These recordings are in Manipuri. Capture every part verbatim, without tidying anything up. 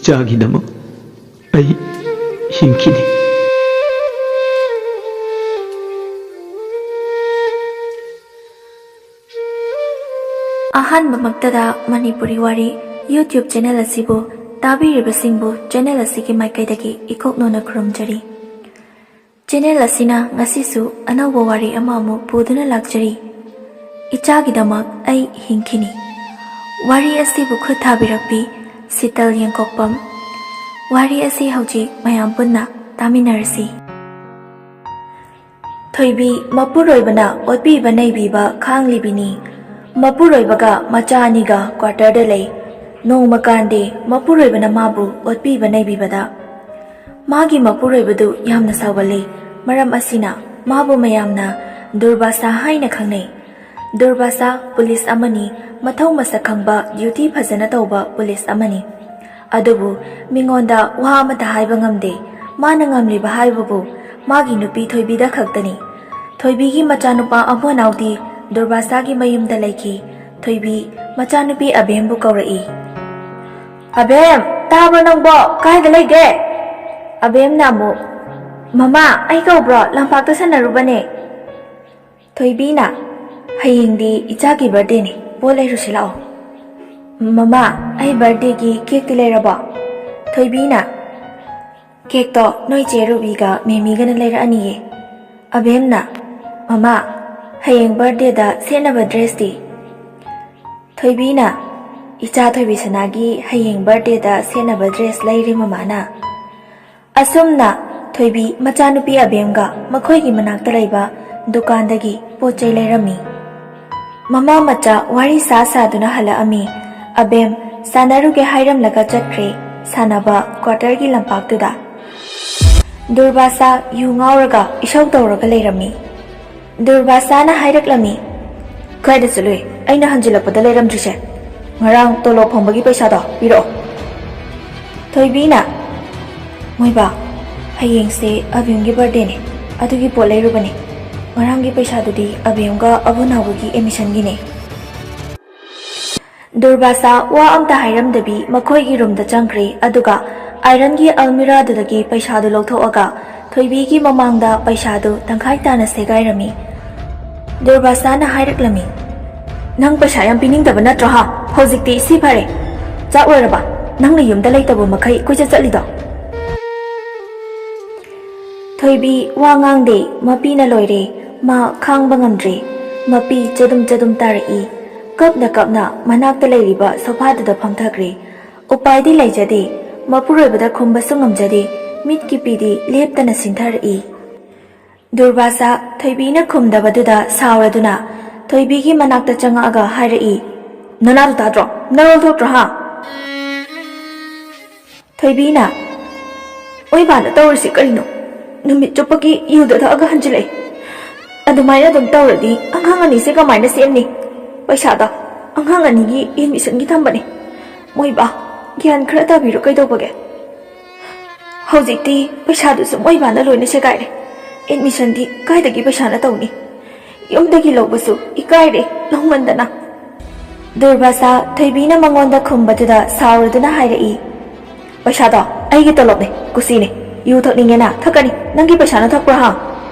ꯏꯆꯥꯒꯤꯗꯃꯛ ꯑꯩ ꯍꯤꯡꯈꯤꯅꯤ꯫ ꯑꯍꯥꯟꯕꯃꯛꯇꯗ ꯃꯅꯤꯄꯨꯔꯤ ꯋꯥꯔꯤ YouTube ꯆꯦꯅꯦꯜ ꯑꯁꯤꯕꯨ ꯇꯥꯕꯤꯔꯤꯕꯁꯤꯡꯕꯨ ꯆꯦꯅꯦꯜ ꯑꯁꯤꯒꯤ ꯃꯥꯏꯀꯩꯗꯒꯤ ꯏꯀꯣꯛꯅꯣꯅ ꯈꯨꯔꯨꯝꯖꯔꯤ꯫ ꯆꯦꯅꯦꯜ ꯑꯁꯤꯅ ꯉꯁꯤꯁꯨ ꯑꯅꯧꯕ ꯋꯥꯔꯤ ꯑꯃ ꯑꯃꯨꯛ ꯄꯨꯗꯨꯅ ꯂꯥꯛꯆꯔꯤ꯫ ꯏꯆꯥꯒꯤꯗꯃꯛ ꯑꯩ ꯍꯤꯡꯈꯤꯅꯤ꯫ ꯋꯥꯔꯤ ꯑꯁꯤꯕꯨ ꯈꯨꯠ ꯊꯥꯕꯤꯔꯛꯄꯤ ꯁꯤꯇꯜ ꯌꯦꯡꯀꯣꯛꯄꯝ꯫ ꯋꯥꯔꯤ ꯑꯁꯤ ꯍꯧꯖꯤꯛ ꯃꯌꯥꯝ ꯄꯨꯟꯅ ꯇꯥꯃꯤꯟꯅꯔꯁꯤ꯫ ꯊꯣꯏꯕꯤ ꯃꯄꯨꯔꯣꯏꯕꯅ ꯑꯣꯠꯄꯤꯕ ꯅꯩꯕꯤꯕ ꯈꯥꯡꯂꯤꯕꯤꯅꯤ꯫ ꯃꯄꯨꯔꯣꯏꯕꯒ ꯃꯆꯥ ꯑꯅꯤꯒ ꯀ꯭ꯋꯥꯇꯔꯗ ꯂꯩ꯫ ꯅꯣꯡꯃ ꯀꯥꯟꯗꯤ ꯃꯄꯨꯔꯣꯏꯕꯅ ꯃꯥꯕꯨ ꯑꯣꯠꯄꯤꯕ ꯅꯩꯕꯤꯕꯗ ꯃꯥꯒꯤ ꯃꯄꯨꯔꯣꯏꯕꯗꯨ ꯌꯥꯝꯅ ꯁꯥꯎꯒꯜꯂꯤ꯫ ꯃꯔꯝ ꯑꯁꯤꯅ ꯃꯥꯕꯨ ꯃꯌꯥꯝꯅ ꯗꯨꯔꯕꯥꯁꯥ ꯍꯥꯏꯅ ꯈꯪꯅꯩ꯫ ꯗꯨꯔꯕꯥꯁꯥ ꯄꯨꯂꯤꯁ ꯑꯃꯅꯤ, ꯃꯊꯧ ꯃꯁꯛ ꯈꯪꯕ, ꯗ꯭ꯌꯨꯇꯤ ꯐꯖꯅ ꯇꯧꯕ ꯄꯨꯂꯤꯁ ꯑꯃꯅꯤ꯫ ꯑꯗꯨꯕꯨ ꯃꯤꯉꯣꯟꯗ ꯋꯥ ꯑꯃꯠꯇ ꯍꯥꯏꯕ ꯉꯝꯗꯦ꯫ ꯃꯥꯅ ꯉꯝꯂꯤꯕ ꯍꯥꯏꯕꯕꯨ ꯃꯥꯒꯤ ꯅꯨꯄꯤ ꯊꯣꯏꯕꯤꯗ ꯈꯛꯇꯅꯤ꯫ ꯊꯣꯏꯕꯤꯒꯤ ꯃꯆꯥꯅꯨꯄꯥ ꯑꯕꯣꯅꯥꯎꯗꯤ ꯗꯨꯔꯕꯥꯁꯥꯒꯤ ꯃꯌꯨꯝꯗ ꯂꯩꯈꯤ꯫ ꯊꯣꯏꯕꯤ ꯃꯆꯥꯅꯨꯄꯤ ꯑꯕꯦꯝꯕꯨ ꯀꯧꯔꯛꯏ꯫ "ꯑꯕꯦꯝ, ꯇꯥꯕ꯭ꯔꯣ ꯅꯪꯕꯣ? ꯀꯥꯏꯗ ꯂꯩꯒꯦ?" ꯑꯕꯦꯝꯅ ꯑꯃꯨꯛ, "ꯃꯃꯥ, ꯑꯩ ꯀꯧꯕ꯭ꯔꯣ? ꯂꯝꯄꯥꯛꯇ ꯁꯥꯟꯅꯔꯨꯕꯅꯦ꯫" ꯊꯣꯏꯕꯤꯅ, "ꯍꯌꯦꯡꯗꯤ ꯏꯆꯥꯒꯤ ꯕꯥꯔꯗꯦꯅꯦ, ꯄꯣꯠ ꯂꯩꯔꯨꯁꯤ ꯂꯥꯛꯑꯣ꯫" "ꯃꯃꯥ, ꯑꯩ ꯕꯥꯔꯗꯦꯒꯤ ꯀꯦꯛꯇꯤ ꯂꯩꯔꯕꯣ?" ꯊꯣꯏꯕꯤꯅ, "ꯀꯦꯛꯇꯣ ꯅꯣꯏ ꯆꯦ ꯔꯨꯕꯤꯒ ꯃꯦꯃꯤꯒꯅ ꯂꯩꯔꯛꯑꯅꯤꯌꯦ꯫" ꯑꯕꯦꯝꯅ, "ꯃꯃꯥ, ꯍꯌꯦꯡ ꯕꯥꯔꯗꯦꯗ ꯁꯦꯠꯅꯕ ꯗ꯭ꯔꯦꯁꯇꯤ?" ꯊꯣꯏꯕꯤꯅ, "ꯏꯆꯥ ꯊꯣꯏꯕꯤ ꯁꯅꯥꯒꯤ ꯍꯌꯦꯡ ꯕꯥꯔꯗꯦꯗ ꯁꯦꯠꯅꯕ ꯗ꯭ꯔꯦꯁ ꯂꯩꯔꯦ ꯃꯃꯥꯅ꯫" ꯑꯁꯨꯝꯅ ꯊꯣꯏꯕꯤ ꯃꯆꯥꯅꯨꯄꯤ ꯑꯕꯦꯝꯒ ꯃꯈꯣꯏꯒꯤ ꯃꯅꯥꯛꯇ ꯂꯩꯕ ꯗꯨꯀꯥꯟꯗꯒꯤ ꯄꯣꯠ ꯆꯩ ꯂꯩꯔꯝꯃꯤ꯫ ꯃꯃꯥ ꯃꯆꯥ ꯋꯥꯔꯤ ꯁꯥ ꯁꯥꯗꯨꯅ ꯍꯜꯂꯛꯑꯝꯃꯤ꯫ ꯑꯕꯦꯝ ꯁꯥꯟꯅꯔꯨꯒꯦ ꯍꯥꯏꯔꯝꯂꯒ ꯆꯠꯈ꯭ꯔꯦ꯫ ꯁꯥꯟꯅꯕ ꯀ꯭ꯋꯥꯇꯔꯒꯤ ꯂꯝꯄꯥꯛꯇꯨꯗ ꯗꯨꯔꯕꯥꯁꯥ ꯌꯨ ꯉꯥꯎꯔꯒ ꯏꯁꯧ ꯇꯧꯔꯒ ꯂꯩꯔꯝꯃꯤ꯫ ꯗꯨꯔꯕꯥꯁꯥꯅ ꯍꯥꯏꯔꯛꯂꯝꯃꯤ, "ꯀꯥꯏꯗ ꯆꯠꯂꯨꯏ? ꯑꯩꯅ ꯍꯟꯖꯤꯜꯂꯛꯄꯗ ꯂꯩꯔꯝꯗ꯭ꯔꯤꯁꯦ? ꯉꯔꯥꯡ ꯇꯣꯂꯣꯞ ꯐꯪꯕꯒꯤ ꯄꯩꯁꯥꯗꯣ ꯄꯤꯔꯛꯑꯣ꯫" ꯊꯣꯏꯕꯤꯅ, "ꯃꯣꯏꯕꯥ, ꯍꯌꯦꯡꯁꯦ ꯑꯕꯦꯝꯒꯤ ꯕꯥꯔꯗꯦꯅꯦ, ꯑꯗꯨꯒꯤ ꯄꯣꯠ ꯂꯩꯔꯨꯕꯅꯦ꯫ ꯉꯔꯥꯡꯒꯤ ꯄꯩꯁꯥꯗꯨꯗꯤ ꯑꯕꯦꯝꯒ ꯑꯕꯨꯅꯥꯎꯒꯤ ꯑꯦꯗꯃꯤꯁꯟꯒꯤꯅꯦ꯫" ꯗꯨꯔꯕꯥꯁꯥ ꯋꯥ ꯑꯝꯇ ꯍꯥꯏꯔꯝꯗꯕꯤ ꯃꯈꯣꯏꯒꯤ ꯔꯨꯝꯗ ꯆꯪꯈ꯭ꯔꯦ, ꯑꯗꯨꯒ ꯑꯥꯏꯔꯟꯒꯤ ꯑꯜꯃꯤꯔꯥꯗꯨꯗꯒꯤ ꯄꯩꯁꯥꯗꯨ ꯂꯧꯊꯣꯛꯑꯒ ꯊꯣꯏꯕꯤꯒꯤ ꯃꯃꯥꯡꯗ ꯄꯩꯁꯥꯗꯨ ꯇꯪꯈꯥꯏ ꯇꯥꯅ ꯁꯦꯒꯥꯏꯔꯝꯃꯤ꯫ ꯗꯨꯔꯕꯥꯁꯥꯅ ꯍꯥꯏꯔꯛꯂꯝꯃꯤ, "ꯅꯪ ꯄꯩꯁꯥ ꯌꯥꯝ ꯄꯤꯅꯤꯡꯗꯕ ꯅꯠꯇ꯭ꯔꯣ ꯍꯥ? ꯍꯧꯖꯤꯛꯇꯤ ꯁꯤ ꯐꯔꯦ꯫ ꯆꯥꯛ ꯂꯣꯏꯔꯕ? ꯅꯪꯅ ꯌꯨꯝꯗ ꯂꯩꯇꯕ ꯃꯈꯩ ꯀꯣꯏꯆꯠ ꯆꯠꯂꯤꯗꯣ?" ꯊꯣꯏꯕꯤ ꯋꯥ ꯉꯥꯡꯗꯦ, ꯃꯄꯤꯅ ꯂꯣꯏꯔꯦ꯫ ꯃꯥ ꯈꯥꯡꯕ ꯉꯝꯗ꯭ꯔꯦ꯫ ꯃꯄꯤ ꯆꯗꯨꯝ ꯆꯗꯨꯝ ꯇꯥꯔꯛꯏ꯫ ꯀꯞꯅ ꯀꯞꯅ ꯃꯅꯥꯛꯇ ꯂꯩꯔꯤꯕ ꯁꯣꯐꯥꯗꯨꯗ ꯐꯝꯊꯈ꯭ꯔꯦ꯫ ꯎꯄꯥꯏꯗꯤ ꯂꯩꯖꯗꯦ꯫ ꯃꯄꯨꯔꯣꯏꯕꯗ ꯈꯨꯝꯕꯁꯨ ꯉꯝꯖꯗꯦ꯫ ꯃꯤꯠꯀꯤ ꯄꯤꯗꯤ ꯂꯦꯞꯇꯅ ꯁꯤꯟꯊꯔꯛꯏ꯫ ꯗꯨꯔꯕꯥꯁꯥ ꯊꯣꯏꯕꯤꯅ ꯈꯨꯝꯗꯕꯗꯨꯗ ꯁꯥꯎꯔꯗꯨꯅ ꯊꯣꯏꯕꯤꯒꯤ ꯃꯅꯥꯛꯇ ꯆꯪꯉꯛꯑꯒ ꯍꯥꯏꯔꯛꯏ, "ꯅꯅꯥꯗꯨ ꯇꯥꯗ꯭ꯔꯣ? ꯅꯔꯣꯜ ꯊꯣꯛꯇ꯭ꯔꯣ ꯍꯥ?" ꯊꯣꯏꯕꯤꯅ, "ꯃꯣꯏꯕꯥꯅ ꯇꯧꯔꯤꯁꯤ ꯀꯔꯤꯅꯣ? ꯅꯨꯃꯤꯠ ꯆꯨꯞꯄꯒꯤ ꯌꯨꯗ ꯊꯛꯑꯒ ꯍꯟꯖꯤꯜꯂꯛꯑꯦ꯫ ꯑꯗꯨꯃꯥꯏꯅ ꯑꯗꯨꯝ ꯇꯧꯔꯗꯤ ꯑꯉꯥꯡ ꯑꯅꯤꯁꯦ ꯀꯃꯥꯏꯅ ꯁꯦꯝꯅꯤ? ꯄꯩꯁꯥꯗꯣ ꯑꯉꯥꯡ ꯑꯅꯤꯒꯤ ꯑꯦꯗꯃꯤꯁꯟꯒꯤ ꯊꯝꯕꯅꯦ꯫ ꯃꯣꯏꯕꯥ, ꯒ꯭ꯌꯥꯟ ꯈꯔ ꯇꯥꯕꯤꯔꯣ ꯀꯩꯗꯧꯕꯒꯦ? ꯍꯧꯖꯤꯛꯇꯤ ꯄꯩꯁꯥꯗꯨꯁꯨ ꯃꯣꯏꯕꯥꯅ ꯂꯣꯏꯅ ꯁꯦꯒꯥꯏꯔꯦ꯫ ꯑꯦꯗꯃꯤꯁꯟꯗꯤ ꯀꯥꯏꯗꯒꯤ ꯄꯩꯁꯥꯅ ꯇꯧꯅꯤ? ꯌꯨꯝꯗꯒꯤ ꯂꯧꯕꯁꯨ ꯏꯀꯥꯏꯔꯦ ꯂꯧꯃꯟꯗꯅ꯫" ꯗꯨꯔꯕꯥꯁꯥ ꯊꯣꯏꯕꯤꯅ ꯃꯉꯣꯟꯗ ꯈꯨꯝꯕꯗꯨꯗ ꯁꯥꯎꯔꯗꯨꯅ ꯍꯥꯏꯔꯛꯏ, "ꯄꯩꯁꯥꯗꯣ ꯑꯩꯒꯤ ꯇꯣꯂꯣꯞꯅꯦ, ꯀꯨꯁꯤꯅꯦ꯫ ꯌꯨ ꯊꯛꯅꯤꯡꯉꯦꯅ ꯊꯛꯀꯅꯤ, ꯅꯪꯒꯤ ꯄꯩꯁꯥꯅ ꯊꯛꯄ꯭ꯔꯣ ꯍꯥ?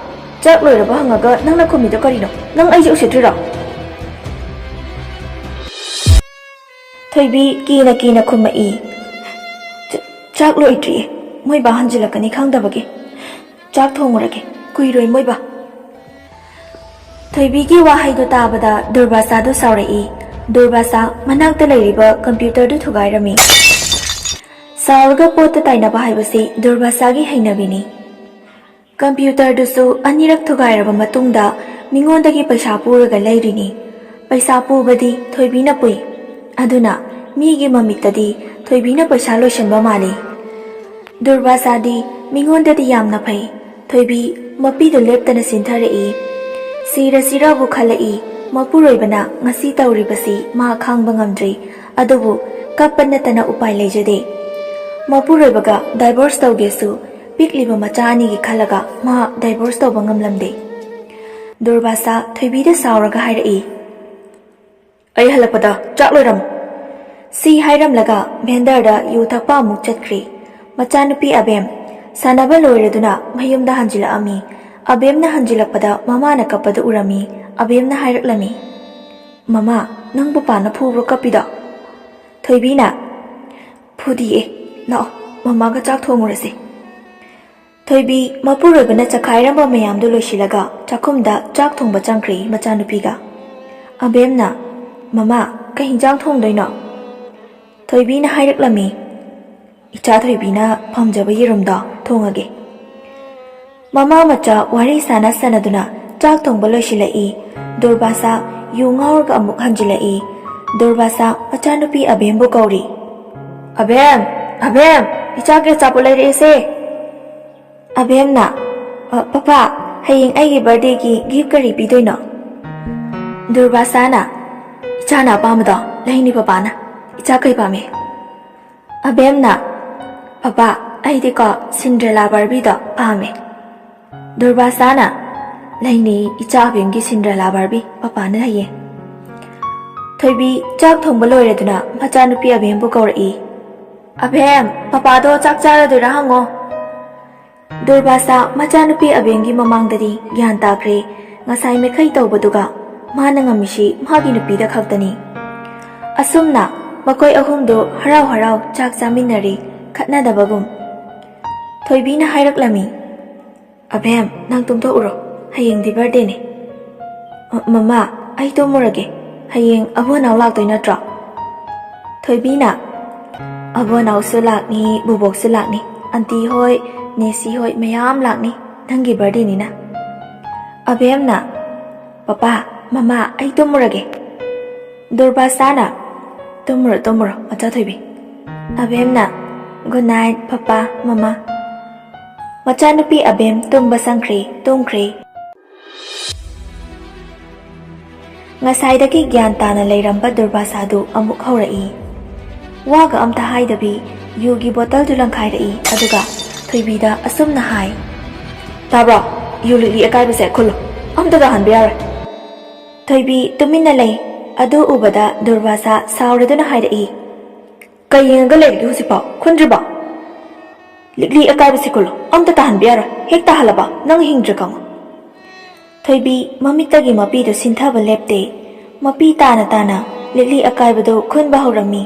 ꯆꯥꯛ ꯂꯣꯏꯔꯕ ꯍꯪꯉꯒ ꯅꯪꯅ ꯈꯨꯝꯃꯤꯗꯣ ꯀꯔꯤꯅꯣ? ꯅꯪ ꯑꯩꯁꯦ ꯎꯁꯤꯠꯇ꯭ꯔꯤꯔꯣ?" ꯊꯣꯏꯕꯤ ꯀꯤꯅ ꯀꯤꯅ ꯈꯨꯝꯃꯛꯏ, "ꯆ-, ꯆꯥꯛ ꯂꯣꯏꯗ꯭ꯔꯤꯌꯦ, ꯃꯣꯏꯕꯥ ꯍꯟꯖꯤꯜꯂꯛꯀꯅꯤ ꯈꯪꯗꯕꯒꯤ꯫ ꯆꯥꯛ ꯊꯣꯡꯉꯨꯔꯒꯦ, ꯀꯨꯏꯔꯣꯏ ꯃꯣꯏꯕꯥ꯫" ꯊꯣꯏꯕꯤꯒꯤ ꯋꯥꯍꯩꯗꯨ ꯇꯥꯕꯗ ꯗꯨꯔꯕꯥꯁꯥꯗꯨ ꯁꯥꯎꯔꯛꯏ꯫ ꯗꯨꯔꯕꯥꯁꯥ ꯃꯅꯥꯛꯇ ꯂꯩꯔꯤꯕ ꯀꯝꯄ꯭ꯌꯨꯇꯔꯗꯨ ꯊꯨꯒꯥꯏꯔꯝꯃꯤ꯫ ꯁꯥꯎꯔꯒ ꯄꯣꯠꯇ ꯇꯥꯏꯅꯕ ꯍꯥꯏꯕꯁꯤ ꯗꯨꯔꯕꯥꯁꯥꯒꯤ ꯍꯩꯅꯕꯤꯅꯤ꯫ ꯀꯝꯄ꯭ꯌꯨꯇꯔꯗꯨꯁꯨ ꯑꯅꯤꯔꯛ ꯊꯨꯒꯥꯏꯔꯕ ꯃꯇꯨꯡꯗ ꯃꯤꯉꯣꯟꯗꯒꯤ ꯄꯩꯁꯥ ꯄꯨꯔꯒ ꯂꯩꯔꯤꯅꯤ꯫ ꯄꯩꯁꯥ ꯄꯨꯕꯗꯤ ꯊꯣꯏꯕꯤꯅ ꯄꯨꯏ꯫ ꯑꯗꯨꯅ ꯃꯤꯒꯤ ꯃꯃꯤꯠꯇꯗꯤ ꯊꯣꯏꯕꯤꯅ ꯄꯩꯁꯥ ꯂꯣꯏꯁꯤꯟꯕ ꯃꯥꯜꯂꯤ꯫ ꯗꯨꯔꯕꯥꯁꯥꯗꯤ ꯃꯤꯉꯣꯟꯗꯗꯤ ꯌꯥꯝꯅ ꯐꯩ꯫ ꯊꯣꯏꯕꯤ ꯃꯄꯤꯗꯨ ꯂꯦꯞꯇꯅ ꯆꯤꯟꯊꯔꯛꯏ꯫ ꯁꯤꯔ ꯁꯤꯔꯕꯨ ꯈꯜꯂꯛꯏ꯫ ꯃꯄꯨꯔꯣꯏꯕꯅ ꯉꯁꯤ ꯇꯧꯔꯤꯕꯁꯤ ꯃꯥ ꯈꯥꯡꯕ ꯉꯝꯗ꯭ꯔꯦ꯫ ꯑꯗꯨꯕꯨ ꯀꯞꯄ ꯅꯠꯇꯅ ꯎꯄꯥꯏ ꯂꯩꯖꯗꯦ꯫ ꯃꯄꯨꯔꯣꯏꯕꯒ ꯗꯥꯏꯚꯣꯔꯁ ꯇꯧꯒꯦꯁꯨ ꯄꯤꯛꯂꯤꯕ ꯃꯆꯥ ꯑꯅꯤꯒꯤ ꯈꯜꯂꯒ ꯃꯍꯥꯛ ꯗꯥꯏꯚꯣꯔꯁ ꯇꯧꯕ ꯉꯝꯂꯝꯗꯦ꯫ ꯗꯨꯔꯕꯥꯁꯥ ꯊꯣꯏꯕꯤꯗ ꯁꯥꯎꯔꯒ ꯍꯥꯏꯔꯛꯏ, "ꯑꯩ ꯍꯜꯂꯛꯄꯗ ꯆꯥꯛ ꯂꯣꯏꯔꯝꯃꯨ꯫ ꯁꯤ ꯍꯥꯏꯔꯝꯂꯒ ꯚꯦꯟꯗꯔꯗ ꯌꯨ ꯊꯛꯄ ꯑꯃꯨꯛ ꯆꯠꯈ꯭ꯔꯦ꯫ ꯃꯆꯥꯅꯨꯄꯤ ꯑꯕꯦꯝ ꯁꯥꯟꯅꯕ ꯂꯣꯏꯔꯗꯨꯅ ꯃꯌꯨꯝꯗ ꯍꯟꯖꯤꯜꯂꯛꯑꯝꯃꯤ꯫ ꯑꯕꯦꯝꯅ ꯍꯟꯖꯤꯜꯂꯛꯄꯗ ꯃꯃꯥꯅ ꯀꯞꯄꯗꯨ ꯎꯔꯝꯃꯤ꯫ ꯑꯕꯦꯝꯅ ꯍꯥꯏꯔꯛꯂꯝꯃꯤ, "ꯃꯃꯥ, ꯅꯪ ꯄꯄꯥꯅ ꯐꯨꯕ꯭ꯔꯣ ꯀꯞꯄꯤꯗꯣ?" ꯊꯣꯏꯕꯤꯅ, "ꯐꯨꯗꯤꯌꯦ, ꯂꯥꯛꯑꯣ, ꯃꯃꯥꯒ ꯆꯥꯛ ꯊꯣꯡꯉꯨꯔꯁꯦ꯫" ꯊꯣꯏꯕꯤ ꯃꯄꯨꯔꯣꯏꯕꯅ ꯆꯈꯥꯏꯔꯝꯕ ꯃꯌꯥꯝꯗꯨ ꯂꯣꯏꯁꯤꯜꯂꯒ ꯆꯥꯛꯈꯨꯝꯗ ꯆꯥꯛ ꯊꯣꯡꯕ ꯆꯪꯈ꯭ꯔꯦ ꯃꯆꯥꯅꯨꯄꯤꯒ꯫ ꯑꯕꯦꯝꯅ, "ꯃꯃꯥ, ꯀꯩ ꯍꯤꯟꯖꯥꯡ ꯊꯣꯡꯗꯣꯏꯅꯣ?" ꯊꯣꯏꯕꯤꯅ ꯍꯥꯏꯔꯛꯂꯝꯃꯤ, "ꯏꯆꯥ ꯊꯣꯏꯕꯤꯅ ꯄꯥꯝꯖꯕ ꯌꯦꯔꯨꯝꯗꯣ ꯊꯣꯡꯉꯒꯦ꯫" ꯃꯃꯥ ꯃꯆꯥ ꯋꯥꯔꯤ ꯁꯥꯟꯅ ꯁꯥꯟꯅꯗꯨꯅ ꯆꯥꯛ ꯊꯣꯡꯕ ꯂꯣꯏꯁꯤꯜꯂꯛꯏ꯫ ꯗꯨꯔꯕꯥꯁꯥ ꯌꯨ ꯉꯥꯎꯔꯒ ꯑꯃꯨꯛ ꯍꯟꯖꯤꯜꯂꯛꯏ꯫ ꯗꯨꯔꯕꯥꯁꯥ ꯃꯆꯥꯅꯨꯄꯤ ꯑꯕꯦꯝꯕꯨ ꯀꯧꯔꯤ꯫ "ꯑꯕꯦꯝ, ꯑꯕꯦꯝ, ꯏꯆꯥꯒꯤ ꯑꯆꯥꯄꯣꯠ ꯂꯩꯔꯛꯑꯦꯁꯦ꯫" ꯑꯕꯦꯝꯅ, "ꯑ, ꯄꯄꯥ, ꯍꯌꯦꯡ ꯑꯩꯒꯤ ꯕꯥꯔꯗꯦꯒꯤ ꯒꯤꯐ ꯀꯔꯤ ꯄꯤꯗꯣꯏꯅꯣ?" ꯗꯨꯔꯕꯥꯁꯥꯅ, "ꯏꯆꯥꯅ ꯑꯄꯥꯝꯕꯗꯣ ꯂꯩꯅꯤ ꯄꯄꯥꯅ, ꯏꯆꯥ ꯀꯩ ꯄꯥꯝꯃꯤ?" ꯑꯕꯦꯝꯅ, "ꯄꯄꯥ, ꯑꯩꯗꯤꯀꯣ ꯁꯤꯟꯗ꯭ꯔꯦꯂꯥ ꯕꯥꯔꯕꯤꯗꯣ ꯄꯥꯝꯃꯦ꯫" ꯗꯨꯔꯕꯥꯁꯥꯅ, "ꯂꯩꯅꯤ, ꯏꯆꯥ ꯑꯕꯦꯝꯒꯤ ꯁꯤꯟꯗ꯭ꯔꯦꯂꯥ ꯕꯥꯔꯕꯤ ꯄꯄꯥꯅ ꯍꯌꯦꯡ꯫" ꯊꯣꯏꯕꯤ ꯆꯥꯛ ꯊꯣꯡꯕ ꯂꯣꯏꯔꯗꯨꯅ ꯃꯆꯥꯅꯨꯄꯤ ꯑꯕꯦꯝꯕꯨ ꯀꯧꯔꯛꯏ꯫ "ꯑꯕꯦꯝ, ꯄꯄꯥꯗꯣ ꯆꯥꯛ ꯆꯥꯔꯗꯣꯏꯔꯥ ꯍꯪꯉꯣ꯫" ꯗꯨꯔꯕꯥꯁꯥ ꯃꯆꯥꯅꯨꯄꯤ ꯑꯕꯦꯝꯒꯤ ꯃꯃꯥꯡꯗꯗꯤ ꯒ꯭ꯌꯥꯟ ꯇꯥꯈ꯭ꯔꯦ꯫ ꯉꯁꯥꯏ ꯃꯈꯩ ꯇꯧꯕꯗꯨꯒ ꯃꯥꯅ ꯉꯝꯃꯤꯁꯤ ꯃꯥꯒꯤ ꯅꯨꯄꯤꯗ ꯈꯛꯇꯅꯤ꯫ ꯑꯁꯨꯝꯅ ꯃꯈꯣꯏ ꯑꯍꯨꯝꯗꯨ ꯍꯔꯥꯎ ꯍꯔꯥꯎ ꯆꯥꯛ ꯆꯥꯃꯤꯟꯅꯔꯦ, ꯈꯠꯅꯗꯕꯒꯨꯝ꯫ ꯊꯣꯏꯕꯤꯅ ꯍꯥꯏꯔꯛꯂꯝꯃꯤ, "ꯑꯕꯦꯝ, ꯅꯪ ꯇꯨꯝꯊꯣꯛꯎꯔꯣ, ꯍꯌꯦꯡꯗꯤ ꯕꯥꯔꯗꯦꯅꯦ꯫" "ꯑ, ꯃꯃꯥ, ꯑꯩ ꯇꯨꯝꯃꯨꯔꯒꯦ, ꯍꯌꯦꯡ ꯑꯕꯣ ꯅꯥꯎ ꯂꯥꯛꯇꯣꯏ ꯅꯠꯇ꯭ꯔꯣ?" ꯊꯣꯏꯕꯤꯅ, "ꯑꯕꯣ ꯅꯥꯎꯁꯨ ꯂꯥꯛꯅꯤ, ꯕꯨꯕꯣꯛꯁꯨ ꯂꯥꯛꯅꯤ, ꯑꯟꯇꯤ ꯍꯣꯏ, ꯅꯦꯁꯤ ꯍꯣꯏ ꯃꯌꯥꯝ ꯂꯥꯛꯅꯤ, ꯅꯪꯒꯤ ꯕꯥꯔꯗꯦꯅꯤꯅ꯫" ꯑꯕꯦꯝꯅ, "ꯄꯄꯥ, ꯃꯃꯥ, ꯑꯩ ꯇꯨꯝꯃꯨꯔꯒꯦ꯫" ꯗꯨꯔꯕꯥꯁꯥꯅ, "ꯇꯨꯝꯃꯨꯔꯣ, ꯇꯨꯝꯃꯨꯔꯣ, ꯃꯆꯥ ꯊꯣꯏꯕꯤ꯫" ꯑꯕꯦꯝꯅ, "Good night, ꯄꯄꯥ, ꯃꯃꯥ꯫" ꯃꯆꯥꯅꯨꯄꯤ ꯑꯕꯦꯝ ꯇꯨꯝꯕ ꯆꯪꯈ꯭ꯔꯦ, ꯇꯨꯝꯈ꯭ꯔꯦ꯫ ꯉꯁꯥꯏꯗꯒꯤ ꯒ꯭ꯌꯥꯟ ꯇꯥꯅ ꯂꯩꯔꯝꯕ ꯗꯨꯔꯕꯥꯁꯥꯗꯨ ꯑꯃꯨꯛ ꯍꯧꯔꯛꯏ꯫ ꯋꯥꯒ ꯑꯝꯇ ꯍꯥꯏꯗꯕꯤ ꯌꯨꯒꯤ ꯕꯣꯇꯜꯗꯨ ꯂꯪꯈꯥꯏꯔꯛꯏ, ꯑꯗꯨꯒ ꯊꯣꯏꯕꯤꯗ ꯑꯁꯨꯝꯅ ꯍꯥꯏ, "ꯇꯥꯕ꯭ꯔꯣ? ꯌꯨ ꯂꯤꯛꯂꯤ ꯑꯀꯥꯏꯕꯁꯦ ꯈꯨꯜꯂꯨ, ꯑꯝꯇ ꯇꯥꯍꯟꯕ ꯌꯥꯔꯣꯏ꯫" ꯊꯣꯏꯕꯤ ꯇꯨꯃꯤꯟꯅ ꯂꯩ꯫ ꯑꯗꯨ ꯎꯕꯗ ꯗꯨꯔꯕꯥꯁꯥ ꯁꯥꯎꯔꯗꯨꯅ ꯍꯥꯏꯔꯛꯏ, ꯀꯩ ꯌꯦꯡꯉꯒ ꯂꯩꯔꯤꯒꯦ ꯍꯧꯖꯤꯛꯐꯥꯎ? ꯈꯨꯟꯗ꯭ꯔꯤꯕꯣ? ꯂꯤꯛꯂꯤ ꯑꯀꯥꯏꯕꯁꯤ ꯈꯨꯜꯂꯣ꯫ ꯑꯝꯇ ꯇꯥꯍꯟꯕ ꯌꯥꯔꯣꯏ꯫ ꯍꯦꯛ ꯇꯥꯍꯜꯂꯕ, ꯅꯪ ꯍꯤꯡꯗ꯭ꯔꯦ ꯈꯪꯉꯣ꯫ ꯊꯣꯏꯕꯤ ꯃꯃꯤꯠꯇꯒꯤ ꯃꯄꯤꯗꯨ ꯁꯤꯟꯊꯕ ꯂꯦꯞꯇꯦ꯫ ꯃꯄꯤ ꯇꯥꯅ ꯇꯥꯅ ꯂꯤꯛꯂꯤ ꯑꯀꯥꯏꯕꯗꯨ ꯈꯨꯟꯕ ꯍꯧꯔꯝꯃꯤ꯫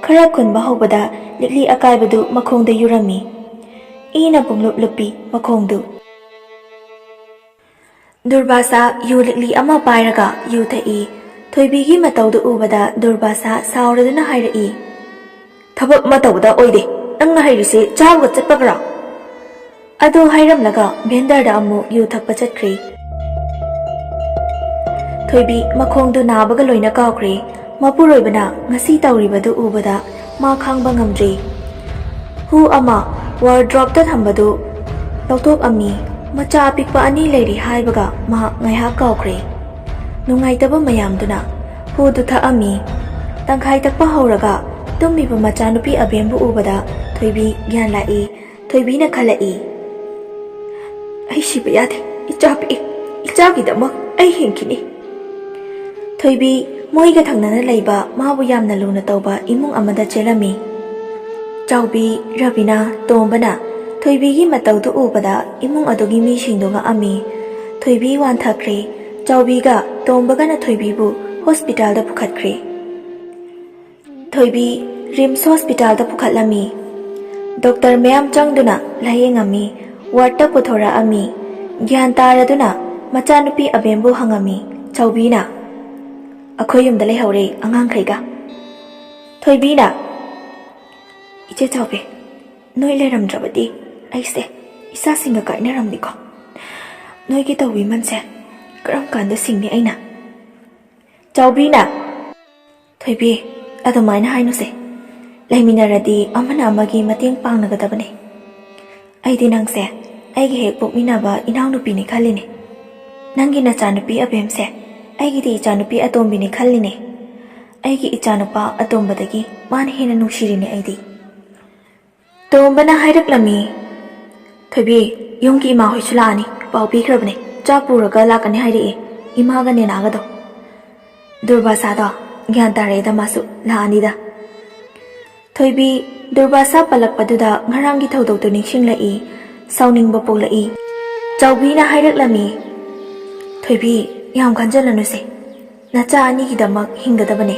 ꯈꯔ ꯈꯨꯟꯕ ꯍꯧꯕꯗ ꯂꯤꯛꯂꯤ ꯑꯀꯥꯏꯕꯗꯨ ꯃꯈꯣꯡꯗ ꯌꯨꯔꯝꯃꯤ꯫ ꯏꯅ ꯄꯨꯡꯂꯨꯞ ꯂꯨꯞꯄꯤ ꯃꯈꯣꯡꯗꯨ꯫ ꯗꯨꯔꯕꯥꯁꯥ ꯌꯨ ꯂꯤꯛꯂꯤ ꯑꯃ ꯄꯥꯏꯔꯒ ꯌꯨ ꯊꯛꯏ꯫ ꯊꯣꯏꯕꯤꯒꯤ ꯃꯇꯧꯗꯨ ꯎꯕꯗ ꯗꯨꯔꯕꯥꯁꯥ ꯁꯥꯎꯔꯗꯨꯅ ꯍꯥꯏꯔꯛꯏ, "ꯊꯕꯛ ꯑꯃ ꯇꯧꯕꯗ ꯑꯣꯏꯗꯦ꯫ ꯅꯪꯅ ꯍꯩꯔꯤꯁꯦ ꯆꯥꯕꯒ ꯆꯠꯄꯒꯔꯥ?" ꯑꯗꯨ ꯍꯥꯏꯔꯝꯂꯒ ꯚꯦꯟꯗꯔꯗ ꯑꯃꯨꯛ ꯌꯨ ꯊꯛꯄ ꯆꯠꯈ꯭ꯔꯦ꯫ ꯊꯣꯏꯕꯤ ꯃꯈꯣꯡꯗꯨ ꯅꯥꯕꯒ ꯂꯣꯏꯅ ꯀꯥꯎꯈ꯭ꯔꯦ꯫ ꯃꯄꯨꯔꯣꯏꯕꯅ ꯉꯁꯤ ꯇꯧꯔꯤꯕꯗꯨ ꯎꯕꯗ ꯃꯥ ꯈꯥꯡꯕ ꯉꯝꯗ꯭ꯔꯦ꯫ ꯍꯨ ꯑꯃ ꯋꯥꯔꯗ꯭ꯔꯣꯞꯇ ꯊꯝꯕꯗꯨ ꯂꯧꯊꯣꯛꯑꯝꯃꯤ꯫ ꯃꯆꯥ ꯑꯄꯤꯛꯄ ꯑꯅꯤ ꯂꯩꯔꯤ ꯍꯥꯏꯕꯒ ꯃꯍꯥꯛ ꯉꯥꯏꯍꯥꯛ ꯀꯥꯎꯈ꯭ꯔꯦ꯫ ꯅꯨꯡꯉꯥꯏꯇꯕ ꯃꯌꯥꯝꯗꯨꯅ ꯍꯨꯗꯨ ꯊꯛꯑꯝꯃꯤ꯫ ꯇꯪꯈꯥꯏ ꯊꯛꯄ ꯍꯧꯔꯒ ꯇꯨꯝꯃꯤꯕ ꯃꯆꯥꯅꯨꯄꯤ ꯑꯕꯦꯝꯕꯨ ꯎꯕꯗ ꯊꯣꯏꯕꯤ ꯒ꯭ꯌꯥꯟ ꯂꯥꯛꯏ꯫ ꯊꯣꯏꯕꯤꯅ ꯈꯜꯂꯛꯏ, "ꯑꯩ ꯁꯤꯕ ꯌꯥꯗꯦ꯫ ꯏꯆꯥ ꯄꯤꯛꯏ꯫ ꯏꯆꯥꯒꯤꯗꯃꯛ ꯑꯩ ꯍꯤꯡꯈꯤꯅꯤ꯫" ꯊꯣꯏꯕꯤ ꯃꯣꯏꯒ ꯊꯪꯅꯅ ꯂꯩꯕ ꯃꯥꯕꯨ ꯌꯥꯝꯅ ꯂꯨꯅ ꯇꯧꯕ ꯏꯃꯨꯡ ꯑꯃꯗ ꯆꯦꯜꯂꯝꯃꯤ꯫ ꯆꯥꯎꯕꯤ, ꯔꯕꯤꯅꯥ, ꯇꯣꯝꯕꯅ ꯊꯣꯏꯕꯤꯒꯤ ꯃꯇꯧꯗꯨ ꯎꯕꯗ ꯏꯃꯨꯡ ꯑꯗꯨꯒꯤ ꯃꯤꯁꯤꯡꯗꯨ ꯉꯛꯑꯝꯃꯤ꯫ ꯊꯣꯏꯕꯤ ꯋꯥꯟꯊꯈ꯭ꯔꯦ꯫ ꯆꯥꯎꯕꯤꯒ ꯇꯣꯝꯕꯒꯅ ꯊꯣꯏꯕꯤꯕꯨ ꯍꯣꯁꯄꯤꯇꯥꯜꯗ ꯄꯨꯈꯠꯈ꯭ꯔꯦ꯫ ꯊꯣꯏꯕꯤ ꯔꯤꯝꯁ ꯍꯣꯁꯄꯤꯇꯥꯜꯗ ꯄꯨꯈꯠꯂꯝꯃꯤ꯫ ꯗꯣꯛꯇꯔ ꯃꯌꯥꯝ ꯆꯪꯗꯨꯅ ꯂꯥꯌꯦꯡꯉꯝꯃꯤ꯫ ꯋꯥꯔꯗꯇ ꯄꯨꯊꯣꯔꯛꯑꯝꯃꯤ꯫ ꯒ꯭ꯌꯥꯟ ꯇꯥꯔꯗꯨꯅ ꯃꯆꯥꯅꯨꯄꯤ ꯑꯕꯦꯝꯕꯨ ꯍꯪꯉꯝꯃꯤ꯫ ꯆꯥꯎꯕꯤꯅ, "ꯑꯩꯈꯣꯏ ꯌꯨꯝꯗ ꯂꯩꯍꯧꯔꯦ ꯑꯉꯥꯡꯈꯩꯒ꯫" ꯊꯣꯏꯕꯤꯅ, "ꯏꯆꯦ ꯆꯥꯎꯕꯤ, ꯅꯣꯏ ꯂꯩꯔꯝꯗ꯭ꯔꯕꯗꯤ ꯑꯩꯁꯦ ꯏꯆꯥꯁꯤꯡꯒ ꯀꯥꯏꯅꯔꯝꯅꯤꯀꯣ꯫ ꯅꯣꯏꯒꯤ ꯇꯧꯕꯤꯃꯜꯁꯦ ꯀꯔꯝ ꯀꯥꯟꯗ ꯁꯤꯡꯅꯤ ꯑꯩꯅ?" ꯆꯥꯎꯕꯤꯅ, "ꯊꯣꯏꯕꯤ, ꯑꯗꯨꯃꯥꯏꯅ ꯍꯥꯏꯅꯨꯁꯦ꯫ ꯂꯩꯃꯤꯟꯅꯔꯗꯤ ꯑꯃꯅ ꯑꯃꯒꯤ ꯃꯇꯦꯡ ꯄꯥꯡꯅꯒꯗꯕꯅꯤ꯫ ꯑꯩꯗꯤ ꯅꯪꯁꯦ ꯑꯩꯒꯤ ꯍꯦꯛ ꯄꯣꯛꯃꯤꯟꯅꯕ ꯏꯅꯥꯎꯅꯨꯄꯤꯅꯤ ꯈꯜꯂꯤꯅꯦ꯫ ꯅꯪꯒꯤ ꯅꯆꯥꯅꯨꯄꯤ ꯑꯕꯦꯝꯁꯦ ꯑꯩꯒꯤꯗꯤ ꯏꯆꯥꯅꯨꯄꯤ ꯑꯇꯣꯝꯕꯤꯅꯤ ꯈꯜꯂꯤꯅꯦ꯫ ꯑꯩꯒꯤ ꯏꯆꯥꯅꯨꯄꯥ ꯑꯇꯣꯝꯕꯗꯒꯤ ꯃꯥꯅ ꯍꯦꯟꯅ ꯅꯨꯡꯁꯤꯔꯤꯅꯦ ꯑꯩꯗꯤ꯫" ꯇꯣꯝꯕꯅ ꯍꯥꯏꯔꯛꯂꯝꯃꯤ, "ꯊꯣꯏꯕꯤ, ꯌꯨꯝꯒꯤ ꯏꯃꯥ ꯍꯣꯏꯁꯨ ꯂꯥꯛꯑꯅꯤ, ꯄꯥꯎ ꯄꯤꯈ꯭ꯔꯕꯅꯦ, ꯆꯥꯛ ꯄꯨꯔꯒ ꯂꯥꯛꯀꯅꯤ ꯍꯥꯏꯔꯛꯑꯦ, ꯏꯃꯥꯒ ꯅꯦꯅꯥꯒꯗꯣ꯫" ꯗꯨꯔꯕꯥꯁꯥꯗꯣ ꯒ꯭ꯌꯥꯟ ꯇꯥꯔꯛꯑꯦꯗ ꯃꯥꯁꯨ, "ꯂꯥꯛꯑꯅꯤꯗ꯫" ꯊꯣꯏꯕꯤ, ꯗꯨꯔꯕꯥꯁꯥ ꯄꯜꯂꯛꯄꯗꯨꯗ ꯉꯔꯥꯡꯒꯤ ꯊꯧꯗꯣꯛꯇꯨ ꯅꯤꯡꯁꯤꯡꯂꯛꯏ꯫ ꯁꯥꯎꯅꯤꯡꯕ ꯄꯣꯛꯂꯛꯏ꯫ ꯆꯥꯎꯕꯤꯅ ꯍꯥꯏꯔꯛꯂꯝꯃꯤ, "ꯊꯣꯏꯕꯤ, ꯌꯥꯝ ꯈꯟꯖꯤꯜꯂꯅꯨꯁꯦ꯫ ꯅꯆꯥ ꯑꯅꯤꯒꯤꯗꯃꯛ ꯍꯤꯡꯒꯗꯕꯅꯦ꯫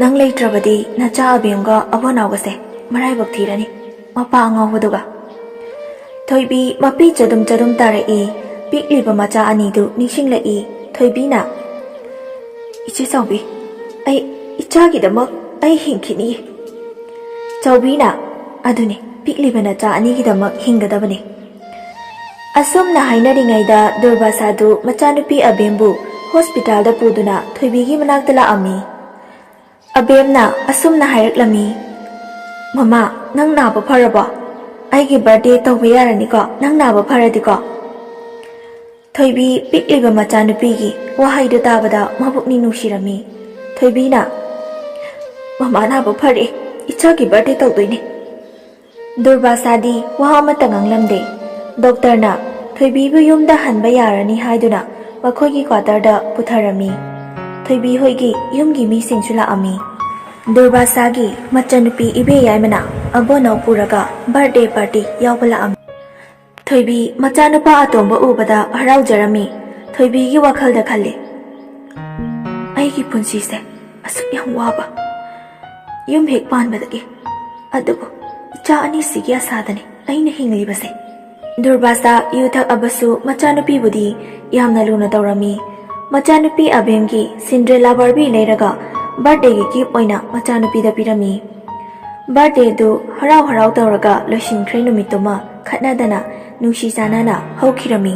ꯅꯪ ꯂꯩꯇ꯭ꯔꯕꯗꯤ ꯅꯆꯥ ꯑꯕꯦꯝꯒ ꯑꯕꯣꯅꯥꯎꯒꯁꯦ ꯃꯔꯥꯏꯕꯛ ꯊꯤꯔꯅꯤ, ꯃꯄꯥ ꯑꯉꯥꯎꯕꯗꯨꯒ꯫" ꯊꯣꯏꯕꯤ ꯃꯄꯤ ꯆꯗꯨꯝ ꯆꯗꯨꯝ ꯇꯥꯔꯛꯏ꯫ ꯄꯤꯛꯂꯤꯕ ꯃꯆꯥ ꯑꯅꯤꯗꯨ ꯅꯤꯡꯁꯤꯡꯂꯛꯏ꯫ ꯊꯣꯏꯕꯤꯅ, "ꯏꯆꯦ ꯆꯥꯎꯕꯤ, ꯑꯩ ꯏꯆꯥꯒꯤꯗꯃꯛ ꯑꯩ ꯍꯤꯡꯈꯤꯅꯤꯌꯦ꯫" ꯆꯥꯎꯕꯤꯅ, "ꯑꯗꯨꯅꯤ, ꯄꯤꯛꯂꯤꯕ ꯅꯆꯥ ꯑꯅꯤꯒꯤꯗꯃꯛ ꯍꯤꯡꯒꯗꯕꯅꯤ꯫" ꯑꯁꯨꯝꯅ ꯍꯥꯏꯅꯔꯤꯉꯩꯗ ꯗꯨꯔꯕꯥꯁꯥꯗꯨ ꯃꯆꯥꯅꯨꯄꯤ ꯑꯕꯦꯝꯕꯨ ꯍꯣꯁꯄꯤꯇꯥꯜꯗ ꯄꯨꯗꯨꯅ ꯊꯣꯏꯕꯤꯒꯤ ꯃꯅꯥꯛꯇ ꯂꯥꯛꯑꯝꯃꯤ꯫ ꯑꯕꯦꯝꯅ ꯑꯁꯨꯝꯅ ꯍꯥꯏꯔꯛꯂꯝꯃꯤ, "ꯃꯃꯥ, ꯅꯪ ꯅꯥꯕ ꯐꯔꯕꯣ? ꯑꯩꯒꯤ ꯕꯥꯔꯗꯦ ꯇꯧꯕ ꯌꯥꯔꯅꯤꯀꯣ, ꯅꯪ ꯅꯥꯕ ꯐꯔꯗꯤꯀꯣ?" ꯊꯣꯏꯕꯤ ꯄꯤꯛꯂꯤꯕ ꯃꯆꯥꯅꯨꯄꯤꯒꯤ ꯋꯥꯍꯩꯗꯨ ꯇꯥꯕꯗ ꯃꯕꯨꯛꯅꯤ ꯅꯨꯡꯁꯤꯔꯝꯃꯤ꯫ ꯊꯣꯏꯕꯤꯅ, "ꯃꯃꯥ ꯅꯥꯕ ꯐꯔꯦ, ꯏꯆꯥꯒꯤ ꯕꯥꯔꯗꯦ ꯇꯧꯗꯣꯏꯅꯦ꯫" ꯗꯨꯔꯕꯥꯁꯥꯗꯤ ꯋꯥ ꯑꯃꯠꯇ ꯉꯥꯡꯂꯝꯗꯦ꯫ ꯗꯣꯛꯇꯔꯅ ꯊꯣꯏꯕꯤꯕꯨ ꯌꯨꯝꯗ ꯍꯟꯕ ꯌꯥꯔꯅꯤ ꯍꯥꯏꯗꯨꯅ ꯃꯈꯣꯏꯒꯤ ꯀ꯭ꯋꯥꯇꯔꯗ ꯄꯨꯊꯔꯝꯃꯤ꯫ ꯊꯣꯏꯕꯤ ꯍꯣꯏꯒꯤ ꯌꯨꯝꯒꯤ ꯃꯤꯁꯤꯡꯁꯨ ꯂꯥꯛꯑꯝꯃꯤ꯫ ꯗꯨꯔꯕꯥꯁꯥꯒꯤ ꯃꯆꯟꯅꯨꯄꯤ ꯏꯕꯦ ꯌꯥꯏꯃꯅ ꯑꯕꯣꯅꯧ ꯄꯨꯔꯒ ꯕꯥꯔꯗꯦ ꯄꯥꯔꯇꯤ ꯌꯥꯎꯕ ꯂꯥꯛꯑꯝꯃꯤ꯫ ꯊꯣꯏꯕꯤ ꯃꯆꯥꯅꯨꯄꯥ ꯑꯇꯣꯝꯕ ꯎꯕꯗ ꯍꯔꯥꯎꯖꯔꯝꯃꯤ꯫ ꯊꯣꯏꯕꯤꯒꯤ ꯋꯥꯈꯜꯗ ꯈꯜꯂꯤ, "ꯑꯩꯒꯤ ꯄꯨꯟꯁꯤꯁꯦ ꯑꯁꯨꯛ ꯌꯥꯝ ꯋꯥꯕ, ꯌꯨꯝ ꯍꯦꯛ ꯄꯥꯟꯕꯗꯒꯤ, ꯑꯗꯨꯕꯨ ꯏꯆꯥ ꯑꯅꯤꯁꯤꯒꯤ ꯑꯁꯥꯗꯅꯤ ꯑꯩꯅ ꯍꯤꯡꯂꯤꯕꯁꯦ꯫" ꯗꯨꯔꯕꯥꯁꯥ ꯌꯨ ꯊꯛꯑꯕꯁꯨ ꯃꯆꯥꯅꯨꯄꯤꯕꯨꯗꯤ ꯌꯥꯝꯅ ꯂꯨꯅ ꯇꯧꯔꯝꯃꯤ꯫ ꯃꯆꯥꯅꯨꯄꯤ ꯑꯕꯦꯝꯒꯤ ꯁꯤꯟꯗ꯭ꯔꯦꯂꯥ ꯕꯥꯔꯕꯤ ꯂꯩꯔꯒ ꯕꯥꯔꯗꯦꯒꯤ ꯒꯤꯐ ꯑꯣꯏꯅ ꯃꯆꯥꯅꯨꯄꯤꯗ ꯄꯤꯔꯝꯃꯤ꯫ ꯕꯥꯔꯗꯦꯗꯨ ꯍꯔꯥꯎ ꯍꯔꯥꯎ ꯇꯧꯔꯒ ꯂꯣꯏꯁꯤꯟꯈ꯭ꯔꯦ꯫ ꯅꯨꯃꯤꯠꯇꯨꯃ ꯈꯠꯅꯗꯅ ꯅꯨꯡꯁꯤ ꯆꯥꯟꯅꯅ ꯍꯧꯈꯤꯔꯝꯃꯤ꯫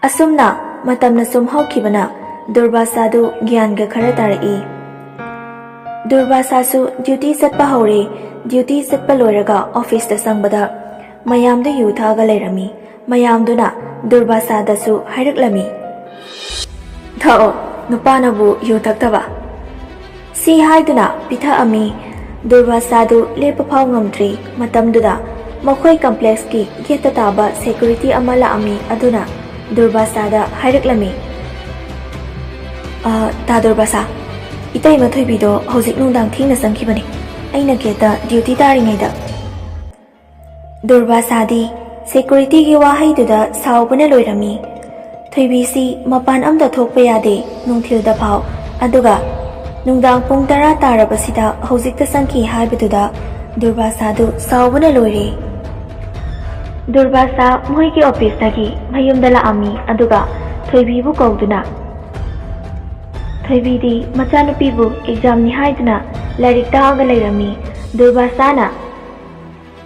ꯑꯁꯨꯝꯅ ꯃꯇꯝꯅ ꯁꯨꯝ ꯍꯧꯈꯤꯕꯅ ꯗꯨꯔꯕꯥꯁꯥꯗꯨ ꯒ꯭ꯌꯥꯟꯒ ꯈꯔ ꯇꯥꯔꯛꯏ꯫ ꯗꯨꯔꯕꯥꯁꯥꯁꯨ ꯗ꯭ꯌꯨꯇꯤ ꯆꯠꯄ ꯍꯧꯔꯦ꯫ ꯗ꯭ꯌꯨꯇꯤ ꯆꯠꯄ ꯂꯣꯏꯔꯒ ꯑꯣꯐꯤꯁꯇ ꯆꯪꯕꯗ ꯃꯌꯥꯝꯗꯨ ꯌꯨ ꯊꯛꯑꯒ ꯂꯩꯔꯝꯃꯤ꯫ ꯃꯌꯥꯝꯗꯨꯅ ꯗꯨꯔꯕꯥꯁꯥꯗꯁꯨ ꯍꯥꯏꯔꯛꯂꯝꯃꯤ, "ꯊꯛꯑꯣ, ꯅꯨꯄꯥꯅꯕꯨ ꯌꯨ ꯊꯛꯇꯕ?" ꯁꯤ ꯍꯥꯏꯗꯨꯅ ꯄꯤꯊꯛꯑꯝꯃꯤ꯫ ꯗꯨꯔꯕꯥꯁꯥꯗꯨ ꯂꯦꯞꯄ ꯐꯥꯎ ꯉꯝꯗ꯭ꯔꯤ꯫ ꯃꯇꯝꯗꯨꯗ ꯃꯈꯣꯏ ꯀꯝꯄ꯭ꯂꯦꯛꯁꯀꯤ ꯒꯦꯠꯇ ꯇꯥꯕ ꯁꯦꯀ꯭ꯌꯨꯔꯤꯇꯤ ꯑꯃ ꯂꯥꯛꯑꯝꯃꯤ꯫ ꯑꯗꯨꯅ ꯗꯨꯔꯕꯥꯁꯥꯗ ꯍꯥꯏꯔꯛꯂꯝꯃꯤ, "ꯑ, ꯇꯥ ꯗꯨꯔꯕꯥꯁꯥ, ꯏꯇꯩꯃ ꯊꯣꯏꯕꯤꯗꯣ ꯍꯧꯖꯤꯛ ꯅꯨꯡꯗꯥꯡ ꯊꯦꯡꯅ ꯆꯪꯈꯤꯕꯅꯤ꯫ ꯑꯩꯅ ꯒꯦꯠꯇ ꯗ꯭ꯌꯨꯇꯤ ꯇꯥꯔꯤꯉꯩꯗ꯫ ꯗꯨꯔꯕꯥꯁꯥꯗꯤ ꯁꯦꯀ꯭ꯌꯨꯔꯤꯇꯤꯒꯤ ꯋꯥꯍꯩꯗꯨꯗ ꯁꯥꯎꯕꯅ ꯂꯣꯏꯔꯝꯃꯤ꯫ ꯊꯣꯏꯕꯤꯁꯤ ꯃꯄꯥꯟ ꯑꯝꯇ ꯊꯣꯛꯄ ꯌꯥꯗꯦ ꯅꯨꯡꯊꯤꯜꯗ ꯐꯥꯎ꯫ ꯑꯗꯨꯒ ꯅꯨꯡꯗꯥꯡ ꯄꯨꯡ ꯇꯔꯥ ꯇꯥꯔꯕꯁꯤꯗ ꯍꯧꯖꯤꯛꯇ ꯆꯪꯈꯤ ꯍꯥꯏꯕꯗꯨꯗ ꯗꯨꯔꯕꯥꯁꯥꯗꯨ ꯁꯥꯎꯕꯅ ꯂꯣꯏꯔꯦ꯫ ꯗꯨꯔꯕꯥꯁꯥ ꯃꯣꯏꯒꯤ ꯑꯣꯐꯤꯁꯇꯒꯤ ꯃꯌꯨꯝꯗ ꯂꯥꯛꯑꯝꯃꯤ, ꯑꯗꯨꯒ ꯊꯣꯏꯕꯤꯕꯨ ꯀꯧꯗꯨꯅ꯫ ꯊꯣꯏꯕꯤꯗꯤ ꯃꯆꯥꯅꯨꯄꯤꯕꯨ ꯑꯦꯛꯖꯥꯝꯅꯤ ꯍꯥꯏꯗꯨꯅ ꯂꯥꯏꯔꯤꯛ ꯇꯥꯛꯑꯒ ꯂꯩꯔꯝꯃꯤ꯫ ꯗꯨꯔꯕꯥꯁꯥꯅ,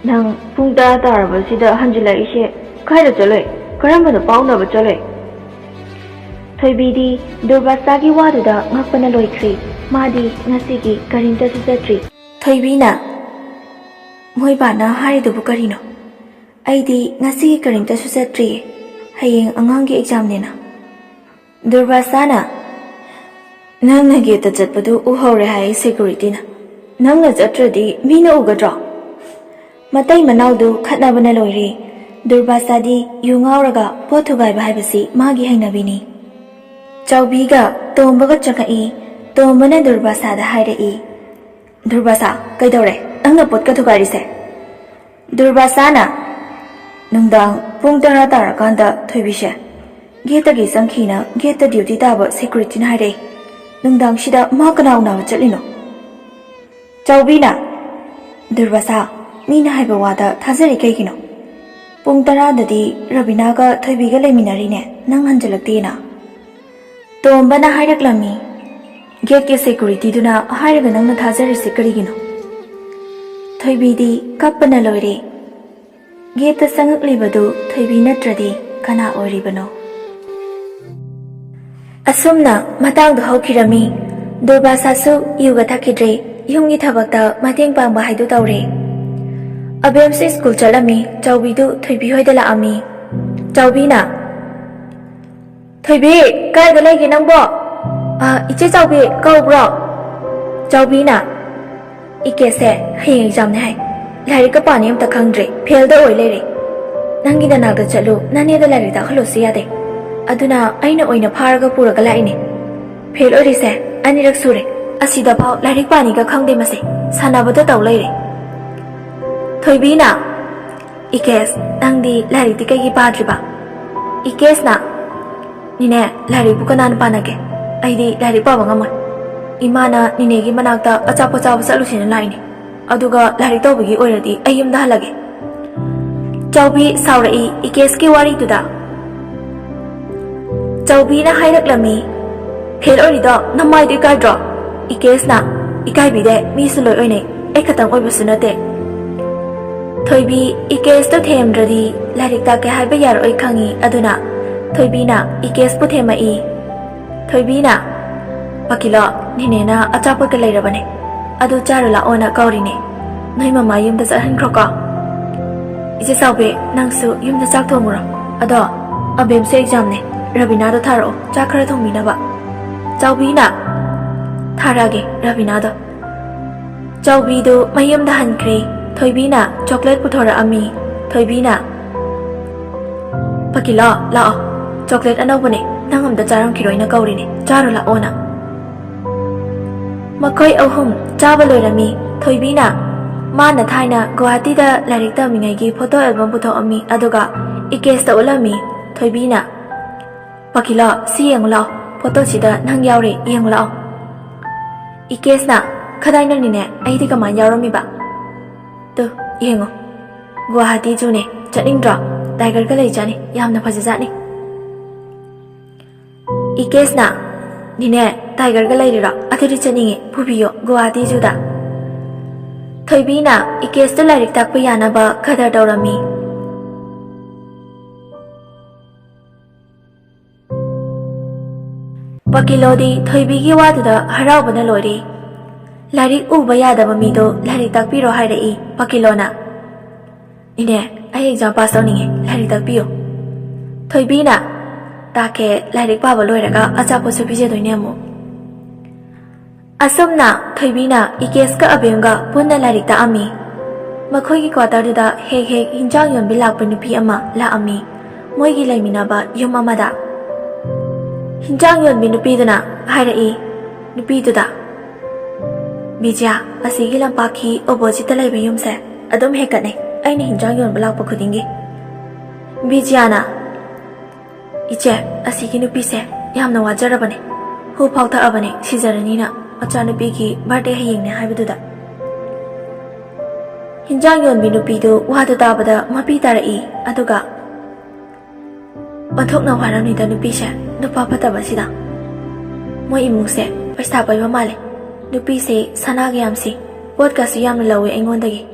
"ꯅꯪ ꯄꯨꯡ ꯇꯔꯥ ꯇꯥꯔꯕꯁꯤꯗ ꯍꯟꯖꯤꯜꯂꯛꯏꯁꯦ ꯀꯥꯏꯗ ꯆꯠꯂꯨꯏ? ꯀꯔꯝꯕ ꯅꯨꯄꯥ ꯎꯅꯕ ꯆꯠꯂꯨꯏ?" ꯊꯣꯏꯕꯤꯗꯤ ꯗꯨꯔꯕꯥꯁꯥꯒꯤ ꯋꯥꯗꯨꯗ ꯉꯛꯄꯅ ꯂꯣꯏꯈ꯭ꯔꯦ꯫ ꯃꯥꯗꯤ ꯉꯁꯤꯒꯤ ꯀꯔꯤꯝꯇꯁꯨ ꯆꯠꯇ꯭ꯔꯤ꯫ ꯊꯣꯏꯕꯤꯅ, "ꯃꯣꯏ ꯕꯥꯅ ꯍꯥꯏꯔꯤꯗꯨꯕꯨ ꯀꯔꯤꯅꯣ? ꯑꯩꯗꯤ ꯉꯁꯤꯒꯤ ꯀꯔꯤꯝꯇꯁꯨ ꯆꯠꯇ꯭ꯔꯤꯌꯦ꯫ ꯍꯌꯦꯡ ꯑꯉꯥꯡꯒꯤ ꯑꯦꯛꯖꯥꯝꯅꯦꯅ꯫" ꯗꯨꯔꯕꯥꯁꯥꯅ, "ꯅꯪꯅ ꯒꯦꯠꯇ ꯆꯠꯄꯗꯨ ꯎꯍꯧꯔꯦ ꯍꯥꯏ ꯁꯦꯀ꯭ꯌꯨꯔꯤꯇꯤꯅ꯫ ꯅꯪꯅ ꯆꯠꯇ꯭ꯔꯗꯤ ꯃꯤꯅ ꯎꯒꯗ꯭ꯔꯣ?" ꯃꯇꯩ ꯃꯅꯥꯎꯗꯨ ꯈꯠꯅꯕꯅ ꯂꯣꯏꯔꯦ꯫ ꯗꯨꯔꯕꯥꯁꯥꯗꯤ ꯌꯨ ꯉꯥꯎꯔꯒ ꯄꯣꯠ ꯊꯨꯒꯥꯏꯕ ꯍꯥꯏꯕꯁꯤ ꯃꯥꯒꯤ ꯍꯩꯅꯕꯤꯅꯤ꯫ ꯆꯥꯎꯕꯤꯒ ꯇꯣꯝꯕꯒ ꯆꯪꯉꯛꯏ꯫ ꯇꯣꯝꯕꯅ ꯗꯨꯔꯕꯥꯁꯥꯗ ꯍꯥꯏꯔꯛꯏ, "ꯗꯨꯔꯕꯥꯁꯥ, ꯀꯩꯗꯧꯔꯦ? ꯅꯪꯅ ꯄꯣꯠꯀ ꯊꯨꯒꯥꯏꯔꯤꯁꯦ?" ꯗꯨꯔꯕꯥꯁꯥꯅ, "ꯅꯨꯡꯗꯥꯡ ꯄꯨꯡ ꯇꯔꯥ ꯇꯥꯔꯀꯥꯟꯗ ꯊꯣꯏꯕꯤꯁꯦ ꯒꯦꯠꯇꯒꯤ ꯆꯪꯈꯤꯅ ꯒꯦꯠꯇ ꯗ꯭ꯌꯨꯇꯤ ꯇꯥꯕ ꯁꯦꯀ꯭ꯌꯨꯔꯤꯇꯤꯅ ꯍꯥꯏꯔꯛꯏ꯫ ꯅꯨꯡꯗꯥꯡꯁꯤꯗ ꯃꯥ ꯀꯅꯥ ꯎꯅꯕ ꯆꯠꯂꯤꯅꯣ?" ꯆꯥꯎꯕꯤꯅ, "ꯗꯨꯔꯕꯥꯁꯥ, ꯃꯤꯅ ꯍꯥꯏꯕ ꯋꯥꯗ ꯊꯥꯖꯔꯤ ꯀꯩꯒꯤꯅꯣ? ꯄꯨꯡ ꯇꯔꯥꯗꯗꯤ ꯔꯕꯤꯅꯥꯒ ꯊꯣꯏꯕꯤꯒ ꯂꯩꯃꯤꯟꯅꯔꯤꯅꯦ, ꯅꯪ ꯍꯟꯖꯤꯜꯂꯛꯇꯦꯅ꯫" ꯇꯣꯝꯕꯅ ꯍꯥꯏꯔꯛꯂꯝꯃꯤ, "ꯒꯦꯠꯀꯤ ꯁꯦꯀ꯭ꯌꯨꯔꯤꯇꯤꯗꯨꯅ ꯍꯥꯏꯔꯒ ꯅꯪꯅ ꯊꯥꯖꯔꯤꯁꯤ ꯀꯔꯤꯒꯤꯅꯣ?" ꯊꯣꯏꯕꯤꯗꯤ ꯀꯞꯄꯅ ꯂꯣꯏꯔꯦ꯫ ꯒꯦꯠꯇ ꯆꯪꯉꯛꯂꯤꯕꯗꯨ ꯊꯣꯏꯕꯤ ꯅꯠꯇ꯭ꯔꯗꯤ ꯀꯅꯥ ꯑꯣꯏꯔꯤꯕꯅꯣ? ꯑꯁꯨꯝꯅ ꯃꯇꯥꯡꯗꯨ ꯍꯧꯈꯤꯔꯝꯃꯤ꯫ ꯗꯨꯔꯕꯥꯁꯥꯁꯨ ꯌꯨꯒ ꯊꯛꯈꯤꯗ꯭ꯔꯦ꯫ ꯌꯨꯝꯒꯤ ꯊꯕꯛꯇ ꯃꯇꯦꯡ ꯄꯥꯡꯕ ꯍꯥꯏꯗꯨ ꯇꯧꯔꯦ꯫ ꯑꯕꯦꯝꯁꯨ ꯁ꯭ꯀꯨꯜ ꯆꯠꯂꯝꯃꯤ꯫ ꯆꯥꯎꯕꯤꯗꯨ ꯊꯣꯏꯕꯤ ꯍꯣꯏꯗ ꯂꯥꯛꯑꯝꯃꯤ꯫ ꯆꯥꯎꯕꯤꯅ, "ꯊꯣꯏꯕꯤ, ꯀꯥꯏꯗ ꯂꯩꯒꯦ ꯅꯪꯕꯣ? ꯑ, ꯏꯆꯦ ꯆꯥꯎꯕꯤ ꯀꯧꯕ꯭ꯔꯣ?" ꯆꯥꯎꯕꯤꯅ, "ꯏꯀꯦꯁꯦ ꯍꯌꯦꯡ ꯑꯦꯛꯖꯥꯝꯅꯦ ꯍꯥꯏ꯫ ꯂꯥꯏꯔꯤꯛꯀ ꯄꯥꯅꯤ ꯑꯝꯇ ꯈꯪꯗ꯭ꯔꯦ, ꯐꯦꯜꯗ ꯑꯣꯏ ꯂꯩꯔꯦ꯫ ꯅꯪꯒꯤ ꯅꯅꯥꯛꯇ ꯆꯠꯂꯨ, ꯅꯅꯦꯗ ꯂꯥꯏꯔꯤꯛ ꯇꯥꯛꯍꯜꯂꯨꯁꯨ ꯌꯥꯗꯦ꯫ ꯑꯗꯨꯅ ꯑꯩꯅ ꯑꯣꯏꯅ ꯐꯥꯔꯒ ꯄꯨꯔꯒ ꯂꯥꯛꯏꯅꯦ꯫ ꯐꯦꯜ ꯑꯣꯏꯔꯤꯁꯦ ꯑꯅꯤꯔꯛ ꯁꯨꯔꯦ꯫ ꯑꯁꯤꯗꯐꯥꯎ ꯂꯥꯏꯔꯤꯛ ꯄꯥꯅꯤꯒ ꯈꯪꯗꯦ ꯃꯁꯦ, ꯁꯥꯟꯅꯕꯗ ꯇꯧ ꯂꯩꯔꯦ꯫ ꯊꯣꯏꯕꯤꯅ, "ꯏꯀꯦꯁ, ꯅꯪꯗꯤ ꯂꯥꯏꯔꯤꯛꯇꯤ ꯀꯩꯒꯤ ꯄꯥꯗ꯭ꯔꯤꯕ?" ꯏꯀꯦꯁꯅ, "ꯅꯤꯅꯦ, ꯂꯥꯏꯔꯤꯛꯄꯨ ꯀꯅꯥꯅ ꯄꯥꯅꯒꯦ? ꯑꯩꯗꯤ ꯂꯥꯏꯔꯤꯛ ꯄꯥꯕ ꯉꯝꯃꯣꯏ꯫ ꯏꯃꯥꯅ ꯅꯤꯅꯦꯒꯤ ꯃꯅꯥꯛꯇ ꯑꯆꯥꯄꯣꯠ ꯆꯥꯕ ꯆꯠꯂꯨꯁꯦꯅ ꯂꯥꯛꯏꯅꯦ꯫ ꯑꯗꯨꯒ ꯂꯥꯏꯔꯤꯛ ꯇꯧꯕꯒꯤ ꯑꯣꯏꯔꯗꯤ ꯑꯩ ꯌꯨꯝꯗ ꯍꯜꯂꯒꯦ꯫" ꯆꯥꯎꯕꯤ ꯁꯥꯎꯔꯛꯏ ꯏꯀꯦꯁꯀꯤ ꯋꯥꯔꯤꯗꯨꯗ꯫ ꯆꯥꯎꯕꯤꯅ ꯍꯥꯏꯔꯛꯂꯝꯃꯤ, "ꯐꯦꯜ ꯑꯣꯏꯔꯤꯗꯣ ꯅꯃꯥꯏꯗꯨ ꯏꯀꯥꯏꯗ꯭ꯔꯣ? ꯏꯀꯦꯁꯅ ꯏꯀꯥꯏꯕꯤꯗꯦ, ꯃꯤꯁꯨ ꯂꯣꯏ ꯑꯣꯏꯅꯩ, ꯑꯩ ꯈꯛꯇꯪ ꯑꯣꯏꯕꯁꯨ ꯅꯠꯇꯦ꯫" ꯊꯣꯏꯕꯤ ꯏꯀꯦꯁꯇꯣ ꯊꯦꯝꯗ꯭ꯔꯗꯤ ꯂꯥꯏꯔꯤꯛ ꯇꯥꯛꯀꯦ ꯍꯥꯏꯕ ꯌꯥꯔꯛꯑꯣꯏ ꯈꯪꯉꯤ, ꯑꯗꯨꯅ ꯊꯣꯏꯕꯤꯅ ꯏꯀꯦꯁꯄꯨ ꯊꯦꯝꯃꯛꯏ꯫ ꯊꯣꯏꯕꯤꯅ, "ꯄꯀꯤꯂꯣ, ꯅꯤꯅꯦꯅ ꯑꯆꯥꯄꯣꯠꯀ ꯂꯩꯔꯕꯅꯦ, ꯑꯗꯨ ꯆꯥꯔꯨ ꯂꯥꯛꯑꯣꯅ ꯀꯧꯔꯤꯅꯦ꯫ ꯅꯣꯏ ꯃꯃꯥ ꯌꯨꯝꯗ ꯆꯠꯍꯟꯈ꯭ꯔꯣꯀꯣ꯫ ꯏꯆꯦ ꯆꯥꯎꯕꯤ, ꯅꯪꯁꯨ ꯌꯨꯝꯗ ꯆꯥꯛ ꯊꯣꯡꯉꯨꯔꯣ꯫ ꯑꯗꯣ ꯑꯕꯦꯝꯁꯨ ꯑꯦꯛꯖꯥꯝꯅꯦ, ꯔꯕꯤꯅꯥꯗꯣ ꯊꯥꯔꯛꯑꯣ ꯆꯥꯛ ꯈꯔ ꯊꯣꯡꯕꯤꯅꯕ꯫" ꯆꯥꯎꯕꯤꯅ, "ꯊꯥꯔꯛꯑꯒꯦ ꯔꯕꯤꯅꯥꯗꯣ꯫" ꯆꯥꯎꯕꯤꯗꯨ ꯃꯌꯨꯝꯗ ꯍꯟꯈ꯭ꯔꯦ꯫ ꯊꯣꯏꯕꯤꯅ ꯆꯣꯀ꯭ꯂꯦꯠ ꯄꯨꯊꯣꯔꯛꯑꯝꯃꯤ꯫ ꯊꯣꯏꯕꯤꯅ, "ꯄꯀꯤꯂꯣ, ꯂꯥꯛꯑꯣ, ꯆꯣꯀ꯭ꯂꯦꯠ ꯑꯅꯧꯕꯅꯦ, ꯅꯪ ꯑꯝꯇ ꯆꯥꯔꯝꯈꯤꯔꯣꯏꯅ ꯀꯧꯔꯤꯅꯦ, ꯆꯥꯔꯨ ꯂꯥꯛꯑꯣꯅ꯫" ꯃꯈꯣꯏ ꯑꯍꯨꯝ ꯆꯥꯕ ꯂꯣꯏꯔꯝꯃꯤ꯫ ꯊꯣꯏꯕꯤꯅ ꯃꯥꯅ ꯊꯥꯏꯅ ꯒꯨꯋꯥꯍꯥꯇꯤꯗ ꯂꯥꯏꯔꯤꯛ ꯇꯝꯃꯤꯉꯩꯒꯤ ꯐꯣꯇꯣ ꯑꯦꯜꯕꯝ ꯄꯨꯊꯣꯛꯑꯝꯃꯤ, ꯑꯗꯨꯒ ꯏꯀꯦꯁꯇ ꯎꯠꯂꯝꯃꯤ꯫ ꯊꯣꯏꯕꯤꯅ, "ꯄꯀꯤꯂꯣ, ꯁꯤ ꯌꯦꯡꯉꯨ ꯂꯥꯛꯑꯣ, ꯐꯣꯇꯣꯁꯤꯗ ꯅꯪ ꯌꯥꯎꯔꯦ, ꯌꯦꯡꯉꯨ ꯂꯥꯛꯑꯣ꯫" ꯏꯀꯦꯁꯅ, "ꯀꯗꯥꯏꯅꯣꯅꯤꯅꯦ, ꯑꯩꯗꯤ ꯀꯃꯥꯏꯅ ꯌꯥꯎꯔꯝꯃꯤꯕ?" "ꯇꯨ, ꯌꯦꯡꯉꯣ, ꯒꯨꯋꯥꯍꯥꯇꯤ ꯖꯨꯅꯦ, ꯆꯠꯅꯤꯡꯗ꯭ꯔꯣ? ꯇꯥꯏꯒꯔꯒ ꯂꯩꯖꯥꯠꯅꯤ, ꯌꯥꯝꯅ ꯐꯖꯖꯥꯠꯅꯤ꯫" ꯏꯀꯦꯁꯅ, "ꯅꯤꯅꯦ, ꯇꯥꯏꯒꯔꯒ ꯂꯩꯔꯤꯔꯣ? ꯑꯗꯨꯗꯤ ꯆꯠꯅꯤꯡꯉꯤ, ꯄꯨꯕꯤꯌꯣ ꯒꯨꯋꯥꯍꯥꯇꯤ ꯖꯨꯗ꯫" ꯊꯣꯏꯕꯤꯅ ꯏꯀꯦꯁꯇ ꯂꯥꯏꯔꯤꯛ ꯇꯥꯛꯄ ꯌꯥꯅꯕ ꯈꯗꯔ ꯇꯧꯔꯝꯃꯤ꯫ ꯄꯀꯤꯂꯣꯗꯤ ꯊꯣꯏꯕꯤꯒꯤ ꯋꯥꯗꯨꯗ ꯍꯔꯥꯎꯕꯅ ꯂꯣꯏꯔꯦ꯫ ꯂꯥꯏꯔꯤꯛ ꯎꯕ ꯌꯥꯗꯕ ꯃꯤꯗꯣ ꯂꯥꯏꯔꯤꯛ ꯇꯥꯛꯄꯤꯔꯣ ꯍꯥꯏꯔꯛꯏ ꯄꯀꯤꯂꯣꯅ꯫ "ꯏꯅꯦ, ꯑꯩ ꯑꯦꯛꯖꯥꯝ ꯄꯥꯁ ꯇꯧꯅꯤꯡꯉꯦ, ꯂꯥꯏꯔꯤꯛ ꯇꯥꯛꯄꯤꯌꯨ꯫" ꯊꯣꯏꯕꯤꯅ, "ꯇꯥꯛꯀꯦ, ꯂꯥꯏꯔꯤꯛ ꯄꯥꯕ ꯂꯣꯏꯔꯒ ꯑꯆꯥꯄꯣꯠꯁꯨ ꯄꯤꯖꯗꯣꯏꯅꯦ ꯑꯃꯨꯛ꯫" ꯑꯁꯨꯝꯅ ꯊꯣꯏꯕꯤꯅ ꯏꯀꯦꯁꯀ ꯑꯕꯦꯝꯒ ꯄꯨꯟꯅ ꯂꯥꯏꯔꯤꯛ ꯇꯥꯛꯑꯝꯃꯤ꯫ ꯃꯈꯣꯏꯒꯤ ꯀ꯭ꯋꯥꯇꯔꯗꯨꯗ ꯍꯦꯛ ꯍꯦꯛ ꯍꯤꯟꯖꯥꯡ ꯌꯣꯟꯕꯤ ꯂꯥꯛꯄ ꯅꯨꯄꯤ ꯑꯃ ꯂꯥꯛꯑꯝꯃꯤ, ꯃꯣꯏꯒꯤ ꯂꯩꯃꯤꯟꯅꯕ ꯌꯨꯝ ꯑꯃꯗ꯫ ꯍꯤꯟꯖꯥꯡ ꯌꯣꯟꯕꯤ ꯅꯨꯄꯤꯗꯨꯅ ꯍꯥꯏꯔꯛꯏ ꯅꯨꯄꯤꯗꯨꯗ, ꯕꯤꯖꯌꯥ, ꯑꯁꯤꯒꯤ ꯂꯝꯄꯥꯛꯀꯤ ꯑꯣꯄꯣꯖꯤꯠꯇ ꯂꯩꯕ ꯌꯨꯝꯁꯦ ꯑꯗꯨꯝ ꯍꯦꯛꯀꯠꯅꯩ, ꯑꯩꯅ ꯍꯤꯟꯖꯥꯡ ꯌꯣꯟꯕ ꯂꯥꯛꯄ ꯈꯨꯗꯤꯡꯒꯤ꯫ ꯕꯤꯖꯌꯥꯅ, "ꯏꯆꯦ, ꯑꯁꯤꯒꯤ ꯅꯨꯄꯤꯁꯦ ꯌꯥꯝꯅ ꯋꯥꯖꯔꯕꯅꯦ, ꯍꯨ ꯐꯥꯎ ꯊꯛꯑꯕꯅꯦ, ꯁꯤꯖꯔꯅꯤꯅ, ꯃꯆꯥꯅꯨꯄꯤꯒꯤ ꯕꯥꯔꯗꯦ ꯍꯌꯦꯡꯅꯦ" ꯍꯥꯏꯕꯗꯨꯗ꯫ ꯍꯤꯟꯖꯥꯡ ꯌꯣꯟꯕꯤ ꯅꯨꯄꯤꯗꯨ ꯋꯥꯗꯨ ꯇꯥꯕꯗ ꯃꯄꯤ ꯇꯥꯔꯛꯏ, ꯑꯗꯨꯒ ꯑꯣꯟꯊꯣꯛꯅ ꯋꯥꯔꯝꯅꯤꯗ ꯅꯨꯄꯤꯁꯦ, ꯅꯨꯄꯥ ꯐꯠꯇꯕꯁꯤꯗ꯫ ꯃꯣꯏ ꯏꯃꯨꯡꯁꯦ ꯄꯩꯁꯥ ꯄꯥꯏꯕ ꯃꯥꯜꯂꯦ꯫ ꯅꯨꯄꯤꯁꯦ ꯁꯅꯥꯒ ꯌꯥꯝ ꯁꯤ, ꯄꯣꯠꯀꯁꯨ ꯌꯥꯝꯅ ꯂꯧꯋꯦ ꯑꯩꯉꯣꯟꯗꯒꯤ꯫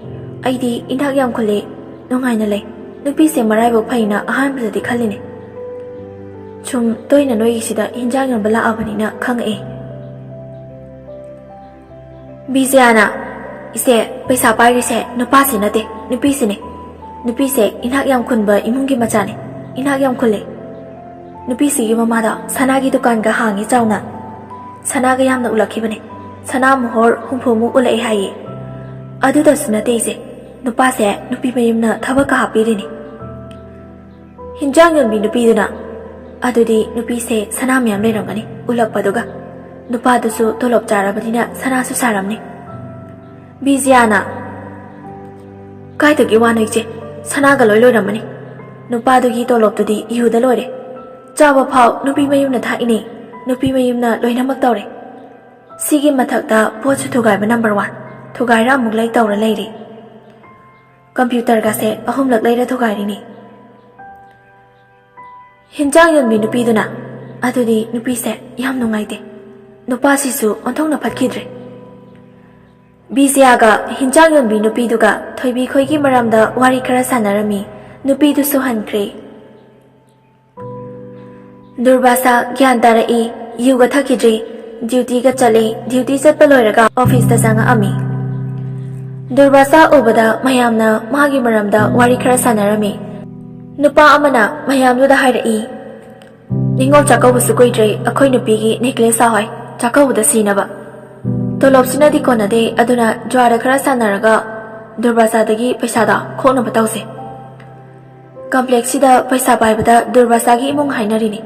ꯑꯩꯗꯤ ꯏꯅꯥꯛ ꯌꯥꯝ ꯈꯨꯜꯂꯦ, ꯅꯨꯡꯉꯥꯏꯅ ꯂꯩ꯫ ꯅꯨꯄꯤꯁꯦ ꯃꯔꯥꯏꯕꯛ ꯐꯩꯅ ꯑꯍꯥꯟꯕꯗꯗꯤ ꯈꯜꯂꯤꯅꯦ꯫ ꯁꯨꯝ ꯇꯣꯏꯅ ꯅꯣꯏꯒꯤꯁꯤꯗ ꯍꯤꯟꯖꯥꯡ ꯌꯣꯟꯕ ꯂꯥꯛꯑꯕꯅꯤꯅ ꯈꯪꯉꯛꯑꯦ꯫ ꯕꯤꯖꯌꯥꯅ, "ꯏꯆꯦ, ꯄꯩꯁꯥ ꯄꯥꯏꯔꯤꯁꯦ ꯅꯨꯄꯥꯁꯤ ꯅꯠꯇꯦ, ꯅꯨꯄꯤꯁꯤꯅꯦ꯫ ꯅꯨꯄꯤꯁꯦ ꯏꯅꯥꯛ ꯌꯥꯝ ꯈꯨꯟꯕ ꯏꯃꯨꯡꯒꯤ ꯃꯆꯥꯅꯦ, ꯏꯅꯥꯛ ꯌꯥꯝ ꯈꯨꯜꯂꯦ꯫ ꯅꯨꯄꯤꯁꯤꯒꯤ ꯃꯃꯥꯗ ꯁꯅꯥꯒꯤ ꯗꯨꯀꯥꯟꯒ ꯍꯥꯡꯉꯤ ꯆꯥꯎꯅ꯫ ꯁꯅꯥꯒ ꯌꯥꯝꯅ ꯎꯠꯂꯛꯈꯤꯕꯅꯦ꯫ ꯁꯅꯥ ꯃꯣꯍꯣꯔ ꯍꯨꯝꯐꯨꯃꯨꯛ ꯎꯠꯂꯛꯑꯦ ꯍꯥꯏꯌꯦ꯫ ꯑꯗꯨꯗꯁꯨ ꯅꯠꯇꯦ ꯏꯆꯦ, ꯅꯨꯄꯥꯁꯦ ꯅꯨꯄꯤ ꯃꯌꯨꯝꯅ ꯊꯕꯛꯀ ꯍꯥꯞꯄꯤꯔꯤꯅꯤ"꯫ ꯍꯤꯟꯖꯥꯡ ꯌꯣꯟꯕꯤ ꯅꯨꯄꯤꯗꯨꯅ, "ꯑꯗꯨꯗꯤ ꯅꯨꯄꯤꯁꯦ ꯁꯅꯥ ꯃꯌꯥꯝ ꯂꯩꯔꯝꯒꯅꯤ ꯎꯠꯂꯛꯄꯗꯨꯒ꯫ ꯅꯨꯄꯥꯗꯨꯁꯨ ꯇꯣꯂꯣꯞ ꯆꯥꯔꯕꯅꯤꯅ ꯁꯅꯥꯁꯨ ꯁꯥꯔꯝꯅꯤ"꯫ ꯕꯤꯖꯌꯥꯅ, "ꯀꯥꯏꯗꯒꯤ ꯋꯥꯅꯣ ꯏꯆꯦ? ꯁꯅꯥꯒ ꯂꯣꯏ ꯂꯣꯏꯔꯝꯃꯅꯤ꯫ ꯅꯨꯄꯥꯗꯨꯒꯤ ꯇꯣꯂꯣꯞꯇꯨꯗꯤ ꯌꯨꯗ ꯂꯣꯏꯔꯦ꯫ ꯆꯥꯕ ꯐꯥꯎ ꯅꯨꯄꯤ ꯃꯌꯨꯝꯅ ꯊꯥꯛꯏꯅꯦ꯫ ꯅꯨꯄꯤ ꯃꯌꯨꯝꯅ ꯂꯣꯏꯅꯃꯛ ꯇꯧꯔꯦ꯫ ꯁꯤꯒꯤ ꯃꯊꯛꯇ ꯄꯣꯠꯁꯨ ꯊꯨꯒꯥꯏꯕ ꯅꯝꯕꯔ ꯋꯥꯟ꯫ ꯊꯨꯒꯥꯏꯔ ꯑꯃꯨꯛ ꯂꯩ ꯇꯧꯔ ꯂꯩꯔꯦ꯫ ꯀꯝꯄ꯭ꯌꯨꯇꯔꯒꯁꯦ ꯑꯍꯨꯝꯂꯛ ꯂꯩꯔ ꯊꯨꯒꯥꯏꯔꯤꯅꯤ"꯫ ꯍꯤꯟꯖꯥꯡ ꯌꯣꯟꯕꯤ ꯅꯨꯄꯤꯗꯨꯅ, "ꯑꯗꯨꯗꯤ ꯅꯨꯄꯤꯁꯦ ꯌꯥꯝ ꯅꯨꯡꯉꯥꯏꯇꯦ꯫ ꯅꯨꯄꯥꯁꯤꯁꯨ ꯑꯣꯟꯊꯣꯛꯅ ꯐꯠꯈꯤꯗ꯭ꯔꯦ"꯫ ꯕꯤꯖꯌꯥꯒ ꯍꯤꯟꯖꯥꯡ ꯌꯣꯟꯕꯤ ꯅꯨꯄꯤꯗꯨꯒ ꯊꯣꯏꯕꯤ ꯈꯣꯏꯒꯤ ꯃꯔꯝꯗ ꯋꯥꯔꯤ ꯈꯔ ꯁꯥꯟꯅꯔꯝꯃꯤ꯫ ꯅꯨꯄꯤꯗꯨꯁꯨ ꯍꯟꯈ꯭ꯔꯦ꯫ ꯗꯨꯔꯕꯥꯁꯥ ꯒ꯭ꯌꯥꯟ ꯇꯥꯔꯛꯏ꯫ ꯌꯨꯒ ꯊꯛꯈꯤꯗ꯭ꯔꯤ꯫ ꯗ꯭ꯌꯨꯇꯤꯒ ꯆꯠꯂꯤ꯫ ꯗ꯭ꯌꯨꯇꯤ ꯆꯠꯄ ꯂꯣꯏꯔꯒ ꯑꯣꯐꯤꯁꯇ ꯆꯪꯉꯛꯑꯝꯃꯤ꯫ ꯗꯨꯔꯕꯥꯁꯥ ꯎꯕꯗ ꯃꯌꯥꯝꯅ ꯃꯥꯒꯤ ꯃꯔꯝꯗ ꯋꯥꯔꯤ ꯈꯔ ꯁꯥꯟꯅꯔꯝꯃꯤ꯫ ꯅꯨꯄꯥ ꯑꯃꯅ ꯃꯌꯥꯝꯗꯨꯗ ꯍꯥꯏꯔꯛꯏ, "ꯅꯤꯉꯣꯜ ꯆꯥꯛꯀꯧꯕꯁꯨ ꯀꯨꯏꯗ꯭ꯔꯦ, ꯑꯩꯈꯣꯏ ꯅꯨꯄꯤꯒꯤ ꯅꯦꯀ꯭ꯂꯦꯁ ꯁꯥꯍꯣꯏ, ꯆꯥꯛꯀꯧꯕꯗ ꯁꯤꯅꯕ꯫ ꯇꯣꯂꯣꯞꯁꯤꯅꯗꯤ ꯀꯣꯟꯅꯗꯦ, ꯑꯗꯨꯅ ꯖꯨꯋꯥꯗ ꯈꯔ ꯁꯥꯟꯅꯔꯒ ꯗꯨꯔꯕꯥꯁꯥꯗꯒꯤ ꯄꯩꯁꯥꯗꯣ ꯈꯣꯛꯅꯕ ꯇꯧꯁꯦ"꯫ ꯀꯝꯄ꯭ꯂꯦꯛꯁꯁꯤꯗ ꯄꯩꯁꯥ ꯄꯥꯏꯕꯗ ꯗꯨꯔꯕꯥꯁꯥꯒꯤ ꯏꯃꯨꯡ ꯍꯥꯏꯅꯔꯤꯅꯤ꯫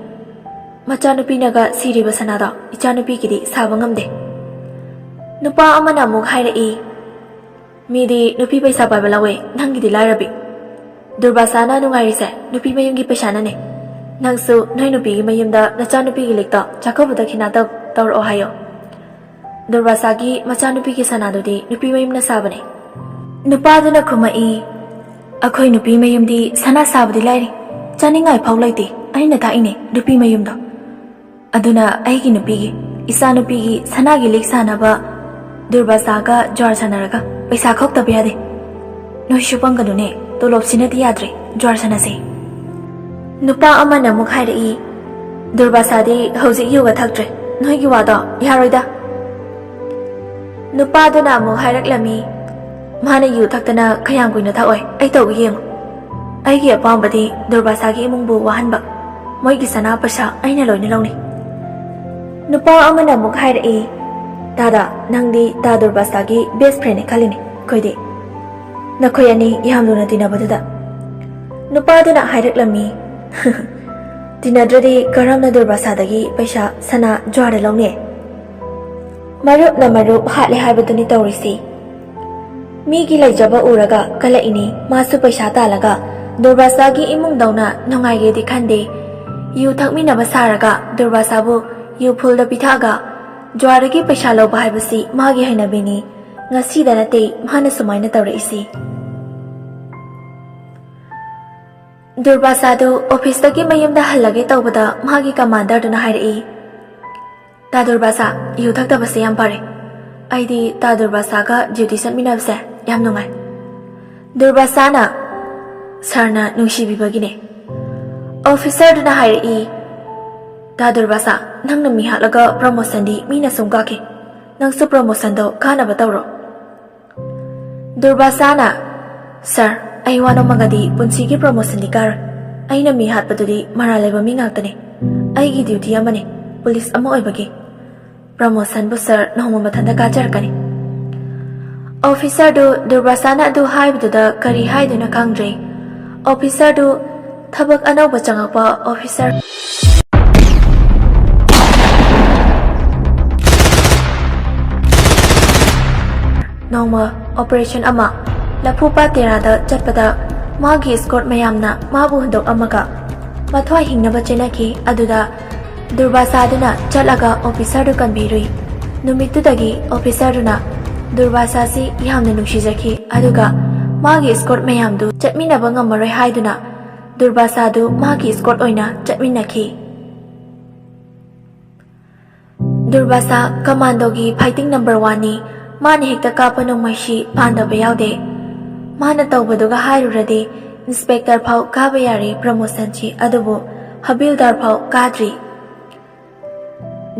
ꯃꯆꯥꯅꯨꯄꯤꯅꯒ ꯁꯤꯔꯤꯕ ꯁꯅꯥꯗꯣ ꯏꯆꯥꯅꯨꯄꯤꯒꯤꯗꯤ ꯁꯥꯕ ꯉꯝꯗꯦ꯫ ꯅꯨꯄꯥ ꯑꯃꯅ ꯑꯃꯨꯛ ꯍꯥꯏꯔꯛꯏ, "ꯃꯤꯗꯤ ꯅꯨꯄꯤ ꯄꯩꯁꯥ ꯄꯥꯏꯕ ꯂꯧꯋꯦ, ꯅꯪꯒꯤꯗꯤ ꯂꯥꯏꯔꯕꯤ꯫ ꯗꯨꯔꯕꯥꯁꯥꯅ ꯅꯨꯡꯉꯥꯏꯔꯤꯁꯦ ꯅꯨꯄꯤ ꯃꯌꯨꯝꯒꯤ ꯄꯩꯁꯥꯅꯅꯦ꯫ ꯅꯪꯁꯨ ꯅꯣꯏ ꯅꯨꯄꯤꯒꯤ ꯃꯌꯨꯝꯗ ꯅꯆꯥꯅꯨꯄꯤꯒꯤ ꯂꯤꯛꯇꯣ ꯆꯥꯛꯀꯧꯕꯗ ꯈꯤꯅꯥ ꯇꯧ-, ꯇꯧꯔꯛꯑꯣ ꯍꯥꯏꯌꯣ꯫ ꯗꯨꯔꯕꯥꯁꯥꯒꯤ ꯃꯆꯥꯅꯨꯄꯤꯒꯤ ꯁꯅꯥꯗꯨꯗꯤ ꯅꯨꯄꯤ ꯃꯌꯨꯝꯅ ꯁꯥꯕꯅꯦ꯫" ꯅꯨꯄꯥꯗꯨꯅ ꯈꯨꯝꯃꯛꯏ, "ꯑꯩꯈꯣꯏ ꯅꯨꯄꯤ ꯃꯌꯨꯝꯗꯤ ꯁꯅꯥ ꯁꯥꯕꯗꯤ ꯂꯥꯏꯔꯤ, ꯆꯥꯅꯤꯡꯉꯥꯏ ꯐꯥꯎ ꯂꯩꯇꯦ꯫ ꯑꯩꯅ ꯊꯥꯛꯏꯅꯦ ꯅꯨꯄꯤ ꯃꯌꯨꯝꯗꯣ꯫ ꯑꯗꯨꯅ ꯑꯩꯒꯤ ꯅꯨꯄꯤꯒꯤ, ꯏꯆꯥ ꯅꯨꯄꯤꯒꯤ ꯁꯅꯥꯒꯤ ꯂꯤꯛ ꯁꯥꯅꯕ ꯗꯨꯔꯕꯥꯁꯥꯒ ꯖ꯭ꯋꯥꯔ ꯁꯥꯟꯅꯔꯒ ꯄꯩꯁꯥ ꯈꯣꯛꯇꯕ ꯌꯥꯗꯦ꯫ ꯅꯣꯏꯁꯨ ꯄꯪꯒꯅꯨꯅꯦ, ꯇꯣꯂꯣꯞꯁꯤꯅꯗꯤ ꯌꯥꯗ꯭ꯔꯦ ꯖ꯭ꯋꯥꯔ ꯁꯥꯟꯅꯁꯦ꯫" ꯅꯨꯄꯥ ꯑꯃꯅ ꯑꯃꯨꯛ ꯍꯥꯏꯔꯛꯏ, "ꯗꯨꯔꯕꯥꯁꯥꯗꯤ ꯍꯧꯖꯤꯛ ꯌꯨꯒ ꯊꯛꯇ꯭ꯔꯦ, ꯅꯣꯏꯒꯤ ꯋꯥꯗꯣ ꯌꯥꯔꯣꯏꯗ꯫" ꯅꯨꯄꯥꯗꯨꯅ ꯑꯃꯨꯛ ꯍꯥꯏꯔꯛꯂꯝꯃꯤ, "ꯃꯥꯅ ꯌꯨ ꯊꯛꯇꯅ ꯀꯌꯥꯝ ꯀꯨꯏꯅ ꯊꯛꯑꯣꯏ? ꯑꯩ ꯇꯧꯒꯦ ꯌꯦꯡꯉꯨ꯫ ꯑꯩꯒꯤ ꯑꯄꯥꯝꯕꯗꯤ ꯗꯨꯔꯕꯥꯁꯥꯒꯤ ꯏꯃꯨꯡꯕꯨ ꯋꯥꯍꯟꯕ꯫ ꯃꯣꯏꯒꯤ ꯁꯅꯥ ꯄꯩꯁꯥ ꯑꯩꯅ ꯂꯣꯏꯅ ꯂꯧꯅꯤ꯫" ꯅꯨꯄꯥ ꯑꯃꯅ ꯑꯃꯨꯛ ꯍꯥꯏꯔꯛꯏ, "ꯇꯥꯗ, ꯅꯪꯗꯤ ꯇꯥ ꯗꯨꯔꯕꯥꯁꯥꯒꯤ best friendꯅꯦ ꯈꯜꯂꯤꯅꯦ ꯑꯩꯈꯣꯏꯗꯤ, ꯅꯈꯣꯏ ꯑꯅꯤ ꯌꯥꯝ ꯂꯨꯅ ꯇꯤꯟꯅꯕꯗꯨꯗ꯫" ꯅꯨꯄꯥꯗꯨꯅ ꯍꯥꯏꯔꯛꯂꯝꯃꯤ, "ꯇꯤꯟꯅꯗ꯭ꯔꯗꯤ ꯀꯔꯝꯅ ꯗꯨꯔꯕꯥꯁꯥꯗꯒꯤ ꯄꯩꯁꯥ, ꯁꯅꯥ, ꯖ꯭ꯋꯥꯔ ꯂꯧꯅꯤ?" ꯃꯔꯨꯞꯅ ꯃꯔꯨꯞ ꯍꯥꯠꯂꯦ ꯍꯥꯏꯕꯗꯨꯅꯤ ꯇꯧꯔꯤꯁꯤ꯫ ꯃꯤꯒꯤ ꯂꯩꯖꯕ ꯎꯔꯒ ꯀꯜꯂꯛꯏꯅꯤ, ꯃꯥꯁꯨ ꯄꯩꯁꯥ ꯇꯥꯜꯂꯒ ꯗꯨꯔꯕꯥꯁꯥꯒꯤ ꯏꯃꯨꯡꯗꯧꯅ ꯅꯨꯡꯉꯥꯏꯒꯦꯗꯤ ꯈꯟꯗꯦ꯫ ꯌꯨ ꯊꯛꯃꯤꯟꯅꯕ ꯁꯥꯔꯒ ꯗꯨꯔꯕꯥꯁꯥꯕꯨ ꯌꯨ ꯐꯨꯜꯗ ꯄꯤꯊꯛꯑꯒ ꯖ꯭ꯋꯥꯔꯗꯒꯤ ꯄꯩꯁꯥ ꯂꯧꯕ ꯍꯥꯏꯕꯁꯤ ꯃꯥꯒꯤ ꯍꯩꯅꯕꯤꯅꯤ꯫ ꯉꯁꯤꯗ ꯅꯠꯇꯦ ꯃꯥꯅ ꯁꯨꯃꯥꯏꯅ ꯇꯧꯔꯛꯏꯁꯤ꯫ ꯗꯨꯔꯕꯥꯁꯥꯗꯨ ꯑꯣꯐꯤꯁꯇꯒꯤ ꯃꯌꯨꯝꯗ ꯍꯜꯂꯒꯦ ꯇꯧꯕꯗ ꯃꯥꯒꯤ ꯀꯃꯥꯟꯗꯔꯗꯨꯅ ꯍꯥꯏꯔꯛꯏ, "ꯇꯥ ꯗꯨꯔꯕꯥꯁꯥ, ꯌꯨ ꯊꯛꯇꯕꯁꯦ ꯌꯥꯝ ꯐꯔꯦ꯫ ꯑꯩꯗꯤ ꯇꯥ ꯗꯨꯔꯕꯥꯁꯥꯒ ꯗ꯭ꯌꯨꯇꯤ ꯆꯠꯃꯤꯟꯅꯕꯁꯦ ꯌꯥꯝ ꯅꯨꯡꯉꯥꯏ꯫" ꯗꯨꯔꯕꯥꯁꯥꯅ, "ꯁꯥꯔꯅ ꯅꯨꯡꯁꯤꯕꯤꯕꯒꯤꯅꯦ꯫" ꯑꯣꯐꯤꯁꯔꯗꯨꯅ ꯍꯥꯏꯔꯛꯏ, "ꯇꯥ ꯗꯨꯔꯕꯥꯁꯥ, ꯅꯪꯅ ꯃꯤ ꯍꯥꯠꯂꯒ ꯄ꯭ꯔꯃꯣꯁꯟꯗꯤ ꯃꯤꯅ ꯁꯨꯝ ꯀꯥꯈꯤ꯫ ꯅꯪꯁꯨ ꯄ꯭ꯔꯃꯣꯁꯟꯗꯣ ꯀꯥꯅꯕ ꯇꯧꯔꯣ꯫" ꯗꯨꯔꯕꯥꯁꯥꯅ, "ꯁꯥꯔ, ꯑꯩ ꯋꯥꯅꯣꯝꯃꯒꯗꯤ ꯄꯨꯟꯁꯤꯒꯤ ꯄ꯭ꯔꯃꯣꯁꯟꯗꯤ ꯀꯥꯔꯣꯏ꯫ ꯑꯩꯅ ꯃꯤ ꯍꯥꯠꯄꯗꯨꯗꯤ ꯃꯔꯥꯜ ꯂꯩꯕ ꯃꯤ ꯉꯥꯛꯇꯅꯤ꯫ ꯑꯩꯒꯤ ꯗ꯭ꯌꯨꯇꯤ ꯑꯃꯅꯤ, ꯄꯨꯂꯤꯁ ꯑꯃ ꯑꯣꯏꯕꯒꯤ꯫ ꯄ꯭ꯔꯃꯣꯁꯟꯕꯨ ꯁꯥꯔ ꯅꯣꯡꯃ ꯃꯊꯟꯇ ꯀꯥꯖꯔꯛꯀꯅꯤ꯫" ꯑꯣꯐꯤꯁꯔꯗꯨ ꯗꯨꯔꯕꯥꯁꯥꯅ ꯑꯗꯨ ꯍꯥꯏꯕꯗꯨꯗ ꯀꯔꯤ ꯍꯥꯏꯗꯣꯏꯅꯣ ꯈꯪꯗ꯭ꯔꯦ꯫ ꯑꯣꯐꯤꯁꯔꯗꯨ ꯊꯕꯛ ꯑꯅꯧꯕ ꯆꯪꯉꯛꯄ ꯑꯣꯐꯤꯁꯔ ꯅꯣꯡꯃ ꯑꯣꯄꯔꯦꯁꯟ ꯑꯃ ꯂꯐꯨꯄꯥꯠ ꯇꯦꯔꯥꯗ ꯆꯠꯄꯗ ꯃꯥꯒꯤ ꯏꯁꯀꯣꯔꯠ ꯃꯌꯥꯝꯅ ꯃꯥꯕꯨ ꯍꯨꯟꯗꯣꯛꯑꯝꯃꯒ ꯃꯊ꯭ꯋꯥꯏ ꯍꯤꯡꯅꯕ ꯆꯦꯟꯅꯈꯤ꯫ ꯑꯗꯨꯗ ꯗꯨꯔꯕꯥꯁꯥꯗꯨꯅ ꯆꯠꯂꯒ ꯑꯣꯐꯤꯁꯔꯗꯨ ꯀꯟꯕꯤꯔꯨꯏ꯫ ꯅꯨꯃꯤꯠꯇꯨꯗꯒꯤ ꯑꯣꯐꯤꯁꯔꯗꯨꯅ ꯗꯨꯔꯕꯥꯁꯥꯁꯤ ꯌꯥꯝꯅ ꯅꯨꯡꯁꯤꯖꯈꯤ꯫ ꯑꯗꯨꯒ ꯃꯥꯒꯤ ꯏꯁꯀꯣꯔꯠ ꯃꯌꯥꯝꯗꯨ ꯆꯠꯃꯤꯟꯅꯕ ꯉꯝꯃꯔꯣꯏ ꯍꯥꯏꯗꯨꯅ ꯗꯨꯔꯕꯥꯁꯥꯗꯨ ꯃꯥꯒꯤ ꯏꯁꯀꯣꯔꯠ ꯑꯣꯏꯅ ꯆꯠꯃꯤꯟꯅꯈꯤ꯫ ꯗꯨꯔꯕꯥꯁꯥ ꯀꯃꯥꯟꯗꯣꯒꯤ ꯐꯥꯏꯇꯤꯡ ꯅꯝꯕꯔ ꯋꯥꯟꯅꯤ꯫ ꯃꯥꯅ ꯍꯦꯛꯇ ꯀꯥꯞꯄ ꯅꯣꯡꯃꯩꯁꯤ ꯄꯥꯟꯗꯕ ꯌꯥꯎꯗꯦ꯫ ꯃꯥꯅ ꯇꯧꯕꯗꯨꯒ ꯍꯥꯏꯔꯨꯔꯗꯤ ꯏꯟꯁꯄꯦꯛꯇꯔ ꯐꯥꯎ ꯀꯥꯕ ꯌꯥꯔꯦ ꯄ꯭ꯔꯃꯣꯁꯟꯁꯤ, ꯑꯗꯨꯕꯨ ꯍꯕꯤꯜꯗꯥꯔ ꯐꯥꯎ ꯀꯥꯗ꯭ꯔꯤ꯫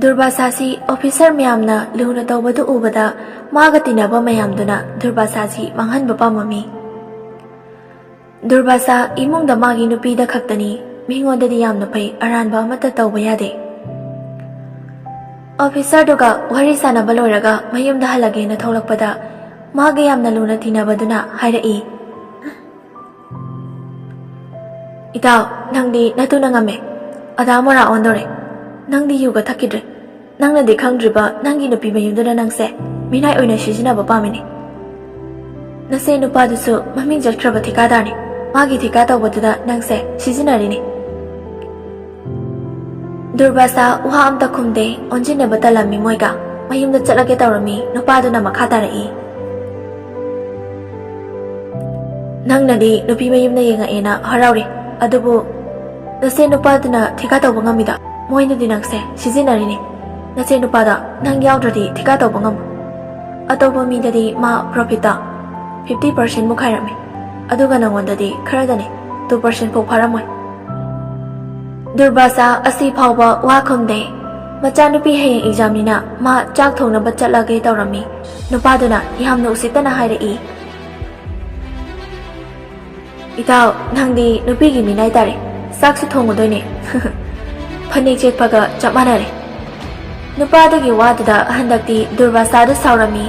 ꯗꯨꯔꯕꯥꯁꯥꯁꯤ ꯑꯣꯐꯤꯁꯔ ꯃꯌꯥꯝꯅ ꯂꯨꯅ ꯇꯧꯕꯗꯨ ꯎꯕꯗ ꯃꯥꯒ ꯇꯤꯟꯅꯕ ꯃꯌꯥꯝꯗꯨꯅ ꯗꯨꯔꯕꯥꯁꯥꯁꯤ ꯃꯥꯡꯍꯟꯕ ꯄꯥꯝꯃꯝꯃꯤ꯫ ꯗꯨꯔꯕꯥꯁꯥ ꯏꯃꯨꯡꯗ ꯃꯥꯒꯤ ꯅꯨꯄꯤꯗ ꯈꯛꯇꯅꯤ, ꯃꯤꯉꯣꯟꯗꯗꯤ ꯌꯥꯝꯅ ꯐꯩ, ꯑꯔꯥꯟꯕ ꯑꯃꯠꯇ ꯇꯧꯕ ꯌꯥꯗꯦ꯫ ꯑꯣꯐꯤꯁꯔꯗꯨꯒ ꯋꯥꯔꯤ ꯁꯥꯟꯅꯕ ꯂꯣꯏꯔꯒ ꯃꯌꯨꯝꯗ ꯍꯜꯂꯒꯦꯅ ꯊꯣꯛꯂꯛꯄꯗ ꯃꯥꯒ ꯌꯥꯝꯅ ꯂꯨꯅ ꯇꯤꯟꯅꯕꯗꯨꯅ ꯍꯥꯏꯔꯛꯏ, "ꯏꯇꯥꯎ, ꯅꯪꯗꯤ ꯅꯇꯨꯅ ꯉꯝꯃꯦ꯫ ꯑꯗꯥ ꯃꯣꯔꯥ ꯑꯣꯟꯗꯣꯔꯦ꯫ ꯅꯪꯗꯤ ꯌꯨꯒ ꯊꯛꯈꯤꯗ꯭ꯔꯦ꯫ ꯅꯪꯅꯗꯤ ꯈꯪꯗ꯭ꯔꯤꯕ ꯅꯪꯒꯤ ꯅꯨꯄꯤ ꯃꯌꯨꯝꯗꯨꯅ ꯅꯪꯁꯦ ꯃꯤꯅꯥꯏ ꯑꯣꯏꯅ ꯁꯤꯖꯤꯟꯅꯕ ꯄꯥꯝꯃꯤꯅꯦ꯫ ꯅꯁꯦ ꯅꯨꯄꯥꯗꯨꯁꯨ ꯃꯃꯤꯡ ꯆꯠꯈ꯭ꯔꯕ ꯊꯤꯀꯥꯗꯥꯔꯅꯤ꯫ ꯃꯥꯒꯤ ꯊꯤꯀꯥ ꯇꯧꯕꯗꯨꯗ ꯅꯪꯁꯦ ꯁꯤꯖꯤꯟꯅꯔꯤꯅꯦ꯫" ꯗꯨꯔꯕꯥꯁꯥ ꯋꯥ ꯑꯝꯇ ꯈꯨꯝꯗꯦ, ꯑꯣꯟꯁꯤꯟꯅꯕ ꯇꯜꯂꯝꯃꯤ ꯃꯣꯏꯒ꯫ ꯃꯌꯨꯝꯗ ꯆꯠꯂꯒꯦ ꯇꯧꯔꯝꯃꯤ, ꯅꯨꯄꯥꯗꯨꯅ ꯃꯈꯥ ꯇꯥꯔꯛꯏ, "ꯅꯪꯅꯗꯤ ꯅꯨꯄꯤ ꯃꯌꯨꯝꯅ ꯌꯦꯡꯉꯛꯑꯦꯅ ꯍꯔꯥꯎꯔꯦ, ꯑꯗꯨꯕꯨ ꯅꯁꯦ ꯅꯨꯄꯥꯗꯨꯅ ꯊꯤꯀꯥ ꯇꯧꯕ ꯉꯝꯃꯤꯗꯣ, ꯃꯣꯏꯅꯗꯤ ꯅꯪꯁꯦ ꯁꯤꯖꯤꯟꯅꯔꯤꯅꯦ꯫ ꯅꯁꯦ ꯅꯨꯄꯥꯗꯣ ꯅꯪ ꯌꯥꯎꯗ꯭ꯔꯗꯤ ꯊꯤꯀꯥ ꯇꯧꯕ ꯉꯝꯃꯣꯏ꯫ ꯑꯇꯣꯞꯄ ꯃꯤꯗꯗꯤ ꯃꯥ ꯄ꯭ꯔꯣꯐꯤꯠꯇꯣ ꯐꯤꯐꯇꯤ ꯄꯥꯔꯁꯦꯟꯃꯨꯛ ꯈꯥꯏꯔꯝꯃꯤ, ꯑꯗꯨꯒ ꯅꯉꯣꯟꯗꯗꯤ ꯈꯔꯗꯅꯦ, ꯇꯨ ꯄꯥꯔꯁꯦꯟ ꯐꯥꯎ ꯐꯥꯔꯝꯃꯣꯏ꯫" ꯗꯨꯔꯕꯥꯁꯥ ꯑꯁꯤ ꯐꯥꯎꯕ ꯋꯥ ꯈꯨꯝꯗꯦ꯫ ꯃꯆꯥꯅꯨꯄꯤ ꯍꯌꯦꯡ ꯑꯦꯛꯖꯥꯝꯅꯤꯅ ꯃꯥ ꯆꯥꯛ ꯊꯣꯡꯅꯕ ꯆꯠꯂꯒꯦ ꯇꯧꯔꯝꯃꯤ꯫ ꯅꯨꯄꯥꯗꯨꯅ ꯌꯥꯝꯅ ꯎꯁꯤꯠꯇꯅ ꯍꯥꯏꯔꯛꯏ, "ꯏꯇꯥꯎ, ꯅꯪꯗꯤ ꯅꯨꯄꯤꯒꯤ ꯃꯤꯅꯥꯏ ꯇꯥꯔꯦ꯫ ꯆꯥꯛꯁꯨ ꯊꯣꯡꯉꯨꯗꯣꯏꯅꯦ꯫" ꯐꯅꯦꯛ ꯁꯦꯠꯄꯒ ꯆꯞ ꯃꯥꯟꯅꯔꯦ꯫ ꯅꯨꯄꯥꯗꯨꯒꯤ ꯋꯥꯗꯨꯗ ꯍꯟꯗꯛꯇꯤ ꯗꯨꯔꯕꯥꯁꯥꯗꯨ ꯁꯥꯎꯔꯝꯃꯤ꯫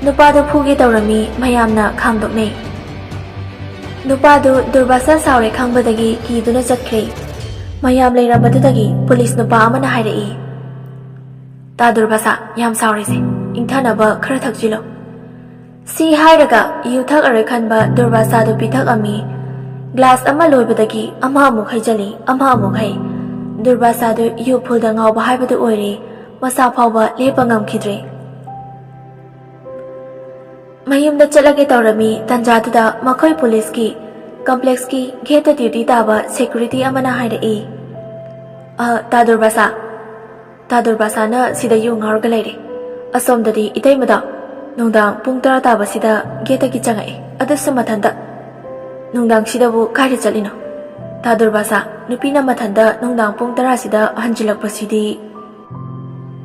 ꯅꯨꯄꯥꯗꯨ ꯐꯨꯒꯦ ꯇꯧꯔꯝꯃꯤ, ꯃꯌꯥꯝꯅ ꯈꯥꯝꯗꯣꯛꯅꯩ꯫ ꯅꯨꯄꯥꯗꯨ ꯗꯨꯔꯕꯥꯁꯥ ꯁꯥꯎꯔꯦ ꯈꯪꯕꯗꯒꯤ ꯀꯤꯗꯨꯅ ꯆꯠꯈ꯭ꯔꯦ꯫ ꯃꯌꯥꯝ ꯂꯩꯔꯝꯕꯗꯨꯗꯒꯤ ꯄꯨꯂꯤꯁ ꯅꯨꯄꯥ ꯑꯃꯅ ꯍꯥꯏꯔꯛꯏ, "ꯇꯥ ꯗꯨꯔꯕꯥꯁꯥ, ꯌꯥꯝ ꯁꯥꯎꯔꯦꯁꯦ, ꯏꯪꯊꯅꯕ ꯈꯔ ꯊꯛꯆꯤꯜꯂꯣ꯫" ꯁꯤ ꯍꯥꯏꯔꯒ ꯌꯨ ꯊꯛꯑꯔꯣꯏ ꯈꯟꯕ ꯗꯨꯔꯕꯥꯁꯥꯗꯨ ꯄꯤꯊꯛꯑꯝꯃꯤ꯫ ꯒ꯭ꯂꯥꯁ ꯑꯃ ꯂꯣꯏꯕꯗꯒꯤ ꯑꯃ ꯑꯃꯨꯛ ꯍꯩꯖꯜꯂꯤ, ꯑꯃ ꯑꯃꯨꯛ ꯍꯩ꯫ ꯗꯨꯔꯕꯥꯁꯥꯗꯨ ꯌꯨ ꯐꯨꯜꯗ ꯉꯥꯎꯕ ꯍꯥꯏꯕꯗꯨ ꯑꯣꯏꯔꯦ꯫ ꯃꯁꯥ ꯐꯥꯎꯕ ꯂꯦꯞꯄ ꯉꯝꯈꯤꯗ꯭ꯔꯦ꯫ ꯃꯌꯨꯝꯗ ꯆꯠꯂꯒꯦ ꯇꯧꯔꯝꯃꯤ꯫ ꯇꯟꯖꯥꯗꯨꯗ ꯃꯈꯣꯏ ꯄꯨꯂꯤꯁꯀꯤ ꯀꯝꯄ꯭ꯂꯦꯛꯁꯀꯤ ꯒꯦꯠꯇ ꯗ꯭ꯌꯨꯇꯤ ꯇꯥꯕ ꯁꯦꯀ꯭ꯌꯨꯔꯤꯇꯤ ꯑꯃꯅ ꯍꯥꯏꯔꯛꯏ, "ꯑ, ꯇꯥ ꯗꯨꯔꯕꯥꯁꯥ, ꯇꯥ ꯗꯨꯔꯕꯥꯁꯥꯅ ꯁꯤꯗ ꯌꯨ ꯉꯥꯎꯔꯒ ꯂꯩꯔꯦ꯫ ꯑꯁꯣꯝꯗꯗꯤ ꯏꯇꯩꯃꯗꯣ ꯅꯨꯡꯗꯥꯡ ꯄꯨꯡ ꯇꯔꯥ ꯇꯥꯕꯁꯤꯗ ꯒꯦꯠꯇꯒꯤ ꯆꯪꯉꯛꯑꯦ, ꯑꯗꯨꯁꯨ ꯃꯊꯟꯇ꯫ ꯅꯨꯡꯗꯥꯡꯁꯤꯗꯕꯨ ꯀꯥꯏꯗ ꯆꯠꯂꯤꯅꯣ? ꯇꯥ ꯗꯨꯔꯕꯥꯁꯥ, ꯅꯨꯄꯤꯅ ꯃꯊꯟꯇ ꯅꯨꯡꯗꯥꯡ ꯄꯨꯡ ꯇꯔꯥꯁꯤꯗ ꯍꯟꯖꯤꯜꯂꯛꯄꯁꯤꯗꯤ"꯫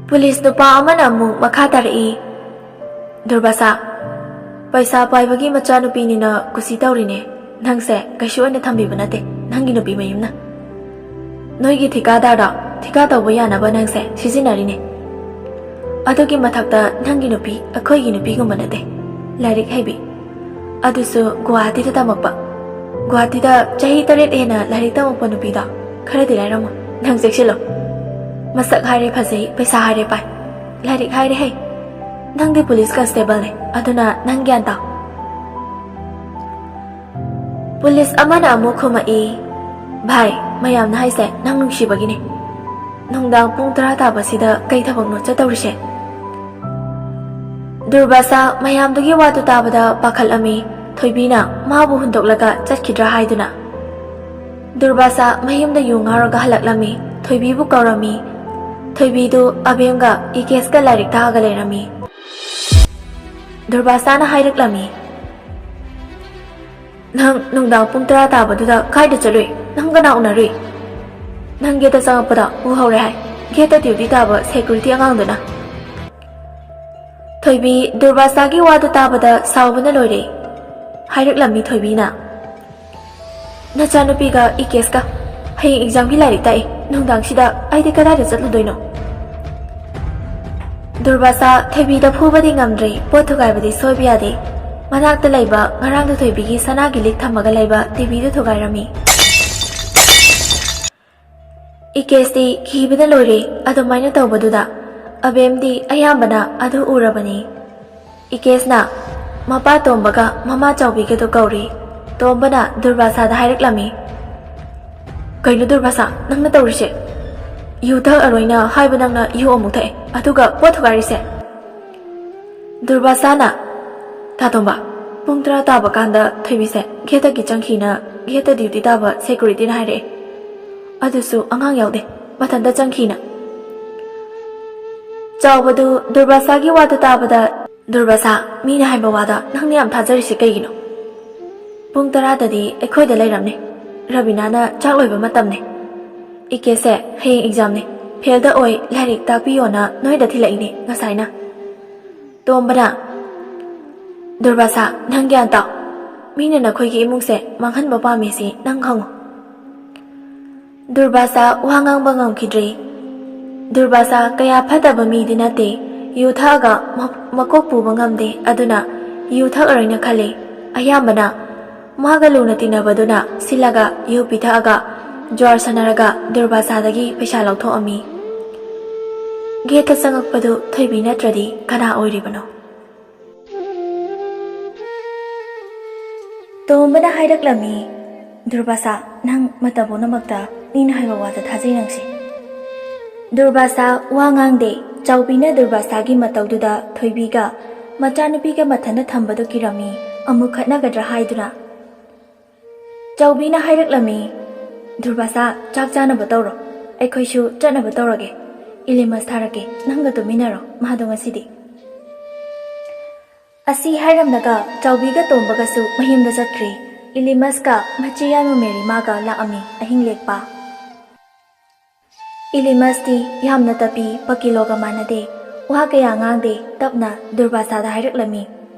ꯄꯨꯂꯤꯁ ꯅꯨꯄꯥ ꯑꯃꯅ ꯑꯃꯨꯛ ꯃꯈꯥ ꯇꯥꯔꯛꯏ, "ꯗꯨꯔꯕꯥꯁꯥ, ꯄꯩꯁꯥ ꯄꯥꯏꯕꯒꯤ ꯃꯆꯥꯅꯨꯄꯤꯅꯤꯅ ꯀꯨꯁꯤ ꯇꯧꯔꯤꯅꯦ꯫ ꯅꯪꯁꯦ ꯀꯩꯁꯨ ꯑꯣꯏꯅ ꯊꯝꯕꯤꯕ ꯅꯠꯇꯦ ꯅꯪꯒꯤ ꯅꯨꯄꯤ ꯃꯌꯨꯝꯅ꯫ ꯅꯣꯏꯒꯤ ꯊꯤꯀꯥꯗꯥꯔꯗꯣ ꯊꯤꯀꯥ ꯇꯧꯕ ꯌꯥꯅꯕ ꯅꯪꯁꯦ ꯁꯤꯖꯤꯟꯅꯔꯤꯅꯦ꯫ ꯑꯗꯨꯒꯤ ꯃꯊꯛꯇ ꯅꯪꯒꯤ ꯅꯨꯄꯤ ꯑꯩꯈꯣꯏꯒꯤ ꯅꯨꯄꯤꯒꯨꯝꯕ ꯅꯠꯇꯦ꯫ ꯂꯥꯏꯔꯤꯛ ꯍꯩꯕꯤ, ꯑꯗꯨꯁꯨ ꯒꯨꯋꯥꯍꯥꯇꯤꯗ ꯇꯝꯃꯛꯄ꯫ ꯒꯨꯋꯥꯍꯥꯇꯤꯗ ꯆꯍꯤ ꯇꯔꯦꯠ ꯍꯦꯟꯅ ꯂꯥꯏꯔꯤꯛ ꯇꯝꯃꯛꯄ ꯅꯨꯄꯤꯗꯣ ꯈꯔꯗꯤ ꯂꯥꯏꯔꯝꯃꯣ꯫ ꯅꯪ ꯆꯦꯛꯁꯤꯜꯂꯣ꯫ ꯃꯁꯛ ꯍꯥꯏꯔꯦ ꯐꯖꯩ, ꯄꯩꯁꯥ ꯍꯥꯏꯔꯦ ꯄꯥꯏ, ꯂꯥꯏꯔꯤꯛ ꯍꯥꯏꯔꯦ ꯍꯩ꯫ ꯅꯪꯗꯤ ꯄꯨꯂꯤꯁ ꯀꯟꯁꯇꯦꯕꯜꯅꯦ, ꯑꯗꯨꯅ ꯅꯪ ꯒ꯭ꯌꯥꯟ ꯇꯥꯎ"꯫ ꯄꯨꯂꯤꯁ ꯑꯃꯅ ꯑꯃꯨꯛ ꯈꯨꯝꯃꯛꯏ, "ꯚꯥꯏ, ꯃꯌꯥꯝꯅ ꯍꯥꯏꯁꯦ ꯅꯪ ꯅꯨꯡꯁꯤꯕꯒꯤꯅꯦ꯫ ꯅꯨꯡꯗꯥꯡ ꯄꯨꯡ ꯇꯔꯥ ꯇꯥꯕꯁꯤꯗ ꯀꯩ ꯊꯕꯛꯅꯣ ꯆꯠꯇꯧꯔꯤꯁꯦ?" ꯗꯨꯔꯕꯥꯁꯥ ꯃꯌꯥꯝꯗꯨꯒꯤ ꯋꯥꯗꯨ ꯇꯥꯕꯗ ꯄꯥꯈꯠꯂꯝꯃꯤ꯫ ꯊꯣꯏꯕꯤꯅ ꯃꯥꯕꯨ ꯍꯨꯟꯗꯣꯛꯂꯒ ꯆꯠꯈꯤꯗ꯭ꯔꯥ ꯍꯥꯏꯗꯨꯅ꯫ ꯗꯨꯔꯕꯥꯁꯥ ꯃꯌꯨꯝꯗ ꯌꯨ ꯉꯥꯎꯔꯒ ꯍꯜꯂꯛꯂꯝꯃꯤ꯫ ꯊꯣꯏꯕꯤꯕꯨ ꯀꯧꯔꯝꯃꯤ꯫ ꯊꯣꯏꯕꯤꯗꯨ ꯑꯕꯦꯝꯒ ꯏꯀꯦꯁꯀ ꯂꯥꯏꯔꯤꯛ ꯇꯥꯛꯑꯒ ꯂꯩꯔꯝꯃꯤ꯫ ꯗꯨꯔꯕꯥꯁꯥꯅ ꯍꯥꯏꯔꯛꯂꯝꯃꯤ, "ꯅꯪ ꯅꯨꯡꯗꯥꯡ ꯄꯨꯡ ꯇꯔꯥ ꯇꯥꯕꯗꯨꯗ ꯀꯥꯏꯗ ꯆꯠꯂꯨꯏ? ꯅꯪ ꯀꯅꯥ ꯎꯅꯔꯨꯏ? ꯅꯪ ꯒꯦꯠꯇ ꯆꯪꯉꯛꯄꯗ ꯎꯍꯧꯔꯦ ꯍꯥꯏ, ꯒꯦꯠꯇ ꯗ꯭ꯌꯨꯇꯤ ꯇꯥꯕ ꯁꯦꯀ꯭ꯌꯨꯔꯤꯇꯤ ꯑꯉꯥꯡꯗꯨꯅ"꯫ ꯊꯣꯏꯕꯤ ꯗꯨꯔꯕꯥꯁꯥꯒꯤ ꯋꯥꯗꯨ ꯇꯥꯕꯗ ꯁꯥꯎꯕꯅ ꯂꯣꯏꯔꯦ꯫ ꯍꯥꯏꯔꯛꯂꯝꯃꯤ ꯊꯣꯏꯕꯤꯅ, "ꯅꯆꯥꯅꯨꯄꯤꯒ ꯏꯀꯦꯁꯀ ꯍꯌꯦꯡ ꯑꯦꯛꯖꯥꯝꯒꯤ ꯂꯥꯏꯔꯤꯛ ꯇꯥꯛꯏ꯫ ꯅꯨꯡꯗꯥꯡꯁꯤꯗ ꯑꯩꯗꯤ ꯀꯗꯥꯏꯗ ꯆꯠꯂꯨꯗꯣꯏꯅꯣ?" ꯗꯨꯔꯕꯥꯁꯥ ꯊꯣꯏꯕꯤꯗ ꯐꯨꯕꯗꯤ ꯉꯝꯗ꯭ꯔꯦ, ꯄꯣꯠ ꯊꯨꯒꯥꯏꯕꯗꯤ ꯁꯣꯏꯕ ꯌꯥꯗꯦ꯫ ꯃꯅꯥꯛꯇ ꯂꯩꯕ ꯉꯔꯥꯡꯗ ꯊꯣꯏꯕꯤꯒꯤ ꯁꯅꯥꯒꯤ ꯂꯤꯛ ꯊꯝꯃꯒ ꯂꯩꯕ ꯇꯤꯚꯤꯗꯨ ꯊꯨꯒꯥꯏꯔꯝꯃꯤ꯫ ꯏꯀꯦꯁꯇꯤ ꯀꯤꯕꯅ ꯂꯣꯏꯔꯦ꯫ ꯑꯗꯨꯃꯥꯏꯅ ꯇꯧꯕꯗꯨꯗ ꯑꯕꯦꯝꯗꯤ ꯑꯌꯥꯝꯕꯅ ꯑꯗꯨ ꯎꯔꯕꯅꯤ꯫ ꯏꯀꯦꯁꯅ, ꯃꯄꯥ ꯇꯣꯝꯕꯒ ꯃꯃꯥ ꯆꯥꯎꯕꯤꯒꯗꯣ ꯀꯧꯔꯤ꯫ ꯇꯣꯝꯕꯅ ꯗꯨꯔꯕꯥꯁꯥꯗ ꯍꯥꯏꯔꯛꯂꯝꯃꯤ, "ꯀꯩꯅꯣ ꯗꯨꯔꯕꯥꯁꯥ, ꯅꯪꯅ ꯇꯧꯔꯤꯁꯦ? ꯌꯨ ꯊꯛꯑꯔꯣꯏꯅ ꯍꯥꯏꯕ ꯅꯪꯅ ꯌꯨ ꯑꯃꯨꯛ ꯊꯛꯑꯦ, ꯑꯗꯨꯒ ꯄꯣꯠ ꯊꯨꯒꯥꯏꯔꯤꯁꯦ?" ꯗꯨꯔꯕꯥꯁꯥꯅ, "ꯇꯥ ꯇꯣꯝꯕ, ꯄꯨꯡ ꯇꯔꯥ ꯇꯥꯕ ꯀꯥꯟꯗ ꯊꯣꯏꯕꯤꯁꯦ ꯒꯦꯠꯇꯒꯤ ꯆꯪꯈꯤꯅ ꯒꯦꯠꯇ ꯗ꯭ꯌꯨꯇꯤ ꯇꯥꯕ ꯁꯦꯀ꯭ꯌꯨꯔꯤꯇꯤꯅ ꯍꯥꯏꯔꯛꯑꯦ꯫ ꯑꯗꯨꯁꯨ ꯑꯉꯥꯡ ꯌꯥꯎꯗꯦ, ꯃꯊꯟꯇ ꯆꯪꯈꯤꯅ꯫" ꯆꯥꯎꯕꯗꯨ ꯗꯨꯔꯕꯥꯁꯥꯒꯤ ꯋꯥꯗꯨ ꯇꯥꯕꯗ, "ꯗꯨꯔꯕꯥꯁꯥ, ꯃꯤꯅ ꯍꯥꯏꯕ ꯋꯥꯗ ꯅꯪꯅ ꯌꯥꯝ ꯊꯥꯖꯔꯤꯁꯤ ꯀꯩꯒꯤꯅꯣ? ꯄꯨꯡ ꯇꯔꯥꯗꯗꯤ ꯑꯩꯈꯣꯏꯗ ꯂꯩꯔꯝꯅꯦ꯫ ꯔꯕꯤꯅꯥꯅ ꯆꯥꯛ ꯂꯣꯏꯕ ꯃꯇꯝꯅꯦ꯫ ꯏꯀꯦꯁꯦ ꯍꯌꯦꯡ ꯑꯦꯛꯖꯥꯝꯅꯦ꯫ ꯐꯦꯜꯗ ꯑꯣꯏ, ꯂꯥꯏꯔꯤꯛ ꯇꯥꯛꯄꯤꯌꯣꯅ ꯅꯣꯏꯗ ꯊꯤꯜꯂꯛꯏꯅꯦ ꯉꯁꯥꯏꯅ꯫" ꯇꯣꯝꯕꯅ, "ꯗꯨꯔꯕꯥꯁꯥ, ꯅꯪ ꯒ꯭ꯌꯥꯟ ꯇꯥꯎ꯫ ꯃꯤꯅ ꯅꯈꯣꯏꯒꯤ ꯏꯃꯨꯡꯁꯦ ꯃꯥꯡꯍꯟꯕ ꯄꯥꯝꯃꯤꯁꯤ ꯅꯪ ꯈꯪꯉꯨ꯫" ꯗꯨꯔꯕꯥꯁꯥ ꯋꯥ ꯉꯥꯡꯕ ꯉꯝꯈꯤꯗ꯭ꯔꯦ꯫ ꯗꯨꯔꯕꯥꯁꯥ ꯀꯌꯥ ꯐꯠꯇꯕ ꯃꯤꯗꯤ ꯅꯠꯇꯦ꯫ ꯌꯨ ꯊꯛꯑꯒ ꯃ-, ꯃꯀꯣꯛ ꯄꯨꯕ ꯉꯝꯗꯦ꯫ ꯑꯗꯨꯅ ꯌꯨ ꯊꯛꯑꯔꯣꯏꯅ ꯈꯜꯂꯦ꯫ ꯑꯌꯥꯝꯕꯅ ꯃꯥꯒ ꯂꯨꯅ ꯇꯤꯟꯅꯕꯗꯨꯅ ꯁꯤꯜꯂꯒ ꯌꯨ ꯄꯤꯊꯛꯑꯒ ꯖ꯭ꯋꯥꯔ ꯁꯥꯟꯅꯔꯒ ꯗꯨꯔꯕꯥꯁꯥꯗꯒꯤ ꯄꯩꯁꯥ ꯂꯧꯊꯣꯛꯑꯝꯃꯤ꯫ ꯒꯦꯠꯇ ꯆꯪꯉꯛꯄꯗꯨ ꯊꯣꯏꯕꯤ ꯅꯠꯇ꯭ꯔꯗꯤ ꯀꯅꯥ ꯑꯣꯏꯔꯤꯕꯅꯣ? ꯇꯣꯝꯕꯅ ꯍꯥꯏꯔꯛꯂꯝꯃꯤ, "ꯗꯨꯔꯕꯥꯁꯥ, ꯅꯪ ꯃꯇꯝ ꯄꯨꯝꯅꯃꯛꯇ ꯃꯤꯅ ꯍꯥꯏꯕ ꯋꯥꯗ ꯊꯥꯖꯩ ꯅꯪꯁꯦ꯫" ꯗꯨꯔꯕꯥꯁꯥ ꯋꯥ ꯉꯥꯡꯗꯦ꯫ ꯆꯥꯎꯕꯤꯅ ꯗꯨꯔꯕꯥꯁꯥꯒꯤ ꯃꯇꯧꯗꯨꯗ ꯊꯣꯏꯕꯤꯒ ꯃꯆꯥꯅꯨꯄꯤꯒ ꯃꯊꯟꯇ ꯊꯝꯕꯗꯨ ꯀꯤꯔꯝꯃꯤ꯫ ꯑꯃꯨꯛ ꯈꯠꯅꯒꯗ꯭ꯔꯥ ꯍꯥꯏꯗꯨꯅ ꯆꯥꯎꯕꯤꯅ ꯍꯥꯏꯔꯛꯂꯝꯃꯤ, "ꯗꯨꯔꯕꯥꯁꯥ, ꯆꯥꯛ ꯆꯥꯅꯕ ꯇꯧꯔꯣ꯫ ꯑꯩꯈꯣꯏꯁꯨ ꯆꯠꯅꯕ ꯇꯧꯔꯒꯦ꯫ ꯏꯂꯤꯃꯁ ꯊꯥꯔꯛꯀꯦ, ꯅꯪꯒ ꯇꯨꯃꯤꯟꯅꯔꯣ ꯃꯥꯗꯣ ꯉꯁꯤꯗꯤ꯫" ꯑꯁꯤ ꯍꯥꯏꯔꯝꯂꯒ ꯆꯥꯎꯕꯤꯒ ꯇꯣꯝꯕꯒꯁꯨ ꯃꯌꯨꯝꯗ ꯆꯠꯈ꯭ꯔꯦ꯫ ꯏꯂꯤꯃꯁꯀ ꯃꯆꯦ ꯌꯥꯏꯃ ꯃꯦꯔꯤꯃꯥꯒ ꯂꯥꯛꯑꯝꯃꯤ ꯑꯍꯤꯡ ꯂꯦꯛꯄ꯫ ꯏꯂꯤꯃꯁꯇꯤ ꯌꯥꯝꯅ ꯇꯞꯄꯤ, ꯄꯀꯤꯂꯣꯒ ꯃꯥꯟꯅꯗꯦ꯫ ꯋꯥ ꯀꯌꯥ ꯉꯥꯡꯗꯦ, ꯇꯞꯅ ꯗꯨꯔꯕꯥꯁꯥꯗ ꯍꯥꯏꯔꯛꯂꯝꯃꯤ,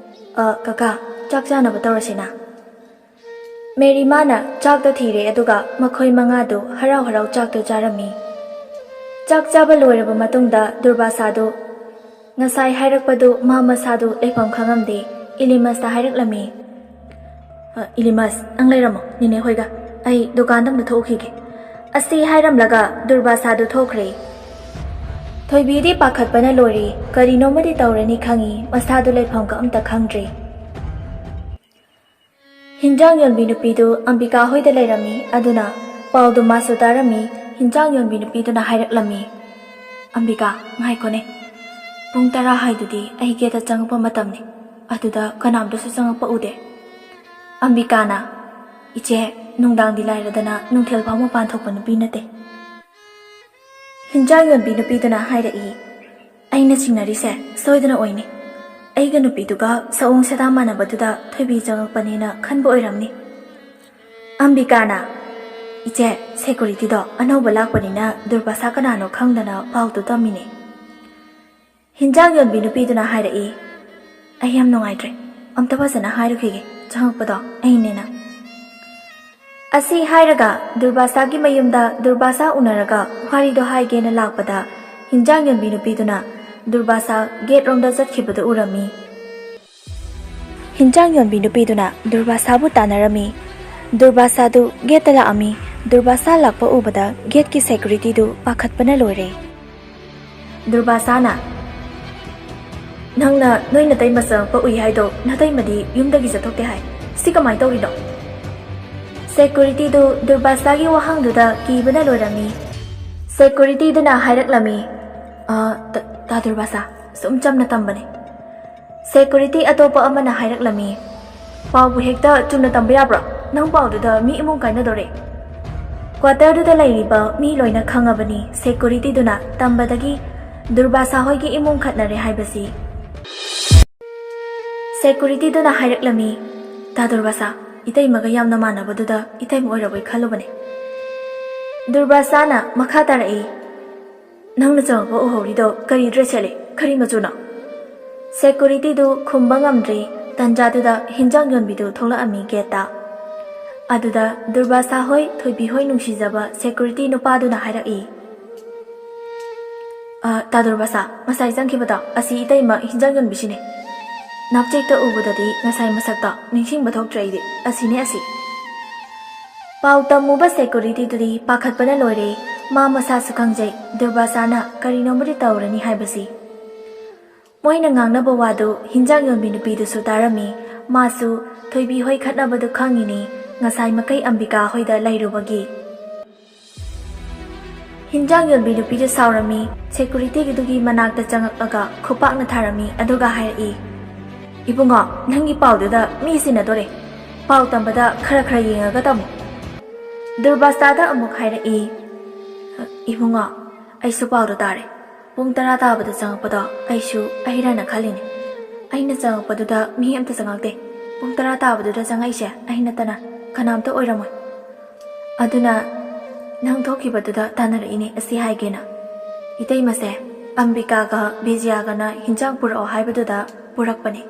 "ꯑ, ꯀꯀꯥ, ꯆꯥꯛ ꯆꯥꯅꯕ ꯇꯧꯔꯁꯤꯅ꯫" ꯃꯦꯔꯤꯃꯥꯅ ꯆꯥꯛꯇ ꯊꯤꯔꯦ, ꯑꯗꯨꯒ ꯃꯈꯣꯏ ꯃꯉꯥꯗꯨ ꯍꯔꯥꯎ ꯍꯔꯥꯎ ꯆꯥꯛꯇꯨ ꯆꯥꯔꯝꯃꯤ꯫ ꯆꯥꯛ ꯆꯥꯕ ꯂꯣꯏꯔꯕ ꯃꯇꯨꯡꯗ ꯗꯨꯔꯕꯥꯁꯥꯗꯨ ꯉꯁꯥꯏ ꯍꯥꯏꯔꯛꯄꯗꯨ ꯃꯥ ꯃꯁꯥꯗꯨ ꯂꯩꯐꯝ ꯈꯪꯉꯝꯗꯦ꯫ ꯏꯂꯤꯃꯁꯇ ꯍꯥꯏꯔꯛꯂꯝꯃꯤ, "ꯑ, ꯏꯂꯤꯃꯁ, ꯅꯪ ꯂꯩꯔꯝꯃꯣ ꯅꯤꯅꯦ ꯍꯣꯏꯒ꯫ ꯑꯩ ꯗꯨꯀꯥꯟꯗ ꯑꯝꯇ ꯊꯣꯛꯎꯈꯤꯒꯦ꯫" ꯑꯁꯤ ꯍꯥꯏꯔꯝꯂꯒ ꯗꯨꯔꯕꯥꯁꯥꯗꯨ ꯊꯣꯛꯈ꯭ꯔꯦ꯫ ꯊꯣꯏꯕꯤꯗꯤ ꯄꯥꯈꯠꯄꯅ ꯂꯣꯏꯔꯦ꯫ ꯀꯔꯤꯅꯣꯃꯗꯤ ꯇꯧꯔꯅꯤ ꯈꯪꯉꯤ, ꯃꯁꯥꯗꯨ ꯂꯩꯐꯝꯒ ꯑꯝꯇ ꯈꯪꯗ꯭ꯔꯦ꯫ ꯍꯤꯟꯖꯥꯡ ꯌꯣꯟꯕꯤ ꯅꯨꯄꯤꯗꯨ ꯑꯝꯕꯤꯀꯥ ꯍꯣꯏꯗ ꯂꯩꯔꯝꯃꯤ꯫ ꯑꯗꯨꯅ ꯄꯥꯎꯗꯨ ꯃꯥꯁꯨ ꯇꯥꯔꯝꯃꯤ꯫ ꯍꯤꯟꯖꯥꯡ ꯌꯣꯟꯕꯤ ꯅꯨꯄꯤꯗꯨꯅ ꯍꯥꯏꯔꯛꯂꯝꯃꯤ, "ꯑꯝꯕꯤꯀꯥ, ꯉꯥꯏꯈꯣꯅꯦ꯫ ꯄꯨꯡ ꯇꯔꯥ ꯍꯥꯏꯗꯨꯗꯤ ꯑꯩ ꯒꯦꯠꯇ ꯆꯪꯉꯛꯄ ꯃꯇꯝꯅꯤ꯫ ꯑꯗꯨꯗ ꯀꯅꯥꯝꯇꯁꯨ ꯆꯪꯉꯛꯄ ꯎꯗꯦ꯫" ꯑꯝꯕꯤꯀꯥꯅ, "ꯏꯆꯦ, ꯅꯨꯡꯗꯥꯡꯗꯤ ꯂꯥꯏꯔꯗꯅ ꯅꯨꯡꯊꯤꯜ ꯐꯥꯎ ꯃꯄꯥꯟ ꯊꯣꯛꯄ ꯅꯨꯄꯤ ꯅꯠꯇꯦ꯫" ꯍꯤꯟꯖꯥꯡ ꯌꯣꯟꯕꯤ ꯅꯨꯄꯤꯗꯨꯅ ꯍꯥꯏꯔꯛꯏ, "ꯑꯩꯅ ꯆꯤꯡꯅꯔꯤꯁꯦ ꯁꯣꯏꯗꯅ ꯑꯣꯏꯅꯤ꯫ ꯑꯩꯒ ꯅꯨꯄꯤꯗꯨꯒ ꯁꯑꯣꯡ ꯁꯥꯗꯥ ꯃꯥꯟꯅꯕꯗꯨꯗ ꯊꯣꯏꯕꯤ ꯆꯪꯉꯛꯄꯅꯦꯅ ꯈꯟꯕ ꯑꯣꯏꯔꯝꯅꯤ꯫" ꯑꯝꯕꯤꯀꯥꯅ, "ꯏꯆꯦ, ꯁꯦꯀꯨꯔꯤꯇꯤꯗꯣ ꯑꯅꯧꯕ ꯂꯥꯛꯄꯅꯤꯅ ꯗꯨꯔꯕꯥꯁꯥ ꯀꯅꯥꯅꯣ ꯈꯪꯗꯅ ꯄꯥꯎꯗꯨ ꯇꯝꯃꯤꯅꯦ꯫" ꯍꯤꯟꯖꯥꯡ ꯌꯣꯟꯕꯤ ꯅꯨꯄꯤꯗꯨꯅ ꯍꯥꯏꯔꯛꯏ, "ꯑꯩ ꯌꯥꯝ ꯅꯨꯡꯉꯥꯏꯇ꯭ꯔꯦ꯫ ꯑꯝꯇ ꯐꯖꯅ ꯍꯥꯏꯔꯨꯈꯤꯒꯦ, ꯆꯪꯉꯛꯄꯗꯣ ꯑꯩꯅꯦꯅ꯫" ꯑꯁꯤ ꯍꯥꯏꯔꯒ ꯗꯨꯔꯕꯥꯁꯥꯒꯤ ꯃꯌꯨꯝꯗ ꯗꯨꯔꯕꯥꯁꯥ ꯎꯅꯔꯒ ꯋꯥꯔꯤꯗꯣ ꯍꯥꯏꯒꯦꯅ ꯂꯥꯛꯄꯗ, ꯍꯤꯟꯖꯥꯡ ꯌꯣꯟꯕꯤ ꯅꯨꯄꯤꯗꯨꯅ ꯗꯨꯔꯕꯥꯁꯥ ꯒꯦꯠ ꯔꯣꯝꯗ ꯆꯠꯈꯤꯕꯗꯨ ꯎꯔꯝꯃꯤ꯫ ꯍꯤꯟꯖꯥꯡ ꯌꯣꯟꯕꯤ ꯅꯨꯄꯤꯗꯨꯅ ꯗꯨꯔꯕꯥꯁꯥꯕꯨ ꯇꯥꯟꯅꯔꯝꯃꯤ꯫ ꯗꯨꯔꯕꯥꯁꯥꯗꯨ ꯒꯦꯠꯇ ꯂꯥꯛꯑꯝꯃꯤ꯫ ꯗꯨꯔꯕꯥꯁꯥ ꯂꯥꯛꯄ ꯎꯕꯗ ꯒꯦꯠꯀꯤ ꯁꯦꯀꯨꯔꯤꯇꯤꯗꯨ ꯄꯥꯈꯠꯄꯅ ꯂꯣꯏꯔꯦ꯫ ꯗꯨꯔꯕꯥꯁꯥꯅ, "ꯅꯪꯅ ꯅꯣꯏ ꯅꯇꯩꯃ ꯆꯪꯉꯛꯄ ꯎꯏ ꯍꯥꯏꯗꯣ, ꯅꯇꯩꯃꯗꯤ ꯌꯨꯝꯗꯒꯤ ꯆꯠꯊꯣꯛꯇꯦ ꯍꯥꯏ꯫ ꯁꯤ ꯀꯃꯥꯏ ꯇꯧꯔꯤꯅꯣ?" ꯁꯦꯀꯨꯔꯤꯇꯤꯗꯨ ꯗꯨꯔꯕꯥꯁꯥꯒꯤ ꯋꯥꯍꯪꯗꯨꯗ ꯀꯤꯕꯅ ꯂꯣꯏꯔꯝꯃꯤ꯫ ꯁꯦꯀꯨꯔꯤꯇꯤꯗꯨꯅ ꯍꯥꯏꯔꯛꯂꯝꯃꯤ, "ꯑ, ꯇ-, ꯇꯥ ꯗꯨꯔꯕꯥꯁꯥ, ꯁꯨꯝ ꯆꯝꯅ ꯇꯝꯕꯅꯦ꯫" ꯁꯦꯀꯨꯔꯤꯇꯤ ꯑꯇꯣꯞꯄ ꯑꯃꯅ ꯍꯥꯏꯔꯛꯂꯝꯃꯤ, "ꯄꯥꯎꯕꯨ ꯍꯦꯛꯇ ꯆꯨꯝꯅ ꯇꯝꯕ ꯌꯥꯕ꯭ꯔꯣ? ꯅꯪ ꯄꯥꯎꯗꯨꯗ ꯃꯤ ꯏꯃꯨꯡ ꯀꯥꯏꯅꯗꯣꯔꯦ꯫" ꯀ꯭ꯋꯥꯇꯔꯗꯨꯗ ꯂꯩꯔꯤꯕ ꯃꯤ ꯂꯣꯏꯅ ꯈꯪꯉꯕꯅꯤ ꯁꯦꯀꯨꯔꯤꯇꯤꯗꯨꯅ ꯇꯝꯕꯗꯒꯤ ꯗꯨꯔꯕꯥꯁꯥ ꯍꯣꯏꯒꯤ ꯏꯃꯨꯡ ꯈꯠꯅꯔꯦ ꯍꯥꯏꯕꯁꯤ꯫ ꯁꯦꯀꯨꯔꯤꯇꯤꯗꯨꯅ ꯍꯥꯏꯔꯛꯂꯝꯃꯤ, "ꯇꯥ ꯗꯨꯔꯕꯥꯁꯥ, ꯏꯇꯩꯃꯒ ꯌꯥꯝꯅ ꯃꯥꯟꯅꯕꯗꯨꯗ ꯏꯇꯩꯃ ꯑꯣꯏꯔꯕꯣꯏ ꯈꯜꯂꯨꯕꯅꯦ꯫" ꯗꯨꯔꯕꯥꯁꯥꯅ ꯃꯈꯥ ꯇꯥꯔꯛꯏ, "ꯅꯪꯅ ꯆꯪꯉꯛꯄ ꯎꯍꯧꯔꯤꯗꯣ ꯀꯔꯤ ꯗ꯭ꯔꯦꯁ ꯁꯦꯠꯂꯤ? ꯀꯔꯤ ꯃꯆꯨꯅꯣ?" ꯁꯦꯀꯨꯔꯤꯇꯤꯗꯨ ꯈꯨꯝꯕ ꯉꯝꯗ꯭ꯔꯤ꯫ ꯇꯟꯖꯥꯗꯨꯗ ꯍꯤꯟꯖꯥꯡ ꯌꯣꯟꯕꯤꯗꯨ ꯊꯣꯛꯂꯛꯑꯝꯃꯤ ꯒꯦꯠꯇ꯫ ꯑꯗꯨꯗ ꯗꯨꯔꯕꯥꯁꯥ ꯍꯣꯏ, ꯊꯣꯏꯕꯤ ꯍꯣꯏ ꯅꯨꯡꯁꯤꯖꯕ ꯁꯦꯀꯨꯔꯤꯇꯤ ꯅꯨꯄꯥꯗꯨꯅ ꯍꯥꯏꯔꯛꯏ, "ꯑ, ꯇꯥ ꯗꯨꯔꯕꯥꯁꯥ, ꯉꯁꯥꯏ ꯆꯪꯈꯤꯕꯗꯣ ꯑꯁꯤ ꯏꯇꯩꯃ ꯍꯤꯟꯖꯥꯡ ꯌꯣꯟꯕꯤꯁꯤꯅꯦ꯫ ꯅꯥꯞꯆꯦꯛꯇ ꯎꯕꯗꯗꯤ ꯉꯁꯥꯏ ꯃꯁꯛꯇꯣ ꯅꯤꯡꯁꯤꯡꯕ ꯊꯣꯛꯇ꯭ꯔꯦ ꯑꯩꯗꯤ꯫ ꯑꯁꯤꯅꯦ ꯑꯁꯤ꯫" ꯄꯥꯎ ꯇꯝꯃꯨꯕ ꯁꯦꯀꯨꯔꯤꯇꯤꯗꯨꯗꯤ ꯄꯥꯈꯠꯄꯅ ꯂꯣꯏꯔꯦ꯫ ꯃꯥ ꯃꯁꯥꯁꯨ ꯈꯪꯖꯩ ꯗꯨꯔꯕꯥꯁꯥꯅ ꯀꯔꯤꯅꯣꯃꯗꯤ ꯇꯧꯔꯅꯤ ꯍꯥꯏꯕꯁꯤ꯫ ꯃꯣꯏꯅ ꯉꯥꯡꯅꯕ ꯋꯥꯗꯨ ꯍꯤꯟꯖꯥꯡ ꯌꯣꯟꯕꯤ ꯅꯨꯄꯤꯗꯨꯁꯨ ꯇꯥꯔꯝꯃꯤ꯫ ꯃꯥꯁꯨ ꯊꯣꯏꯕꯤ ꯍꯣꯏ ꯈꯠꯅꯕꯗꯨ ꯈꯪꯉꯤꯅꯤ, ꯉꯁꯥꯏ ꯃꯈꯩ ꯑꯝꯕꯤꯀꯥ ꯍꯣꯏꯗ ꯂꯩꯔꯨꯕꯒꯤ꯫ ꯍꯤꯟꯖꯥꯡ ꯌꯣꯟꯕꯤ ꯅꯨꯄꯤꯗꯨ ꯁꯥꯎꯔꯝꯃꯤ, ꯁꯦꯀꯨꯔꯤꯇꯤꯒꯤꯗꯨꯒꯤ ꯃꯅꯥꯛꯇ ꯆꯪꯉꯛꯂꯒ ꯈꯨꯄꯥꯛꯅ ꯊꯥꯔꯝꯃꯤ, ꯑꯗꯨꯒ ꯍꯥꯏꯔꯛꯏ, "ꯏꯕꯨꯡꯉꯣ, ꯅꯪꯒꯤ ꯄꯥꯎꯗꯨꯗ ꯃꯤ ꯁꯤꯟꯅꯗꯣꯔꯦ꯫ ꯄꯥꯎ ꯇꯝꯕꯗ ꯈꯔ ꯈꯔ ꯌꯦꯡꯉꯒ ꯇꯝꯃꯨ꯫" ꯗꯨꯔꯕꯥꯁꯥꯗ ꯑꯃꯨꯛ ꯍꯥꯏꯔꯛꯏ, "ꯏꯕꯨꯡꯉꯣ, ꯑꯩꯁꯨ ꯄꯥꯎꯗꯣ ꯇꯥꯔꯦ꯫ ꯄꯨꯡ ꯇꯔꯥ ꯇꯥꯕꯗ ꯆꯪꯉꯛꯄꯗꯣ ꯑꯩꯁꯨ ꯑꯩꯔꯅ ꯈꯜꯂꯤꯅꯦ꯫ ꯑꯩꯅ ꯆꯪꯉꯛꯄꯗꯨꯗ ꯃꯤ ꯑꯝꯇ ꯆꯪꯉꯛꯇꯦ꯫ ꯄꯨꯡ ꯇꯔꯥ ꯇꯥꯕꯗꯨꯗ ꯆꯪꯉꯛꯏꯁꯦ ꯑꯩ ꯅꯠꯇꯅ ꯀꯅꯥꯝꯇ ꯑꯣꯏꯔꯝꯃꯣꯏ꯫ ꯑꯗꯨꯅ ꯅꯪ ꯊꯣꯛꯈꯤꯕꯗꯨꯗ ꯇꯥꯟꯅꯔꯛꯏꯅꯦ ꯑꯁꯤ ꯍꯥꯏꯒꯦꯅ꯫ ꯏꯇꯩꯃꯁꯦ ꯑꯝꯕꯤꯀꯥꯒ ꯕꯤꯖꯤꯌꯥꯒꯅ ꯍꯤꯟꯖꯥꯡ ꯄꯨꯔꯛꯑꯣ ꯍꯥꯏꯕꯗꯨꯗ ꯄꯨꯔꯛꯄꯅꯦ꯫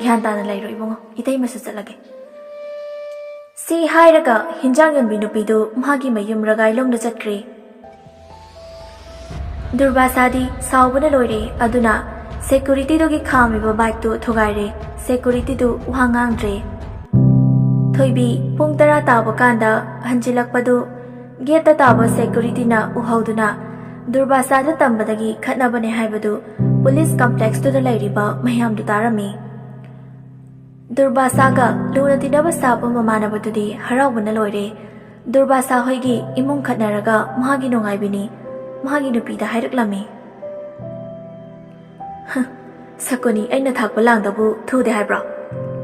ꯒ꯭ꯌꯥꯟ ꯇꯥꯅ ꯂꯩꯔꯣ ꯏꯕꯨꯡꯉꯣ, ꯏꯇꯩꯃꯁꯨ ꯆꯠꯂꯒꯦ꯫" ꯁꯤ ꯍꯥꯏꯔꯒ ꯍꯤꯟꯖꯥꯡ ꯌꯣꯟꯕꯤ ꯅꯨꯄꯤꯗꯨ ꯃꯥꯒꯤ ꯃꯌꯨꯝ ꯔꯒꯥꯏꯂꯣꯡꯗ ꯆꯠꯈ꯭ꯔꯦ꯫ ꯗꯨꯔꯕꯥꯁꯥꯗꯤ ꯁꯥꯎꯕꯅ ꯂꯣꯏꯔꯦ, ꯑꯗꯨꯅ ꯁꯦꯀꯨꯔꯤꯇꯤꯗꯨꯒꯤ ꯈꯥꯝꯃꯤꯕ ꯕꯥꯏꯛꯇꯨ ꯊꯨꯒꯥꯏꯔꯦ꯫ ꯁꯦꯀꯨꯔꯤꯇꯤꯗꯨ ꯋꯥ ꯉꯥꯡꯗ꯭ꯔꯦ꯫ ꯊꯣꯏꯕꯤ ꯄꯨꯡ ꯇꯔꯥ ꯇꯥꯕ ꯀꯥꯟꯗ ꯍꯟꯖꯤꯜꯂꯛꯄꯗꯨ ꯒꯦꯠꯇ ꯇꯥꯕ ꯁꯦꯀꯨꯔꯤꯇꯤꯅ ꯎꯍꯧꯗꯨꯅ ꯗꯨꯔꯕꯥꯁꯥꯗ ꯇꯝꯕꯗꯒꯤ ꯈꯠꯅꯕꯅꯦ ꯍꯥꯏꯕꯗꯨ ꯄꯨꯂꯤꯁ ꯀꯝꯄ꯭ꯂꯦꯛꯁꯇꯨꯗ ꯂꯩꯔꯤꯕ ꯃꯌꯥꯝꯗꯨ ꯇꯥꯔꯝꯃꯤ꯫ ꯗꯨꯔꯕꯥꯁꯥꯒ ꯂꯨꯅ ꯇꯤꯟꯅꯕ ꯁꯥꯕ ꯃꯃꯥꯟꯅꯕꯗꯨꯗꯤ ꯍꯔꯥꯎꯕꯅ ꯂꯣꯏꯔꯦ꯫ ꯗꯨꯔꯕꯥꯁꯥ ꯍꯣꯏꯒꯤ ꯏꯃꯨꯡ ꯈꯠꯅꯔꯒ ꯃꯥꯒꯤ ꯅꯨꯡꯉꯥꯏꯕꯤꯅꯤ ꯃꯥꯒꯤ ꯅꯨꯄꯤꯗ ꯍꯥꯏꯔꯛꯂꯝꯃꯤ꯫ "ꯍ, ꯁꯀꯨꯅꯤ ꯑꯩꯅ ꯊꯥꯛꯄ ꯂꯥꯡꯗꯕꯨ ꯊꯨꯗꯦ ꯍꯥꯏꯕ꯭ꯔꯣ?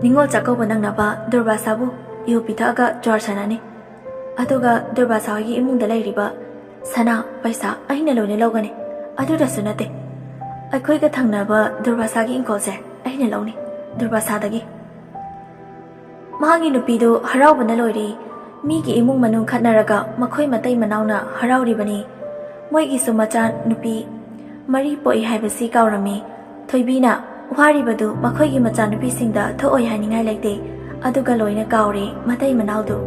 ꯅꯤꯉꯣꯜ ꯆꯥꯛꯀꯧꯕ ꯅꯪꯅꯕ ꯗꯨꯔꯕꯥꯁꯥꯕꯨ ꯌꯨ ꯄꯤꯊꯛꯑꯒ ꯖ꯭ꯋꯥꯔ ꯁꯥꯟꯅꯅꯤ꯫ ꯑꯗꯨꯒ ꯗꯨꯔꯕꯥꯁꯥ ꯍꯣꯏꯒꯤ ꯏꯃꯨꯡꯗ ꯂꯩꯔꯤꯕ ꯁꯅꯥ ꯄꯩꯁꯥ ꯑꯩꯅ ꯂꯣꯏꯅ ꯂꯧꯒꯅꯤ꯫ ꯑꯗꯨꯗꯁꯨ ꯅꯠꯇꯦ, ꯑꯩꯈꯣꯏꯒ ꯊꯪꯅꯕ ꯗꯨꯔꯕꯥꯁꯥꯒꯤ ꯏꯪꯈꯣꯜꯁꯦ ꯑꯩꯅ ꯂꯧꯅꯤ ꯗꯨꯔꯕꯥꯁꯥꯗꯒꯤ꯫" ꯃꯥꯒꯤ ꯅꯨꯄꯤꯗꯨ ꯍꯔꯥꯎꯕꯅ ꯂꯣꯏꯔꯦ꯫ ꯃꯤꯒꯤ ꯏꯃꯨꯡ ꯃꯅꯨꯡ ꯈꯠꯅꯔꯒ ꯃꯈꯣꯏ ꯃꯇꯩ ꯃꯅꯥꯎꯅ ꯍꯔꯥꯎꯔꯤꯕꯅꯤ꯫ ꯃꯣꯏꯒꯤꯁꯨ ꯃꯆꯥ ꯅꯨꯄꯤ ꯃꯔꯤ ꯄꯣꯛꯏ ꯍꯥꯏꯕꯁꯤ ꯀꯥꯎꯔꯝꯃꯤ꯫ ꯊꯣꯏꯕꯤꯅ ꯋꯥꯔꯤꯕꯗꯨ ꯃꯈꯣꯏꯒꯤ ꯃꯆꯥꯅꯨꯄꯤꯁꯤꯡꯗ ꯊꯣꯛꯑꯣꯏ ꯍꯥꯏꯅꯤꯡꯉꯥꯏ ꯂꯩꯇꯦ꯫ ꯑꯗꯨꯒ ꯂꯣꯏꯅ ꯀꯥꯎꯔꯦ ꯃꯇꯩ ꯃꯅꯥꯎꯗꯨ꯫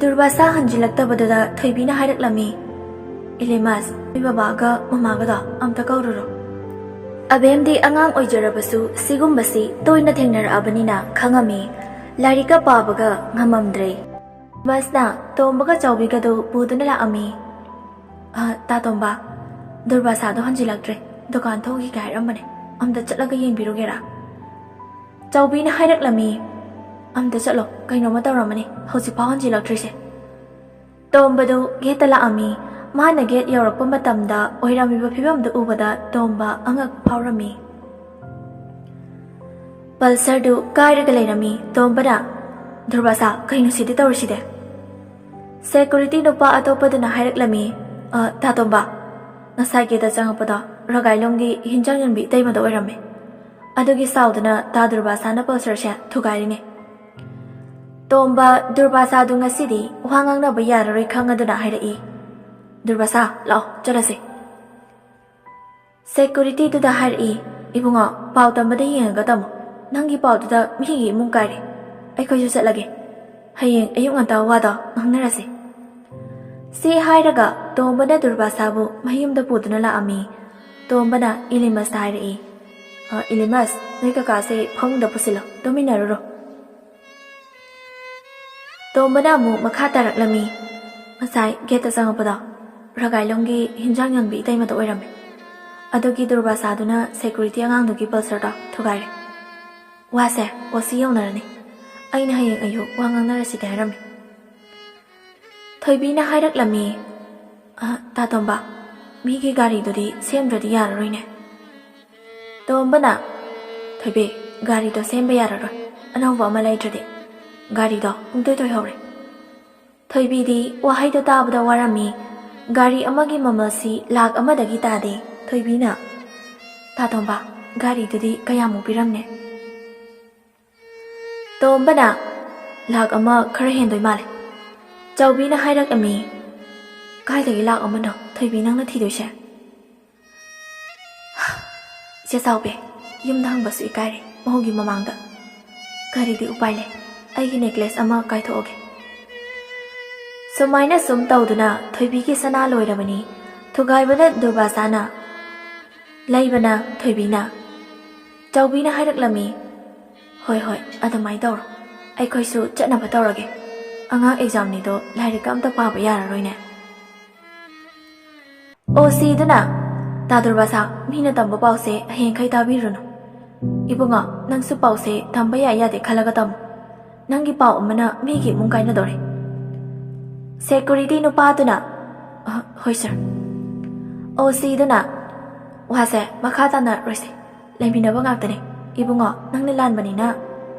ꯗꯨꯔꯕꯥꯁꯥ ꯍꯟꯖꯤꯜꯂꯛꯇꯕꯗꯨꯗ ꯊꯣꯏꯕꯤꯅ ꯍꯥꯏꯔꯛꯂꯝꯃꯤ, "ꯏꯂꯤꯃꯁ, ꯅꯣꯏ ꯕꯕꯥꯒ ꯃꯃꯥꯒꯗꯣ ꯑꯝꯇ ꯀꯧꯔꯨꯔꯣ꯫" ꯑꯕꯦꯝꯗꯤ ꯑꯉꯥꯡ ꯑꯣꯏꯖꯔꯕꯁꯨ ꯁꯤꯒꯨꯝꯕꯁꯤ ꯇꯣꯏꯅ ꯊꯦꯡꯅꯔꯛꯑꯕꯅꯤꯅ ꯈꯪꯉꯝꯃꯤ꯫ ꯂꯥꯏꯔꯤꯛꯀ ꯄꯥꯕꯒ ꯉꯝꯃꯝꯗ꯭ꯔꯦ꯫ ꯏꯂꯤꯃꯁꯅ ꯇꯣꯝꯕꯒ ꯆꯥꯎꯕꯤꯒꯗꯨ ꯄꯨꯗꯨꯅ ꯂꯥꯛꯑꯝꯃꯤ꯫ "ꯑ, ꯇꯥ ꯇꯣꯝꯕ, ꯗꯨꯔꯕꯥꯁꯥꯗꯣ ꯍꯟꯖꯤꯜꯂꯛꯇ꯭ꯔꯦ꯫ ꯗꯨꯀꯥꯟ ꯊꯣꯛꯈꯤꯒꯦ ꯍꯥꯏꯔꯝꯕꯅꯦ꯫ ꯑꯝꯇ ꯆꯠꯂꯒ ꯌꯦꯡꯕꯤꯔꯨꯒꯦꯔꯥ?" ꯆꯥꯎꯕꯤꯅ ꯍꯥꯏꯔꯛꯂꯝꯃꯤ, "ꯑꯝꯇ ꯆꯠꯂꯣ, ꯀꯩꯅꯣꯝꯃ ꯇꯧꯔꯝꯃꯅꯤ, ꯍꯧꯖꯤꯛꯐꯥꯎ ꯍꯟꯖꯤꯜꯂꯛꯇ꯭ꯔꯤꯁꯦ꯫" ꯇꯣꯝꯕꯗꯨ ꯒꯦꯠꯇ ꯂꯥꯛꯑꯝꯃꯤ꯫ ꯃꯥꯅ ꯒꯦꯠ ꯌꯧꯔꯛꯄ ꯃꯇꯝꯗ ꯑꯣꯏꯔꯝꯃꯤꯕ ꯐꯤꯕꯝꯗꯨ ꯎꯕꯗ ꯇꯣꯝꯕ ꯑꯉꯛꯄ ꯐꯥꯎꯔꯝꯃꯤ꯫ ꯄꯜꯁꯔꯗꯨ ꯀꯥꯏꯔꯒ ꯂꯩꯔꯝꯃꯤ꯫ ꯇꯣꯝꯕꯅ, "ꯗꯨꯔꯕꯥꯁꯥ, ꯀꯩꯅꯣ ꯁꯤꯗꯤ ꯇꯧꯔꯤꯁꯤꯗꯤ?" ꯁꯦꯀꯨꯔꯤꯇꯤ ꯅꯨꯄꯥ ꯑꯇꯣꯞꯄꯗꯨꯅ ꯍꯥꯏꯔꯛꯂꯝꯃꯤ, "ꯑ, ꯇꯥ ꯇꯣꯝꯕ, ꯉꯁꯥꯏ ꯒꯦꯠꯇ ꯆꯪꯉꯛꯄꯗꯣ ꯔꯒꯥꯏꯂꯣꯡꯒꯤ ꯍꯤꯟꯖꯥꯡ ꯌꯣꯟꯕꯤ ꯏꯇꯩꯃꯗꯣ ꯑꯣꯏꯔꯝꯃꯦ꯫ ꯑꯗꯨꯒꯤ ꯁꯥꯎꯗꯨꯅ ꯇꯥ ꯗꯨꯔꯕꯥꯁꯥꯅ ꯄꯜꯁꯔꯁꯦ ꯊꯨꯒꯥꯏꯔꯤꯅꯦ꯫" ꯇꯣꯝꯕ, ꯗꯨꯔꯕꯥꯁꯥꯗꯨ ꯉꯁꯤꯗꯤ ꯋꯥ ꯉꯥꯡꯅꯕ ꯌꯥꯔꯔꯣꯏ ꯈꯪꯉꯗꯨꯅ ꯍꯥꯏꯔꯛꯏ, "ꯗꯨꯔꯕꯥꯁꯥ, ꯂꯥꯛꯑꯣ, ꯆꯠꯂꯁꯤ꯫" ꯁꯦꯀꯨꯔꯤꯇꯤꯗꯨꯗ ꯍꯥꯏꯔꯛꯏ, "ꯏꯕꯨꯡꯉꯣ, ꯄꯥꯎ ꯇꯝꯕꯗ ꯌꯦꯡꯉꯒ ꯇꯝꯃꯨ꯫ ꯅꯪꯒꯤ ꯄꯥꯎꯗꯨꯗ ꯃꯤꯒꯤ ꯏꯃꯨꯡ ꯀꯥꯏꯔꯦ꯫ ꯑꯩꯈꯣꯏꯁꯨ ꯆꯠꯂꯒꯦ꯫ ꯍꯌꯦꯡ ꯑꯌꯨꯛ ꯉꯟꯇꯥ ꯋꯥꯗꯣ ꯉꯥꯡꯅꯔꯁꯤ꯫" ꯁꯤ ꯍꯥꯏꯔꯒ ꯇꯣꯝꯕꯅ ꯗꯨꯔꯕꯥꯁꯥꯕꯨ ꯃꯌꯨꯝꯗ ꯄꯨꯗꯨꯅ ꯂꯥꯛꯑꯝꯃꯤ꯫ ꯇꯣꯝꯕꯅ ꯏꯂꯤꯃꯁꯇ ꯍꯥꯏꯔꯛꯏ, "ꯑ, ꯏꯂꯤꯃꯁ, ꯅꯣꯏ ꯀꯀꯥꯁꯦ ꯐꯃꯨꯡꯗ ꯄꯨꯁꯤꯜꯂꯣ, ꯇꯨꯃꯤꯟꯅꯔꯨꯔꯣ꯫" ꯇꯣꯝꯕꯅ ꯑꯃꯨꯛ ꯃꯈꯥ ꯇꯥꯔꯛꯂꯝꯃꯤ, "ꯉꯁꯥꯏ ꯒꯦꯠꯇ ꯆꯪꯉꯛꯄꯗꯣ ꯔꯒꯥꯏꯂꯣꯡꯒꯤ ꯍꯤꯟꯖꯥꯡ ꯌꯣꯟꯕꯤ ꯏꯇꯩꯃꯗꯣ ꯑꯣꯏꯔꯝꯃꯦ꯫ ꯑꯗꯨꯒꯤ ꯗꯨꯔꯕꯥꯁꯥꯗꯨꯅ ꯁꯦꯀꯨꯔꯤꯇꯤ ꯑꯉꯥꯡꯗꯨꯒꯤ ꯄꯜꯁꯔꯗꯣ ꯊꯨꯒꯥꯏꯔꯦ꯫ ꯋꯥꯁꯦ ꯑꯣ ꯁꯤ ꯌꯧꯅꯔꯅꯤ꯫ ꯑꯩꯅ ꯍꯌꯦꯡ ꯑꯌꯨꯛ ꯋꯥ ꯉꯥꯡꯅꯔꯁꯤꯗꯤ ꯍꯥꯏꯔꯝꯃꯤ꯫" ꯊꯣꯏꯕꯤꯅ ꯍꯥꯏꯔꯛꯂꯝꯃꯤ, "ꯑ, ꯇꯥ ꯇꯣꯝꯕ, ꯃꯤꯒꯤ ꯒꯥꯔꯤꯗꯨꯗꯤ ꯁꯦꯝꯗ꯭ꯔꯗꯤ ꯌꯥꯔꯔꯣꯏꯅꯦ꯫" ꯇꯣꯝꯕꯅ, "ꯊꯣꯏꯕꯤ, ꯒꯥꯔꯤꯗꯣ ꯁꯦꯝꯕ ꯌꯥꯔꯔꯣꯏ, ꯑꯅꯧꯕ ꯑꯃ ꯂꯩꯗ꯭ꯔꯗꯤ꯫ ꯒꯥꯔꯤꯗꯣ ꯄꯨꯡꯇꯣꯏ ꯇꯣꯏꯍꯧꯔꯦ꯫" ꯊꯣꯏꯕꯤꯗꯤ ꯋꯥꯍꯩꯗꯣ ꯇꯥꯕꯗ ꯋꯥꯔꯝꯃꯤ꯫ ꯒꯥꯔꯤ ꯑꯃꯒꯤ ꯃꯃꯜꯁꯤ ꯂꯥꯛ ꯑꯃꯗꯒꯤ ꯇꯥꯗꯦ꯫ ꯊꯣꯏꯕꯤꯅ, "ꯇꯥ ꯇꯣꯝꯕ, ꯒꯥꯔꯤꯗꯨꯗꯤ ꯀꯌꯥꯃꯨꯛ ꯄꯤꯔꯝꯅꯦ?" ꯇꯣꯝꯕꯅ, "ꯂꯥꯛ ꯑꯃ ꯈꯔ ꯍꯦꯟꯗꯣꯏ ꯃꯥꯜꯂꯦ꯫" ꯆꯥꯎꯕꯤꯅ ꯍꯥꯏꯔꯛꯂꯝꯃꯤ, "ꯀꯥꯏꯗꯒꯤ ꯂꯥꯛ ꯑꯃꯅꯣ ꯊꯣꯏꯕꯤ ꯅꯪꯅ ꯊꯤꯗꯣꯏꯁꯦ?" "ꯏꯆꯦ ꯆꯥꯎꯕꯤ, ꯌꯨꯝꯗ ꯍꯪꯕꯁꯨ ꯏꯀꯥꯏꯔꯦ ꯃꯧꯒꯤ ꯃꯃꯥꯡꯗ꯫ ꯀꯔꯤꯗꯤ ꯎꯄꯥꯏ ꯂꯩ, ꯑꯩꯒꯤ ꯅꯦꯀ꯭ꯂꯦꯁ ꯑꯃ ꯀꯥꯏꯊꯣꯛꯑꯒꯦ꯫" ꯁꯨꯃꯥꯏꯅ ꯁꯨꯝ ꯇꯧꯗꯨꯅ ꯊꯣꯏꯕꯤꯒꯤ ꯁꯅꯥ ꯂꯣꯏꯔꯕꯅꯤ꯫ ꯊꯨꯒꯥꯏꯕꯅ ꯗꯨꯔꯕꯥꯁꯥꯅ, ꯂꯩꯕꯅ ꯊꯣꯏꯕꯤꯅ꯫ ꯆꯥꯎꯕꯤꯅ ꯍꯥꯏꯔꯛꯂꯝꯃꯤ, "ꯍꯣꯏ, ꯍꯣꯏ, ꯑꯗꯨꯃꯥꯏꯅ ꯇꯧꯔꯣ꯫ ꯑꯩꯈꯣꯏꯁꯨ ꯆꯠꯅꯕ ꯇꯧꯔꯒꯦ꯫ ꯑꯉꯥꯡ ꯑꯦꯛꯖꯥꯝꯅꯤꯗꯣ, ꯂꯥꯏꯔꯤꯛꯀ ꯑꯝꯇ ꯄꯥꯕ ꯌꯥꯔꯔꯣꯏꯅꯦ꯫" ꯑꯣ ꯁꯤꯗꯨꯅ, ꯇꯥ ꯗꯨꯔꯕꯥꯁꯥ, ꯃꯤꯅ ꯇꯝꯕ ꯄꯥꯎꯁꯦ ꯍꯌꯦꯡꯈꯩ ꯇꯥꯕꯤꯔꯨꯅꯨ꯫ ꯏꯕꯨꯡꯉꯣ, ꯅꯪꯁꯨ ꯄꯥꯎꯁꯦ ꯇꯝꯕ ꯌꯥꯏ ꯌꯥꯗꯦ ꯈꯜꯂꯒ ꯇꯝꯃꯨ꯫ ꯅꯪꯒꯤ ꯄꯥꯎ ꯑꯃꯅ ꯃꯤꯒꯤ ꯏꯃꯨꯡ ꯀꯥꯏꯅꯗꯧꯔꯦ꯫ ꯁꯦꯀ꯭ꯌꯨꯔꯤꯇꯤ ꯅꯨꯄꯥꯗꯨꯅ, "ꯑ, ꯍꯣꯏ ꯁꯥꯔ"꯫ ꯑꯣ ꯁꯤꯗꯨꯅ, "ꯋꯥꯁꯦ ꯃꯈꯥ ꯇꯥꯅꯔꯣꯏꯁꯦ, ꯂꯩꯃꯤꯟꯅꯕ ꯉꯥꯛꯇꯅꯦ꯫ ꯏꯕꯨꯡꯉꯣ, ꯅꯪꯅ ꯂꯥꯟꯕꯅꯤꯅ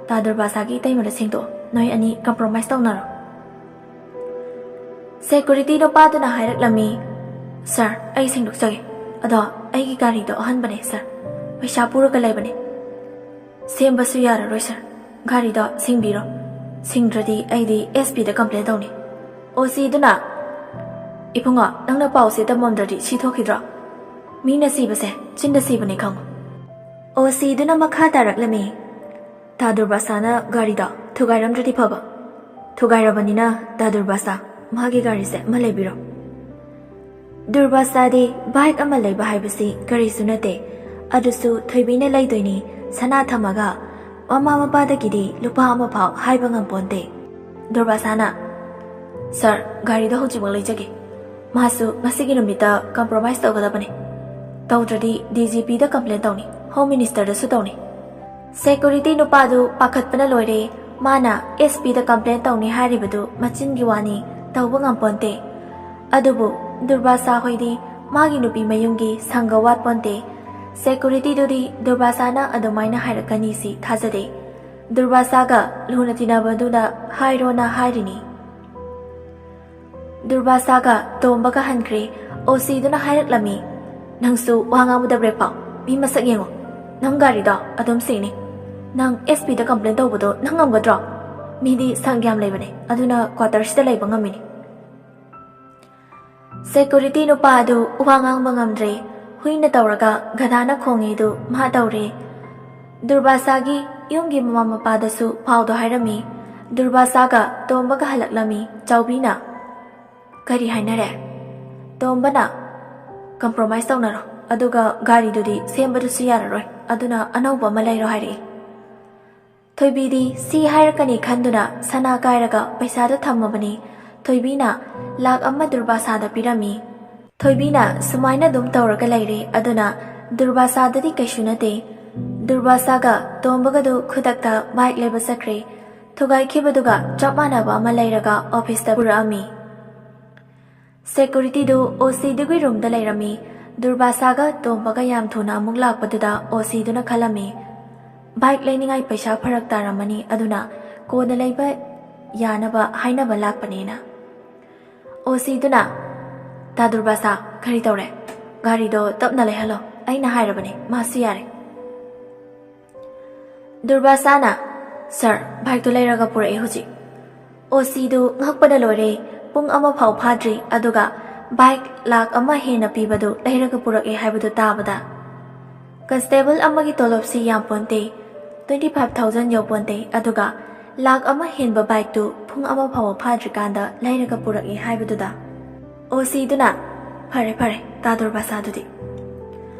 ꯇꯥ ꯗꯨꯔꯕꯥꯁꯥꯒꯤ ꯏꯇꯩꯃꯗ ꯁꯦꯡꯗꯣꯛꯑꯣ, ꯅꯣꯏ ꯑꯅꯤ ꯀꯝꯄ꯭ꯔꯣꯃꯥꯏꯁ ꯇꯧꯅꯔꯣ"꯫ ꯁꯦꯀ꯭ꯌꯨꯔꯤꯇꯤ ꯅꯨꯄꯥꯗꯨꯅ ꯍꯥꯏꯔꯛꯂꯝꯃꯤ, "ꯁꯥꯔ, ꯑꯩ ꯁꯦꯡꯗꯣꯛꯆꯒꯦ, ꯑꯗꯣ ꯑꯩꯒꯤ ꯒꯥꯔꯤꯗꯣ ꯑꯍꯟꯕꯅꯦ ꯁꯥꯔ, ꯄꯩꯁꯥ ꯄꯨꯔꯒ ꯂꯩꯕꯅꯦ꯫ ꯁꯦꯝꯕꯁꯨ ꯌꯥꯔꯔꯣꯏ ꯁꯥꯔ, ꯒꯥꯔꯤꯗꯣ ꯁꯦꯡꯕꯤꯔꯣ, ꯁꯦꯡꯗ꯭ꯔꯗꯤ ꯑꯩꯗꯤ ꯑꯦꯁ ꯄꯤꯗ ꯀꯝꯄ꯭ꯂꯦꯟ ꯇꯧꯅꯤ"꯫ ꯑꯣ ꯁꯤꯗꯨꯅ, "ꯏꯕꯨꯡꯉꯣ, ꯅꯪꯅ ꯄꯥꯎꯁꯦ ꯇꯝꯃꯝꯗ꯭ꯔꯗꯤ ꯁꯤ ꯊꯣꯛꯈꯤꯗ꯭ꯔꯣ? ꯃꯤꯅ ꯁꯤꯕꯁꯦ ꯆꯤꯟꯗ ꯁꯤꯕꯅꯦ ꯈꯪꯉꯨ"꯫ ꯑꯣ ꯁꯤꯗꯨꯅ ꯃꯈꯥ ꯇꯥꯔꯛꯂꯝꯃꯤ, "ꯇꯥ ꯗꯨꯔꯕꯥꯁꯥꯅ ꯒꯥꯔꯤꯗꯣ ꯊꯨꯒꯥꯏꯔꯝꯗ꯭ꯔꯗꯤ ꯐꯕ, ꯊꯨꯒꯥꯏꯔꯕꯅꯤꯅ ꯇꯥ ꯗꯨꯔꯕꯥꯁꯥ, ꯃꯥꯒꯤ ꯒꯥꯔꯤꯁꯦ ꯑꯃ ꯂꯩꯕꯤꯔꯣ"꯫ ꯗꯨꯔꯕꯥꯁꯥꯗꯤ ꯕꯥꯏꯛ ꯑꯃ ꯂꯩꯕ ꯍꯥꯏꯕꯁꯤ ꯀꯔꯤꯁꯨ ꯅꯠꯇꯦ, ꯑꯗꯨꯁꯨ ꯊꯣꯏꯕꯤꯅ ꯂꯩꯗꯣꯏꯅꯤ꯫ ꯁꯅꯥ ꯊꯝꯃꯒ ꯃꯃꯥ ꯃꯄꯥꯗꯒꯤꯗꯤ ꯂꯨꯄꯥ ꯑꯃ ꯐꯥꯎ ꯍꯥꯏꯕ ꯉꯝꯄꯣꯟꯇꯦ꯫ ꯗꯨꯔꯕꯥꯁꯥꯅ, "ꯁꯥꯔ, ꯒꯥꯔꯤꯗꯣ ꯍꯧꯖꯤꯛꯃꯛ ꯂꯩꯖꯒꯦ꯫ ꯃꯥꯁꯨ ꯉꯁꯤꯒꯤ ꯅꯨꯃꯤꯠꯇ ꯀꯝꯄ꯭ꯔꯣꯃꯥꯏꯁ ꯇꯧꯒꯗꯕꯅꯤ꯫ ꯇꯧꯗ꯭ꯔꯗꯤ ꯗꯤ ꯖꯤ ꯄꯤꯗ ꯀꯝꯄ꯭ꯂꯦꯟ ꯇꯧꯅꯤ, ꯍꯣꯝ ꯃꯤꯅꯤꯁꯇꯔꯗꯁꯨ ꯇꯧꯅꯤ"꯫ ꯁꯦꯀ꯭ꯌꯨꯔꯤꯇꯤ ꯅꯨꯄꯥꯗꯨ ꯄꯥꯈꯠꯄꯅ ꯂꯣꯏꯔꯦ꯫ ꯃꯥꯅ ꯑꯦꯁ ꯄꯤꯗ ꯀꯝꯄ꯭ꯂꯦꯟ ꯇꯧꯅꯤ ꯍꯥꯏꯔꯤꯕꯗꯨ ꯃꯆꯤꯟꯒꯤ ꯋꯥꯅꯤ, ꯇꯧꯕ ꯉꯝꯄꯣꯟꯇꯦ꯫ ꯑꯗꯨꯕꯨ ꯗꯨꯔꯕꯥꯁꯥ ꯍꯣꯏꯗꯤ ꯃꯥꯒꯤ ꯅꯨꯄꯤ ꯃꯌꯨꯝꯒꯤ ꯁꯪꯒ ꯋꯥꯠꯄꯣꯟꯇꯦ꯫ ꯁꯦꯀ꯭ꯌꯨꯔꯤꯇꯤꯗꯨꯗꯤ ꯗꯨꯔꯕꯥꯁꯥꯅ ꯑꯗꯨꯃꯥꯏꯅ ꯍꯥꯏꯔꯛꯀꯅꯤ ꯁꯤ ꯊꯥꯖꯗꯦ꯫ ꯗꯨꯔꯕꯥꯁꯥꯒ ꯂꯨꯅ ꯇꯤꯟꯅꯕꯗꯨꯗ ꯍꯥꯏꯔꯣꯅ ꯍꯥꯏꯔꯤꯅꯤ꯫ ꯗꯨꯔꯕꯥꯁꯥꯒ ꯇꯣꯝꯕꯒ ꯍꯟꯈ꯭ꯔꯦ꯫ ꯑꯣ ꯁꯤꯗꯨꯅ ꯍꯥꯏꯔꯛꯂꯝꯃꯤ, "ꯅꯪꯁꯨ ꯋꯥ ꯉꯥꯡꯕꯗ ꯕ꯭ꯔꯦꯛ ꯄꯥꯎ꯫ ꯃꯤ ꯃꯁꯛ ꯌꯦꯡꯉꯣ꯫ ꯅꯪ ꯒꯥꯔꯤꯗꯣ ꯑꯗꯨꯝ ꯁꯦꯡꯅꯤ꯫ ꯅꯪ ꯑꯦꯁ ꯄꯤꯗ ꯀꯝꯄ꯭ꯂꯦꯟ ꯇꯧꯕꯗꯣ ꯅꯪ ꯉꯝꯒꯗ꯭ꯔꯣ? ꯃꯤꯗꯤ ꯁꯪ ꯌꯥꯝ ꯂꯩꯕꯅꯦ, ꯑꯗꯨꯅ ꯀ꯭ꯋꯥꯇꯔꯁꯤꯗ ꯂꯩꯕ ꯉꯝꯃꯤꯅꯤ"꯫ ꯁꯦꯀ꯭ꯌꯨꯔꯤꯇꯤ ꯅꯨꯄꯥ ꯑꯗꯨ ꯋꯥ ꯉꯥꯡꯕ ꯉꯝꯗ꯭ꯔꯦ꯫ ꯍꯨꯏꯅ ꯇꯧꯔꯒ ꯒꯙꯥꯅ ꯈꯣꯡꯉꯦ ꯑꯗꯨ ꯃꯥ ꯇꯧꯔꯦ꯫ ꯗꯨꯔꯕꯥꯁꯥꯒꯤ ꯌꯨꯝꯒꯤ ꯃꯃꯥ ꯃꯄꯥꯗꯁꯨ ꯄꯥꯎꯗꯣ ꯍꯥꯏꯔꯝꯃꯤ꯫ ꯗꯨꯔꯕꯥꯁꯥꯒ ꯇꯣꯝꯕꯒ ꯍꯜꯂꯛꯂꯝꯃꯤ꯫ ꯆꯥꯎꯕꯤꯅ, "ꯀꯔꯤ ꯍꯥꯏꯅꯔꯦ?" ꯇꯣꯝꯕꯅ, "ꯀꯝꯄ꯭ꯔꯣꯃꯥꯏꯁ ꯇꯧꯅꯔꯣ, ꯑꯗꯨꯒ ꯒꯥꯔꯤꯗꯨꯗꯤ ꯁꯦꯝꯕꯗꯨꯁꯨ ꯌꯥꯔꯔꯣꯏ, ꯑꯗꯨꯅ ꯑꯅꯧꯕ ꯑꯃ ꯂꯩꯔꯣ" ꯍꯥꯏꯔꯛꯏ꯫ ꯊꯣꯏꯕꯤꯗꯤ ꯁꯤ ꯍꯥꯏꯔꯛꯀꯅꯤ ꯈꯟꯗꯨꯅ ꯁꯅꯥ ꯀꯥꯏꯔꯒ ꯄꯩꯁꯥꯗꯨ ꯊꯝꯃꯕꯅꯤ꯫ ꯊꯣꯏꯕꯤꯅ ꯂꯥꯛ ꯑꯃ ꯗꯨꯔꯕꯥꯁꯥꯗ ꯄꯤꯔꯝꯃꯤ꯫ ꯊꯣꯏꯕꯤꯅ ꯁꯨꯃꯥꯏꯅ ꯑꯗꯨꯝ ꯇꯧꯔꯒ ꯂꯩꯔꯦ꯫ ꯑꯗꯨꯅ ꯗꯨꯔꯕꯥꯁꯥꯗꯗꯤ ꯀꯩꯁꯨ ꯅꯠꯇꯦ꯫ ꯗꯨꯔꯕꯥꯁꯥꯒ ꯇꯣꯝꯕꯒꯗꯨ ꯈꯨꯗꯛꯇ ꯕꯥꯏꯛ ꯂꯩꯕ ꯆꯠꯈ꯭ꯔꯦ꯫ ꯊꯨꯒꯥꯏꯈꯤꯕꯗꯨꯒ ꯆꯞ ꯃꯥꯟꯅꯕ ꯑꯃ ꯂꯩꯔꯒ ꯑꯣꯐꯤꯁꯇ ꯄꯨꯔꯛꯑꯝꯃꯤ꯫ ꯁꯦꯀꯨꯔꯤꯇꯤꯗꯨ ꯑꯣ ꯁꯤꯗꯨꯒꯤ ꯔꯨꯝꯗ ꯂꯩꯔꯝꯃꯤ꯫ ꯗꯨꯔꯕꯥꯁꯥꯒ ꯇꯣꯝꯕꯒ ꯌꯥꯝ ꯊꯨꯅ ꯑꯃꯨꯛ ꯂꯥꯛꯄꯗꯨꯗ ꯑꯣ ꯁꯤꯗꯨꯅ ꯈꯜꯂꯝꯃꯤ, "ꯕꯥꯏꯛ ꯂꯩꯅꯤꯡꯉꯥꯏ ꯄꯩꯁꯥ ꯐꯔꯛ ꯇꯥꯔꯝꯃꯅꯤ, ꯑꯗꯨꯅ ꯀꯣꯟꯅ ꯂꯩꯕ ꯌꯥꯅꯕ ꯍꯥꯏꯅꯕ ꯂꯥꯛꯄꯅꯦꯅ"꯫ ꯑꯣ ꯁꯤꯗꯨꯅ, "ꯇꯥ ꯗꯨꯔꯕꯥꯁꯥ, ꯀꯔꯤ ꯇꯧꯔꯦ? ꯒꯥꯔꯤꯗꯣ ꯇꯞꯅ ꯂꯩꯍꯜꯂꯣ, ꯑꯩꯅ ꯍꯥꯏꯔꯕꯅꯦ, ꯃꯥꯁꯨ ꯌꯥꯔꯦ"꯫ ꯗꯨꯔꯕꯥꯁꯥꯅ, "ꯁꯥꯔ, ꯕꯥꯏꯛꯇꯨ ꯂꯩꯔꯒ ꯄꯨꯔꯛꯑꯦ ꯍꯧꯖꯤꯛ"꯫ ꯑꯣ ꯁꯤꯗꯨ ꯉꯛꯄꯗ ꯂꯣꯏꯔꯦ꯫ ꯄꯨꯡ ꯑꯃ ꯐꯥꯎ ꯐꯥꯗ꯭ꯔꯤ, ꯑꯗꯨꯒ ꯕꯥꯏꯛ ꯂꯥꯛ ꯑꯃ ꯍꯦꯟꯅ ꯄꯤꯕꯗꯨ ꯂꯩꯔꯒ ꯄꯨꯔꯛꯑꯦ ꯍꯥꯏꯕꯗꯨ ꯇꯥꯕꯗ꯫ ꯀꯟꯁꯇꯦꯕꯜ ꯑꯃꯒꯤ ꯇꯣꯂꯣꯞꯁꯤ ꯌꯥꯝ ꯄꯣꯟꯇꯦ, twenty five thousand ꯌꯧꯄꯣꯟꯇꯦ, ꯑꯗꯨꯒ ꯂꯥꯛ ꯑꯃ ꯍꯦꯟꯕ ꯕꯥꯏꯛꯇꯨ ꯄꯨꯡ ꯑꯃ ꯐꯥꯎꯕ ꯐꯥꯗ꯭ꯔꯤꯀꯥꯟꯗ ꯂꯩꯔꯒ ꯄꯨꯔꯛꯑꯦ ꯍꯥꯏꯕꯗꯨꯗ꯫ ꯑꯣ ꯁꯤꯗꯨꯅ, "ꯐꯔꯦ, ꯐꯔꯦ, ꯇꯥ ꯗꯨꯔꯕꯥꯁꯥꯗꯨꯗꯤ"꯫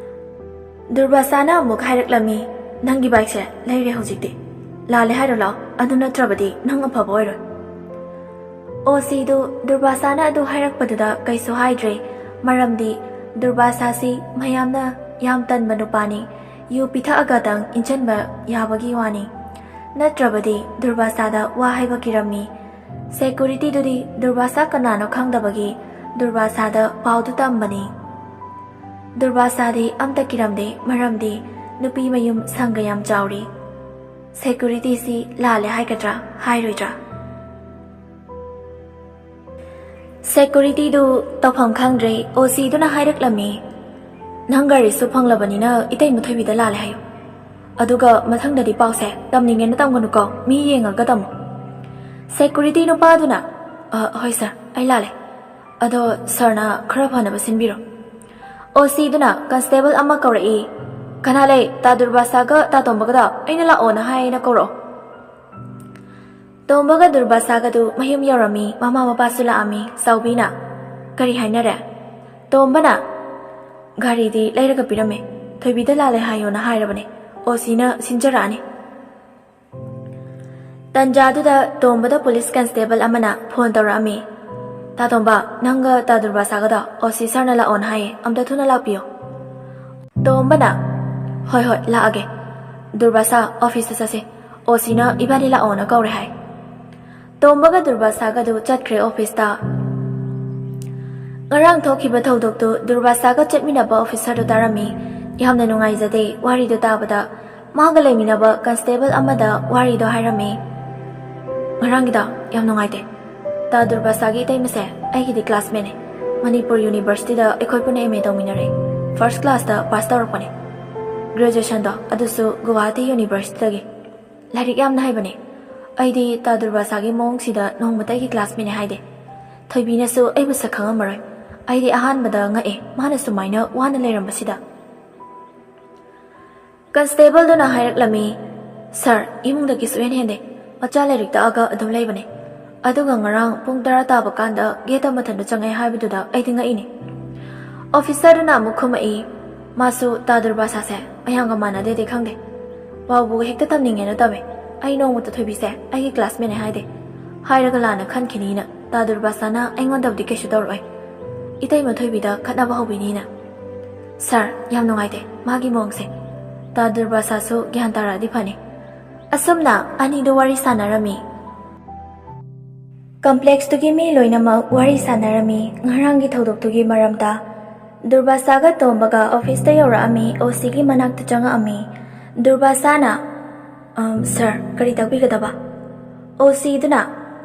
ꯗꯨꯔꯕꯥꯁꯥꯅ ꯑꯃꯨꯛ ꯍꯥꯏꯔꯛꯂꯝꯃꯤ, "ꯅꯪꯒꯤ ꯕꯥꯏꯛꯁꯦ ꯂꯩꯔꯦ ꯍꯧꯖꯤꯛꯇꯤ꯫ ꯂꯥꯜꯂꯦ ꯍꯥꯏꯔꯣ ꯂꯥꯎ, ꯑꯗꯨ ꯅꯠꯇ꯭ꯔꯕꯗꯤ ꯅꯪ ꯑꯐꯕ ꯑꯣꯏꯔꯣꯏ"꯫ ꯑꯣ ꯁꯤꯗꯨ ꯗꯨꯔꯕꯥꯁꯥꯅ ꯑꯗꯨ ꯍꯥꯏꯔꯛꯄꯗꯨꯗ ꯀꯩꯁꯨ ꯍꯥꯏꯗ꯭ꯔꯦ, ꯃꯔꯝꯗꯤ ꯗꯨꯔꯕꯥꯁꯥꯁꯤ ꯃꯌꯥꯝꯅ ꯌꯥꯝ ꯇꯟꯕ ꯅꯨꯄꯥꯅꯤ, ꯌꯨ ꯄꯤꯊꯛꯑꯒꯗꯪ ꯏꯟꯁꯤꯟꯕ ꯌꯥꯕꯒꯤ ꯋꯥꯅꯤ꯫ ꯅꯠꯇ꯭ꯔꯕꯗꯤ ꯗꯨꯔꯕꯥꯁꯥꯗ ꯋꯥ ꯍꯥꯏꯕ ꯀꯤꯔꯝꯃꯤ꯫ ꯁꯦꯀꯨꯔꯤꯇꯤꯗꯨꯗꯤ ꯗꯨꯔꯕꯥꯁꯥ ꯀꯅꯥꯅꯣ ꯈꯪꯗꯕꯒꯤ ꯗꯨꯔꯕꯥꯁꯥꯗ ꯄꯥꯎꯗꯨ ꯇꯝꯕꯅꯤ꯫ ꯗꯨꯔꯕꯥꯁꯥꯗꯤ ꯑꯝꯇ ꯀꯤꯔꯝꯗꯦ, ꯃꯔꯝꯗꯤ ꯅꯨꯄꯤ ꯃꯌꯨꯝ ꯁꯪꯒ ꯌꯥꯝ ꯆꯥꯎꯔꯤ꯫ ꯁꯦꯀꯨꯔꯤꯇꯤꯁꯤ ꯂꯥꯜꯂꯦ ꯍꯥꯏꯒꯗ꯭ꯔꯥ, ꯍꯥꯏꯔꯣꯏꯗ꯭ꯔꯥ? ꯁꯦꯀꯨꯔꯤꯇꯤꯗꯨ ꯇꯧꯐꯝ ꯈꯪꯗ꯭ꯔꯦ, ꯑꯣ ꯁꯤꯗꯨꯅ ꯍꯥꯏꯔꯛꯂꯝꯃꯤ, "ꯅꯪ ꯒꯥꯔꯤꯁꯨ ꯐꯪꯂꯕꯅꯤꯅ ꯏꯇꯩ ꯃꯨꯊꯣꯏꯕꯤꯗ ꯂꯥꯜꯂꯦ ꯍꯥꯏꯌꯨ꯫ ꯑꯗꯨꯒ ꯃꯊꯪꯗꯗꯤ ꯄꯥꯎꯁꯦ ꯇꯝꯅꯤꯡꯉꯦꯅ ꯇꯝꯒꯅꯨꯀꯣ, ꯃꯤ ꯌꯦꯡꯉꯒ ꯇꯝꯃꯨ"꯫ ꯁꯦꯀꯨꯔꯤꯇꯤ ꯅꯨꯄꯥꯗꯨꯅ, "ꯑ, ꯍꯣꯏ ꯁꯥꯔ, ꯑꯩ ꯂꯥꯜꯂꯦ꯫ ꯑꯗꯣ ꯁꯥꯔꯅ ꯈꯔ ꯐꯅꯕ ꯁꯤꯟꯕꯤꯔꯣ"꯫ ꯑꯣ ꯁꯤꯗꯨꯅ ꯀꯟꯁꯇꯦꯕꯜ ꯑꯃ ꯀꯧꯔꯛꯏ꯫ "ꯀꯅꯥ ꯂꯩ? ꯇꯥ ꯗꯨꯔꯕꯥꯁꯥꯒ ꯇꯥ ꯇꯣꯝꯕꯒꯗ ꯑꯩꯅ ꯂꯥꯛꯑꯣꯅ ꯍꯥꯏꯅ ꯀꯧꯔꯛꯑꯣ"꯫ ꯇꯣꯝꯕꯒ ꯗꯨꯔꯕꯥꯁꯥꯒꯗꯨ ꯃꯌꯨꯝ ꯌꯧꯔꯝꯃꯤ, ꯃꯃꯥ ꯃꯄꯥꯁꯨ ꯂꯥꯛꯑꯝꯃꯤ꯫ ꯆꯥꯎꯕꯤꯅ, "ꯀꯔꯤ ꯍꯥꯏꯅꯔꯦ?" ꯇꯣꯝꯕꯅ, "ꯒꯥꯔꯤꯗꯤ ꯂꯩꯔꯒ ꯄꯤꯔꯝꯃꯦ, ꯊꯣꯏꯕꯤꯗ ꯂꯥꯜꯂꯦ ꯍꯥꯏꯌꯣꯅ ꯍꯥꯏꯔꯕꯅꯦ, ꯑꯣ ꯁꯤꯅ ꯁꯤꯟꯖꯔꯛꯑꯅꯤ"꯫ ꯇꯟꯖꯥꯗꯨꯗ ꯇꯣꯝꯕꯗ ꯄꯨꯂꯤꯁ ꯀꯟꯁꯇꯦꯕꯜ ꯑꯃꯅ ꯐꯣꯟ ꯇꯧꯔꯛꯑꯝꯃꯤ꯫ ꯇꯥꯇꯣꯝꯕ, ꯅꯪꯒ ꯇꯥ ꯗꯨꯔꯕꯥꯁꯥꯒꯗꯣ ꯑꯣ ꯁꯤ ꯁꯥꯔꯅ ꯂꯥꯛꯑꯣꯅ ꯍꯥꯏꯌꯦ, ꯑꯝꯇ ꯊꯨꯅ ꯂꯥꯛꯄꯤꯌꯣ꯫ ꯇꯣꯝꯕꯅ, "ꯍꯣꯏ ꯍꯣꯏ, ꯂꯥꯛꯑꯒꯦ꯫ ꯗꯨꯔꯕꯥꯁꯥ, ꯑꯣꯐꯤꯁꯇ ꯆꯠꯁꯦ, ꯑꯣ ꯁꯤꯅ ꯏꯕꯥꯅꯤ ꯂꯥꯛꯑꯣꯅ ꯀꯧꯔꯦ" ꯍꯥꯏ꯫ ꯇꯣꯝꯕꯒ ꯗꯨꯔꯕꯥꯁꯥꯒꯗꯨ ꯆꯠꯈ꯭ꯔꯦ ꯑꯣꯐꯤꯁꯇ꯫ ꯉꯔꯥꯡ ꯊꯣꯛꯈꯤꯕ ꯊꯧꯗꯣꯛꯇꯨ ꯗꯨꯔꯕꯥꯁꯥꯒ ꯆꯠꯃꯤꯟꯅꯕ ꯑꯣꯐꯤꯁꯥꯔꯗꯨ ꯇꯥꯔꯝꯃꯤ꯫ ꯌꯥꯝꯅ ꯅꯨꯡꯉꯥꯏꯖꯗꯦ ꯋꯥꯔꯤꯗꯨ ꯇꯥꯕꯗ꯫ ꯃꯥꯒ ꯂꯩꯃꯤꯟꯅꯕ ꯀꯟꯁꯇꯦꯕꯜ ꯑꯃꯗ ꯋꯥꯔꯤꯗꯣ ꯍꯥꯏꯔꯝꯃꯤ꯫ "ꯉꯔꯥꯡꯒꯤꯗꯣ ꯌꯥꯝ ꯅꯨꯡꯉꯥꯏꯇꯦ꯫ ꯇꯥ ꯗꯨꯔꯕꯥꯁꯥꯒꯤ ꯏꯇꯩꯃꯁꯦ ꯑꯩꯒꯤꯗꯤ ꯀ꯭ꯂꯥꯁꯃꯦꯠꯅꯦ꯫ ꯃꯅꯤꯄꯨꯔ ꯌꯨꯅꯤꯚꯔꯁꯤꯇꯤꯗ ꯑꯩꯈꯣꯏ ꯄꯨꯟꯅ ꯑꯦꯝ ꯑꯦ ꯇꯧꯃꯤꯟꯅꯔꯦ꯫ ꯐꯥꯔꯁ ꯀ꯭ꯂꯥꯁꯇ ꯄꯥꯁ ꯇꯧꯔꯛꯄꯅꯦ꯫ ꯒ꯭ꯔꯦꯖꯨꯑꯦꯁꯟꯗꯣ ꯑꯗꯨꯁꯨ ꯒꯨꯋꯥꯍꯥꯇꯤ ꯌꯨꯅꯤꯚꯔꯁꯤꯇꯤꯗꯒꯤ꯫ ꯂꯥꯏꯔꯤꯛ ꯌꯥꯝꯅ ꯍꯩꯕꯅꯦ꯫ ꯑꯩꯗꯤ ꯇꯥ ꯗꯨꯔꯕꯥꯁꯥꯒꯤ ꯃꯑꯣꯡꯁꯤꯗ ꯅꯣꯡꯃꯇ ꯑꯩꯒꯤ ꯀ꯭ꯂꯥꯁꯃꯦꯠꯅꯦ ꯍꯥꯏꯗꯦ꯫ ꯊꯣꯏꯕꯤꯅꯁꯨ ꯑꯩꯕꯨ ꯁꯛ ꯈꯪꯉꯝꯃꯔꯣꯏ꯫ ꯑꯩꯗꯤ ꯑꯍꯥꯟꯕꯗ ꯉꯛꯑꯦ, ꯃꯥꯅ ꯁꯨꯃꯥꯏꯅ ꯋꯥꯅ ꯂꯩꯔꯝꯕꯁꯤꯗ"꯫ ꯀꯟꯁꯇꯦꯕꯜꯗꯨꯅ ꯍꯥꯏꯔꯛꯂꯝꯃꯤ, "ꯁꯥꯔ, ꯏꯃꯨꯡꯗꯒꯤ ꯁꯨꯛꯍꯦꯟ ꯍꯦꯟꯗꯦ꯫ ꯃꯆꯥ ꯂꯥꯏꯔꯤꯛ ꯇꯥꯛꯑꯒ ꯑꯗꯨꯝ ꯂꯩꯕꯅꯦ꯫ ꯑꯗꯨꯒ ꯉꯔꯥꯡ ꯄꯨꯡ ꯇꯔꯥ ꯇꯥꯕ ꯀꯥꯟꯗ ꯒꯦꯠꯇ ꯃꯊꯟꯇ ꯆꯪꯉꯛꯑꯦ ꯍꯥꯏꯕꯗꯨꯗ ꯑꯩꯗꯤ ꯉꯛꯏꯅꯦ"꯫ ꯑꯣꯐꯤꯁꯥꯔꯗꯨꯅ ꯑꯃꯨꯛ ꯈꯨꯝꯃꯛꯏ, "ꯃꯥꯁꯨ ꯇꯥ ꯗꯨꯔꯕꯥꯁꯥꯁꯦ ꯃꯌꯥꯝꯒ ꯃꯥꯟꯅꯗꯦꯗꯤ ꯈꯪꯗꯦ꯫ ꯄꯥꯎꯕꯨ ꯍꯦꯛꯇ ꯇꯝꯅꯤꯡꯉꯦꯅ ꯇꯝꯃꯦ꯫ ꯑꯩ ꯅꯣꯡꯃꯇ ꯊꯣꯏꯕꯤꯁꯦ ꯑꯩꯒꯤ ꯀ꯭ꯂꯥꯁꯃꯦꯠꯅꯦ ꯍꯥꯏꯗꯦ꯫ ꯍꯥꯏꯔꯒ ꯂꯥꯟꯅ ꯈꯟꯈꯤꯅꯤꯅ ꯇꯥ ꯗꯨꯔꯕꯥꯁꯥꯅ ꯑꯩꯉꯣꯟꯗꯕꯨꯗꯤ ꯀꯩꯁꯨ ꯇꯧꯔꯛꯑꯣꯏ꯫ ꯏꯇꯩꯃ ꯊꯣꯏꯕꯤꯗ ꯈꯠꯅꯕ ꯍꯧꯕꯤꯅꯤꯅ"꯫ "ꯁꯥꯔ, ꯌꯥꯝ ꯅꯨꯡꯉꯥꯏꯇꯦ ꯃꯥꯒꯤ ꯃꯑꯣꯡꯁꯦ꯫ ꯇꯥ ꯗꯨꯔꯕꯥꯁꯥꯁꯨ ꯒ꯭ꯌꯥꯟ ꯇꯥꯔꯛꯑꯗꯤ ꯐꯅꯤ"꯫ ꯑꯁꯨꯝꯅ ꯑꯅꯤꯗꯨ ꯋꯥꯔꯤ ꯁꯥꯟꯅꯔꯝꯃꯤ꯫ ꯀꯝꯄ꯭ꯂꯦꯛꯁꯇꯨꯒꯤ ꯃꯤ ꯂꯣꯏꯅꯃꯛ ꯋꯥꯔꯤ ꯁꯥꯟꯅꯔꯝꯃꯤ ꯉꯔꯥꯡꯒꯤ ꯊꯧꯗꯣꯛꯇꯨꯒꯤ ꯃꯔꯝꯗ꯫ ꯗꯨꯔꯕꯥꯁꯥꯒ ꯇꯣꯝꯕꯒ ꯑꯣꯐꯤꯁꯇ ꯌꯧꯔꯛꯑꯝꯃꯤ, ꯑꯣ ꯁꯤꯒꯤ ꯃꯅꯥꯛꯇ ꯆꯪꯉꯛꯑꯝꯃꯤ꯫ ꯗꯨꯔꯕꯥꯁꯥꯅ, "ꯑꯝ, ꯁꯥꯔ, ꯀꯔꯤ ꯇꯥꯛꯄꯤꯒꯗꯕ?" ꯑꯣ ꯁꯤꯗꯨꯅ,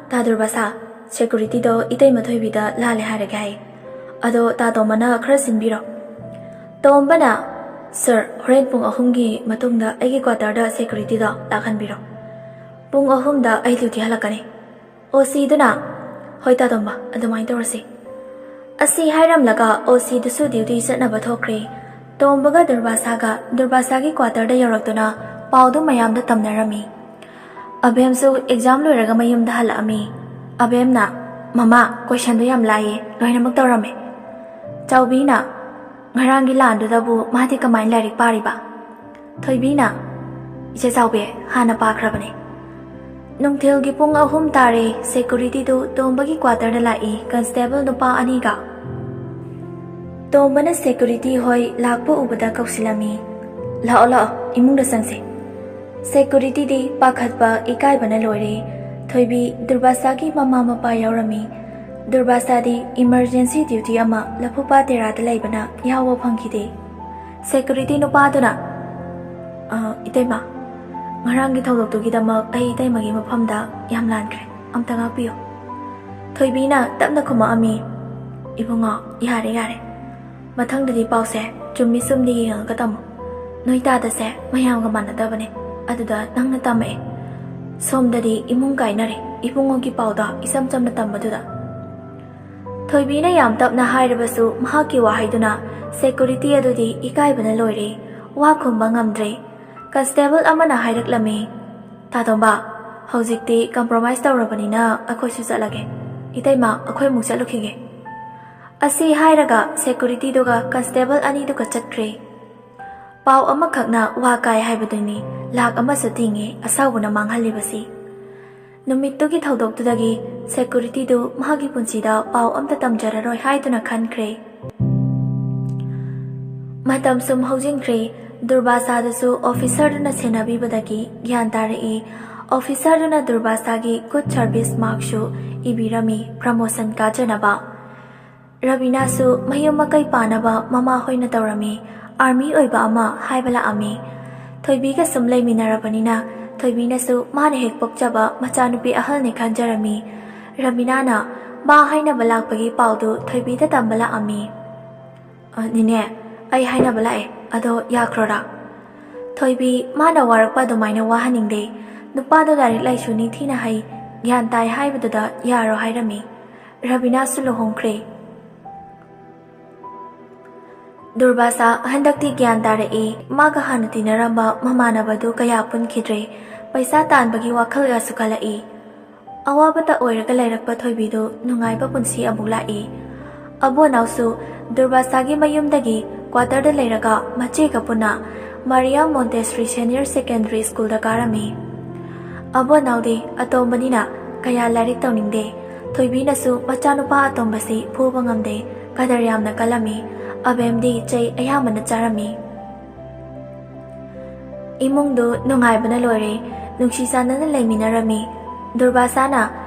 "ꯇꯥ ꯗꯨꯔꯕꯥꯁꯥ, ꯁꯦꯀꯨꯔꯤꯇꯤꯗꯣ ꯏꯇꯩꯃ ꯊꯣꯏꯕꯤꯗ ꯂꯥꯜꯂꯦ ꯍꯥꯏꯔꯒꯦ ꯍꯥꯏ꯫ ꯑꯗꯣ ꯇꯥ ꯇꯣꯝꯕꯅ ꯈꯔ ꯁꯤꯟꯕꯤꯔꯣ"꯫ ꯇꯣꯝꯕꯅ, "ꯁꯥꯔ, ꯍꯣꯔꯦꯟ ꯄꯨꯡ ꯑꯍꯨꯝꯒꯤ ꯃꯇꯨꯡꯗ ꯑꯩꯒꯤ ꯀ꯭ꯋꯥꯇꯔꯗ ꯁꯦꯀꯨꯔꯤꯇꯤꯗꯣ ꯂꯥꯛꯍꯟꯕꯤꯔꯣ꯫ ꯄꯨꯡ ꯑꯍꯨꯝꯗ ꯑꯩ ꯗ꯭ꯌꯨꯇꯤ ꯍꯜꯂꯛꯀꯅꯤ"꯫ ꯑꯣ ꯁꯤꯗꯨꯅ, "ꯍꯣꯏ ꯇꯥ ꯇꯣꯝꯕ, ꯑꯗꯨꯃꯥꯏꯅ ꯇꯧꯔꯁꯤ"꯫ ꯑꯁꯤ ꯍꯥꯏꯔꯝꯂꯒ ꯑꯣ ꯁꯤꯗꯨꯁꯨ ꯗ꯭ꯌꯨꯇꯤ ꯆꯠꯅꯕ ꯊꯣꯛꯈ꯭ꯔꯦ꯫ ꯇꯣꯝꯕꯒ ꯗꯨꯔꯕꯥꯁꯥꯒ ꯗꯨꯔꯕꯥꯁꯥꯒꯤ ꯀ꯭ꯋꯥꯇꯔꯗ ꯌꯧꯔꯛꯇꯨꯅ ꯄꯥꯎꯗꯨ ꯃꯌꯥꯝꯗ ꯇꯝꯅꯔꯝꯃꯤ꯫ ꯑꯕꯦꯝꯁꯨ ꯑꯦꯛꯖꯥꯝ ꯂꯣꯏꯔꯒ ꯃꯌꯨꯝꯗ ꯍꯜꯂꯛꯑꯝꯃꯤ꯫ ꯑꯕꯦꯝꯅ, "ꯃꯃꯥ, ꯀꯣꯏꯁꯟꯗꯣ ꯌꯥꯝ ꯂꯥꯏꯌꯦ, ꯂꯣꯏꯅꯃꯛ ꯇꯧꯔꯝꯃꯦ"꯫ ꯆꯥꯎꯕꯤꯅ, "ꯉꯔꯥꯡꯒꯤ ꯂꯥꯟꯗꯨꯗꯕꯨ ꯃꯥꯗꯤ ꯀꯃꯥꯏꯅ ꯂꯥꯏꯔꯤꯛ ꯄꯥꯔꯤꯕ?" ꯊꯣꯏꯕꯤꯅ, "ꯏꯆꯦ ꯆꯥꯎꯕꯤ, ꯍꯥꯟꯅ ꯄꯥꯈ꯭ꯔꯕꯅꯦ"꯫ ꯅꯨꯡꯊꯤꯜꯒꯤ ꯄꯨꯡ ꯑꯍꯨꯝ ꯇꯥꯔꯦ꯫ ꯁꯦꯀ꯭ꯌꯨꯔꯤꯇꯤꯗꯨ ꯇꯣꯝꯕꯒꯤ ꯀ꯭ꯋꯥꯇꯔꯗ ꯂꯥꯛꯏ, ꯀꯟꯁꯇꯦꯕꯜ ꯅꯨꯄꯥ ꯑꯅꯤꯒ꯫ ꯇꯣꯝꯕꯅ ꯁꯦꯀ꯭ꯌꯨꯔꯤꯇꯤ ꯍꯣꯏ ꯂꯥꯛꯄ ꯎꯕꯗ ꯀꯧꯁꯤꯜꯂꯝꯃꯤ, "ꯂꯥꯛꯑꯣ, ꯂꯥꯛꯑꯣ, ꯏꯃꯨꯡꯗ ꯆꯪꯁꯦ꯫" ꯁꯦꯀ꯭ꯌꯨꯔꯤꯇꯤꯗꯤ ꯄꯥꯈꯠꯄ, ꯏꯀꯥꯏꯕꯅ ꯂꯣꯏꯔꯦ꯫ ꯊꯣꯏꯕꯤ ꯗꯨꯔꯕꯥꯁꯥꯒꯤ ꯃꯃꯥ ꯃꯄꯥ ꯌꯥꯎꯔꯝꯃꯤ꯫ ꯗꯨꯔꯕꯥꯁꯥꯗꯤ ꯏꯃꯔꯖꯦꯟꯁꯤ ꯗ꯭ꯌꯨꯇꯤ ꯑꯃ ꯂꯐꯨꯄꯥ ꯇꯦꯔꯥꯗ ꯂꯩꯕꯅ ꯌꯥꯎꯕ ꯐꯪꯈꯤꯗꯦ꯫ ꯁꯦꯀ꯭ꯌꯨꯔꯤꯇꯤ ꯅꯨꯄꯥꯗꯨꯅ, "ꯑ, ꯏꯇꯩꯃ, ꯉꯔꯥꯡꯒꯤ ꯊꯧꯗꯣꯛꯇꯨꯒꯤꯗꯃꯛ ꯑꯩ ꯏꯇꯩꯃꯒꯤ ꯃꯐꯝꯗ ꯌꯥꯝ ꯂꯥꯟꯈ꯭ꯔꯦ꯫ ꯑꯝꯇ ꯉꯥꯛꯄꯤꯌꯨ꯫" ꯊꯣꯏꯕꯤꯅ ꯇꯞꯅ ꯈꯨꯝꯃꯛꯑꯝꯃꯤ, "ꯏꯕꯨꯡꯉꯣ, ꯌꯥꯔꯦ, ꯌꯥꯔꯦ꯫ ꯃꯊꯪꯗꯗꯤ ꯄꯥꯎꯁꯦ ꯆꯨꯝꯃꯤ ꯆꯨꯝꯗꯦ ꯌꯦꯡꯉꯒ ꯇꯝꯃꯨ꯫ ꯅꯣꯏ ꯇꯥꯗꯁꯦ ꯃꯌꯥꯝꯒ ꯃꯥꯟꯅꯗꯕꯅꯦ꯫ ꯑꯗꯨꯗ ꯅꯪꯅ ꯇꯝꯃꯛꯑꯦ꯫ ꯁꯣꯝꯗꯗꯤ ꯏꯃꯨꯡ ꯀꯥꯏꯅꯔꯦ, ꯏꯕꯨꯡꯉꯣꯒꯤ ꯄꯥꯎꯗꯣ ꯏꯆꯝ ꯆꯝꯅ ꯇꯝꯕꯗꯨꯗ꯫" ꯊꯣꯏꯕꯤꯅ ꯌꯥꯝ ꯇꯞꯅ ꯍꯥꯏꯔꯕꯁꯨ ꯃꯍꯥꯛꯀꯤ ꯋꯥꯍꯩꯗꯨꯅ ꯁꯦꯀ꯭ꯌꯨꯔꯤꯇꯤ ꯑꯗꯨꯗꯤ ꯏꯀꯥꯏꯕꯅ ꯂꯣꯏꯔꯦ꯫ ꯋꯥ ꯈꯨꯝꯕ ꯉꯝꯗ꯭ꯔꯦ꯫ ꯀꯟꯁꯇꯦꯕꯜ ꯑꯃꯅ ꯍꯥꯏꯔꯛꯂꯝꯃꯤ, "ꯇꯥꯇꯣꯝꯕ, ꯍꯧꯖꯤꯛꯇꯤ ꯀꯝꯄ꯭ꯔꯣꯃꯥꯏꯁ ꯇꯧꯔꯕꯅꯤꯅ ꯑꯩꯈꯣꯏꯁꯨ ꯆꯠꯂꯒꯦ꯫ ꯏꯇꯩꯃ, ꯑꯩꯈꯣꯏ ꯑꯃꯨꯛ ꯆꯠꯂꯨꯈꯤꯒꯦ꯫" ꯑꯁꯤ ꯍꯥꯏꯔꯒ ꯁꯦꯀ꯭ꯌꯨꯔꯤꯇꯤꯗꯨꯒ ꯀꯟꯁꯇꯦꯕꯜ ꯑꯅꯤꯗꯨꯒ ꯆꯠꯈ꯭ꯔꯦ꯫ ꯄꯥꯎ ꯑꯃꯈꯛꯅ ꯋꯥ ꯀꯥꯏ ꯍꯥꯏꯕꯗꯨꯅꯤ꯫ ꯂꯥꯛ ꯑꯃꯁꯨ ꯇꯤꯡꯉꯦ ꯑꯁꯥꯎꯕꯅ ꯃꯥꯡꯍꯜꯂꯤꯕꯁꯤ꯫ ꯅꯨꯃꯤꯠꯇꯨꯒꯤ ꯊꯧꯗꯣꯛꯇꯨꯗꯒꯤ ꯁꯦꯀ꯭ꯌꯨꯔꯤꯇꯤꯗꯨ ꯃꯍꯥꯛꯀꯤ ꯄꯨꯟꯁꯤꯗ ꯄꯥꯎ ꯑꯝꯇ ꯇꯝꯖꯔꯔꯣꯏ ꯍꯥꯏꯗꯨꯅ ꯈꯟꯈ꯭ꯔꯦ꯫ ꯃꯇꯝ ꯁꯨꯝ ꯍꯧꯖꯤꯟꯈ꯭ꯔꯦ꯫ ꯗꯨꯔꯕꯥꯁꯥꯗꯨꯁꯨ ꯑꯣꯐꯤꯁꯔꯗꯨꯅ ꯁꯦꯟꯅꯕꯤꯕꯗꯒꯤ ꯒ꯭ꯌꯥꯟ ꯇꯥꯔꯛꯏ꯫ ꯑꯣꯐꯤꯁꯔꯗꯨꯅ ꯗꯨꯔꯕꯥꯁꯥꯒꯤ ꯒꯨꯗ ꯁꯔꯚꯤꯁ ꯃꯥꯔꯛꯁꯨ ꯏꯕꯤꯔꯝꯃꯤ, ꯄ꯭ꯔꯃꯣꯁꯟ ꯀꯥꯖꯅꯕ꯫ ꯔꯕꯤꯅꯥꯁꯨ ꯃꯌꯨꯝ ꯃꯀꯩ ꯄꯥꯅꯕ ꯃꯃꯥ ꯍꯣꯏꯅ ꯇꯧꯔꯝꯃꯤ꯫ ꯑꯥꯔꯃꯤ ꯑꯣꯏꯕ ꯑꯃ ꯍꯥꯏꯕ ꯂꯥꯛꯑꯝꯃꯤ꯫ ꯊꯣꯏꯕꯤꯒ ꯁꯨꯝ ꯂꯩꯃꯤꯟꯅꯔꯕꯅꯤꯅ ꯊꯣꯏꯕꯤꯅꯁꯨ ꯃꯥꯅ ꯍꯦꯛ ꯄꯣꯛꯆꯕ ꯃꯆꯥꯅꯨꯄꯤ ꯑꯍꯜꯅꯤ ꯈꯟꯖꯔꯝꯃꯤ꯫ ꯔꯕꯤꯅꯥꯅ ꯃꯥ ꯍꯥꯏꯅꯕ ꯂꯥꯛꯄꯒꯤ ꯄꯥꯎꯗꯨ ꯊꯣꯏꯕꯤꯗ ꯇꯝꯕ ꯂꯥꯛꯑꯝꯃꯤ꯫ "ꯑ, ꯅꯦꯅꯦ, ꯑꯩ ꯍꯥꯏꯅꯕ ꯂꯥꯛꯑꯦ, ꯑꯗꯣ ꯌꯥꯈ꯭ꯔꯣꯔꯥ?" ꯊꯣꯏꯕꯤ ꯃꯥꯅ ꯋꯥꯔꯛꯄ ꯑꯗꯨꯃꯥꯏꯅ ꯋꯥꯍꯟꯅꯤꯡꯗꯦ꯫ ꯅꯨꯄꯥꯗꯣ ꯂꯥꯏꯔꯤꯛ ꯂꯥꯏꯁꯨ ꯅꯤꯡꯊꯤꯅ ꯍꯩ, ꯒ꯭ꯌꯥꯟ ꯇꯥꯏ ꯍꯥꯏꯕꯗꯨꯗ ꯌꯥꯔꯣ ꯍꯥꯏꯔꯝꯃꯤ꯫ ꯔꯕꯤꯅꯥꯁꯨ ꯂꯨꯍꯣꯡꯈ꯭ꯔꯦ꯫ ꯗꯨꯔꯕꯥꯁꯥ ꯍꯟꯗꯛꯇꯤ ꯒ꯭ꯌꯥꯟ ꯇꯥꯔꯛꯏ꯫ ꯃꯥꯒ ꯍꯥꯟꯅ ꯇꯤꯟꯅꯔꯝꯕ ꯃꯃꯥꯟꯅꯕꯗꯨ ꯀꯌꯥ ꯄꯨꯟꯈꯤꯗ꯭ꯔꯦ꯫ ꯄꯩꯁꯥ ꯇꯥꯟꯕꯒꯤ ꯋꯥꯈꯜꯒꯁꯨ ꯈꯜꯂꯛꯏ꯫ ꯑꯋꯥꯕꯇ ꯑꯣꯏꯔꯒ ꯂꯩꯔꯛꯄ ꯊꯣꯏꯕꯤꯗꯨ ꯅꯨꯡꯉꯥꯏꯕ ꯄꯨꯟꯁꯤ ꯑꯃꯨꯛ ꯂꯥꯛꯏ꯫ ꯑꯕꯣꯅꯥꯎꯁꯨ ꯗꯨꯔꯕꯥꯁꯥꯒꯤ ꯃꯌꯨꯝꯗꯒꯤ ꯀ꯭ꯋꯥꯇꯔꯗ ꯂꯩꯔꯒ ꯃꯆꯦꯒ ꯄꯨꯟꯅ ꯃꯥꯔꯤꯌꯥ ꯃꯣꯟꯇꯦꯁꯔꯤ ꯁꯦꯅꯤꯌꯔ ꯁꯦꯀꯦꯟꯗꯔꯤ ꯁ꯭ꯀꯨꯜꯗ ꯀꯥꯔꯝꯃꯤ꯫ ꯑꯕꯣꯅꯥꯎꯗꯤ ꯑꯇꯣꯝꯕꯅꯤꯅ ꯀꯌꯥ ꯂꯥꯏꯔꯤꯛ ꯇꯧꯅꯤꯡꯗꯦ꯫ ꯊꯣꯏꯕꯤꯅꯁꯨ ꯃꯆꯥꯅꯨꯄꯥ ꯑꯇꯣꯝꯕꯁꯤ ꯐꯨꯕ ꯉꯝꯗꯦ꯫ ꯀꯗꯔ ꯌꯥꯝꯅ ꯀꯜꯂꯝꯃꯤ꯫ ꯑꯕꯦꯝꯗꯤ ꯆꯩ ꯑꯌꯥꯝꯕꯅ ꯆꯥꯔꯝꯃꯤ꯫ ꯏꯃꯨꯡꯗꯨ ꯅꯨꯡꯉꯥꯏꯕꯅ ꯂꯣꯏꯔꯦ꯫ ꯅꯨꯡꯁꯤ ꯆꯥꯟꯅꯅ ꯂꯩꯃꯤꯟꯅꯔꯝꯃꯤ꯫ ꯗꯨꯔꯕꯥꯁꯥꯅ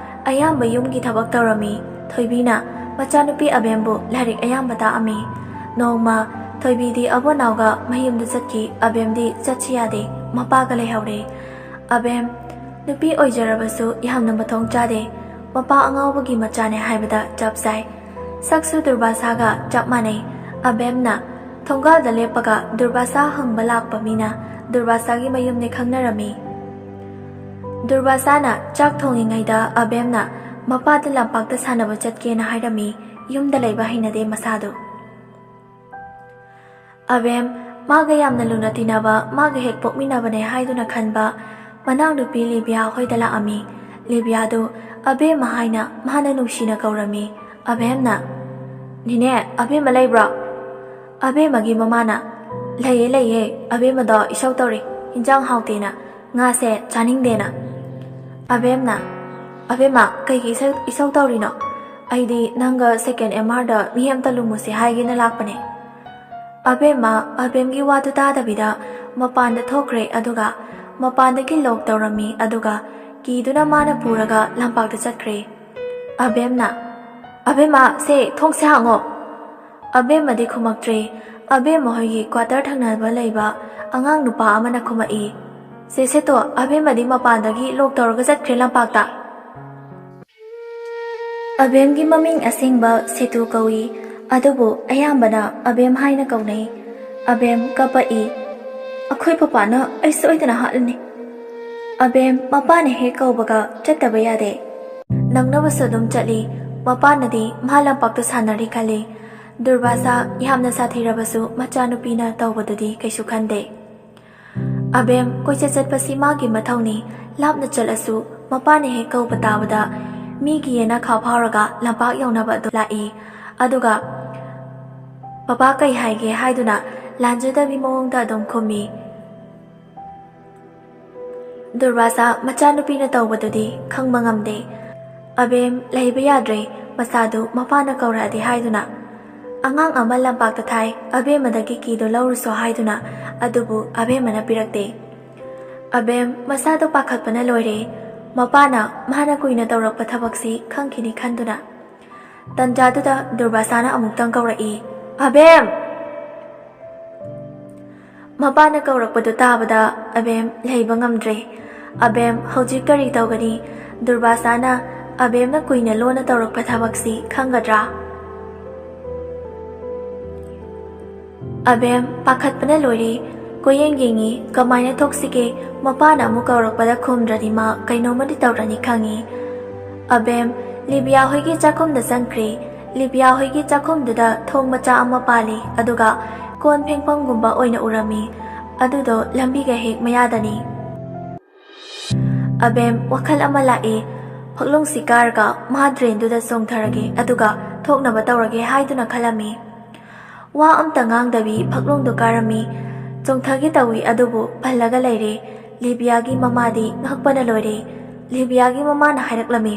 ꯑꯌꯥꯝꯕ ꯌꯨꯝꯒꯤ ꯊꯕꯛ ꯇꯧꯔꯝꯃꯤ꯫ ꯊꯣꯏꯕꯤꯅ ꯃꯆꯥꯅꯨꯄꯤ ꯑꯕꯦꯝꯕꯨ ꯂꯥꯏꯔꯤꯛ ꯑꯌꯥꯝꯕ ꯇꯥꯛꯑꯝꯃꯤ꯫ ꯅꯣꯡꯃ ꯊꯣꯏꯕꯤꯗꯤ ꯑꯕꯣꯅꯥꯎꯒ ꯃꯌꯨꯝꯗ ꯆꯠꯈꯤ꯫ ꯑꯕꯦꯝꯗꯤ ꯆꯠꯁꯤ ꯌꯥꯗꯦ꯫ ꯃꯄꯥꯒ ꯂꯩꯍꯧꯔꯦ꯫ ꯑꯕꯦꯝ, ꯅꯨꯄꯤ ꯑꯣꯏꯖꯔꯕꯁꯨ ꯌꯥꯝꯅ ꯃꯊꯣꯡ ꯆꯥꯗꯦ꯫ ꯃꯄꯥ ꯑꯉꯥꯎꯕꯒꯤ ꯃꯆꯥꯅꯦ ꯍꯥꯏꯕꯗ ꯆꯞ ꯆꯥꯏ꯫ ꯁꯛꯁꯨ ꯗꯨꯔꯕꯥꯁꯥꯒ ꯆꯞ ꯃꯥꯟꯅꯩ꯫ ꯑꯕꯦꯝꯅ ꯊꯣꯡꯒꯥꯜꯗ ꯂꯦꯞꯄꯒ ꯗꯨꯔꯕꯥꯁꯥ ꯍꯪꯕ ꯂꯥꯛꯄ ꯃꯤꯅ ꯗꯨꯔꯕꯥꯁꯥꯒꯤ ꯃꯌꯨꯝꯅꯦ ꯈꯪꯅꯔꯝꯃꯤ꯫ ꯗꯨꯔꯕꯥꯁꯥꯅ ꯆꯥꯛ ꯊꯣꯡꯉꯤꯉꯩꯗ ꯑꯕꯦꯝꯅ ꯃꯄꯥꯗ ꯂꯝꯄꯥꯛꯇ ꯁꯥꯟꯅꯕ ꯆꯠꯀꯦꯅ ꯍꯥꯏꯔꯝꯃꯤ꯫ ꯌꯨꯝꯗ ꯂꯩꯕ ꯍꯩꯅꯗꯦ ꯃꯁꯥꯗꯨ꯫ ꯑꯕꯦꯝ, ꯃꯥꯒ ꯌꯥꯝꯅ ꯂꯨꯅ ꯇꯤꯟꯅꯕ, ꯃꯥꯒ ꯍꯦꯛ ꯄꯣꯛꯃꯤꯟꯅꯕꯅꯦ ꯍꯥꯏꯗꯨꯅ ꯈꯟꯕ ꯃꯅꯥꯎꯅꯨꯄꯤ ꯂꯤꯕꯤꯌꯥ ꯍꯣꯏꯗ ꯂꯥꯛꯑꯝꯃꯤ꯫ ꯂꯤꯕꯤꯌꯥꯗꯨ ꯑꯕꯦꯝꯃ ꯍꯥꯏꯅ ꯃꯥꯅ ꯅꯨꯡꯁꯤꯅ ꯀꯧꯔꯝꯃꯤ꯫ ꯑꯕꯦꯝꯅ, "ꯅꯦꯅꯦ, ꯑꯕꯦꯝꯃ ꯂꯩꯕ꯭ꯔꯣ?" ꯑꯕꯦꯝꯃꯒꯤ ꯃꯃꯥꯅ, "ꯂꯩꯌꯦ, ꯂꯩꯌꯦ, ꯑꯕꯦꯝꯃꯗꯣ ꯏꯁꯧ ꯇꯧꯔꯤ, ꯏꯟꯖꯥꯡ ꯍꯥꯎꯇꯦꯅ, ꯉꯥꯁꯦ ꯆꯥꯅꯤꯡꯗꯦꯅ꯫" ꯑꯕꯦꯝꯅ, "ꯑꯕꯦꯝꯃ, ꯀꯩꯒꯤ ꯏꯁꯧ, ꯏꯁꯧ ꯇꯧꯔꯤꯅꯣ? ꯑꯩꯗꯤ ꯅꯪꯒ ꯁꯦꯀꯦꯟ ꯑꯦꯝ ꯑꯥꯔꯗ ꯃꯤ ꯑꯝꯇ ꯂꯨꯝꯃꯨꯁꯦ ꯍꯥꯏꯒꯦꯅ ꯂꯥꯛꯄꯅꯦ꯫" ꯑꯕꯦꯝꯃ ꯑꯕꯦꯝꯒꯤ ꯋꯥꯗꯨ ꯇꯥꯗꯕꯤꯗ ꯃꯄꯥꯟꯗ ꯊꯣꯛꯈ꯭ꯔꯦ꯫ ꯑꯗꯨꯒ ꯃꯄꯥꯟꯗꯒꯤ ꯂꯣꯛ ꯇꯧꯔꯝꯃꯤ꯫ ꯑꯗꯨꯒ ꯀꯤꯗꯨꯅ ꯃꯥꯅ ꯄꯨꯔꯒ ꯂꯝꯄꯥꯛꯇ ꯆꯠꯈ꯭ꯔꯦ꯫ ꯑꯕꯦꯝꯅ, "ꯑꯕꯦꯝꯃ, ꯁꯦ ꯊꯣꯡꯁꯦ ꯍꯥꯡꯉꯣ꯫" ꯑꯕꯦꯝꯃꯗꯤ ꯈꯨꯝꯃꯛꯇ꯭ꯔꯦ꯫ ꯑꯕꯦꯝꯃ ꯍꯣꯏꯒꯤ ꯀ꯭ꯋꯥꯇꯔ ꯊꯪꯅꯕ ꯂꯩꯕ ꯑꯉꯥꯡ ꯅꯨꯄꯥ ꯑꯃꯅ ꯈꯨꯝꯃꯛꯏ, "ꯁꯦ ꯁꯦꯇꯣ, ꯑꯕꯦꯝꯃꯗꯤ ꯃꯄꯥꯟꯗꯒꯤ ꯂꯣꯛ ꯇꯧꯔꯒ ꯆꯠꯈ꯭ꯔꯦ ꯂꯝꯄꯥꯛꯇ꯫" ꯑꯕꯦꯝꯒꯤ ꯃꯃꯤꯡ ꯑꯁꯦꯡꯕ ꯁꯦꯇꯨ ꯀꯧꯏ, ꯑꯗꯨꯕꯨ ꯑꯌꯥꯝꯕꯅ ꯑꯕꯦꯝ ꯍꯥꯏꯅ ꯀꯧꯅꯩ꯫ ꯑꯕꯦꯝ ꯀꯞꯄꯛꯏ, "ꯑꯩꯈꯣꯏ ꯄꯄꯥꯅ ꯑꯩ ꯁꯣꯏꯗꯅ ꯍꯥꯠꯂꯅꯤ꯫" ꯑꯕꯦꯝ ꯃꯄꯥꯅ ꯍꯦꯛ ꯀꯧꯕꯒ ꯆꯠꯇꯕ ꯌꯥꯗꯦ꯫ ꯅꯪꯅꯕꯁꯨ ꯑꯗꯨꯝ ꯆꯠꯂꯤ꯫ ꯃꯄꯥꯅꯗꯤ ꯃꯥ ꯂꯝꯄꯥꯛꯇ ꯁꯥꯟꯅꯔꯤ ꯈꯜꯂꯤ꯫ ꯗꯨꯔꯕꯥꯁꯥ ꯌꯥꯝꯅ ꯁꯥꯊꯤꯔꯕꯁꯨ ꯃꯆꯥꯅꯨꯄꯤꯅ ꯇꯧꯕꯗꯨꯗꯤ ꯀꯩꯁꯨ ꯈꯟꯗꯦ꯫ ꯑꯕꯦꯝ ꯀꯣꯏꯆꯠ ꯆꯠꯄꯁꯤ ꯃꯥꯒꯤ ꯃꯊꯧꯅꯤ꯫ ꯂꯥꯞꯅ ꯆꯠꯂꯁꯨ ꯃꯄꯥꯅ ꯍꯦꯛ ꯀꯧꯕ ꯇꯥꯕꯗ ꯃꯤꯒꯤ ꯌꯦꯅꯈꯥ ꯐꯥꯎꯔꯒ ꯂꯝꯄꯥꯛ ꯌꯧꯅꯕ ꯑꯗꯨꯝ ꯂꯥꯛꯏ꯫ ꯑꯗꯨꯒ "ꯄꯄꯥ ꯀꯩ ꯍꯥꯏꯒꯦ?" ꯍꯥꯏꯗꯨꯅ ꯂꯥꯟꯖꯗꯕꯤ ꯃꯑꯣꯡꯗ ꯑꯗꯨꯝ ꯈꯨꯝꯃꯤ꯫ ꯗꯨꯔꯕꯥꯁꯥ ꯃꯆꯥꯅꯨꯄꯤꯅ ꯇꯧꯕꯗꯨꯗꯤ ꯈꯪꯕ ꯉꯝꯗꯦ꯫ ꯑꯕꯦꯝ ꯂꯩꯕ ꯌꯥꯗ꯭ꯔꯦ, ꯃꯆꯥꯗꯨ ꯃꯄꯥꯅ ꯀꯧꯔꯛꯑꯗꯤ ꯍꯥꯏꯗꯨꯅ꯫ ꯑꯉꯥꯡ ꯑꯃ ꯂꯝꯄꯥꯛꯇ ꯊꯥꯏ, ꯑꯕꯦꯝꯃꯗꯒꯤ ꯀꯤꯗꯣ ꯂꯧꯔꯨꯁꯣ ꯍꯥꯏꯗꯨꯅ, ꯑꯗꯨꯕꯨ ꯑꯕꯦꯝꯃꯅ ꯄꯤꯔꯛꯇꯦ꯫ ꯑꯕꯦꯝ ꯃꯁꯥꯗꯣ ꯄꯥꯈꯠꯄꯅ ꯂꯣꯏꯔꯦ꯫ ꯃꯄꯥꯅ ꯃꯥꯅ ꯀꯨꯏꯅ ꯇꯧꯔꯛꯄ ꯊꯕꯛꯁꯤ ꯈꯪꯈꯤꯅꯤ ꯈꯟꯗꯨꯅ꯫ ꯇꯟꯖꯥꯗꯨꯗ ꯗꯨꯔꯕꯥꯁꯥꯅ ꯑꯃꯨꯛꯇꯪ ꯀꯧꯔꯛꯏ, "ꯑꯕꯦꯝ!" ꯃꯄꯥꯅ ꯀꯧꯔꯛꯄꯗꯨ ꯇꯥꯕꯗ ꯑꯕꯦꯝ ꯂꯩꯕ ꯉꯝꯗ꯭ꯔꯦ꯫ ꯑꯕꯦꯝ ꯍꯧꯖꯤꯛ ꯀꯔꯤ ꯇꯧꯒꯅꯤ? ꯗꯨꯔꯕꯥꯁꯥꯅ ꯑꯕꯦꯝꯅ ꯀꯨꯏꯅ ꯂꯣꯟꯅ ꯇꯧꯔꯛꯄ ꯊꯕꯛꯁꯤ ꯈꯪꯒꯗ꯭ꯔꯥ? ꯑꯕꯦꯝ ꯄꯥꯈꯠꯄꯅ ꯂꯣꯏꯔꯦ꯫ ꯀꯣꯏꯌꯦꯡ ꯌꯦꯡꯉꯤ, ꯀꯃꯥꯏꯅ ꯊꯣꯛꯁꯤꯒꯦ? ꯃꯄꯥꯅ ꯑꯃꯨꯛ ꯀꯧꯔꯛꯄꯗ ꯈꯨꯝꯗ꯭ꯔꯗꯤ ꯃꯥ ꯀꯩꯅꯣꯝꯃꯗꯤ ꯇꯧꯔꯅꯤ ꯈꯪꯉꯤ꯫ ꯑꯕꯦꯝ ꯂꯤꯕꯤꯌꯥ ꯍꯣꯏꯒꯤ ꯆꯥꯛꯈꯨꯝꯗ ꯆꯪꯈ꯭ꯔꯦ꯫ ꯂꯤꯕꯤꯌꯥ ꯍꯣꯏꯒꯤ ꯆꯥꯛꯈꯨꯝꯗꯨꯗ ꯊꯣꯡ ꯃꯆꯥ ꯑꯃ ꯄꯥꯜꯂꯤ, ꯑꯗꯨꯒ ꯀꯣꯟ ꯐꯦꯡꯐꯝꯒꯨꯝꯕ ꯑꯣꯏꯅ ꯎꯔꯝꯃꯤ꯫ ꯑꯗꯨꯗꯣ ꯂꯝꯕꯤꯒ ꯍꯦꯛ ꯃꯌꯥꯗꯅꯤ꯫ ꯑꯕꯦꯝ ꯋꯥꯈꯜ ꯑꯃ ꯂꯥꯛꯏ꯫ ꯐꯛꯂꯣꯡꯁꯤ ꯀꯥꯔꯒ ꯃꯥ ꯗ꯭ꯔꯦꯟꯗꯨꯗ ꯆꯣꯡꯊꯔꯒꯦ, ꯑꯗꯨꯒ ꯊꯣꯛꯅꯕ ꯇꯧꯔꯒꯦ ꯍꯥꯏꯗꯨꯅ ꯈꯜꯂꯝꯃꯤ꯫ ꯋꯥ ꯑꯝꯇ ꯉꯥꯡꯗꯕꯤ ꯐꯛꯂꯣꯡꯗꯨ ꯀꯥꯔꯝꯃꯤ꯫ ꯆꯣꯡꯊꯒꯦ ꯇꯧꯏ, ꯑꯗꯨꯕꯨ ꯄꯜꯂꯒ ꯂꯩꯔꯦ꯫ ꯂꯤꯕꯤꯌꯥꯒꯤ ꯃꯃꯥꯗꯤ ꯉꯛꯄꯅ ꯂꯣꯏꯔꯦ꯫ ꯂꯤꯕꯤꯌꯥꯒꯤ ꯃꯃꯥꯅ ꯍꯥꯏꯔꯛꯂꯝꯃꯤ,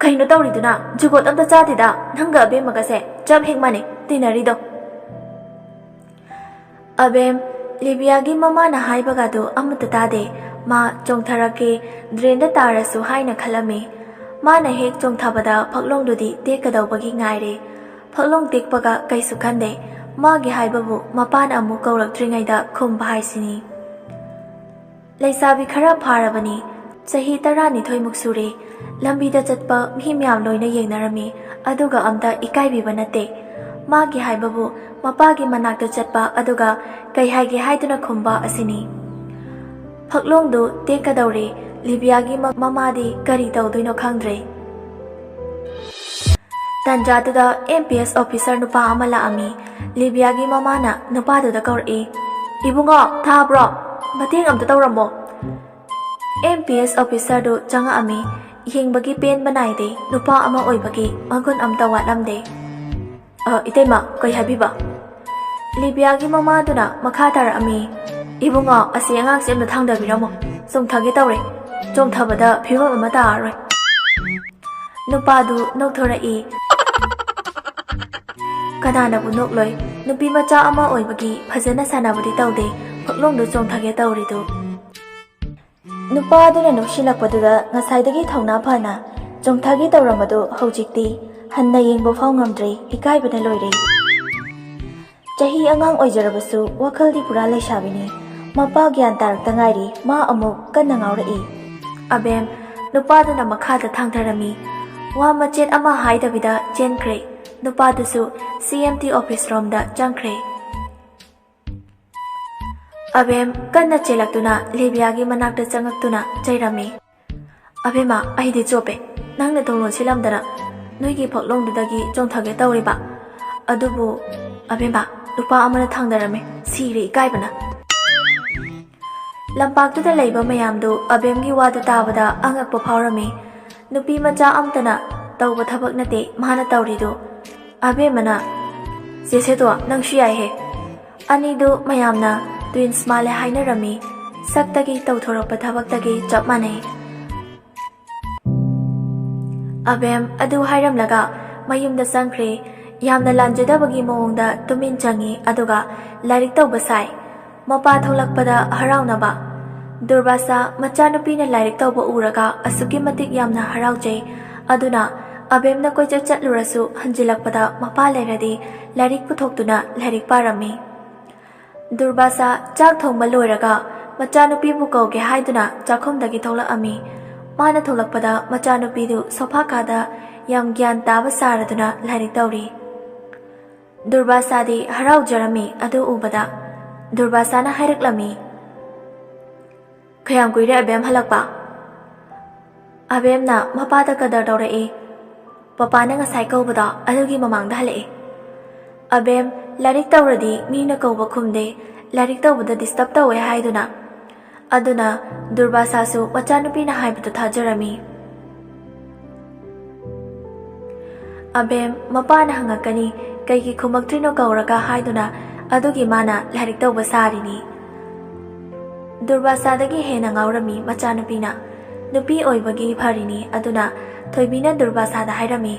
"ꯀꯩꯅꯣ ꯇꯧꯔꯤꯗꯨꯅ? ꯖꯨꯒꯣꯠ ꯑꯝꯇ ꯆꯥꯗꯦꯗ, ꯅꯪꯒ ꯑꯕꯦꯝꯃꯒꯁꯦ ꯆꯞ ꯍꯦꯛ ꯃꯥꯟꯅꯩ ꯇꯤꯟꯅꯔꯤꯗꯣ꯫" ꯑꯕꯦꯝ ꯂꯤꯕꯤꯌꯥꯒꯤ ꯃꯃꯥꯅ ꯍꯥꯏꯕꯒꯗꯨ ꯑꯃꯠꯇ ꯇꯥꯗꯦ꯫ ꯃꯥ ꯆꯣꯡꯊꯔꯛꯀꯦ, ꯗ꯭ꯔꯦꯟꯗ ꯇꯥꯔꯁꯨ ꯍꯥꯏꯅ ꯈꯜꯂꯝꯃꯤ꯫ ꯃꯥꯅ ꯍꯦꯛ ꯆꯣꯡꯊꯕꯗ ꯐꯛꯂꯣꯡꯗꯨꯗꯤ ꯇꯦꯛꯀꯗꯧꯕꯒꯤ ꯉꯥꯏꯔꯦ꯫ ꯐꯛꯂꯣꯡ ꯇꯦꯛꯄꯒ ꯀꯩꯁꯨ ꯈꯟꯗꯦ꯫ ꯃꯥꯒꯤ ꯍꯥꯏꯕꯕꯨ ꯃꯄꯥꯅ ꯑꯃꯨꯛ ꯀꯧꯔꯛꯇ꯭ꯔꯤꯉꯩꯗ ꯈꯨꯝꯕ ꯍꯥꯏꯁꯤꯅꯤ꯫ ꯂꯩꯁꯥꯕꯤ ꯈꯔ ꯐꯥꯔꯕꯅꯤ꯫ ꯆꯍꯤ ꯇꯔꯥꯅꯤꯊꯣꯏꯃꯨꯛ ꯁꯨꯔꯦ꯫ ꯂꯝꯕꯤꯗ ꯆꯠꯄ ꯃꯤ ꯃꯌꯥꯝ ꯂꯣꯏꯅ ꯌꯦꯡꯅꯔꯝꯃꯤ, ꯑꯗꯨꯒ ꯑꯝꯇ ꯏꯀꯥꯏꯕꯤꯕ ꯅꯠꯇꯦ꯫ ꯃꯥꯒꯤ ꯍꯥꯏꯕꯕꯨ ꯃꯄꯥꯒꯤ ꯃꯅꯥꯛꯇ ꯆꯠꯄ, ꯑꯗꯨꯒ ꯀꯩ ꯍꯥꯏꯒꯦ ꯍꯥꯏꯗꯨꯅ ꯈꯨꯝꯕ ꯑꯁꯤꯅꯤ꯫ ꯐꯛꯂꯣꯡꯗꯨ ꯇꯦꯛꯀꯗꯧꯔꯦ꯫ ꯂꯤꯕꯤꯌꯥꯒꯤ ꯃ-, ꯃꯃꯥꯗꯤ ꯀꯔꯤ ꯇꯧꯗꯣꯏꯅꯣ ꯈꯪꯗ꯭ꯔꯦ꯫ ꯇꯟꯖꯥꯗꯨꯗ ꯑꯦꯝ ꯄꯤ ꯑꯦꯁ ꯑꯣꯐꯤꯁꯔ ꯅꯨꯄꯥ ꯑꯃ ꯂꯥꯛꯑꯝꯃꯤ꯫ ꯂꯤꯕꯤꯌꯥꯒꯤ ꯃꯃꯥꯅ ꯅꯨꯄꯥꯗꯨꯗ ꯀꯧꯔꯛꯏ, "ꯏꯕꯨꯡꯉꯣ, ꯊꯥꯕ꯭ꯔꯣ? ꯃꯇꯦꯡ ꯑꯝꯇ ꯇꯧꯔꯝꯃꯣ꯫" M P S ꯑꯣꯐꯤꯁꯔꯗꯨ ꯆꯪꯉꯛꯑꯝꯃꯤ꯫ ꯌꯦꯡꯕꯒꯤ ꯄꯦꯟꯕ ꯅꯥꯏꯗꯦ, ꯅꯨꯄꯥ ꯑꯃ ꯑꯣꯏꯕꯒꯤ ꯃꯒꯨꯟ ꯑꯝꯇ ꯋꯥꯠꯂꯝꯗꯦ꯫ "ꯑ, ꯏꯇꯩꯃ, ꯀꯩ ꯍꯥꯏꯕꯤꯕ?" ꯂꯤꯕꯤꯌꯥꯒꯤ ꯃꯃꯥꯗꯨꯅ ꯃꯈꯥ ꯇꯥꯔꯛꯑꯝꯃꯤ, "ꯏꯕꯨꯡꯉꯣ, ꯑꯁꯤ ꯑꯉꯥꯡꯁꯦ ꯑꯝꯇ ꯊꯥꯡꯗꯕꯤꯔꯝꯃꯣ꯫ ꯆꯣꯡꯊꯒꯦ ꯇꯧꯔꯦ꯫ ꯆꯣꯡꯊꯕꯗ ꯐꯤꯕꯝ ꯑꯃ ꯇꯥꯔꯔꯣꯏ꯫ ꯅꯨꯄꯥꯗꯨ ꯅꯣꯛꯊꯣꯔꯛꯏ꯫ ꯀꯅꯥꯅꯕꯨ ꯅꯣꯛꯂꯣꯏ? ꯅꯨꯄꯤ ꯃꯆꯥ ꯑꯃ ꯑꯣꯏꯕꯒꯤ ꯐꯖꯅ ꯁꯥꯟꯅꯕꯗꯤ ꯇꯧꯗꯦ, ꯐꯛꯂꯣꯡꯗꯨ ꯆꯣꯡꯊꯒꯦ ꯇꯧꯔꯤꯗꯨ꯫ ꯅꯨꯄꯥꯗꯨꯅ ꯅꯣꯛꯁꯤꯜꯂꯛꯄꯗꯨꯗ ꯉꯁꯥꯏꯗꯒꯤ ꯊꯧꯅꯥ ꯐꯅ ꯆꯣꯡꯊꯒꯦ ꯇꯧꯔꯝꯕꯗꯨ ꯍꯧꯖꯤꯛꯇꯤ ꯍꯟꯅ ꯌꯦꯡꯕ ꯐꯥꯎ ꯉꯝꯗ꯭ꯔꯦ, ꯏꯀꯥꯏꯕꯅ ꯂꯣꯏꯔꯦ꯫ ꯆꯍꯤ ꯑꯉꯥꯡ ꯑꯣꯏꯖꯔꯕꯁꯨ ꯋꯥꯈꯜꯗꯤ ꯄꯨꯔꯥ ꯂꯩꯁꯥꯕꯤꯅꯤ꯫ ꯃꯄꯥ ꯒ꯭ꯌꯥꯟ ꯇꯥꯔꯛꯇ ꯉꯥꯏꯔꯤ, ꯃꯥ ꯑꯃꯨꯛ ꯀꯟꯅ ꯉꯥꯎꯔꯛꯏ꯫ ꯑꯕꯦꯝ, ꯅꯨꯄꯥꯗꯨꯅ ꯃꯈꯥꯗ ꯊꯥꯡꯊꯔꯝꯃꯤ꯫ ꯋꯥ ꯃꯆꯦꯠ ꯑꯃ ꯍꯥꯏꯗꯕꯤꯗ ꯆꯦꯟꯈ꯭ꯔꯦ꯫ ꯅꯨꯄꯥꯗꯨꯁꯨ ꯁꯤ ꯑꯦꯝ ꯇꯤ ꯑꯣꯐꯤꯁ ꯔꯣꯝꯗ ꯆꯪꯈ꯭ꯔꯦ꯫ ꯑꯕꯦꯝ ꯀꯟꯅ ꯆꯦꯜꯂꯛꯇꯨꯅ ꯂꯤꯕꯤꯌꯥꯒꯤ ꯃꯅꯥꯛꯇ ꯆꯪꯉꯛꯇꯨꯅ ꯆꯩꯔꯝꯃꯤ꯫ "ꯑꯕꯦꯝꯃ, ꯑꯩꯗꯤ ꯆꯣꯞꯄꯦ꯫ ꯅꯪꯅ ꯊꯣꯡ ꯂꯣꯟꯁꯤꯜꯂꯝꯗꯅ ꯅꯣꯏꯒꯤ ꯐꯛꯂꯣꯡꯗꯨꯗꯒꯤ ꯆꯣꯡꯊꯒꯦ ꯇꯧꯔꯤꯕ꯫ ꯑꯗꯨꯕꯨ ꯑꯕꯦꯝꯃ, ꯅꯨꯄꯥ ꯑꯃꯅ ꯊꯥꯡꯗꯔꯝꯃꯦ꯫ ꯁꯤꯔꯦ ꯏꯀꯥꯏꯕꯅ꯫" ꯂꯝꯄꯥꯛꯇꯨꯗ ꯂꯩꯕ ꯃꯌꯥꯝꯗꯨ ꯑꯕꯦꯝꯒꯤ ꯋꯥꯗꯨ ꯇꯥꯕꯗ ꯑꯉꯛꯄ ꯐꯥꯎꯔꯝꯃꯤ꯫ ꯅꯨꯄꯤ ꯃꯆꯥ ꯑꯝꯇꯅ ꯇꯧꯕ ꯊꯕꯛ ꯅꯠꯇꯦ ꯃꯥꯅ ꯇꯧꯔꯤꯗꯨ꯫ ꯑꯕꯦꯝꯃꯅ, "ꯆꯦꯁꯦꯗꯣ, ꯅꯪꯁꯨ ꯌꯥꯏꯍꯦ꯫" ꯑꯅꯤꯗꯨ ꯃꯌꯥꯝꯅ ꯇ꯭ꯋꯤꯟꯁ ꯃꯥꯜꯂꯦ ꯍꯥꯏꯅꯔꯝꯃꯤ꯫ ꯁꯛꯇꯒꯤ ꯇꯧꯊꯣꯔꯛꯄ ꯊꯕꯛꯇꯒꯤ ꯆꯞ ꯃꯥꯟꯅꯩ꯫ ꯑꯕꯦꯝ ꯑꯗꯨ ꯍꯥꯏꯔꯝꯂꯒ ꯃꯌꯨꯝꯗ ꯆꯪꯈ꯭ꯔꯦ꯫ ꯌꯥꯝꯅ ꯂꯥꯟꯖꯗꯕꯒꯤ ꯃꯑꯣꯡꯗ ꯇꯨꯃꯤꯟ ꯆꯪꯉꯤ, ꯑꯗꯨꯒ ꯂꯥꯏꯔꯤꯛ ꯇꯧꯕ ꯁꯥꯏ꯫ ꯃꯄꯥ ꯊꯣꯛꯂꯛꯄꯗ ꯍꯔꯥꯎꯅꯕ꯫ ꯗꯨꯔꯕꯥꯁꯥ ꯃꯆꯥꯅꯨꯄꯤꯅ ꯂꯥꯏꯔꯤꯛ ꯇꯧꯕ ꯎꯔꯒ ꯑꯁꯨꯛꯀꯤ ꯃꯇꯤꯛ ꯌꯥꯝꯅ ꯍꯔꯥꯎꯖꯩ꯫ ꯑꯗꯨꯅ ꯑꯕꯦꯝꯅ ꯀꯣꯏꯆꯠ ꯆꯠꯂꯨꯔꯁꯨ ꯍꯟꯖꯤꯜꯂꯛꯄꯗ ꯃꯄꯥ ꯂꯩꯔꯗꯤ ꯂꯥꯏꯔꯤꯛ ꯄꯨꯊꯣꯛꯇꯨꯅ ꯂꯥꯏꯔꯤꯛ ꯄꯥꯔꯝꯃꯤ꯫ ꯗꯨꯔꯕꯥꯁꯥ ꯆꯥꯛ ꯊꯣꯡꯕ ꯂꯣꯏꯔꯒ ꯃꯆꯥꯅꯨꯄꯤꯕꯨ ꯀꯧꯒꯦ ꯍꯥꯏꯗꯨꯅ ꯆꯥꯛꯈꯨꯝꯗꯒꯤ ꯊꯣꯛꯂꯛꯑꯝꯃꯤ꯫ ꯃꯥꯅ ꯊꯣꯛꯂꯛꯄꯗ ꯃꯆꯥꯅꯨꯄꯤꯗꯨ ꯁꯣꯐꯥ ꯀꯥꯗ ꯌꯥꯝ ꯒ꯭ꯌꯥꯟ ꯇꯥꯕ ꯁꯥꯔꯗꯨꯅ ꯂꯥꯏꯔꯤꯛ ꯇꯧꯔꯤ꯫ ꯗꯨꯔꯕꯥꯁꯥꯗꯤ ꯍꯔꯥꯎꯖꯔꯝꯃꯤ ꯑꯗꯨ ꯎꯕꯗ꯫ ꯗꯨꯔꯕꯥꯁꯥꯅ ꯍꯥꯏꯔꯛꯂꯝꯃꯤ, "ꯀꯌꯥꯝ ꯀꯨꯏꯔꯦ ꯑꯕꯦꯝ ꯍꯜꯂꯛꯄ?" ꯑꯕꯦꯝꯅ ꯃꯄꯥꯗ ꯀꯗꯔ ꯇꯧꯔꯛꯏ꯫ "ꯄꯄꯥꯅ ꯉꯁꯥꯏ ꯀꯧꯕꯗꯣ ꯑꯗꯨꯒꯤ ꯃꯃꯥꯡꯗ ꯍꯜꯂꯛꯏ꯫" ꯑꯕꯦꯝ, ꯂꯥꯏꯔꯤꯛ ꯇꯧꯔꯗꯤ ꯃꯤꯅ ꯀꯧꯕ ꯈꯨꯝꯗꯦ, ꯂꯥꯏꯔꯤꯛ ꯇꯧꯕꯗ ꯗꯤꯁꯇꯔꯕ ꯇꯧꯋꯦ ꯍꯥꯏꯗꯨꯅ꯫ ꯑꯗꯨꯅ ꯗꯨꯔꯕꯥꯁꯥꯁꯨ ꯃꯆꯥꯅꯨꯄꯤꯅ ꯍꯥꯏꯕꯗꯨ ꯊꯥꯖꯔꯝꯃꯤ꯫ ꯑꯕꯦꯝ, ꯃꯄꯥꯅ ꯍꯪꯉꯛꯀꯅꯤ, "ꯀꯩꯒꯤ ꯈꯨꯝꯃꯛꯇ꯭ꯔꯤꯅꯣ ꯀꯧꯔꯒ?" ꯍꯥꯏꯗꯨꯅ ꯑꯗꯨꯒꯤ ꯃꯥꯅ ꯂꯥꯏꯔꯤꯛ ꯇꯧꯕ ꯁꯥꯔꯤꯅꯤ꯫ ꯗꯨꯔꯕꯥꯁꯥꯗꯒꯤ ꯍꯦꯟꯅ ꯉꯥꯎꯔꯝꯃꯤ ꯃꯆꯥꯅꯨꯄꯤꯅ꯫ ꯅꯨꯄꯤ ꯑꯣꯏꯕꯒꯤ ꯐꯔꯤꯅꯤ꯫ ꯑꯗꯨꯅ ꯊꯣꯏꯕꯤꯅ ꯗꯨꯔꯕꯥꯁꯥꯗ ꯍꯥꯏꯔꯝꯃꯤ,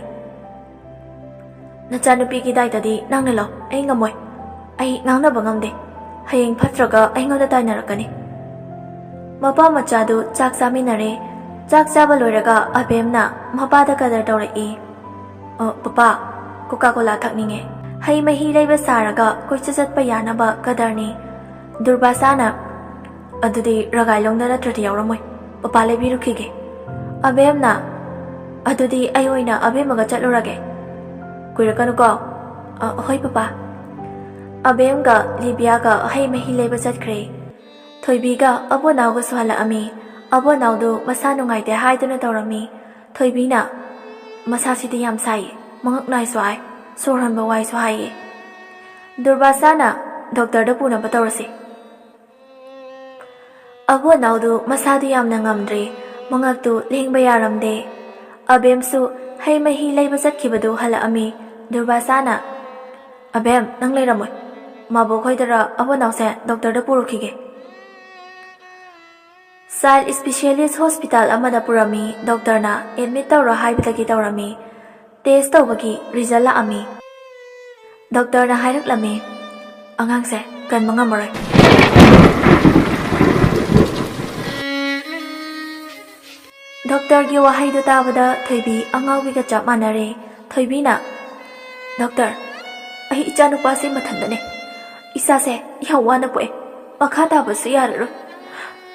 "ꯅꯆꯥꯅꯨꯄꯤꯒꯤ ꯗꯥꯏꯇꯗꯤ ꯅꯪꯅ ꯂꯧ, ꯑꯩ ꯉꯝꯃꯣꯏ꯫ ꯑꯩ ꯉꯥꯡꯅꯕ ꯉꯝꯗꯦ꯫ ꯍꯌꯦꯡ ꯐꯠꯇ꯭ꯔꯒ ꯑꯩꯉꯣꯟꯗ ꯇꯥꯏꯅꯔꯛꯀꯅꯤ꯫" ꯃꯄꯥ ꯃꯆꯥꯗꯨ ꯆꯥꯛ ꯆꯥꯃꯤꯟꯅꯔꯦ꯫ ꯆꯥꯛ ꯆꯥꯕ ꯂꯣꯏꯔꯒ ꯑꯕꯦꯝꯅ ꯃꯄꯥꯗ ꯀꯗꯔ ꯇꯧꯔꯛꯏ꯫ "ꯑ, ꯄꯄꯥ, ꯀꯣꯀꯥ ꯀꯣꯂꯥ ꯊꯛꯅꯤꯡꯉꯦ꯫ ꯍꯩ ꯃꯍꯤ ꯂꯩꯕ ꯁꯥꯔꯒ ꯀꯣꯏꯆꯠ ꯆꯠꯄ ꯌꯥꯅꯕ ꯀꯗꯔꯅꯤ꯫" ꯗꯨꯔꯕꯥꯁꯥꯅ, "ꯑꯗꯨꯗꯤ ꯔꯒꯥꯏꯂꯣꯡꯗ ꯅꯠꯇ꯭ꯔꯗꯤ ꯌꯥꯎꯔꯝꯃꯣꯏ꯫ ꯄꯄꯥ ꯂꯩꯕꯤꯔꯨꯈꯤꯒꯦ꯫" ꯑꯕꯦꯝꯅ, "ꯑꯗꯨꯗꯤ ꯑꯩ ꯑꯣꯏꯅ ꯑꯕꯦꯝꯃꯒ ꯆꯠꯂꯨꯔꯒꯦ꯫ ꯀꯨꯏꯔꯛꯀꯅꯨꯀꯣ꯫" "ꯑ, ꯍꯣꯏ, ꯄꯄꯥ꯫" ꯑꯕꯦꯝꯒ ꯂꯤꯕꯤꯌꯥꯒ ꯍꯩ ꯃꯍꯤ ꯂꯩꯕ ꯆꯠꯈ꯭ꯔꯦ꯫ ꯊꯣꯏꯕꯤꯒ ꯑꯕꯣꯅꯥꯎꯒꯁꯨ ꯍꯜꯂꯛꯑꯝꯃꯤ꯫ ꯑꯕꯣꯅꯥꯎꯗꯨ ꯃꯁꯥ ꯅꯨꯡꯉꯥꯏꯇꯦ ꯍꯥꯏꯗꯨꯅ ꯇꯧꯔꯝꯃꯤ꯫ ꯊꯣꯏꯕꯤꯅ, "ꯃꯁꯥꯁꯤꯗꯤ ꯌꯥꯝ ꯁꯥꯏꯌꯦ, ꯃꯉꯛ ꯅꯥꯏꯁꯨ ꯍꯥꯏ, ꯁꯣꯔ ꯍꯣꯟꯕ ꯋꯥꯏꯁꯨ ꯍꯥꯏꯌꯦ꯫ ꯗꯨꯔꯕꯥꯁꯥꯅ ꯗꯣꯛꯇꯔꯗ ꯄꯨꯅꯕ ꯇꯧꯔꯁꯤ꯫" ꯑꯕꯣꯅꯥꯎꯗꯨ ꯃꯁꯥꯗꯨ ꯌꯥꯝꯅ ꯉꯝꯗ꯭ꯔꯦ, ꯃꯉꯛꯇꯨ ꯂꯦꯡꯕ ꯌꯥꯔꯝꯗꯦ꯫ ꯑꯕꯦꯝꯁꯨ ꯍꯩ ꯃꯍꯤ ꯂꯩꯕ ꯆꯠꯈꯤꯕꯗꯨ ꯍꯜꯂꯛꯑꯝꯃꯤ꯫ ꯗꯨꯔꯕꯥꯁꯥꯅ, "ꯑꯕꯦꯝ, ꯅꯪ ꯂꯩꯔꯝꯃꯣꯏ꯫ ꯃꯥꯕꯣꯛ ꯍꯣꯏꯗꯔ ꯑꯕꯣꯅꯥꯎꯁꯦ ꯗꯣꯛꯇꯔꯗ ꯄꯨꯔꯨꯈꯤꯒꯦ꯫" ꯆꯥꯏꯜ ꯏꯁꯄꯤꯁꯤꯌꯦꯂꯤꯁ ꯍꯣꯁꯄꯤꯇꯥꯜ ꯑꯃꯗ ꯄꯨꯔꯝꯃꯤ꯫ ꯗꯣꯛꯇꯔꯅ ꯑꯦꯗꯃꯤꯠ ꯇꯧꯔꯣ ꯍꯥꯏꯕꯗꯒꯤ ꯇꯧꯔꯝꯃꯤ꯫ ꯇꯦꯁ ꯇꯧꯕꯒꯤ ꯔꯤꯖꯜ ꯂꯥꯛꯑꯝꯃꯤ꯫ ꯗꯣꯛꯇꯔꯅ ꯍꯥꯏꯔꯛꯂꯝꯃꯤ, "ꯑꯉꯥꯡꯁꯦ ꯀꯟꯕ ꯉꯝꯃꯔꯣꯏ꯫" ꯗꯣꯛꯇꯔꯒꯤ ꯋꯥꯍꯩꯗꯨ ꯇꯥꯕꯗ ꯊꯣꯏꯕꯤ ꯑꯉꯥꯎꯕꯤꯒ ꯆꯞ ꯃꯥꯟꯅꯔꯦ꯫ ꯊꯣꯏꯕꯤꯅ, "ꯗꯣꯛꯇꯔ, ꯑꯩ ꯏꯆꯥꯅꯨꯄꯥꯁꯦ ꯃꯊꯟꯗꯅꯦ꯫ ꯏꯆꯥꯁꯦ ꯌꯥꯝ ꯋꯥꯅ ꯄꯣꯛꯑꯦ꯫ ꯃꯈꯥ ꯇꯥꯕꯁꯨ ꯌꯥꯔꯔꯣꯏ꯫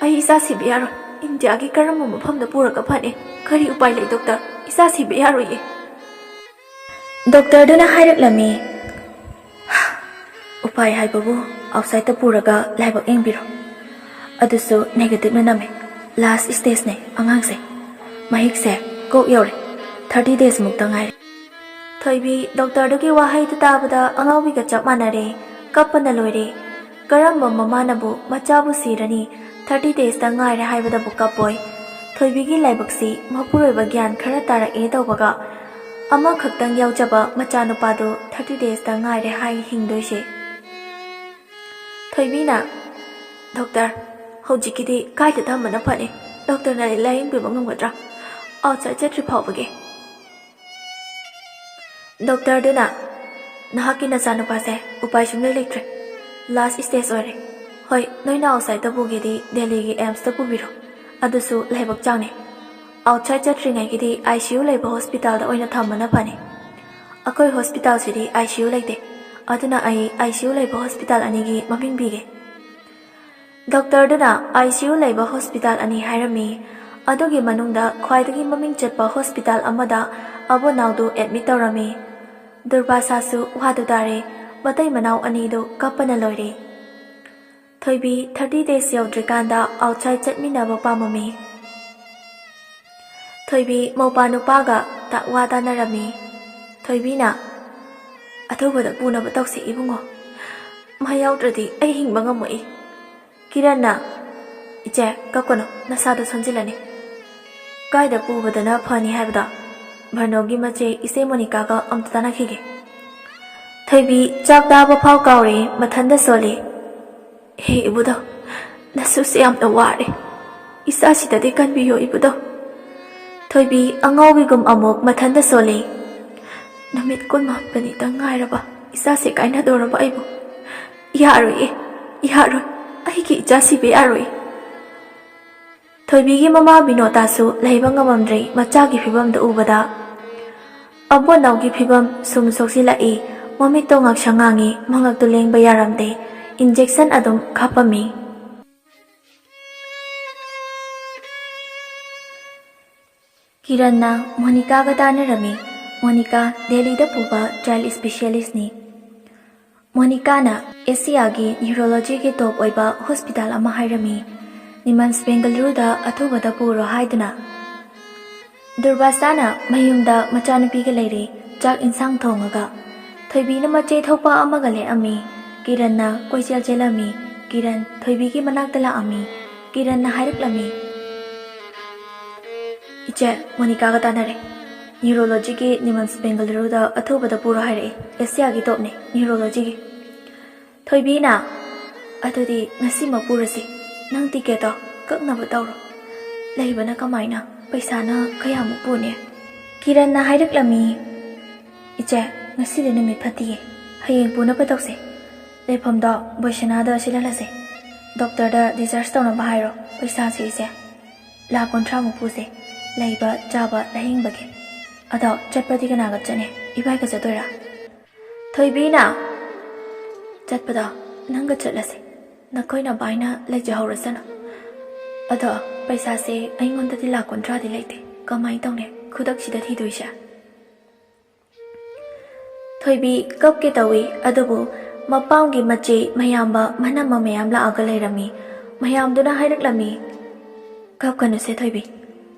ꯑꯩ ꯏꯆꯥ ꯁꯤꯕ ꯌꯥꯔꯣꯏ꯫ ꯏꯟꯗꯤꯌꯥꯒꯤ ꯀꯔꯝꯕ ꯃꯐꯝꯗ ꯄꯨꯔꯒ ꯐꯅꯤ? ꯀꯔꯤ ꯎꯄꯥꯏ ꯂꯩ, ꯗꯣꯛꯇꯔ? ꯏꯆꯥ ꯁꯤꯕ ꯌꯥꯔꯣꯏꯌꯦ꯫" ꯗꯣꯛꯇꯔꯗꯨꯅ ꯍꯥꯏꯔꯛꯂꯝꯃꯤ, "ꯎꯄꯥꯏ ꯍꯥꯏꯕꯕꯨ ꯑꯥꯎꯠꯁꯥꯏꯗꯇ ꯄꯨꯔꯒ ꯂꯥꯏꯕꯛ ꯌꯦꯡꯕꯤꯔꯣ꯫ ꯑꯗꯨꯁꯨ ꯅꯦꯒꯦꯇꯤꯚꯅ ꯅꯝꯃꯦ꯫ ꯂꯥꯁ ꯁ꯭ꯇꯦꯖꯅꯦ ꯑꯉꯥꯡꯁꯦ꯫ ꯃꯍꯤꯛꯁꯦ ꯀꯣꯛ ꯌꯧꯔꯦ꯫ ꯊꯥꯔꯇꯤ ꯗꯦꯖꯃꯨꯛꯇ ꯉꯥꯏꯔꯦ꯫" ꯊꯣꯏꯕꯤ ꯗꯣꯛꯇꯔꯗꯨꯒꯤ ꯋꯥꯍꯩꯗꯨ ꯇꯥꯕꯗ ꯑꯉꯥꯎꯕꯤꯒ ꯆꯞ ꯃꯥꯟꯅꯔꯦ꯫ ꯀꯞꯄꯅ ꯂꯣꯏꯔꯦ꯫ ꯀꯔꯝꯕ ꯃꯃꯥꯅꯕꯨ ꯃꯆꯥꯕꯨ ꯁꯤꯔꯅꯤ, ꯊꯥꯔꯇꯤ ꯗꯦꯖꯇ ꯉꯥꯏꯔꯦ ꯍꯥꯏꯕꯗꯕꯨ ꯀꯞꯄꯣꯏ? ꯊꯣꯏꯕꯤꯒꯤ ꯂꯥꯏꯕꯛꯁꯤ ꯃꯄꯨꯔꯣꯏꯕ ꯒ꯭ꯌꯥꯟ ꯈꯔ ꯇꯥꯔꯛꯑꯦ ꯇꯧꯕꯒ, ꯑꯃꯈꯛꯇꯪ ꯌꯥꯎꯖꯕ ꯃꯆꯥꯅꯨꯄꯥꯗꯨ ꯊꯥꯔꯇꯤ ꯗꯦꯖꯇ ꯉꯥꯏꯔꯦ ꯍꯥꯏ ꯍꯤꯡꯗꯣꯏꯁꯦ꯫ ꯊꯣꯏꯕꯤꯅ, "ꯗꯣꯛꯇꯔ, ꯍꯧꯖꯤꯛꯀꯤꯗꯤ ꯀꯥꯏꯗ ꯊꯝꯕꯅ ꯐꯅꯤ? ꯗꯣꯛꯇꯔꯅꯗꯤ ꯂꯥꯌꯦꯡꯕꯤꯕ ꯉꯝꯒꯗ꯭ꯔꯥ? ꯑꯥꯎꯠꯁꯥꯏꯗ ꯆꯠꯇ꯭ꯔꯤ ꯐꯥꯎꯕꯒꯤ꯫ ꯗꯣꯛꯇꯔꯗꯨꯅ, "ꯅꯍꯥꯛꯀꯤ ꯅꯆꯥꯅꯨꯄꯥꯁꯦ ꯎꯄꯥꯏ ꯁꯨꯡꯂꯩ ꯂꯩꯇ꯭ꯔꯦ꯫ ꯂꯥꯁ ꯁ꯭ꯇꯦꯖ ꯑꯣꯏꯔꯦ꯫ ꯍꯣꯏ, ꯅꯣꯏꯅ ꯑꯥꯎꯠꯁꯥꯏꯗꯇ ꯄꯨꯒꯦꯗꯤ ꯗꯦꯜꯂꯤꯒꯤ ꯑꯦꯝꯁꯇ ꯄꯨꯕꯤꯔꯣ꯫ ꯑꯗꯨꯁꯨ ꯂꯥꯏꯕꯛ ꯆꯥꯡꯅꯦ꯫ ꯑꯥꯎꯠꯁꯥꯏꯗ ꯆꯠꯇ꯭ꯔꯤꯉꯩꯒꯤꯗꯤ ꯑꯥꯏ ꯁꯤ ꯌꯨ ꯂꯩꯕ ꯍꯣꯁꯄꯤꯇꯥꯜꯗ ꯑꯣꯏꯅ ꯊꯝꯕꯅ ꯐꯅꯤ꯫ ꯑꯩꯈꯣꯏ ꯍꯣꯁꯄꯤꯇꯥꯜꯁꯤꯗꯤ ꯑꯥꯏ ꯁꯤ ꯌꯨ ꯂꯩꯇꯦ꯫ ꯑꯗꯨꯅ ꯑꯩ ꯑꯥꯏ ꯁꯤ ꯌꯨ ꯂꯩꯕ ꯍꯣꯁꯄꯤꯇꯥꯜ ꯑꯅꯤꯒꯤ ꯃꯃꯤꯡ ꯄꯤꯒꯦ꯫" ꯗꯣꯛꯇꯔꯗꯨꯅ ꯑꯥꯏ ꯁꯤ ꯌꯨ ꯂꯩꯕ ꯍꯣꯁꯄꯤꯇꯥꯜ ꯑꯅꯤ ꯍꯥꯏꯔꯝꯃꯤ꯫ ꯑꯗꯨꯒꯤ ꯃꯅꯨꯡꯗ ꯈ꯭ꯋꯥꯏꯗꯒꯤ ꯃꯃꯤꯡ ꯆꯠꯄ ꯍꯣꯁꯄꯤꯇꯥꯜ ꯑꯃꯗ ꯑꯕꯣꯅꯥꯎꯗꯨ ꯑꯦꯗꯃꯤꯠ ꯇꯧꯔꯝꯃꯤ꯫ ꯗꯨꯔꯕꯥꯁꯥꯁꯨ ꯋꯥꯗꯨ ꯇꯥꯔꯦ꯫ ꯃꯇꯩ ꯃꯅꯥꯎ ꯑꯅꯤꯗꯨ ꯀꯞꯄꯅ ꯂꯣꯏꯔꯦ꯫ ꯊꯣꯏꯕꯤ ꯊꯥꯔꯇꯤ ꯗꯦꯖ ꯌꯧꯗ꯭ꯔꯤꯀꯥꯟꯗ ꯑꯥꯎꯠꯁꯥꯏꯗ ꯆꯠꯃꯤꯟꯅꯕ ꯄꯥꯝꯃꯝꯃꯤ꯫ ꯊꯣꯏꯕꯤ ꯃꯧꯄꯥ ꯅꯨꯄꯥꯒ ꯇ-, ꯋꯥ ꯇꯥꯅꯔꯝꯃꯤ꯫ ꯊꯣꯏꯕꯤꯅ, "ꯑꯊꯨꯕꯗ ꯄꯨꯅꯕ ꯇꯧꯁꯤ ꯏꯕꯨꯡꯉꯣ꯫ ꯃꯥ ꯌꯥꯎꯗ꯭ꯔꯗꯤ ꯑꯩ ꯍꯤꯡꯕ ꯉꯝꯃꯣꯏ꯫" ꯀꯤꯔꯟꯅ, "ꯏꯆꯦ, ꯀꯞꯀꯅꯨ, ꯅꯁꯥꯗꯣ ꯁꯣꯟꯖꯤꯜꯂꯅꯤ꯫" "ꯀꯥꯏꯗ ꯄꯨꯕꯗꯅ ꯐꯅꯤ ꯍꯥꯏꯕꯗꯣ? ꯚꯔꯅꯣꯒꯤ ꯃꯆꯦ ꯏꯆꯦ ꯃꯣꯅꯤꯀꯥꯒ ꯑꯝꯇ ꯇꯥꯟꯅꯈꯤꯒꯦ꯫" ꯊꯣꯏꯕꯤ ꯆꯥꯛ ꯆꯥꯕ ꯐꯥꯎ ꯀꯥꯎꯔꯦ, ꯃꯊꯟꯗ ꯁꯣꯜꯂꯤ꯫ "ꯍꯦ ꯏꯕꯨꯙꯧ, ꯅꯁꯨꯁꯦ ꯌꯥꯝꯅ ꯋꯥꯔꯦ꯫ ꯏꯆꯥꯁꯤꯗꯗꯤ ꯀꯟꯕꯤꯌꯣ ꯏꯕꯨꯙꯧ꯫" ꯊꯣꯏꯕꯤ ꯑꯉꯥꯎꯕꯤꯒꯨꯝ ꯑꯃꯨꯛ ꯃꯊꯟꯗ ꯁꯣꯜꯂꯤ꯫ "ꯅꯨꯃꯤꯠ ꯀꯨꯟꯃꯥꯄꯟꯅꯤꯇꯪ ꯉꯥꯏꯔꯕ ꯏꯆꯥꯁꯦ ꯀꯥꯏꯅꯗꯧꯔꯕ ꯑꯩꯕꯨ? ꯌꯥꯔꯣꯏꯌꯦ, ꯌꯥꯔꯣꯏ꯫ ꯑꯩꯒꯤ ꯏꯆꯥ ꯁꯤꯕ ꯌꯥꯔꯣꯏ꯫" ꯊꯣꯏꯕꯤꯒꯤ ꯃꯃꯥ ꯕꯤꯅꯣꯇꯥꯁꯨ ꯂꯩꯕ ꯉꯝꯃꯝꯗ꯭ꯔꯦ ꯃꯆꯥꯒꯤ ꯐꯤꯕꯝꯗꯨ ꯎꯕꯗ꯫ ꯑꯕꯣꯅꯥꯎꯒꯤ ꯐꯤꯕꯝ ꯁꯨꯝ ꯁꯣꯛꯆꯤꯜꯂꯛꯏ꯫ ꯃꯃꯤꯠꯇꯣ ꯉꯥꯛꯁꯪ ꯉꯥꯡꯉꯤ, ꯃꯉꯛꯇꯨ ꯂꯦꯡꯕ ꯌꯥꯔꯝꯗꯦ꯫ ꯏꯟꯖꯦꯛꯁꯟ ꯑꯗꯨꯝ ꯀꯥꯞꯄꯝꯃꯤ꯫ ꯀꯤꯔꯟꯅ ꯃꯣꯅꯤꯀꯥꯒ ꯇꯥꯟꯅꯔꯝꯃꯤ꯫ ꯃꯣꯅꯤꯀꯥ ꯗꯦꯜꯂꯤꯗ ꯄꯨꯕ ꯆꯥꯏꯜ ꯏꯁꯄꯤꯁꯤꯌꯦꯂꯤꯁꯅꯤ꯫ ꯃꯣꯅꯤꯀꯥꯅ ꯑꯦꯁꯤꯌꯥꯒꯤ ꯅ꯭ꯌꯨꯔꯣꯂꯣꯖꯤꯒꯤ ꯇꯣꯞ ꯑꯣꯏꯕ ꯍꯣꯁꯄꯤꯇꯥꯜ ꯑꯃ ꯍꯥꯏꯔꯝꯃꯤ꯫ ꯅꯤꯃꯟꯁ ꯕꯦꯡꯒꯂꯨꯔꯨꯗ ꯑꯊꯨꯕꯗ ꯄꯨꯔꯣ ꯍꯥꯏꯗꯨꯅ꯫ ꯗꯨꯔꯕꯥꯁꯥꯅ ꯃꯌꯨꯝꯗ ꯃꯆꯥꯅꯨꯄꯤꯒ ꯂꯩꯔꯦ, ꯆꯥꯛ ꯏꯟꯁꯥꯡ ꯊꯣꯡꯉꯒ꯫ ꯊꯣꯏꯕꯤꯅ ꯃꯆꯦ ꯊꯣꯛꯄ ꯑꯃꯒ ꯂꯦꯛꯑꯝꯃꯤ꯫ ꯀꯤꯔꯟꯅ ꯀꯣꯏꯆꯦꯜ ꯆꯦꯜꯂꯝꯃꯤ꯫ ꯀꯤꯔꯟ ꯊꯣꯏꯕꯤꯒꯤ ꯃꯅꯥꯛꯇ ꯂꯥꯛꯑꯝꯃꯤ꯫ ꯀꯤꯔꯟꯅ ꯍꯥꯏꯔꯛꯂꯝꯃꯤ, "ꯏꯆꯦ, ꯃꯣꯅꯤꯀꯥꯒ ꯇꯥꯟꯅꯔꯦ꯫ ꯅ꯭ꯌꯨꯔꯣꯂꯣꯖꯤꯒꯤ ꯅꯤꯃꯟꯁ ꯕꯦꯡꯒꯂꯨꯔꯨꯗ ꯑꯊꯨꯕꯗ ꯄꯨꯔꯣ ꯍꯥꯏꯔꯛꯑꯦ꯫ ꯑꯦꯁꯤꯌꯥꯒꯤ ꯇꯣꯞꯅꯦ ꯅ꯭ꯌꯨꯔꯣꯂꯣꯖꯤꯒꯤ꯫" ꯊꯣꯏꯕꯤꯅ, "ꯑꯗꯨꯗꯤ ꯉꯁꯤꯃꯛ ꯄꯨꯔꯁꯤ꯫" ꯅꯪ ꯇꯤꯀꯦꯠꯇꯣ ꯀꯛꯅꯕ ꯇꯧꯔꯣ꯫ ꯂꯩꯕꯅ ꯀꯃꯥꯏꯅ? ꯄꯩꯁꯥꯅ ꯀꯌꯥꯃꯨꯛ ꯄꯨꯅꯤ?" ꯀꯤꯔꯟꯅ ꯍꯥꯏꯔꯛꯂꯝꯃꯤ, "ꯏꯆꯦ, ꯉꯁꯤꯗꯤ ꯅꯨꯃꯤꯠ ꯐꯠꯇꯤꯌꯦ꯫ ꯍꯌꯦꯡ ꯄꯨꯅꯕ ꯇꯧꯁꯦ꯫ ꯂꯩꯐꯝꯗꯣ ꯕꯣꯏꯁꯅꯥꯗ ꯁꯤꯜꯍꯜꯂꯁꯦ꯫ ꯗꯣꯛꯇꯔꯗ discharge ꯇꯧꯅꯕ ꯍꯥꯏꯔꯣ꯫ ꯄꯩꯁꯥꯁꯦ ꯏꯆꯦ, ꯂꯥꯈ ꯀꯨꯟꯊ꯭ꯔꯥꯃꯨꯛ ꯄꯨꯁꯦ꯫ ꯂꯩꯕ, ꯆꯥꯕ, ꯂꯥꯌꯦꯡꯕꯒꯤ꯫ ꯑꯗꯣ ꯆꯠꯄꯗꯤ ꯀꯅꯥꯒ ꯆꯠꯅꯤ? ꯏꯕꯥꯏꯒ ꯆꯠꯇꯣꯏꯔꯥ?" ꯊꯣꯏꯕꯤꯅ, "ꯆꯠꯄꯗꯣ ꯅꯪꯒ ꯆꯠꯂꯁꯦ꯫ ꯅꯈꯣꯏ ꯅꯕꯥꯏꯅ ꯂꯩꯖꯍꯧꯔꯁꯅꯨ꯫ ꯑꯗꯣ ꯄꯩꯁꯥꯁꯦ ꯑꯩꯉꯣꯟꯗꯗꯤ ꯂꯥꯈ ꯀꯨꯟꯊ꯭ꯔꯥꯗꯤ ꯂꯩꯇꯦ꯫ ꯀꯃꯥꯏꯅ ꯇꯧꯅꯤ ꯈꯨꯗꯛꯁꯤꯗ ꯊꯤꯗꯣꯏꯁꯦ?" ꯊꯣꯏꯕꯤ ꯀꯞꯀꯦ ꯇꯧꯏ, ꯑꯗꯨꯕꯨ ꯃꯄꯥꯝꯒꯤ ꯃꯆꯦ ꯃꯌꯥꯝꯕ ꯃꯅꯝꯃ ꯃꯌꯥꯝ ꯂꯥꯛꯑꯒ ꯂꯩꯔꯝꯃꯤ꯫ ꯃꯌꯥꯝꯗꯨꯅ ꯍꯥꯏꯔꯛꯂꯝꯃꯤ, "ꯀꯞꯀꯅꯨꯁꯦ ꯊꯣꯏꯕꯤ,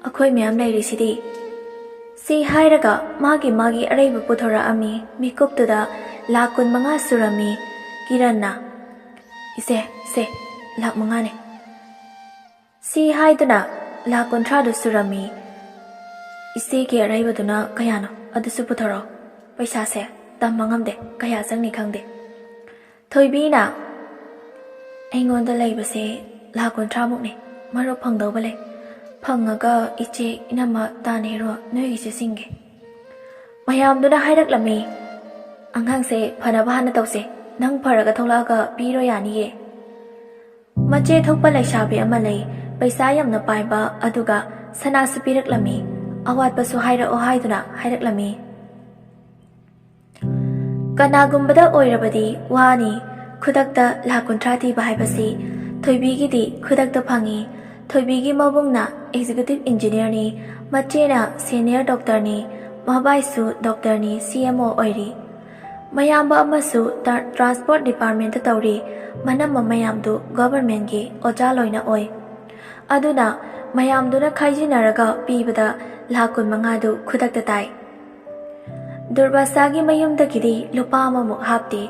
ꯑꯩꯈꯣꯏ ꯃꯌꯥꯝ ꯂꯩꯔꯤꯁꯤꯗꯤ꯫ ꯁꯤ ꯍꯥꯏꯔꯒ ꯃꯥꯒꯤ ꯃꯥꯒꯤ ꯑꯔꯩꯕ ꯄꯨꯊꯣꯔꯛꯑꯝꯃꯤ꯫ ꯃꯤꯀꯨꯞꯇꯨꯗ ꯂꯥꯈ ꯀꯨꯟꯃꯉꯥ ꯁꯨꯔꯝꯃꯤ꯫ ꯀꯤꯔꯟꯅ, "ꯏꯆꯦ, ꯁꯦ, ꯂꯥꯈ ꯃꯉꯥꯅꯦ꯫" ꯁꯤ ꯍꯥꯏꯗꯨꯅ ꯂꯥꯈ ꯀꯨꯟꯊ꯭ꯔꯥꯗꯨ ꯁꯨꯔꯝꯃꯤ꯫ "ꯏꯆꯦꯒꯤ ꯑꯔꯩꯕꯗꯨꯅ ꯀꯌꯥꯅꯣ? ꯑꯗꯨꯁꯨ ꯄꯨꯊꯣꯔꯛꯑꯣ꯫ ꯄꯩꯁꯥꯁꯦ ꯇꯝꯕ ꯉꯝꯗꯦ, ꯀꯌꯥ ꯆꯪꯅꯤ ꯈꯪꯗꯦ꯫" ꯊꯣꯏꯕꯤꯅ, "ꯑꯩꯉꯣꯟꯗ ꯂꯩꯕꯁꯦ ꯂꯥꯈ ꯀꯨꯟꯊ꯭ꯔꯥꯃꯨꯛꯅꯦ꯫ ꯃꯔꯨꯞ ꯐꯪꯗꯧꯕ ꯂꯩ꯫ ꯐꯪꯉꯒ ꯏꯆꯦ, ꯏꯅꯝꯃ ꯇꯥꯟꯅ ꯍꯦꯔꯣ ꯅꯣꯏꯒꯤꯁꯦ ꯁꯤꯡꯒꯦ꯫" ꯃꯌꯥꯝꯗꯨꯅ ꯍꯥꯏꯔꯛꯂꯝꯃꯤ, "ꯑꯉꯥꯡꯁꯦ ꯐꯅꯕ ꯍꯥꯟꯅ ꯇꯧꯁꯦ꯫ ꯅꯪ ꯐꯔꯒ ꯊꯣꯛꯂꯛꯑꯒ ꯄꯤꯔꯣ ꯌꯥꯅꯤꯌꯦ꯫" ꯃꯆꯦ ꯊꯣꯛꯄ ꯂꯩꯁꯥꯕꯤ ꯑꯃ ꯂꯩ, ꯄꯩꯁꯥ ꯌꯥꯝꯅ ꯄꯥꯏꯕ, ꯑꯗꯨꯒ ꯁꯅꯥꯁꯨ ꯄꯤꯔꯛꯂꯝꯃꯤ꯫ ꯑꯋꯥꯠꯄꯁꯨ ꯍꯥꯏꯔꯛꯑꯣ ꯍꯥꯏꯗꯨꯅ ꯍꯥꯏꯔꯛꯂꯝꯃꯤ꯫ ꯀꯅꯥꯒꯨꯝꯕꯗ ꯑꯣꯏꯔꯕꯗꯤ ꯋꯥꯅꯤ꯫ ꯈꯨꯗꯛꯇ ꯂꯥꯈ ꯀꯨꯟꯊ꯭ꯔꯥ ꯊꯤꯕ ꯍꯥꯏꯕꯁꯤ ꯊꯣꯏꯕꯤꯒꯤꯗꯤ ꯈꯨꯗꯛꯇ ꯐꯪꯉꯤ꯫ ꯊꯣꯏꯕꯤꯒꯤ ꯃꯕꯨꯡꯅ executive engineerꯅꯤ, ꯃꯆꯦꯅ senior doctorꯅꯤ, ꯃꯕꯥꯏꯁꯨ doctorꯅꯤ, C M O ꯑꯣꯏꯔꯤ꯫ ꯃꯌꯥꯝꯕ ꯑꯃꯁꯨ ꯇ-, transport departmentꯇ ꯇꯧꯔꯤ꯫ ꯃꯅꯝꯃ ꯃꯌꯥꯝꯗꯨ governmentꯀꯤ ꯑꯣꯖꯥ ꯂꯣꯏꯅ ꯑꯣꯏ꯫ ꯑꯗꯨꯅ ꯃꯌꯥꯝꯗꯨꯅ ꯈꯥꯏꯖꯤꯟꯅꯔꯒ ꯄꯤꯕꯗ ꯂꯥꯈ ꯀꯨꯟꯃꯉꯥꯗꯨ ꯈꯨꯗꯛꯇ ꯇꯥꯏ꯫ ꯗꯨꯔꯕꯥꯁꯥꯒꯤ ꯃꯌꯨꯝꯗꯒꯤꯗꯤ ꯂꯨꯄꯥ ꯑꯃꯃꯨꯛ ꯍꯥꯞꯇꯦ꯫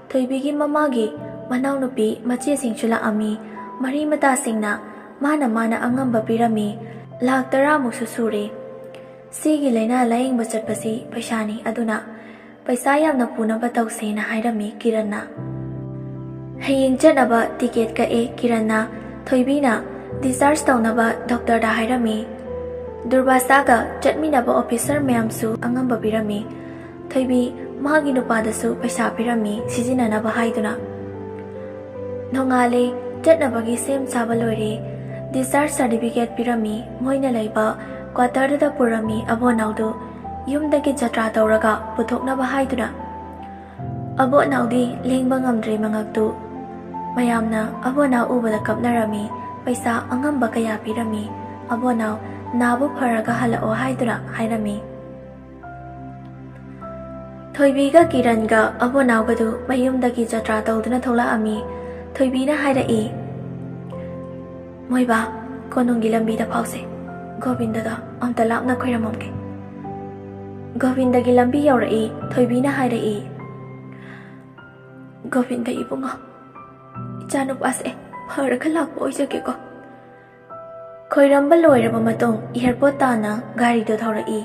ꯊꯣꯏꯕꯤꯒꯤ ꯃꯃꯥꯒꯤ ꯃꯅꯥꯎꯅꯨꯄꯤ ꯃꯆꯦꯁꯤꯡꯁꯨ ꯂꯥꯛꯑꯝꯃꯤ꯫ ꯃꯔꯤ ꯃꯇꯥꯁꯤꯡꯅ ꯃꯥꯅ ꯃꯥꯅ ꯑꯉꯝꯕ ꯄꯤꯔꯝꯃꯤ꯫ ꯂꯥꯈ ꯇꯔꯥꯃꯨꯛꯁꯨ ꯁꯨꯔꯦ꯫ ꯁꯤꯒꯤ ꯂꯥꯏꯅꯥ ꯂꯥꯌꯦꯡꯕ ꯆꯠꯄꯁꯤ ꯄꯩꯁꯥꯅꯤ, ꯑꯗꯨꯅ ꯄꯩꯁꯥ ꯌꯥꯝꯅ ꯄꯨꯅꯕ ꯇꯧꯁꯦꯅ ꯍꯥꯏꯔꯝꯃꯤ ꯀꯤꯔꯟꯅ꯫ ꯍꯌꯦꯡ ꯆꯠꯅꯕ ꯇꯤꯀꯦꯠ ꯀꯛꯑꯦ ꯀꯤꯔꯟꯅ꯫ ꯊꯣꯏꯕꯤꯅ discharge ꯇꯧꯅꯕ ꯗꯣꯛꯇꯔꯗ ꯍꯥꯏꯔꯝꯃꯤ꯫ ꯗꯨꯔꯕꯥꯁꯥꯒ ꯆꯠꯃꯤꯟꯅꯕ ꯑꯣꯐꯤꯁꯔ ꯃꯌꯥꯝꯁꯨ ꯑꯉꯝꯕ ꯄꯤꯔꯝꯃꯤ꯫ ꯊꯣꯏꯕꯤ ꯃꯥꯒꯤ ꯅꯨꯄꯥꯗꯁꯨ ꯄꯩꯁꯥ ꯄꯤꯔꯝꯃꯤ ꯁꯤꯖꯤꯟꯅꯅꯕ ꯍꯥꯏꯗꯨꯅ꯫ ꯅꯣꯡꯉꯥꯜꯂꯦ, ꯆꯠꯅꯕꯒꯤ ꯁꯦꯝ ꯁꯥꯕ ꯂꯣꯏꯔꯦ꯫ Discharge certificate ꯄꯤꯔꯝꯃꯤ꯫ ꯃꯣꯏꯅ ꯂꯩꯕ quarterꯗꯨꯗ ꯄꯨꯔꯝꯃꯤ ꯑꯕꯣꯅꯥꯎꯗꯨ꯫ ꯌꯨꯝꯗꯒꯤ ꯖꯇ꯭ꯔꯥ ꯇꯧꯔꯒ ꯄꯨꯊꯣꯛꯅꯕ ꯍꯥꯏꯗꯨꯅ꯫ ꯑꯕꯣꯅꯥꯎꯗꯤ ꯂꯦꯡꯕ ꯉꯝꯗ꯭ꯔꯦ ꯃꯉꯛꯇꯨ꯫ ꯃꯌꯥꯝꯅ ꯑꯕꯣꯅꯥꯎ ꯎꯕꯗ ꯀꯞꯅꯔꯝꯃꯤ꯫ ꯄꯩꯁꯥ ꯑꯉꯝꯕ ꯀꯌꯥ ꯄꯤꯔꯝꯃꯤ꯫ ꯑꯕꯣꯅꯥꯎ ꯅꯥꯕꯨ ꯐꯔꯒ ꯍꯜꯂꯛꯑꯣ ꯍꯥꯏꯗꯨꯅ ꯍꯥꯏꯔꯝꯃꯤ꯫ ꯊꯣꯏꯕꯤꯒ ꯀꯤꯔꯟꯒ ꯑꯕꯣꯅꯥꯎꯒꯗꯨ ꯃꯌꯨꯝꯗꯒꯤ ꯖꯇ꯭ꯔꯥ ꯇꯧꯗꯨꯅ ꯊꯣꯛꯂꯛꯑꯝꯃꯤ꯫ ꯊꯣꯏꯕꯤꯅ ꯍꯥꯏꯔꯛꯏ, "ꯃꯣꯏꯕꯥ, ꯀꯣꯅꯨꯡꯒꯤ ꯂꯝꯕꯤꯗ ꯐꯥꯎꯁꯦ꯫ ꯒꯣꯕꯤꯟꯗꯗꯣ ꯑꯝꯇ ꯂꯥꯞꯅ ꯈꯣꯏꯔꯝꯃꯝꯒꯦ꯫" ꯒꯣꯕꯤꯟꯗꯒꯤ ꯂꯝꯕꯤ ꯌꯧꯔꯛꯏ꯫ ꯊꯣꯏꯕꯤꯅ ꯍꯥꯏꯔꯛꯏ, "ꯒꯣꯕꯤꯟꯗ ꯏꯕꯨꯡꯉꯣ, ꯏꯆꯥꯅꯨꯄꯥꯁꯦ ꯐꯔꯒ ꯂꯥꯛꯄ ꯑꯣꯏꯖꯒꯦꯀꯣ꯫" ꯈꯣꯏꯔꯝꯕ ꯂꯣꯏꯔꯕ ꯃꯇꯨꯡ airport ꯇꯥꯟꯅ ꯒꯥꯔꯤꯗꯨ ꯊꯧꯔꯛꯏ꯫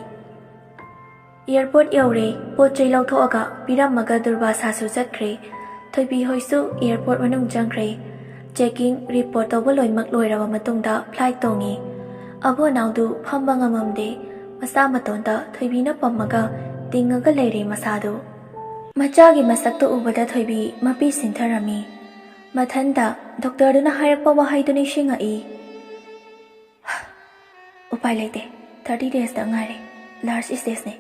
Airport ꯌꯧꯔꯦ꯫ ꯄꯣꯠ ꯆꯩ ꯂꯧꯊꯣꯛꯑꯒ ꯄꯤꯔꯝꯃꯒ ꯗꯨꯔꯕꯥꯁꯥꯁꯨ ꯆꯠꯈ꯭ꯔꯦ꯫ ꯊꯣꯏꯕꯤ ꯍꯣꯏꯁꯨ airport ꯃꯅꯨꯡ ꯆꯪꯈ꯭ꯔꯦ꯫ Checking, report ꯇꯧꯕ ꯂꯣꯏꯅꯃꯛ ꯂꯣꯏꯔꯕ ꯃꯇꯨꯡꯗ flight ꯇꯣꯡꯉꯤ꯫ ꯑꯕꯣꯅꯥꯎꯗꯨ ꯐꯝꯕ ꯉꯝꯃꯝꯗꯦ꯫ ꯃꯁꯥ ꯃꯇꯣꯟꯗ ꯊꯣꯏꯕꯤꯅ ꯄꯝꯃꯒ ꯇꯤꯡꯉꯒ ꯂꯩꯔꯦ ꯃꯁꯥꯗꯨ꯫ ꯃꯆꯥꯒꯤ ꯃꯁꯛꯇꯨ ꯎꯕꯗ ꯊꯣꯏꯕꯤ ꯃꯄꯤ ꯁꯤꯟꯊꯔꯝꯃꯤ꯫ ꯃꯊꯟꯇ ꯗꯣꯛꯇꯔꯗꯨꯅ ꯍꯥꯏꯔꯛꯄ ꯋꯥꯍꯩꯗꯨ ꯅꯤꯡꯁꯤꯡꯉꯛꯏ꯫ "ꯎꯄꯥꯏ ꯂꯩꯇꯦ, thirty daysꯇ ꯉꯥꯏꯔꯦ, last stageꯅꯦ꯫"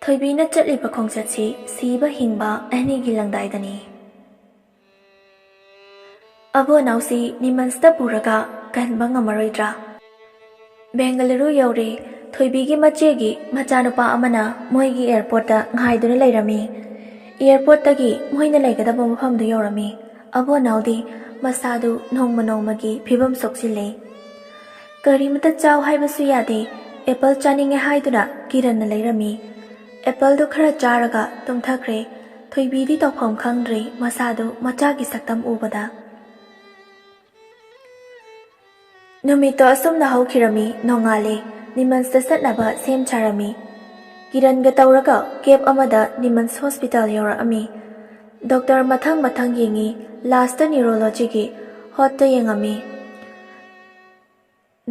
ꯊꯣꯏꯕꯤꯅ ꯆꯠꯂꯤꯕ ꯈꯣꯡꯆꯠꯁꯤ ꯁꯤꯕ ꯍꯤꯡꯕ ꯑꯅꯤꯒꯤ ꯂꯪꯗꯥꯏꯗꯅꯤ꯫ ꯑꯕꯣꯅꯥꯎꯁꯤ ꯅꯤꯃꯟꯁꯇ ꯄꯨꯔꯒ ꯀꯟꯕ ꯉꯝꯃꯔꯣꯏꯗ꯭ꯔꯥ? ꯕꯦꯡꯒꯂꯨꯔꯨ ꯌꯧꯔꯦ꯫ ꯊꯣꯏꯕꯤꯒꯤ ꯃꯆꯦꯒꯤ ꯃꯆꯥꯅꯨꯄꯥ ꯑꯃꯅ ꯃꯣꯏꯒꯤ airportꯇ ꯉꯥꯏꯗꯨꯅ ꯂꯩꯔꯝꯃꯤ꯫ Airportꯇꯒꯤ ꯃꯣꯏꯅ ꯂꯩꯒꯗꯕ ꯃꯐꯝꯗꯨ ꯌꯧꯔꯝꯃꯤ꯫ ꯑꯕꯣꯅꯥꯎꯗꯤ ꯃꯁꯥꯗꯨ ꯅꯣꯡꯃ ꯅꯣꯡꯃꯒꯤ ꯐꯤꯕꯝ ꯁꯣꯛꯆꯤꯜꯂꯦ꯫ ꯀꯔꯤꯃꯇ ꯆꯥꯎ ꯍꯥꯏꯕꯁꯨ ꯌꯥꯗꯦ꯫ Apple ꯆꯥꯅꯤꯡꯉꯦ ꯍꯥꯏꯗꯨꯅ ꯀꯤꯔꯟꯅ ꯂꯩꯔꯝꯃꯤ꯫ Appleꯗꯨ ꯈꯔ ꯆꯥꯔꯒ ꯇꯨꯝꯊꯈ꯭ꯔꯦ꯫ ꯊꯣꯏꯕꯤꯗꯤ ꯇꯧꯐꯝ ꯈꯪꯗ꯭ꯔꯦ ꯃꯁꯥꯗꯨ ꯃꯆꯥꯒꯤ ꯁꯛꯇꯝ ꯎꯕꯗ꯫ ꯅꯨꯃꯤꯠꯇꯣ ꯑꯁꯨꯝꯅ ꯍꯧꯈꯤꯔꯝꯃꯤ꯫ ꯅꯣꯡꯉꯥꯜꯂꯦ꯫ ꯅꯤꯃꯟꯁꯇ ꯆꯠꯅꯕ ꯁꯦꯝ ꯁꯥꯔꯝꯃꯤ꯫ ꯀꯤꯔꯟꯒ ꯇꯧꯔꯒ cab ꯑꯃꯗ ꯅꯤꯃꯟꯁ hospital ꯌꯧꯔꯛꯑꯝꯃꯤ꯫ ꯗꯣꯛꯇꯔ ꯃꯊꯪ ꯃꯊꯪ ꯌꯦꯡꯉꯤ꯫ ꯂꯥꯁꯇ ꯅ꯭ꯌꯨꯔꯣꯂꯣꯖꯤꯒꯤ ꯍꯣꯠꯇ ꯌꯦꯡꯉꯝꯃꯤ꯫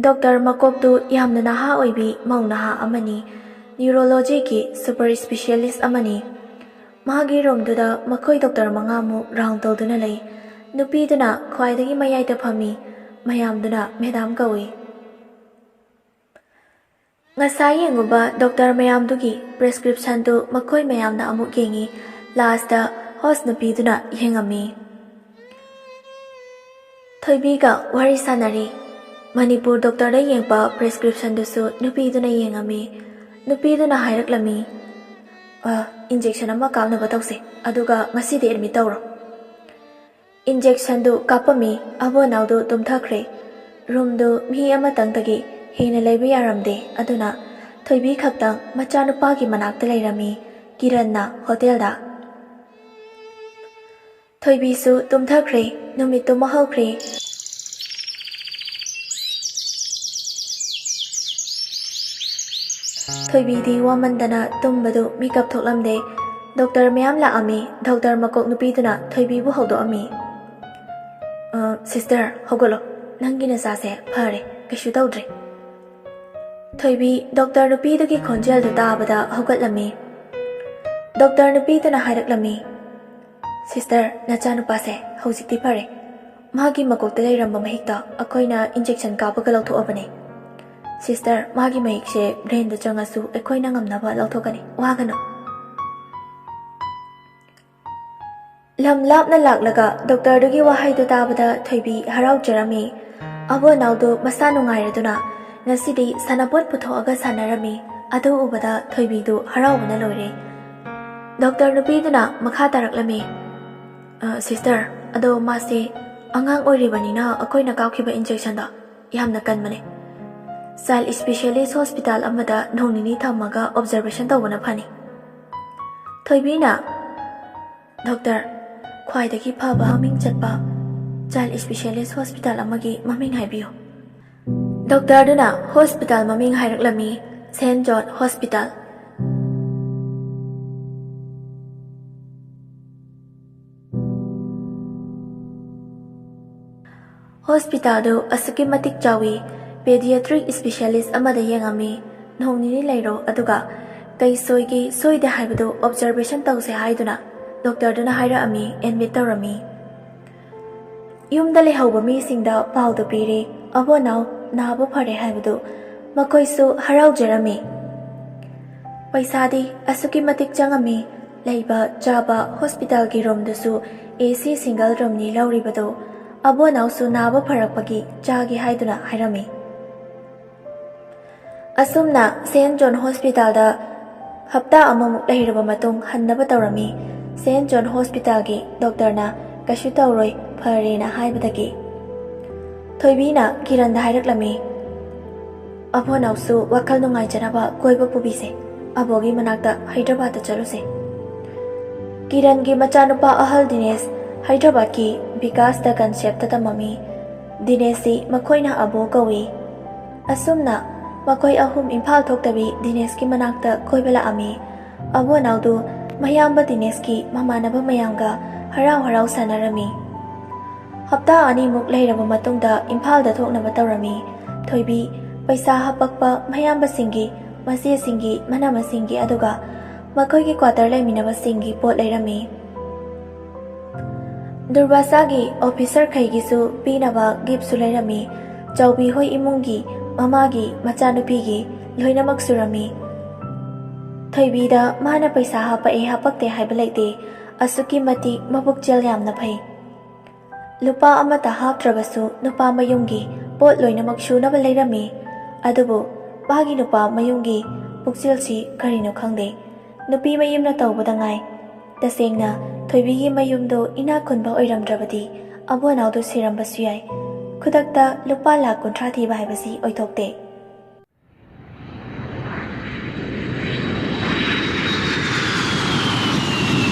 ꯗꯣꯛꯇꯔ ꯃꯀꯣꯛꯇꯨ ꯌꯥꯝꯅ ꯅꯍꯥ ꯑꯣꯏꯕꯤ ꯃꯧ ꯅꯍꯥ ꯑꯃꯅꯤ꯫ ꯅ꯭ꯌꯨꯔꯣꯂꯣꯖꯤꯒꯤ ꯁꯨꯄꯔ ꯏꯁꯄꯤꯁꯤꯌꯦꯂꯤꯁ ꯑꯃꯅꯤ꯫ ꯃꯥꯒꯤ ꯔꯨꯝꯗꯨꯗ ꯃꯈꯣꯏ ꯗꯣꯛꯇꯔ ꯃꯉꯥꯃꯨꯛ ꯔꯥꯎꯟ ꯇꯧꯗꯨꯅ ꯂꯩ꯫ ꯅꯨꯄꯤꯗꯨꯅ ꯈ꯭ꯋꯥꯏꯗꯒꯤ ꯃꯌꯥꯏꯗ ꯐꯝꯃꯤ꯫ ꯃꯌꯥꯝꯗꯨꯅ ꯃꯦꯗꯥꯝ ꯀꯧꯏ꯫ ꯉꯁꯥꯏ ꯌꯦꯡꯉꯨꯕ ꯗꯣꯛꯇꯔ ꯃꯌꯥꯝꯗꯨꯒꯤ ꯄ꯭ꯔꯦꯁꯀ꯭ꯔꯤꯞꯁꯟꯗꯨ ꯃꯈꯣꯏ ꯃꯌꯥꯝꯅ ꯑꯃꯨꯛ ꯌꯦꯡꯉꯤ꯫ ꯂꯥꯁꯇ ꯍꯣꯁ ꯅꯨꯄꯤꯗꯨꯅ ꯌꯦꯡꯉꯝꯃꯤ꯫ ꯊꯣꯏꯕꯤꯒ ꯋꯥꯔꯤ ꯁꯥꯟꯅꯔꯤ꯫ ꯃꯅꯤꯄꯨꯔ ꯗꯣꯛꯇꯔꯗ ꯌꯦꯡꯕ ꯄ꯭ꯔꯦꯁꯀ꯭ꯔꯤꯞꯁꯟꯗꯨꯁꯨ ꯅꯨꯄꯤꯗꯨꯅ ꯌꯦꯡꯉꯝꯃꯤ꯫ ꯅꯨꯄꯤꯗꯨꯅ ꯍꯥꯏꯔꯛꯂꯝꯃꯤ, "ꯑ, ꯏꯟꯖꯦꯛꯁꯟ ꯑꯃ ꯀꯥꯞꯅꯕ ꯇꯧꯁꯦ, ꯑꯗꯨꯒ ꯉꯁꯤꯗꯤ ꯑꯦꯗꯃꯤꯠ ꯇꯧꯔꯣ"꯫ ꯏꯟꯖꯦꯛꯁꯟꯗꯨ ꯀꯥꯞꯄꯝꯃꯤ꯫ ꯑꯕꯣꯅꯥꯎꯗꯨ ꯇꯨꯝꯊꯈ꯭ꯔꯦ꯫ ꯔꯨꯝꯗꯨ ꯃꯤ ꯑꯃꯇꯪꯗꯒꯤ ꯍꯦꯟꯅ ꯂꯩꯕ ꯌꯥꯔꯝꯗꯦ꯫ ꯑꯗꯨꯅ ꯊꯣꯏꯕꯤ ꯈꯛꯇꯪ ꯃꯆꯥꯅꯨꯄꯥꯒꯤ ꯃꯅꯥꯛꯇ ꯂꯩꯔꯝꯃꯤ꯫ ꯀꯤꯔꯟꯅ ꯍꯣꯇꯦꯜꯗ꯫ ꯊꯣꯏꯕꯤꯁꯨ ꯇꯨꯝꯊꯈ꯭ꯔꯦ꯫ ꯅꯨꯃꯤꯠꯇꯨ ꯃꯍꯧꯈ꯭ꯔꯦ꯫ ꯊꯣꯏꯕꯤꯗꯤ ꯋꯥꯃꯟꯗꯅ ꯇꯨꯝꯕꯗꯨ ꯃꯤꯀꯞ ꯊꯣꯛꯂꯝꯗꯦ꯫ ꯗꯣꯛꯇꯔ ꯃꯌꯥꯝ ꯂꯥꯛꯑꯝꯃꯤ꯫ ꯗꯣꯛꯇꯔ ꯃꯀꯣꯛ ꯅꯨꯄꯤꯗꯨꯅ ꯊꯣꯏꯕꯤꯕꯨ ꯍꯧꯗꯣꯛꯑꯝꯃꯤ꯫ "ꯑ, ꯁꯤꯁꯇꯔ, ꯍꯧꯒꯠꯂꯣ꯫ ꯅꯪꯒꯤ ꯅꯆꯥꯁꯦ ꯐꯔꯦ, ꯀꯩꯁꯨ ꯇꯧꯗ꯭ꯔꯦ"꯫ ꯊꯣꯏꯕꯤ ꯗꯣꯛꯇꯔ ꯅꯨꯄꯤꯗꯨꯒꯤ ꯈꯣꯟꯖꯦꯜꯗꯨ ꯇꯥꯕꯗ ꯍꯧꯒꯠꯂꯝꯃꯤ꯫ ꯗꯣꯛꯇꯔ ꯅꯨꯄꯤꯗꯨꯅ ꯍꯥꯏꯔꯛꯂꯝꯃꯤ, "ꯁꯤꯁꯇꯔ, ꯅꯆꯥꯅꯨꯄꯥꯁꯦ ꯍꯧꯖꯤꯛꯇꯤ ꯐꯔꯦ꯫ ꯃꯥꯒꯤ ꯃꯀꯣꯛꯇ ꯂꯩꯔꯝꯕ ꯃꯍꯤꯛꯇꯣ ꯑꯩꯈꯣꯏꯅ ꯏꯟꯖꯦꯛꯁꯟ ꯀꯥꯞꯄꯒ ꯂꯧꯊꯣꯛꯑꯕꯅꯦ꯫ ꯁꯤꯁꯇꯔ, ꯃꯥꯒꯤ ꯃꯍꯤꯛꯁꯦ ꯕ꯭ꯔꯦꯟꯗ ꯆꯪꯉꯁꯨ ꯑꯩꯈꯣꯏꯅ ꯉꯝꯅꯕ ꯂꯧꯊꯣꯛꯀꯅꯤ, ꯋꯥꯒꯅꯨ"꯫ ꯂꯝ ꯂꯥꯞꯅ ꯂꯥꯛꯂꯒ ꯗꯣꯛꯇꯔꯗꯨꯒꯤ ꯋꯥꯍꯩꯗꯨ ꯇꯥꯕꯗ ꯊꯣꯏꯕꯤ ꯍꯔꯥꯎꯖꯔꯝꯃꯤ꯫ ꯑꯕꯣꯅꯥꯎꯗꯨ ꯃꯁꯥ ꯅꯨꯡꯉꯥꯏꯔꯗꯨꯅ ꯉꯁꯤꯗꯤ ꯁꯥꯟꯅꯄꯣꯠ ꯄꯨꯊꯣꯛꯑꯒ ꯁꯥꯟꯅꯔꯝꯃꯤ꯫ ꯑꯗꯨ ꯎꯕꯗ ꯊꯣꯏꯕꯤꯗꯨ ꯍꯔꯥꯎꯕꯅ ꯂꯣꯏꯔꯦ꯫ ꯗꯣꯛꯇꯔ ꯅꯨꯄꯤꯗꯨꯅ ꯃꯈꯥ ꯇꯥꯔꯛꯂꯝꯃꯤ, "ꯑ, ꯁꯤꯁꯇꯔ, ꯑꯗꯣ ꯃꯥꯁꯦ ꯑꯉꯥꯡ ꯑꯣꯏꯔꯤꯕꯅꯤꯅ ꯑꯩꯈꯣꯏꯅ ꯀꯥꯞꯈꯤꯕ ꯏꯟꯖꯦꯛꯁꯟꯗꯣ ꯌꯥꯝꯅ ꯀꯟꯕꯅꯦ꯫ ꯆꯥꯏꯜ ꯏꯁꯄꯤꯁꯦꯂꯤꯁ ꯍꯣꯁꯄꯤꯇꯥꯜ ꯑꯃꯗ ꯅꯣꯡ ꯅꯤꯅꯤ ꯊꯝꯃꯒ ꯑꯣꯕꯖꯔꯕꯦꯁꯟ ꯇꯧꯕꯅ ꯐꯅꯤ"꯫ ꯊꯣꯏꯕꯤꯅ, "ꯗꯣꯛꯇꯔ, ꯈ꯭ꯋꯥꯏꯗꯒꯤ ꯐꯕ ꯃꯃꯤꯡ ꯆꯠꯄ ꯆꯥꯏꯜ ꯏꯁꯄꯤꯁꯦꯂꯤꯁ ꯍꯣꯁꯄꯤꯇꯥꯜ ꯑꯃꯒꯤ ꯃꯃꯤꯡ ꯍꯥꯏꯕꯤꯌꯨ"꯫ ꯗꯣꯛꯇꯔꯗꯨꯅ ꯍꯣꯁꯄꯤꯇꯥꯜ ꯃꯃꯤꯡ ꯍꯥꯏꯔꯛꯂꯝꯃꯤ, "ꯁꯦꯟ ꯖꯣꯟ ꯍꯣꯁꯄꯤꯇꯥꯜ"꯫ ꯍꯣꯁꯄꯤꯇꯥꯜꯗꯨ ꯑꯁꯨꯛꯀꯤ ꯃꯇꯤꯛ ꯆꯥꯎꯏ꯫ ꯄꯦꯗꯤꯌꯥꯇ꯭ꯔꯤꯛ ꯁ꯭ꯄꯦꯁꯤꯌꯥꯂꯤꯁ ꯑꯃꯗ ꯌꯦꯡꯉꯝꯃꯤ꯫ ꯅꯣꯡ ꯅꯤꯅꯤ ꯂꯩꯔꯣ, ꯑꯗꯨꯒ ꯀꯩ ꯁꯣꯏꯒꯦ ꯁꯣꯏꯗꯦ ꯍꯥꯏꯕꯗꯨ ꯑꯣꯕꯖꯥꯔꯕꯦꯁꯟ ꯇꯧꯁꯦ ꯍꯥꯏꯗꯨꯅ ꯗꯣꯛꯇꯔꯗꯨꯅ ꯍꯥꯏꯔꯛꯑꯝꯃꯤ꯫ ꯑꯦꯗꯃꯤꯠ ꯇꯧꯔꯝꯃꯤ꯫ ꯌꯨꯝꯗ ꯂꯩꯍꯧꯕ ꯃꯤꯁꯤꯡꯗ ꯄꯥꯎꯗꯨ ꯄꯤꯔꯦ, ꯑꯕꯣꯅꯥꯎ ꯅꯥꯕ ꯐꯔꯦ ꯍꯥꯏꯕꯗꯨ꯫ ꯃꯈꯣꯏꯁꯨ ꯍꯔꯥꯎꯖꯔꯝꯃꯤ꯫ ꯄꯩꯁꯥꯗꯤ ꯑꯁꯨꯛꯀꯤ ꯃꯇꯤꯛ ꯆꯪꯉꯝꯃꯤ꯫ ꯂꯩꯕ ꯆꯥꯕ ꯍꯣꯁꯄꯤꯇꯥꯜꯒꯤ ꯔꯨꯝꯗꯨꯁꯨ ꯑꯦ ꯁꯤ ꯁꯤꯡꯒꯜ ꯔꯨꯝꯅꯤ ꯂꯧꯔꯤꯕꯗꯨ꯫ ꯑꯕꯣꯅꯥꯎꯁꯨ ꯅꯥꯕ ꯐꯔꯛꯄꯒꯤ ꯆꯥꯒꯦ ꯍꯥꯏꯗꯨꯅ ꯍꯥꯏꯔꯝꯃꯤ꯫ ꯑꯁꯨꯝꯅ ꯁꯦꯟ ꯖꯣꯟ ꯍꯣꯁꯄꯤꯇꯥꯜꯗ ꯍꯞꯇꯥ ꯑꯃꯃꯨꯛ ꯂꯩꯔꯕ ꯃꯇꯨꯡ ꯍꯟꯅꯕ ꯇꯧꯔꯝꯃꯤ꯫ ꯁꯦꯟ ꯖꯣꯟ ꯍꯣꯁꯄꯤꯇꯥꯜꯒꯤ ꯗꯣꯛꯇꯔꯅ ꯀꯩꯁꯨ ꯇꯧꯔꯣꯏ, ꯐꯔꯦꯅ ꯍꯥꯏꯕꯗꯒꯤ ꯊꯣꯏꯕꯤꯅ ꯀꯤꯔꯟꯗ ꯍꯥꯏꯔꯛꯂꯝꯃꯤ, "ꯑꯕꯣꯅꯥꯎꯁꯨ ꯋꯥꯈꯜ ꯅꯨꯡꯉꯥꯏꯖꯅꯕ ꯀꯣꯏꯕ ꯄꯨꯕꯤꯁꯦ, ꯑꯕꯣꯒꯤ ꯃꯅꯥꯛꯇ ꯍꯥꯏꯗ꯭ꯔꯕꯥꯗꯇ ꯆꯠꯂꯨꯁꯦ"꯫ ꯀꯤꯔꯟꯒꯤ ꯃꯆꯥꯅꯨꯄꯥ ꯑꯍꯜ ꯗꯤꯅꯦꯁ ꯍꯥꯏꯗ꯭ꯔꯕꯥꯗꯀꯤ ꯕꯤꯀꯥꯁꯇ ꯀꯟꯁꯦꯞꯇ ꯇꯝꯃꯝꯃꯤ꯫ ꯗꯤꯅꯦꯁꯁꯤ ꯃꯈꯣꯏꯅ ꯑꯕꯣ ꯀꯧꯏ꯫ ꯑꯁꯨꯝꯅ ꯃꯈꯣꯏ ꯑꯍꯨꯝ ꯏꯝꯐꯥꯜ ꯊꯣꯛꯇꯕꯤ ꯗꯤꯅꯦꯁꯀꯤ ꯃꯅꯥꯛꯇ ꯀꯣꯏꯕ ꯂꯥꯛꯑꯝꯃꯤ꯫ ꯑꯕꯣꯅꯥꯎꯗꯨ ꯃꯌꯥꯝꯕ ꯗꯤꯅꯦꯁꯀꯤ ꯃꯃꯥꯟꯅꯕ ꯃꯌꯥꯝꯒ ꯍꯔꯥꯎ ꯍꯔꯥꯎ ꯁꯥꯟꯅꯔꯝꯃꯤ꯫ ꯍꯞꯇꯥ ꯑꯅꯤꯃꯨꯛ ꯂꯩꯔꯕ ꯃꯇꯨꯡꯗ ꯏꯝꯐꯥꯜꯗ ꯊꯣꯛꯅꯕ ꯇꯧꯔꯝꯃꯤ꯫ ꯊꯣꯏꯕꯤ ꯄꯩꯁꯥ ꯍꯥꯄꯛꯄ ꯃꯌꯥꯝꯕꯁꯤꯡꯒꯤ, ꯃꯆꯦꯁꯤꯡꯒꯤ, ꯃꯅꯝꯃꯁꯤꯡꯒꯤ, ꯑꯗꯨꯒ ꯃꯈꯣꯏꯒꯤ ꯀ꯭ꯋꯥꯇꯔ ꯂꯩꯃꯤꯟꯅꯕꯁꯤꯡꯒꯤ ꯄꯣꯠ ꯂꯩꯔꯝꯃꯤ꯫ ꯗꯨꯔꯕꯥꯁꯥꯒꯤ ꯑꯣꯐꯤꯁꯔꯈꯩꯒꯤꯁꯨ ꯄꯤꯅꯕ ꯒꯤꯐꯁꯨ ꯂꯩꯔꯝꯃꯤ꯫ ꯆꯥꯎꯕꯤ ꯍꯣꯏ ꯏꯃꯨꯡꯒꯤ, ꯃꯃꯥꯒꯤ, ꯃꯆꯥꯅꯨꯄꯤꯒꯤ ꯂꯣꯏꯅꯃꯛ ꯁꯨꯔꯝꯃꯤ꯫ ꯊꯣꯏꯕꯤꯗ ꯃꯥꯅ ꯄꯩꯁꯥ ꯍꯥꯄꯛꯑꯦ ꯍꯥꯄꯛꯇꯦ ꯍꯥꯏꯕ ꯂꯩꯇꯦ꯫ ꯑꯁꯨꯛꯀꯤ ꯃꯇꯤꯛ ꯃꯕꯨꯛꯆꯦꯜ ꯌꯥꯝꯅ ꯐꯩ꯫ ꯂꯨꯄꯥ ꯑꯃꯠꯇ ꯍꯥꯞꯇ꯭ꯔꯕꯁꯨ ꯅꯨꯄꯥ ꯃꯌꯨꯝꯒꯤ ꯄꯣꯠ ꯂꯣꯏꯅꯃꯛ ꯁꯨꯅꯕ ꯂꯩꯔꯝꯃꯤ꯫ ꯑꯗꯨꯕꯨ ꯃꯥꯒꯤ ꯅꯨꯄꯥ ꯃꯌꯨꯝꯒꯤ ꯄꯨꯛꯆꯦꯜꯁꯤ ꯀꯔꯤꯅꯣ ꯈꯪꯗꯦ꯫ ꯅꯨꯄꯤ ꯃꯌꯨꯝꯅ ꯇꯧꯕꯗ ꯉꯥꯏ꯫ ꯇꯁꯦꯡꯅ ꯊꯣꯏꯕꯤꯒꯤ ꯃꯌꯨꯝꯗꯣ ꯏꯅꯥꯛ ꯈꯨꯟꯕ ꯑꯣꯏꯔꯝꯗ꯭ꯔꯕꯗꯤ ꯑꯕꯣꯅꯥꯎꯗꯣ ꯁꯤꯔꯝꯕꯁꯨ ꯌꯥꯏ꯫ ꯈꯨꯗꯛꯇ ꯂꯨꯄꯥ ꯂꯥꯈ ꯀꯨꯟꯊ꯭ꯔꯥ ꯊꯤꯕ ꯍꯥꯏꯕꯁꯤ ꯑꯣꯏꯊꯣꯛꯇꯦ꯫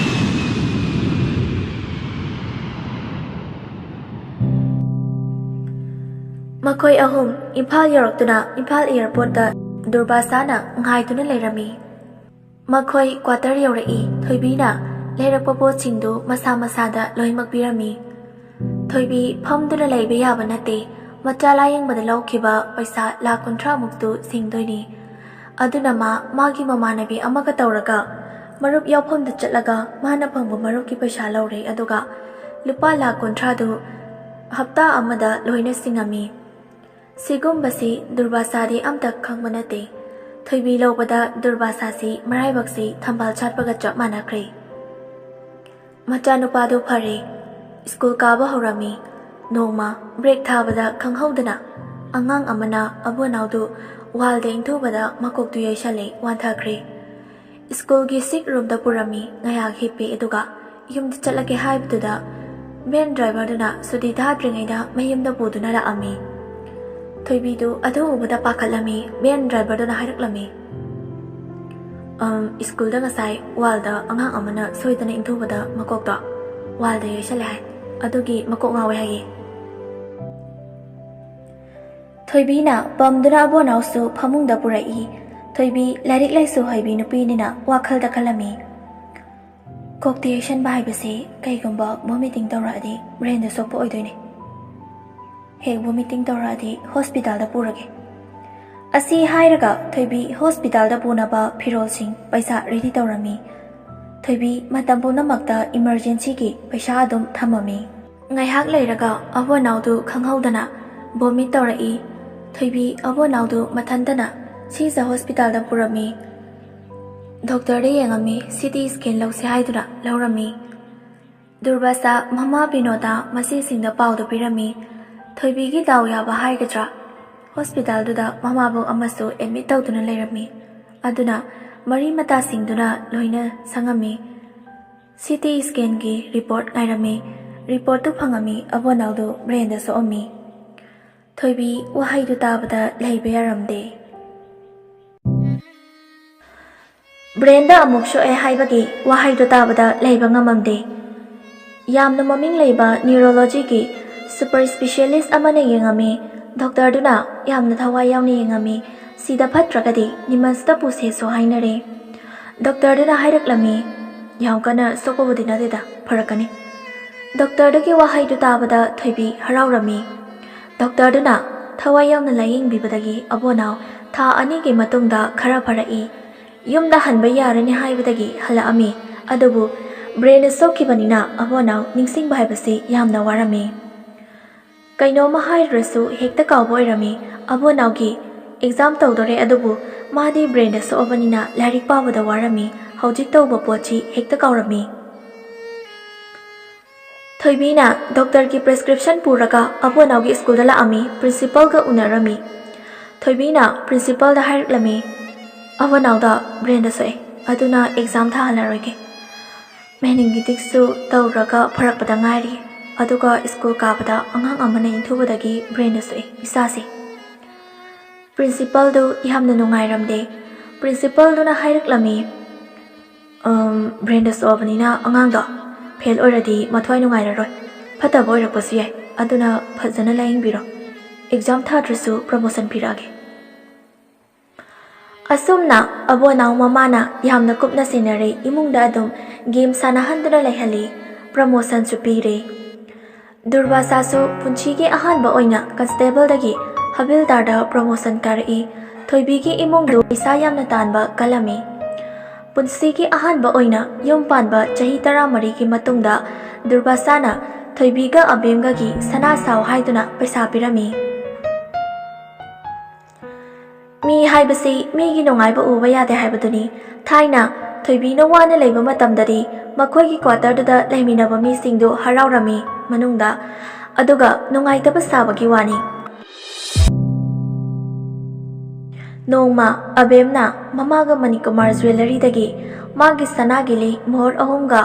ꯃꯈꯣꯏ ꯑꯍꯨꯝ ꯏꯝꯐꯥꯜ ꯌꯧꯔꯛꯇꯨꯅ ꯏꯝꯐꯥꯜ ꯑꯦꯌꯔꯄꯣꯔꯠꯇ ꯗꯨꯔꯕꯥꯁꯥꯅ ꯉꯥꯏꯗꯨꯅ ꯂꯩꯔꯝꯃꯤ꯫ ꯃꯈꯣꯏ ꯀ꯭ꯋꯥꯇꯔ ꯌꯧꯔꯛꯏ꯫ ꯊꯣꯏꯕꯤꯅ ꯂꯩꯔꯛꯄ ꯄꯣꯠꯁꯤꯡꯗꯨ ꯃꯁꯥ ꯃꯁꯥꯗ ꯂꯣꯏꯅꯃꯛ ꯄꯤꯔꯝꯃꯤ꯫ ꯊꯣꯏꯕꯤ ꯐꯝꯗꯨꯅ ꯂꯩꯕ ꯌꯥꯕ ꯅꯠꯇꯦ꯫ ꯃꯆꯥ ꯂꯥꯌꯦꯡꯕꯗ ꯂꯧꯈꯤꯕ ꯄꯩꯁꯥ ꯂꯥꯈ ꯀꯨꯟꯊ꯭ꯔꯥ ꯃꯨꯛꯇꯨ ꯁꯤꯡꯗꯣꯏꯅꯤ꯫ ꯑꯗꯨꯅ ꯃꯥ ꯃꯥꯒꯤ ꯃꯃꯥꯟꯅꯕꯤ ꯑꯃꯒ ꯇꯧꯔꯒ ꯃꯔꯨꯞ ꯌꯥꯎꯐꯝꯗ ꯆꯠꯂꯒ ꯃꯥꯅ ꯐꯪꯕ ꯃꯔꯨꯞꯀꯤ ꯄꯩꯁꯥ ꯂꯧꯔꯦ, ꯑꯗꯨꯒ ꯂꯨꯄꯥ ꯂꯥꯈ ꯀꯨꯟꯊ꯭ꯔꯥꯗꯨ ꯍꯞꯇꯥ ꯑꯃꯗ ꯂꯣꯏꯅ ꯁꯤꯡꯉꯝꯃꯤ꯫ ꯁꯤꯒꯨꯝꯕꯁꯤ ꯗꯨꯔꯕꯥꯁꯥꯗꯤ ꯑꯝꯇ ꯈꯪꯕ ꯅꯠꯇꯦ꯫ ꯊꯣꯏꯕꯤ ꯂꯧꯕꯗ ꯗꯨꯔꯕꯥꯁꯥꯁꯤ ꯃꯔꯥꯏꯕꯛꯁꯤ ꯊꯝꯕꯥꯜ ꯁꯥꯠꯄꯒ ꯆꯞ ꯃꯥꯟꯅꯈ꯭ꯔꯦ꯫ ꯃꯆꯥꯅꯨꯄꯥꯗꯨ ꯐꯔꯦ, ꯁ꯭ꯀꯨꯜ ꯀꯥꯕ ꯍꯧꯔꯝꯃꯤ꯫ ꯅꯣꯡꯃ ꯕ꯭ꯔꯦꯛ ꯊꯥꯕꯗ ꯈꯪꯍꯧꯗꯅ ꯑꯉꯥꯡ ꯑꯃꯅ ꯑꯕꯣꯅꯥꯎꯗꯨ ꯋꯥꯜꯗ ꯏꯟꯊꯨꯕꯗ ꯃꯀꯣꯛꯇꯨ ꯌꯩꯁꯜꯂꯦ, ꯋꯥꯟꯊꯈ꯭ꯔꯦ꯫ ꯁ꯭ꯀꯨꯜꯒꯤ ꯁꯤꯛ ꯔꯨꯝꯗ ꯄꯨꯔꯝꯃꯤ꯫ ꯉꯥꯏꯍꯥꯛ ꯍꯤꯞꯄꯦ, ꯑꯗꯨꯒ ꯌꯨꯝꯗ ꯆꯠꯂꯒꯦ ꯍꯥꯏꯕꯗꯨꯗ ꯚꯦꯟ ꯗ꯭ꯔꯥꯏꯚꯔꯗꯨꯅ ꯁꯨꯇꯤ ꯊꯥꯗ꯭ꯔꯤꯉꯩꯗ ꯃꯌꯨꯝꯗ ꯄꯨꯗꯨꯅ ꯂꯥꯛꯑꯝꯃꯤ꯫ ꯊꯣꯏꯕꯤꯗꯨ ꯑꯗꯨ ꯎꯕꯗ ꯄꯥꯈꯠꯂꯝꯃꯤ꯫ ꯚꯦꯟ ꯗ꯭ꯔꯥꯏꯚꯔꯗꯨꯅ ꯍꯥꯏꯔꯛꯂꯝꯃꯤ, "ꯑꯝ, ꯁ꯭ꯀꯨꯜꯗ ꯉꯁꯥꯏ ꯋꯥꯜꯗ ꯑꯉꯥꯡ ꯑꯃꯅ ꯁꯣꯏꯗꯅ ꯏꯟꯊꯨꯕꯗ ꯃꯀꯣꯛꯇꯣ ꯋꯥꯜꯗ ꯌꯩꯁꯜꯂꯦ ꯍꯥꯏ꯫ ꯑꯗꯨꯒꯤ ꯃꯀꯣꯛ ꯉꯥꯎꯋꯦ ꯍꯥꯏꯌꯦ꯫" ꯊꯣꯏꯕꯤꯅ ꯄꯝꯗꯨꯅ ꯑꯕꯣꯅꯥꯎꯁꯨ ꯐꯃꯨꯡꯗ ꯄꯨꯔꯛꯏ꯫ ꯊꯣꯏꯕꯤ ꯂꯥꯏꯔꯤꯛ ꯂꯥꯏꯁꯨ ꯍꯩꯕꯤ ꯅꯨꯄꯤꯅꯤꯅ ꯋꯥꯈꯜꯗ ꯈꯜꯂꯝꯃꯤ, "ꯀꯣꯛꯇ ꯌꯩꯁꯟꯕ ꯍꯥꯏꯕꯁꯤ ꯀꯩꯒꯨꯝꯕ ꯚꯣꯃꯤꯇꯤꯡ ꯇꯧꯔꯛꯑꯗꯤ ꯕ꯭ꯔꯦꯟꯗ ꯁꯣꯛꯄ ꯑꯣꯏꯗꯣꯏꯅꯦ꯫ ꯍꯦꯛ ꯚꯣꯃꯤꯇꯤꯡ ꯇꯧꯔꯛꯑꯗꯤ ꯍꯣꯁꯄꯤꯇꯥꯜꯗ ꯄꯨꯔꯒꯦ꯫" ꯑꯁꯤ ꯍꯥꯏꯔꯒ ꯊꯣꯏꯕꯤ ꯍꯣꯁꯄꯤꯇꯥꯜꯗ ꯄꯨꯅꯕ ꯐꯤꯔꯣꯜꯁꯤꯡ, ꯄꯩꯁꯥ ꯔꯦꯗꯤ ꯇꯧꯔꯝꯃꯤ꯫ ꯊꯣꯏꯕꯤ ꯃꯇꯝ ꯄꯨꯝꯅꯃꯛꯇ ꯏꯃꯔꯖꯦꯟꯁꯤꯒꯤ ꯄꯩꯁꯥ ꯑꯗꯨꯝ ꯊꯝꯃꯝꯃꯤ꯫ ꯉꯥꯏꯍꯥꯛ ꯂꯩꯔꯒ ꯑꯕꯣꯅꯥꯎꯗꯨ ꯈꯪꯍꯧꯗꯅ ꯚꯣꯃꯤꯠ ꯇꯧꯔꯛꯏ꯫ ꯊꯣꯏꯕꯤ ꯑꯕꯣꯅꯥꯎꯗꯨ ꯃꯊꯟꯇꯅ ꯁꯤꯖ ꯍꯣꯁꯄꯤꯇꯥꯜꯗ ꯄꯨꯔꯝꯃꯤ꯫ ꯗꯣꯛꯇꯔꯗ ꯌꯦꯡꯉꯝꯃꯤ, ꯁꯤ ꯇꯤ ꯁ꯭ꯀꯦꯟ ꯂꯧꯁꯦ ꯍꯥꯏꯗꯨꯅ ꯂꯧꯔꯝꯃꯤ꯫ ꯗꯨꯔꯕꯥꯁꯥ ꯃꯃꯥ ꯕꯤꯅꯣꯗꯥ ꯃꯆꯦꯁꯤꯡꯗ ꯄꯥꯎꯗꯨ ꯄꯤꯔꯝꯃꯤ꯫ ꯊꯣꯏꯕꯤꯒꯤ ꯗꯥꯎ ꯌꯥꯕ ꯍꯥꯏꯒꯗ꯭ꯔꯥ, ꯍꯣꯁꯄꯤꯇꯥꯜꯗꯨꯗ ꯃꯃꯥꯕꯣꯛ ꯑꯃꯁꯨ ꯑꯦꯗꯃꯤꯠ ꯇꯧꯗꯨꯅ ꯂꯩꯔꯝꯃꯤ꯫ ꯑꯗꯨꯅ ꯃꯔꯤ ꯃꯇꯥꯁꯤꯡꯗꯨꯅ ꯂꯣꯏꯅ ꯁꯪꯉꯝꯃꯤ꯫ C T ꯁ꯭ꯀꯦꯟꯒꯤ report ꯉꯥꯏꯔꯝꯃꯤ꯫ ꯔꯤꯄꯣꯔꯠꯇꯨ ꯐꯪꯉꯝꯃꯤ, ꯑꯕꯣꯅꯥꯎꯗꯨ ꯕ꯭ꯔꯦꯟꯗ ꯁꯣꯛꯑꯝꯃꯤ꯫ ꯊꯣꯏꯕꯤ ꯋꯥꯍꯩꯗꯨ ꯇꯥꯕꯗ ꯂꯩꯕ ꯌꯥꯔꯝꯗꯦ꯫ ꯕ꯭ꯔꯦꯟꯗ ꯑꯃꯨꯛ ꯁꯣꯛꯑꯦ ꯍꯥꯏꯕꯒꯤ ꯋꯥꯍꯩꯗꯨ ꯇꯥꯕꯗ ꯂꯩꯕ ꯉꯝꯃꯝꯗꯦ꯫ ꯌꯥꯝꯅ ꯃꯃꯤꯡ ꯂꯩꯕ ꯅ꯭ꯌꯨꯔꯣꯂꯣꯖꯤꯒꯤ ꯁꯨꯄꯔ ꯁ꯭ꯄꯦꯁꯤꯌꯦꯂꯤꯁ ꯑꯃꯅ ꯌꯦꯡꯉꯝꯃꯤ꯫ ꯗꯣꯛꯇꯔꯗꯨꯅ ꯌꯥꯝꯅ ꯊꯋꯥꯏ ꯌꯥꯎꯅ ꯌꯦꯡꯉꯝꯃꯤ꯫ "ꯁꯤꯗ ꯐꯠꯇ꯭ꯔꯒꯗꯤ ꯅꯤꯃꯁꯇ ꯄꯨꯁꯦꯁꯨ ꯍꯥꯏꯅꯔꯦ꯫" ꯗꯣꯛꯇꯔꯗꯨꯅ ꯍꯥꯏꯔꯛꯂꯝꯃꯤ, "ꯌꯥꯝ ꯀꯟꯅ ꯁꯣꯛꯄꯕꯨꯗꯤ ꯅꯠꯇꯦꯗ, ꯐꯔꯛꯀꯅꯤ꯫" ꯗꯣꯛꯇꯔꯗꯨꯒꯤ ꯋꯥꯍꯩꯗꯨ ꯇꯥꯕꯗ ꯊꯣꯏꯕꯤ ꯍꯔꯥꯎꯔꯝꯃꯤ꯫ ꯗꯣꯛꯇꯔꯗꯨꯅ ꯊꯋꯥꯏ ꯌꯥꯎꯅ ꯂꯥꯌꯦꯡꯕꯤꯕꯗꯒꯤ ꯑꯕꯣꯅꯥꯎ ꯊꯥ ꯑꯅꯤꯒꯤ ꯃꯇꯨꯡꯗ ꯈꯔ ꯐꯔꯛꯏ꯫ ꯌꯨꯝꯗ ꯍꯟꯕ ꯌꯥꯔꯅꯤ ꯍꯥꯏꯕꯗꯒꯤ ꯍꯜꯂꯛꯑꯝꯃꯤ꯫ ꯑꯗꯨꯕꯨ ꯕ꯭ꯔꯦꯟꯗ ꯁꯣꯛꯈꯤꯕꯅꯤꯅ ꯑꯕꯣꯅꯥꯎ ꯅꯤꯡꯁꯤꯡꯕ ꯍꯥꯏꯕꯁꯤ ꯌꯥꯝꯅ ꯋꯥꯔꯝꯃꯤ꯫ ꯀꯩꯅꯣꯝꯃ ꯍꯥꯏꯔꯨꯔꯁꯨ ꯍꯦꯛꯇ ꯀꯥꯎꯕ ꯑꯣꯏꯔꯝꯃꯤ꯫ ꯑꯕꯣꯅꯥꯎꯒꯤ ꯑꯦꯛꯖꯥꯝ ꯇꯧꯗꯣꯔꯦ, ꯑꯗꯨꯕꯨ ꯃꯥꯗꯤ ꯕ꯭ꯔꯦꯟꯗ ꯁꯣꯛꯑꯕꯅꯤꯅ ꯂꯥꯏꯔꯤꯛ ꯄꯥꯕꯗ ꯋꯥꯔꯝꯃꯤ꯫ ꯍꯧꯖꯤꯛ ꯇꯧꯕ ꯄꯣꯠꯁꯤ ꯍꯦꯛꯇ ꯀꯥꯎꯔꯝꯃꯤ꯫ ꯊꯣꯏꯕꯤꯅ ꯗꯣꯛꯇꯔꯒꯤ ꯄ꯭ꯔꯦꯁꯀ꯭ꯔꯤꯞꯁꯟ ꯄꯨꯔꯒ ꯑꯕꯣꯅꯥꯎꯒꯤ ꯁ꯭ꯀꯨꯜꯗ ꯂꯥꯛꯑꯝꯃꯤ꯫ ꯄ꯭ꯔꯤꯟꯁꯤꯄꯜꯒ ꯎꯅꯔꯝꯃꯤ꯫ ꯊꯣꯏꯕꯤꯅ ꯄ꯭ꯔꯤꯟꯁꯤꯄꯜꯗ ꯍꯥꯏꯔꯛꯂꯝꯃꯤ, "ꯑꯕꯣꯅꯥꯎꯗ ꯕ꯭ꯔꯦꯟꯗ ꯁꯣꯛꯑꯦ, ꯑꯗꯨꯅ ꯑꯦꯛꯖꯥꯝ ꯊꯥꯍꯜꯂꯔꯣꯏꯒꯦ꯫ ꯃꯦꯅꯤꯡꯒꯤꯇꯤꯛꯁꯨ ꯇꯧꯔꯒ ꯐꯔꯛꯄꯗ ꯉꯥꯏꯔꯤ, ꯑꯗꯨꯒ ꯁ꯭ꯀꯨꯜ ꯀꯥꯕꯗ ꯑꯉꯥꯡ ꯑꯃꯅ ꯏꯟꯊꯨꯕꯗꯒꯤ ꯕ꯭ꯔꯦꯟꯗ ꯁꯣꯛꯑꯦ ꯏꯆꯥꯁꯦ꯫" ꯄ꯭ꯔꯤꯟꯁꯤꯄꯜꯗꯨ ꯌꯥꯝꯅ ꯅꯨꯡꯉꯥꯏꯔꯝꯗꯦ꯫ ꯄ꯭ꯔꯤꯟꯁꯤꯄꯜꯗꯨꯅ ꯍꯥꯏꯔꯛꯂꯝꯃꯤ, "ꯑꯝ, ꯕ꯭ꯔꯦꯟꯗ ꯁꯣꯛꯑꯕꯅꯤꯅ ꯑꯉꯥꯡꯗꯣ ꯐꯦꯜ ꯑꯣꯏꯔꯗꯤ ꯃꯊ꯭ꯋꯥꯏ ꯅꯨꯡꯉꯥꯏꯔꯔꯣꯏ꯫ ꯐꯠꯇꯕ ꯑꯣꯏꯔꯛꯄꯁꯨ ꯌꯥꯏ, ꯑꯗꯨꯅ ꯐꯖꯅ ꯂꯥꯌꯦꯡꯕꯤꯔꯣ꯫ ꯑꯦꯛꯖꯥꯝ ꯊꯥꯗ꯭ꯔꯁꯨ ꯄ꯭ꯔꯃꯣꯁꯟ ꯄꯤꯔꯛꯑꯒꯦ꯫" ꯑꯁꯨꯝꯅ ꯑꯕꯣꯅꯥꯎ ꯃꯃꯥꯅ ꯌꯥꯝꯅ ꯀꯨꯞꯅ ꯁꯦꯟꯅꯔꯦ꯫ ꯏꯃꯨꯡꯗ ꯑꯗꯨꯝ ꯒꯦꯝ ꯁꯥꯟꯅꯍꯟꯗꯨꯅ ꯂꯩꯍꯜꯂꯤ꯫ ꯄ꯭ꯔꯃꯣꯁꯟꯁꯨ ꯄꯤꯔꯦ꯫ ꯗꯨꯔꯕꯥꯁꯥꯁꯨ ꯄꯨꯟꯁꯤꯒꯤ ꯑꯍꯥꯟꯕ ꯑꯣꯏꯅ ꯀꯟꯁꯇꯦꯕꯜꯗꯒꯤ ꯍꯕꯤꯜꯗꯥꯔꯗ ꯄ꯭ꯔꯃꯣꯁꯟ ꯀꯥꯔꯛꯏ꯫ ꯊꯣꯏꯕꯤꯒꯤ ꯏꯃꯨꯡꯗꯨ ꯄꯩꯁꯥ ꯌꯥꯝꯅ ꯇꯥꯟꯕ ꯀꯜꯂꯝꯃꯤ꯫ ꯄꯨꯟꯁꯤꯒꯤ ꯑꯍꯥꯟꯕ ꯑꯣꯏꯅ ꯌꯨꯝ ꯄꯥꯟꯕ ꯆꯍꯤ ꯇꯔꯥꯃꯔꯤꯒꯤ ꯃꯇꯨꯡꯗ ꯗꯨꯔꯕꯥꯁꯥꯅ ꯊꯣꯏꯕꯤꯒ ꯑꯕꯦꯝꯒꯒꯤ ꯁꯅꯥ ꯁꯥꯎ ꯍꯥꯏꯗꯨꯅ ꯄꯩꯁꯥ ꯄꯤꯔꯝꯃꯤ꯫ ꯃꯤ ꯍꯥꯏꯕꯁꯤ ꯃꯤꯒꯤ ꯅꯨꯡꯉꯥꯏꯕ ꯎꯕ ꯌꯥꯗꯦ ꯍꯥꯏꯕꯗꯨꯅꯤ꯫ ꯊꯥꯏꯅ ꯊꯣꯏꯕꯤꯅ ꯋꯥꯅ ꯂꯩꯕ ꯃꯇꯝꯗꯗꯤ ꯃꯈꯣꯏꯒꯤ ꯀ꯭ꯋꯥꯇꯔꯗꯨꯗ ꯂꯩꯃꯤꯟꯅꯕ ꯃꯤꯁꯤꯡꯗꯨ ꯍꯔꯥꯎꯔꯝꯃꯤ ꯃꯅꯨꯡꯗ, ꯑꯗꯨꯒ ꯅꯨꯡꯉꯥꯏꯇꯕ ꯁꯥꯕꯒꯤ ꯋꯥꯅꯤ꯫ ꯅꯣꯡꯃ ꯑꯕꯦꯝꯅ ꯃꯃꯥꯒ ꯃꯅꯤꯀꯨꯃꯥꯔ ꯖ꯭ꯋꯦꯂꯔꯤꯗꯒꯤ ꯃꯥꯒꯤ ꯁꯅꯥꯒꯤ ꯂꯩ ꯃꯣꯍꯣꯔ ꯑꯍꯨꯝꯒ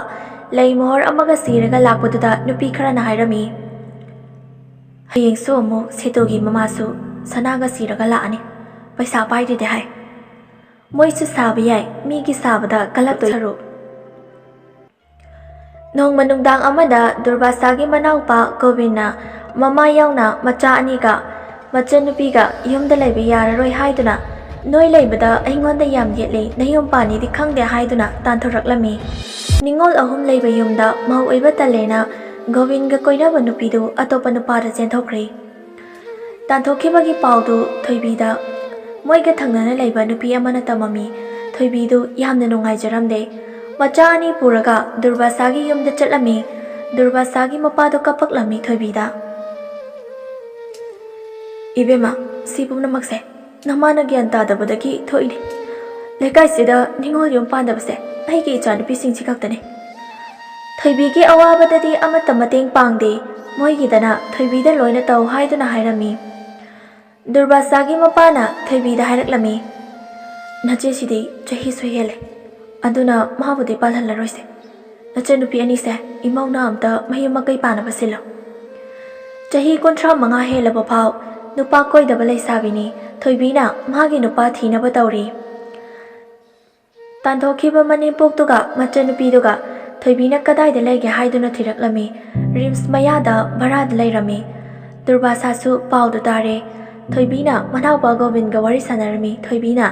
ꯂꯩ ꯃꯣꯍꯣꯔ ꯑꯃꯒ ꯁꯤꯔꯒ ꯂꯥꯛꯄꯗꯨꯗ ꯅꯨꯄꯤ ꯈꯔꯅ ꯍꯥꯏꯔꯝꯃꯤ, "ꯍꯌꯦꯡꯁꯨ ꯑꯃꯨꯛ ꯁꯦꯇꯨꯒꯤ ꯃꯃꯥꯁꯨ ꯁꯅꯥꯒ ꯁꯤꯔꯒ ꯂꯥꯛꯑꯅꯤ꯫ ꯄꯩꯁꯥ ꯄꯥꯏꯗꯦꯗꯤ ꯍꯥꯏ꯫ ꯃꯣꯏꯁꯨ ꯁꯥꯕ ꯌꯥꯏ, ꯃꯤꯒꯤ ꯁꯥꯕꯗ ꯀꯜꯂꯛꯇꯣꯏ ꯁꯔꯨꯛ꯫" ꯅꯣꯡꯃ ꯅꯨꯡꯗꯥꯡ ꯑꯃꯗ ꯗꯨꯔꯕꯥꯁꯥꯒꯤ ꯃꯅꯥꯎꯄꯥ ꯒꯣꯕꯤꯟꯅ ꯃꯃꯥ ꯌꯥꯎꯅ ꯃꯆꯥ ꯑꯅꯤꯒ ꯃꯆꯟꯅꯨꯄꯤꯒ ꯌꯨꯝꯗ ꯂꯩꯕ ꯌꯥꯔꯔꯣꯏ ꯍꯥꯏꯗꯨꯅ, "ꯅꯣꯏ ꯂꯩꯕꯗ ꯑꯩꯉꯣꯟꯗ ꯌꯥꯝ ꯌꯦꯠꯂꯤ, ꯅꯌꯨꯝ ꯄꯥꯟꯅꯤꯗꯤ ꯈꯪꯗꯦ" ꯍꯥꯏꯗꯨꯅ ꯇꯥꯟꯊꯣꯔꯛꯂꯝꯃꯤ꯫ ꯅꯤꯉꯣꯜ ꯑꯍꯨꯝ ꯂꯩꯕ ꯌꯨꯝꯗ ꯃꯧ ꯑꯣꯏꯕ ꯇꯜꯂꯦꯅ ꯒꯣꯕꯤꯟꯒ ꯀꯣꯏꯅꯕ ꯅꯨꯄꯤꯗꯨ ꯑꯇꯣꯞꯄ ꯅꯨꯄꯥꯗ ꯆꯦꯟꯊꯣꯛꯈ꯭ꯔꯦ꯫ ꯇꯥꯟꯊꯣꯛꯈꯤꯕꯒꯤ ꯄꯥꯎꯗꯨ ꯊꯣꯏꯕꯤꯗ ꯃꯣꯏꯒ ꯊꯪꯅꯅ ꯂꯩꯕ ꯅꯨꯄꯤ ꯑꯃꯅ ꯇꯝꯃꯝꯃꯤ꯫ ꯊꯣꯏꯕꯤꯗꯨ ꯌꯥꯝꯅ ꯅꯨꯡꯉꯥꯏꯖꯔꯝꯗꯦ꯫ ꯃꯆꯥ ꯑꯅꯤ ꯄꯨꯔꯒ ꯗꯨꯔꯕꯥꯁꯥꯒꯤ ꯌꯨꯝꯗ ꯆꯠꯂꯝꯃꯤ꯫ ꯗꯨꯔꯕꯥꯁꯥꯒꯤ ꯃꯄꯥꯗꯨ ꯀꯞꯄꯛꯂꯝꯃꯤ ꯊꯣꯏꯕꯤꯗ꯫ "ꯏꯕꯦꯝꯃ, ꯁꯤ ꯄꯨꯝꯅꯃꯛꯁꯦ ꯅꯃꯥꯅ ꯒ꯭ꯌꯥꯟ ꯇꯥꯗꯕꯗꯒꯤ ꯊꯣꯛꯏꯅꯤ꯫ ꯂꯩꯀꯥꯏꯁꯤꯗ ꯅꯤꯉꯣꯜ ꯌꯨꯝ ꯄꯥꯟꯗꯕꯁꯦ ꯑꯩꯒꯤ ꯏꯆꯥꯅꯨꯄꯤꯁꯤꯡꯁꯤ ꯈꯛꯇꯅꯤ꯫ ꯊꯣꯏꯕꯤꯒꯤ ꯑꯋꯥꯕꯗꯗꯤ ꯑꯃꯠꯇ ꯃꯇꯦꯡ ꯄꯥꯡꯗꯦ꯫ ꯃꯣꯏꯒꯤꯗꯅ ꯊꯣꯏꯕꯤꯗ ꯂꯣꯏꯅ ꯇꯧ ꯍꯥꯏꯗꯨꯅ ꯍꯥꯏꯔꯝꯃꯤ꯫" ꯗꯨꯔꯕꯥꯁꯥꯒꯤ ꯃꯄꯥꯅ ꯊꯣꯏꯕꯤꯗ ꯍꯥꯏꯔꯛꯂꯝꯃꯤ, "ꯅꯆꯦꯁꯤꯗꯤ ꯆꯍꯤꯁꯨ ꯍꯦꯜꯂꯦ, ꯑꯗꯨꯅ ꯃꯥꯕꯨꯗꯤ ꯄꯥꯜꯍꯜꯂꯔꯣꯏꯁꯦ꯫ ꯅꯆꯟꯅꯨꯄꯤ ꯑꯅꯤꯁꯦ ꯏꯃꯧꯅ ꯑꯝꯇ ꯃꯌꯨꯝ ꯃꯀꯩ ꯄꯥꯟꯅꯕ ꯁꯤꯜꯂꯣ꯫" ꯆꯍꯤ ꯀꯨꯟꯊ꯭ꯔꯥ ꯃꯉꯥ ꯍꯦꯜꯂꯕ ꯐꯥꯎ ꯅꯨꯄꯥ ꯀꯣꯏꯗꯕ ꯂꯩꯁꯥꯕꯤꯅꯤ꯫ ꯊꯣꯏꯕꯤꯅ ꯃꯥꯒꯤ ꯅꯨꯄꯥ ꯊꯤꯅꯕ ꯇꯧꯔꯤ꯫ ꯇꯥꯟꯊꯣꯛꯈꯤꯕ ꯃꯅꯦꯝꯄꯣꯛꯇꯨꯒ ꯃꯆꯟꯅꯨꯄꯤꯗꯨꯒ ꯊꯣꯏꯕꯤꯅ ꯀꯗꯥꯏꯗ ꯂꯩꯒꯦ ꯍꯥꯏꯗꯨꯅ ꯊꯤꯔꯛꯂꯝꯃꯤ꯫ ꯔꯤꯝꯁ ꯃꯌꯥꯗ ꯚꯔꯥꯗ ꯂꯩꯔꯝꯃꯤ꯫ ꯗꯨꯔꯕꯥꯁꯥꯁꯨ ꯄꯥꯎꯗꯨ ꯇꯥꯔꯦ꯫ ꯊꯣꯏꯕꯤꯅ ꯃꯅꯥꯎꯄꯥ ꯒꯣꯕꯤꯟꯒ ꯋꯥꯔꯤ ꯁꯥꯟꯅꯔꯝꯃꯤ꯫ ꯊꯣꯏꯕꯤꯅ,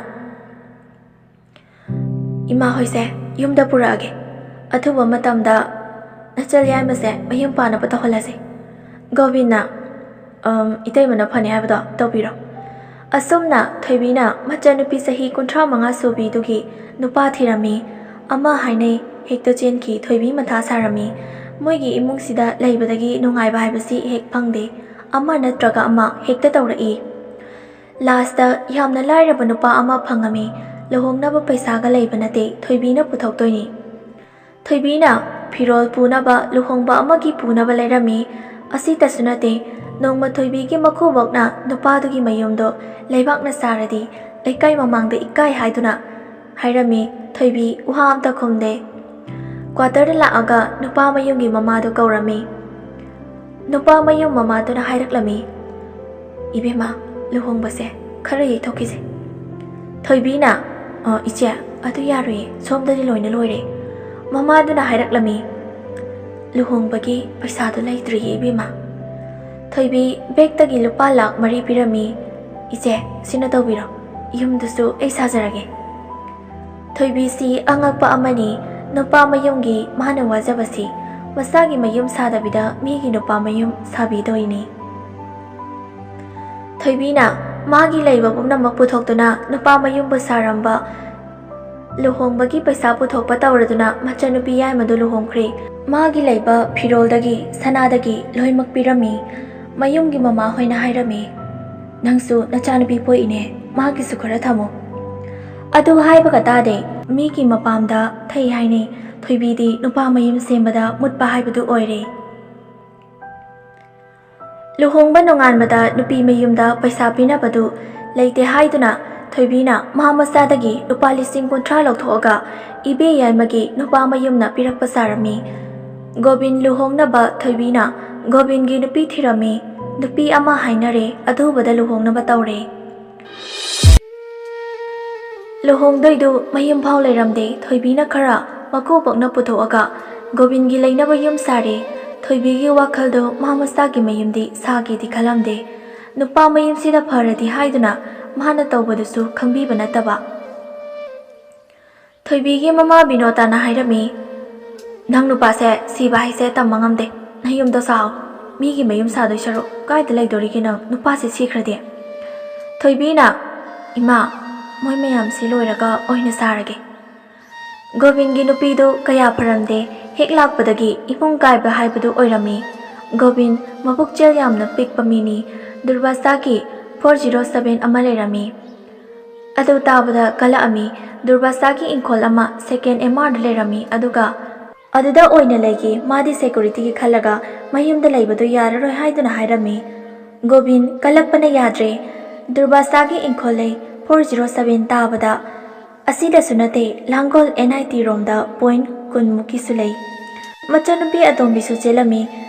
"ꯏꯃꯥ ꯍꯣꯏꯁꯦ ꯌꯨꯝꯗ ꯄꯨꯔꯛꯑꯒꯦ꯫ ꯑꯊꯨꯕ ꯃꯇꯝꯗ ꯅꯆꯜ ꯌꯥꯏꯃꯁꯦ ꯃꯌꯨꯝ ꯄꯥꯟꯅꯕ ꯇꯧꯍꯜꯂꯁꯦ꯫" ꯒꯣꯕꯤꯟꯅ, "ꯑꯝ, ꯏꯇꯩꯃꯅ ꯐꯅꯤ ꯍꯥꯏꯕꯗꯣ ꯇꯧꯕꯤꯔꯣ꯫" ꯑꯁꯨꯝꯅ ꯊꯣꯏꯕꯤꯅ ꯃꯆꯟꯅꯨꯄꯤ ꯆꯍꯤ ꯀꯨꯟꯊ꯭ꯔꯥ ꯃꯉꯥ ꯁꯨꯕꯤꯗꯨꯒꯤ ꯅꯨꯄꯥ ꯊꯤꯔꯝꯃꯤ꯫ ꯑꯃ ꯍꯥꯏꯅꯩ ꯍꯦꯛꯇ ꯆꯦꯟꯈꯤ꯫ ꯊꯣꯏꯕꯤ ꯃꯊꯥ ꯁꯥꯔꯝꯃꯤ꯫ ꯃꯣꯏꯒꯤ ꯏꯃꯨꯡꯁꯤꯗ ꯂꯩꯕꯗꯒꯤ ꯅꯨꯡꯉꯥꯏꯕ ꯍꯥꯏꯕꯁꯤ ꯍꯦꯛ ꯐꯪꯗꯦ꯫ ꯑꯃ ꯅꯠꯇ꯭ꯔꯒ ꯑꯃ ꯍꯦꯛꯇ ꯇꯧꯔꯛꯏ꯫ ꯂꯥꯁꯇ ꯌꯥꯝꯅ ꯂꯥꯏꯔꯕ ꯅꯨꯄꯥ ꯑꯃ ꯐꯪꯉꯝꯃꯤ꯫ ꯂꯨꯍꯣꯡꯅꯕ ꯄꯩꯁꯥꯒ ꯂꯩꯕ ꯅꯠꯇꯦ, ꯊꯣꯏꯕꯤꯅ ꯄꯨꯊꯣꯛꯇꯣꯏꯅꯤ꯫ ꯊꯣꯏꯕꯤꯅ ꯐꯤꯔꯣꯜ ꯄꯨꯅꯕ, ꯂꯨꯍꯣꯡꯕ ꯑꯃꯒꯤ ꯄꯨꯅꯕ ꯂꯩꯔꯝꯃꯤ꯫ ꯑꯁꯤꯇꯁꯨ ꯅꯠꯇꯦ, ꯅꯣꯡꯃ ꯊꯣꯏꯕꯤꯒꯤ ꯃꯀꯨꯕꯣꯛꯅ ꯅꯨꯄꯥꯗꯨꯒꯤ ꯃꯌꯨꯝꯗꯣ ꯂꯩꯕꯥꯛꯅ ꯁꯥꯔꯗꯤ ꯂꯩꯀꯥꯏ ꯃꯃꯥꯡꯗ ꯏꯀꯥꯏ ꯍꯥꯏꯗꯨꯅ ꯍꯥꯏꯔꯝꯃꯤ꯫ ꯊꯣꯏꯕꯤ ꯋꯥ ꯑꯝꯇ ꯈꯨꯝꯗꯦ꯫ ꯀ꯭ꯋꯥꯇꯔꯗ ꯂꯥꯛꯑꯒ ꯅꯨꯄꯥ ꯃꯌꯨꯝꯒꯤ ꯃꯃꯥꯗꯨ ꯀꯧꯔꯝꯃꯤ꯫ ꯅꯨꯄꯥ ꯃꯌꯨꯝ ꯃꯃꯥꯗꯨꯅ ꯍꯥꯏꯔꯛꯂꯝꯃꯤ, "ꯏꯕꯦꯝꯃ, ꯂꯨꯍꯣꯡꯕꯁꯦ ꯈꯔ ꯌꯩꯊꯣꯛꯈꯤꯁꯦ꯫" ꯊꯣꯏꯕꯤꯅ, "ꯑ, ꯏꯆꯦ, ꯑꯗꯨ ꯌꯥꯔꯣꯏꯌꯦ, ꯁꯣꯝꯗꯗꯤ ꯂꯣꯏꯅ ꯂꯣꯏꯔꯦ꯫" ꯃꯃꯥꯗꯨꯅ ꯍꯥꯏꯔꯛꯂꯝꯃꯤ, "ꯂꯨꯍꯣꯡꯕꯒꯤ ꯄꯩꯁꯥꯗꯣ ꯂꯩꯇ꯭ꯔꯤꯌꯦ ꯏꯕꯦꯝꯃ꯫" ꯊꯣꯏꯕꯤ ꯕꯦꯛꯇꯒꯤ ꯂꯨꯄꯥ ꯂꯥꯛ ꯃꯔꯤ ꯄꯤꯔꯝꯃꯤ꯫ "ꯏꯆꯦ, ꯁꯤꯅ ꯇꯧꯕꯤꯔꯣ, ꯌꯨꯝꯗꯨꯁꯨ ꯑꯩ ꯁꯥꯖꯔꯒꯦ꯫" ꯊꯣꯏꯕꯤꯁꯤ ꯑꯉꯛꯄ ꯑꯃꯅꯤ꯫ ꯅꯨꯄꯥ ꯃꯌꯨꯝꯒꯤ ꯃꯥꯅ ꯋꯥꯖꯕꯁꯤ ꯃꯁꯥꯒꯤ ꯃꯌꯨꯝ ꯁꯥꯗꯕꯤꯗ ꯃꯤꯒꯤ ꯅꯨꯄꯥ ꯃꯌꯨꯝ ꯁꯥꯕꯤꯗꯣꯏꯅꯤ꯫ ꯊꯣꯏꯕꯤꯅ ꯃꯥꯒꯤ ꯂꯩꯕ ꯄꯨꯝꯅꯃꯛ ꯄꯨꯊꯣꯛꯇꯨꯅ ꯅꯨꯄꯥ ꯃꯌꯨꯝꯕꯨ ꯁꯥꯔꯝꯕ ꯂꯨꯍꯣꯡꯕꯒꯤ ꯄꯩꯁꯥ ꯄꯨꯊꯣꯛꯄ ꯇꯧꯔꯗꯨꯅ ꯃꯆꯟꯅꯨꯄꯤ ꯌꯥꯏꯃꯗꯨ ꯂꯨꯍꯣꯡꯈ꯭ꯔꯦ꯫ ꯃꯥꯒꯤ ꯂꯩꯕ ꯐꯤꯔꯣꯜꯗꯒꯤ, ꯁꯅꯥꯗꯒꯤ ꯂꯣꯏꯃꯛ ꯄꯤꯔꯝꯃꯤ꯫ ꯃꯌꯨꯝꯒꯤ ꯃꯃꯥꯍꯣꯏꯅ ꯍꯥꯏꯔꯝꯃꯤ, "ꯅꯪꯁꯨ ꯅꯆꯥꯅꯨꯄꯤ ꯄꯣꯛꯏꯅꯦ, ꯃꯥꯒꯤꯁꯨ ꯈꯔ ꯊꯝꯃꯨ"꯫ ꯑꯗꯨ ꯍꯥꯏꯕꯒ ꯇꯥꯗꯦ, ꯃꯤꯒꯤ ꯃꯄꯥꯝꯗ ꯊꯩ ꯍꯥꯏꯅꯩ꯫ ꯊꯣꯏꯕꯤꯗꯤ ꯅꯨꯄꯥ ꯃꯌꯨꯝ ꯁꯦꯝꯕꯗ ꯃꯨꯠꯄ ꯍꯥꯏꯕꯗꯨ ꯑꯣꯏꯔꯦ꯫ ꯂꯨꯍꯣꯡꯕ ꯅꯣꯡꯉꯥꯟꯕꯗ ꯅꯨꯄꯤ ꯃꯌꯨꯝꯗ ꯄꯩꯁꯥ ꯄꯤꯅꯕꯗꯨ ꯂꯩꯇꯦ ꯍꯥꯏꯗꯨꯅ ꯊꯣꯏꯕꯤꯅ ꯃꯍꯥ ꯃꯆꯥꯗꯒꯤ ꯂꯨꯄꯥ ꯂꯤꯁꯤꯡ ꯀꯨꯟꯊ꯭ꯔꯥ ꯂꯧꯊꯣꯛꯑꯒ ꯏꯕꯦ ꯌꯥꯏꯃꯒꯤ ꯅꯨꯄꯥ ꯃꯌꯨꯝꯅ ꯄꯤꯔꯛꯄ ꯁꯥꯔꯝꯃꯤ꯫ ꯒꯣꯕꯤꯟ ꯂꯨꯍꯣꯡꯅꯕ ꯊꯣꯏꯕꯤꯅ ꯒꯣꯕꯤꯟꯒꯤ ꯅꯨꯄꯤ ꯊꯤꯔꯝꯃꯤ꯫ ꯅꯨꯄꯤ ꯑꯃ ꯍꯥꯏꯅꯔꯦ, ꯑꯊꯨꯕꯗ ꯂꯨꯍꯣꯡꯅꯕ ꯇꯧꯔꯦ꯫ ꯂꯨꯍꯣꯡꯗꯣꯏꯗꯨ ꯃꯌꯨꯝ ꯐꯥꯎ ꯂꯩꯔꯝꯗꯦ꯫ ꯊꯣꯏꯕꯤꯅ ꯈꯔ ꯃꯀꯨꯕꯣꯛꯅ ꯄꯨꯊꯣꯛꯑꯒ ꯒꯣꯕꯤꯟꯒꯤ ꯂꯩꯅꯕ ꯌꯨꯝ ꯁꯥꯔꯦ꯫ ꯊꯣꯏꯕꯤꯒꯤ ꯋꯥꯈꯜꯗꯨ ꯃꯥ ꯃꯁꯥꯒꯤ ꯃꯌꯨꯝꯗꯤ ꯁꯥꯒꯦꯗꯤ ꯈꯜꯂꯝꯗꯦ꯫ ꯅꯨꯄꯥ ꯃꯌꯨꯝꯁꯤꯗ ꯐꯔꯗꯤ ꯍꯥꯏꯗꯨꯅ ꯃꯥꯅ ꯇꯧꯕꯗꯨꯁꯨ ꯈꯪꯕꯤꯕ ꯅꯠꯇꯕ꯫ ꯊꯣꯏꯕꯤꯒꯤ ꯃꯃꯥ ꯕꯤꯅꯣꯇꯥꯅ ꯍꯥꯏꯔꯝꯃꯤ, "ꯅꯪ ꯅꯨꯄꯥꯁꯦ ꯁꯤꯕ ꯍꯥꯏꯁꯦ ꯇꯝꯕ ꯉꯝꯗꯦ꯫ ꯅꯌꯨꯝꯗꯣ ꯁꯥꯍꯧ꯫ ꯃꯤꯒꯤ ꯃꯌꯨꯝ ꯁꯥꯗꯣꯏ ꯁꯔꯨꯛ ꯀꯥꯏꯗ ꯂꯩꯗꯣꯔꯤꯒꯦ ꯅꯪ? ꯅꯨꯄꯥꯁꯦ ꯁꯤꯈ꯭ꯔꯗꯤ?" ꯊꯣꯏꯕꯤꯅ, "ꯏꯃꯥ, ꯃꯣꯏ ꯃꯌꯥꯝꯁꯤ ꯂꯣꯏꯔꯒ ꯑꯣꯏꯅ ꯁꯥꯔꯒꯦ"꯫ ꯒꯣꯕꯤꯟꯒꯤ ꯅꯨꯄꯤꯗꯨ ꯀꯌꯥ ꯐꯔꯝꯗꯦ꯫ ꯍꯦꯛ ꯂꯥꯛꯄꯗꯒꯤ ꯏꯕꯨꯡ ꯀꯥꯏꯕ ꯍꯥꯏꯕꯗꯨ ꯑꯣꯏꯔꯝꯃꯤ꯫ ꯒꯣꯕꯤꯟ ꯃꯕꯨꯛꯆꯦꯜ ꯌꯥꯝꯅ ꯄꯤꯛꯄ ꯃꯤꯅꯤ꯫ ꯗꯨꯔꯕꯥꯁꯥꯒꯤ ꯐꯣꯔ ꯖꯤꯔꯣ ꯁꯚꯦꯟ ꯑꯃ ꯂꯩꯔꯝꯃꯤ꯫ ꯑꯗꯨ ꯇꯥꯕꯗ ꯀꯜꯂꯛꯑꯝꯃꯤ꯫ ꯗꯨꯔꯕꯥꯁꯥꯒꯤ ꯏꯪꯈꯣꯜ ꯑꯃ ꯁꯦꯀꯦꯟ ꯑꯦꯝ ꯑꯥꯔꯗ ꯂꯩꯔꯝꯃꯤ, ꯑꯗꯨꯒ ꯑꯗꯨꯗ ꯑꯣꯏꯅ ꯂꯩꯒꯦ, ꯃꯥꯗꯤ ꯁꯦꯀꯨꯔꯤꯇꯤꯒꯤ ꯈꯜꯂꯒ ꯃꯌꯨꯝꯗ ꯂꯩꯕꯗꯨ ꯌꯥꯔꯔꯣꯏ ꯍꯥꯏꯗꯨꯅ ꯍꯥꯏꯔꯝꯃꯤ꯫ ꯒꯣꯕꯤꯟ ꯀꯜꯂꯛꯄꯅ ꯌꯥꯗ꯭ꯔꯦ꯫ ꯗꯨꯔꯕꯥꯁꯥꯒꯤ ꯏꯪꯈꯣꯜ ꯂꯩ ꯐꯣꯔ ꯖꯤꯔꯣ ꯁꯚꯦꯟ ꯇꯥꯕꯗ, ꯑꯁꯤꯗꯁꯨ ꯅꯠꯇꯦ, ꯂꯥꯡꯒꯣꯜ ꯑꯦꯟ ꯑꯥꯏ ꯇꯤ ꯔꯣꯝꯗ ꯄꯣꯏꯟꯠ ꯀꯨꯟꯃꯨꯛꯀꯤꯁꯨ ꯂꯩ꯫ ꯃꯆꯟꯅꯨꯄꯤ ꯑꯇꯣꯝꯕꯤꯁꯨ ꯆꯦꯜꯂꯝꯃꯤ꯫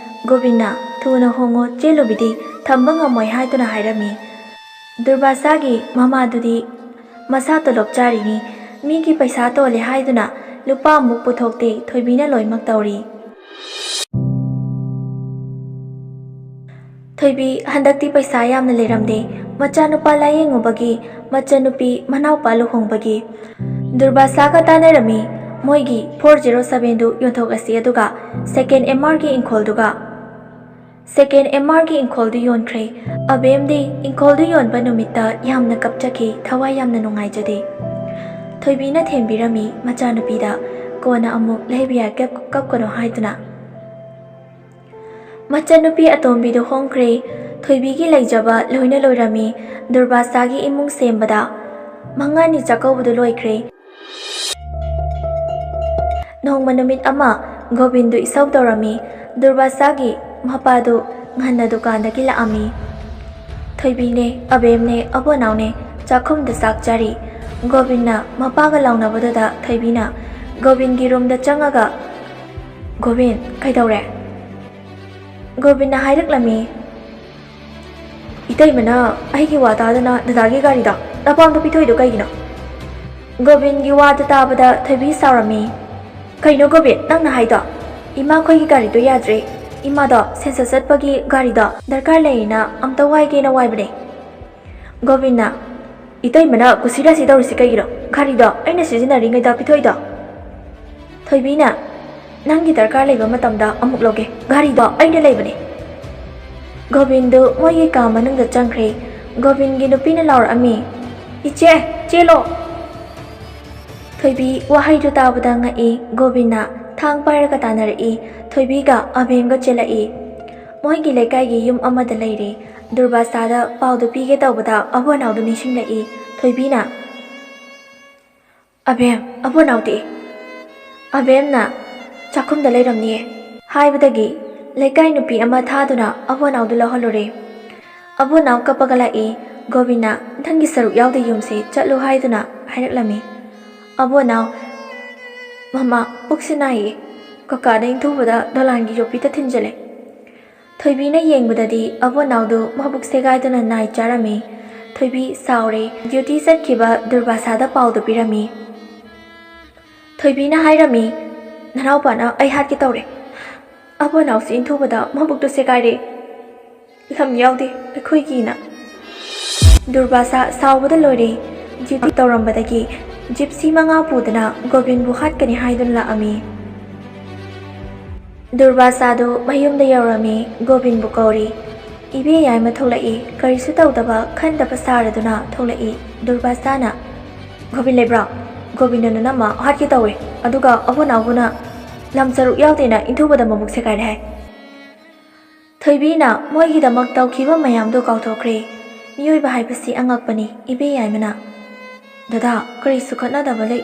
ꯒꯣꯕꯤꯟꯅ, "ꯊꯨꯅ ꯍꯣꯡꯉꯣ, ꯆꯦꯜꯂꯨꯕꯤꯗꯤ ꯊꯝꯕ ꯉꯝꯃꯣꯏ" ꯍꯥꯏꯗꯨꯅ ꯍꯥꯏꯔꯝꯃꯤ꯫ ꯗꯨꯔꯕꯥꯁꯥꯒꯤ ꯃꯃꯥꯗꯨꯗꯤ ꯃꯁꯥ ꯇꯣꯂꯣꯞ ꯆꯥꯔꯤꯅꯤ, ꯃꯤꯒꯤ ꯄꯩꯁꯥ ꯇꯣꯜꯂꯦ ꯍꯥꯏꯗꯨꯅ ꯂꯨꯄꯥ ꯑꯃꯨꯛ ꯄꯨꯊꯣꯛꯇꯦ, ꯊꯣꯏꯕꯤꯅ ꯂꯣꯏꯃꯛ ꯇꯧꯔꯤ꯫ ꯊꯣꯏꯕꯤ ꯍꯟꯗꯛꯇꯤ ꯄꯩꯁꯥ ꯌꯥꯝꯅ ꯂꯩꯔꯝꯗꯦ꯫ ꯃꯆꯥꯅꯨꯄꯥ ꯂꯥꯌꯦꯡꯉꯨꯕꯒꯤ, ꯃꯆꯟꯅꯨꯄꯤ ꯃꯅꯥꯎꯄꯥ ꯂꯨꯍꯣꯡꯕꯒꯤ꯫ ꯗꯨꯔꯕꯥꯁꯥꯒ ꯇꯥꯟꯅꯔꯝꯃꯤ꯫ ꯃꯣꯏꯒꯤ ꯐꯣꯔ ꯖꯦꯔꯣ ꯁꯕꯦꯟꯗꯨ ꯌꯣꯟꯊꯣꯛꯂꯁꯤ, ꯑꯗꯨꯒ ꯁꯦꯀꯦꯟ ꯑꯦꯝ ꯑꯥꯔꯒꯤ ꯏꯪꯈꯣꯜꯗꯨꯒ꯫ ꯁꯦꯀꯦꯟ ꯑꯦꯝ ꯑꯥꯔꯒꯤ ꯏꯪꯈꯣꯜꯗꯨ ꯌꯣꯟꯈ꯭ꯔꯦ꯫ ꯑꯕꯦꯝꯗꯤ ꯏꯪꯈꯣꯜꯗꯨ ꯌꯣꯟꯕ ꯅꯨꯃꯤꯠꯇ ꯌꯥꯝꯅ ꯀꯞꯆꯈꯤ, ꯊꯋꯥꯏ ꯌꯥꯝꯅ ꯅꯨꯡꯉꯥꯏꯖꯗꯦ꯫ ꯊꯣꯏꯕꯤꯅ ꯊꯦꯝꯕꯤꯔꯝꯃꯤ ꯃꯆꯥꯅꯨꯄꯤꯗ, ꯀꯣꯟꯅ ꯑꯃꯨꯛ ꯂꯩꯕ ꯌꯥꯏ, ꯀꯞ-, ꯀꯞꯀꯅꯨ ꯍꯥꯏꯗꯨꯅ꯫ ꯃꯆꯟꯅꯨꯄꯤ ꯑꯇꯣꯝꯕꯤꯗꯨ ꯍꯣꯡꯈ꯭ꯔꯦ꯫ ꯊꯣꯏꯕꯤꯒꯤ ꯂꯩꯖꯕ ꯂꯣꯏꯅ ꯂꯣꯏꯔꯝꯃꯤ꯫ ꯗꯨꯔꯕꯥꯁꯥꯒꯤ ꯏꯃꯨꯡ ꯁꯦꯝꯕꯗ ꯃꯉꯥꯅꯤ ꯆꯥꯛꯀꯧꯕꯗꯨ ꯂꯣꯏꯈ꯭ꯔꯦ꯫ ꯅꯣꯡꯃ ꯅꯨꯃꯤꯠ ꯑꯃ ꯒꯣꯕꯤꯟꯗꯨ ꯏꯁꯧ ꯇꯧꯔꯝꯃꯤ꯫ ꯗꯨꯔꯕꯥꯁꯥꯒꯤ ꯃꯄꯥꯗꯨ ꯉꯟꯅ ꯗꯨꯀꯥꯟꯗꯒꯤ ꯂꯥꯛꯑꯝꯃꯤ꯫ ꯊꯣꯏꯕꯤꯅꯦ, ꯑꯕꯦꯝꯅꯦ, ꯑꯕꯣꯅꯥꯎꯅꯦ ꯆꯥꯛꯈꯨꯝꯗ ꯆꯥꯛ ꯆꯥꯔꯤ꯫ ꯒꯣꯕꯤꯟꯅ ꯃꯄꯥꯒ ꯂꯥꯎꯅꯕꯗꯨꯗ ꯊꯣꯏꯕꯤꯅ ꯒꯣꯕꯤꯟꯒꯤ ꯔꯨꯝꯗ ꯆꯪꯉꯒ, "ꯒꯣꯕꯤꯟ, ꯀꯩꯗꯧꯔꯦ?" ꯒꯣꯕꯤꯟꯅ ꯍꯥꯏꯔꯛꯂꯝꯃꯤ, "ꯏꯇꯩꯃꯅ ꯑꯩꯒꯤ ꯋꯥ ꯇꯥꯗꯅ ꯗꯗꯥꯒꯤ ꯒꯥꯔꯤꯗ ꯅꯄꯥꯝꯗ ꯄꯤꯊꯣꯛꯏꯗꯣ ꯀꯩꯒꯤꯅꯣ?" ꯒꯣꯕꯤꯟꯒꯤ ꯋꯥꯗꯨ ꯇꯥꯕꯗ ꯊꯣꯏꯕꯤ ꯁꯥꯎꯔꯝꯃꯤ꯫ "ꯀꯩꯅꯣ ꯒꯣꯕꯤꯟ, ꯅꯪꯅ ꯍꯥꯏꯗꯣ? ꯏꯃꯥꯈꯣꯏꯒꯤ ꯒꯥꯔꯤꯗꯣ ꯌꯥꯗ꯭ꯔꯦ꯫ ꯏꯃꯥꯗꯣ ꯁꯦꯟꯁꯁ ꯆꯠꯄꯒꯤ ꯒꯥꯔꯤꯗꯣ ꯗꯔꯀꯥꯔ ꯂꯩꯌꯦꯅ ꯑꯝꯇ ꯋꯥꯏꯒꯦꯅ ꯋꯥꯏꯕꯅꯦ꯫" ꯒꯣꯕꯤꯟꯅ, "ꯏꯇꯩꯃꯅ ꯀꯨꯁꯤꯔꯥꯁꯤ ꯇꯧꯔꯤꯁꯤ ꯀꯩꯒꯤꯅꯣ? ꯒꯥꯔꯤꯗꯣ ꯑꯩꯅ ꯁꯤꯖꯤꯟꯅꯔꯤꯉꯩꯗ ꯄꯤꯊꯣꯛꯏꯗꯣ?" ꯊꯣꯏꯕꯤꯅ, "ꯅꯪꯒꯤ ꯗꯔꯀꯥꯔ ꯂꯩꯕ ꯃꯇꯝꯗ ꯑꯃꯨꯛ ꯂꯧꯒꯦ, ꯒꯥꯔꯤꯗꯣ ꯑꯩꯅ ꯂꯩꯕꯅꯦ꯫" ꯒꯣꯕꯤꯟꯗꯨ ꯃꯣꯏꯒꯤ ꯀꯥ ꯃꯅꯨꯡꯗ ꯆꯪꯈ꯭ꯔꯦ꯫ ꯒꯣꯕꯤꯟꯒꯤ ꯅꯨꯄꯤꯅ ꯂꯥꯎꯔꯛꯑꯝꯃꯤ, "ꯏꯆꯦ, ꯆꯦꯜꯂꯣ!" ꯊꯣꯏꯕꯤ ꯋꯥꯍꯩꯗꯨ ꯇꯥꯕꯗ ꯉꯛꯏ꯫ ꯒꯣꯕꯤꯟꯅ ꯊꯥꯡ ꯄꯥꯏꯔꯒ ꯇꯥꯟꯅꯔꯛꯏ꯫ ꯊꯣꯏꯕꯤꯒ ꯑꯕꯦꯝꯒ ꯆꯦꯜꯂꯛꯏ꯫ ꯃꯣꯏꯒꯤ ꯂꯩꯀꯥꯏꯒꯤ ꯌꯨꯝ ꯑꯃꯗ ꯂꯩꯔꯦ꯫ ꯗꯨꯔꯕꯥꯁꯥꯗ ꯄꯥꯎꯗꯨ ꯄꯤꯒꯦ ꯇꯧꯕꯗ ꯑꯕꯣꯅꯥꯎꯗꯨ ꯅꯤꯡꯁꯤꯡꯂꯛꯏ꯫ ꯊꯣꯏꯕꯤꯅ, "ꯑꯕꯦꯝ, ꯑꯕꯣꯅꯥꯎꯗꯤ?" "ꯑꯕꯦꯝꯅ ꯆꯥꯛꯈꯨꯝꯗ ꯂꯩꯔꯝꯅꯤꯌꯦ" ꯍꯥꯏꯕꯗꯒꯤ ꯂꯩꯀꯥꯏ ꯅꯨꯄꯤ ꯑꯃ ꯊꯥꯗꯨꯅ ꯑꯕꯣꯅꯥꯎꯗꯨ ꯂꯧꯍꯜꯂꯨꯔꯦ꯫ ꯑꯕꯣꯅꯥꯎ ꯀꯞꯄꯒ ꯂꯥꯛꯏ꯫ ꯒꯣꯕꯤꯟꯅ, "ꯅꯪꯒꯤ ꯁꯔꯨꯛ ꯌꯥꯎꯗꯦ ꯌꯨꯝꯁꯤ, ꯆꯠꯂꯨ" ꯍꯥꯏꯗꯨꯅ ꯍꯥꯏꯔꯛꯂꯝꯃꯤ꯫ ꯑꯕꯣꯅꯥꯎ, "ꯃꯃꯥ, ꯄꯨꯛꯁꯤ ꯅꯥꯏꯌꯦ꯫ ꯀꯀꯥꯗ ꯏꯟꯊꯨꯕꯗ ꯗꯣꯂꯥꯟꯒꯤ ꯌꯣꯠꯄꯤꯗ ꯊꯤꯟꯖꯜꯂꯦ꯫" ꯊꯣꯏꯕꯤꯅ ꯌꯦꯡꯕꯗꯗꯤ ꯑꯕꯣꯅꯥꯎꯗꯨ ꯃꯕꯨꯛ ꯁꯦꯒꯥꯏꯗꯨꯅ ꯅꯥꯏ ꯆꯥꯔꯝꯃꯤ꯫ ꯊꯣꯏꯕꯤ ꯁꯥꯎꯔꯦ꯫ ꯗ꯭ꯌꯨꯇꯤ ꯆꯠꯈꯤꯕ ꯗꯨꯔꯕꯥꯁꯥꯗ ꯄꯥꯎꯗꯨ ꯄꯤꯔꯝꯃꯤ꯫ ꯊꯣꯏꯕꯤꯅ ꯍꯥꯏꯔꯝꯃꯤ, "ꯅꯅꯥꯎꯄꯥꯅ ꯑꯩ ꯍꯥꯠꯀꯦ ꯇꯧꯔꯦ꯫ ꯑꯕꯣꯅꯥꯎꯁꯤ ꯏꯟꯊꯨꯕꯗ ꯃꯕꯨꯛꯇꯨ ꯁꯦꯒꯥꯏꯔꯦ꯫ ꯂꯝ ꯌꯥꯎꯗꯦ ꯑꯩꯈꯣꯏꯒꯤꯅ꯫" ꯗꯨꯔꯕꯥꯁꯥ ꯁꯥꯎꯕꯗ ꯂꯣꯏꯔꯦ꯫ ꯗ꯭ꯌꯨꯇꯤ ꯇꯧꯔꯝꯕꯗꯒꯤ ꯖꯤꯞꯁꯤ ꯃꯉꯥ ꯄꯨꯗꯨꯅ ꯒꯣꯕꯤꯟꯕꯨ ꯍꯥꯠꯀꯅꯤ ꯍꯥꯏꯗꯨꯅ ꯂꯥꯛꯑꯝꯃꯤ꯫ ꯗꯨꯔꯕꯥꯁꯥꯗꯨ ꯃꯌꯨꯝꯗ ꯌꯧꯔꯝꯃꯤ꯫ ꯒꯣꯕꯤꯟꯕꯨ ꯀꯧꯔꯤ꯫ ꯏꯕꯦ ꯌꯥꯏꯃ ꯊꯣꯛꯂꯛꯏ꯫ ꯀꯔꯤꯁꯨ ꯇꯧꯗꯕ ꯈꯟꯗꯕ ꯁꯥꯔꯗꯨꯅ ꯊꯣꯛꯂꯛꯏ꯫ ꯗꯨꯔꯕꯥꯁꯥꯅ, "ꯒꯣꯕꯤꯟ ꯂꯩꯕ꯭ꯔꯥ? ꯒꯣꯕꯤꯟꯅ ꯅꯅꯝꯃ ꯍꯥꯠꯀꯦ ꯇꯧꯏ, ꯑꯗꯨꯒ ꯑꯕꯨꯅꯥꯎꯕꯨꯅ ꯂꯝ ꯁꯔꯨꯛ ꯌꯥꯎꯗꯦꯅ ꯏꯟꯊꯨꯕꯗ ꯃꯕꯨꯛ ꯁꯦꯒꯥꯏꯔꯦ ꯍꯥꯏ꯫" ꯊꯣꯏꯕꯤꯅ ꯃꯣꯏꯒꯤꯗꯃꯛ ꯇꯧꯈꯤꯕ ꯃꯌꯥꯝꯗꯣ ꯀꯥꯎꯊꯣꯛꯈ꯭ꯔꯦ꯫ ꯃꯤꯑꯣꯏꯕ ꯍꯥꯏꯕꯁꯤ ꯑꯉꯛꯄꯅꯤ, ꯏꯕꯦ ꯌꯥꯏꯃꯅ꯫ "ꯗꯗꯥ, ꯀꯔꯤꯁꯨ ꯈꯠꯅꯗꯕ ꯂꯩ?"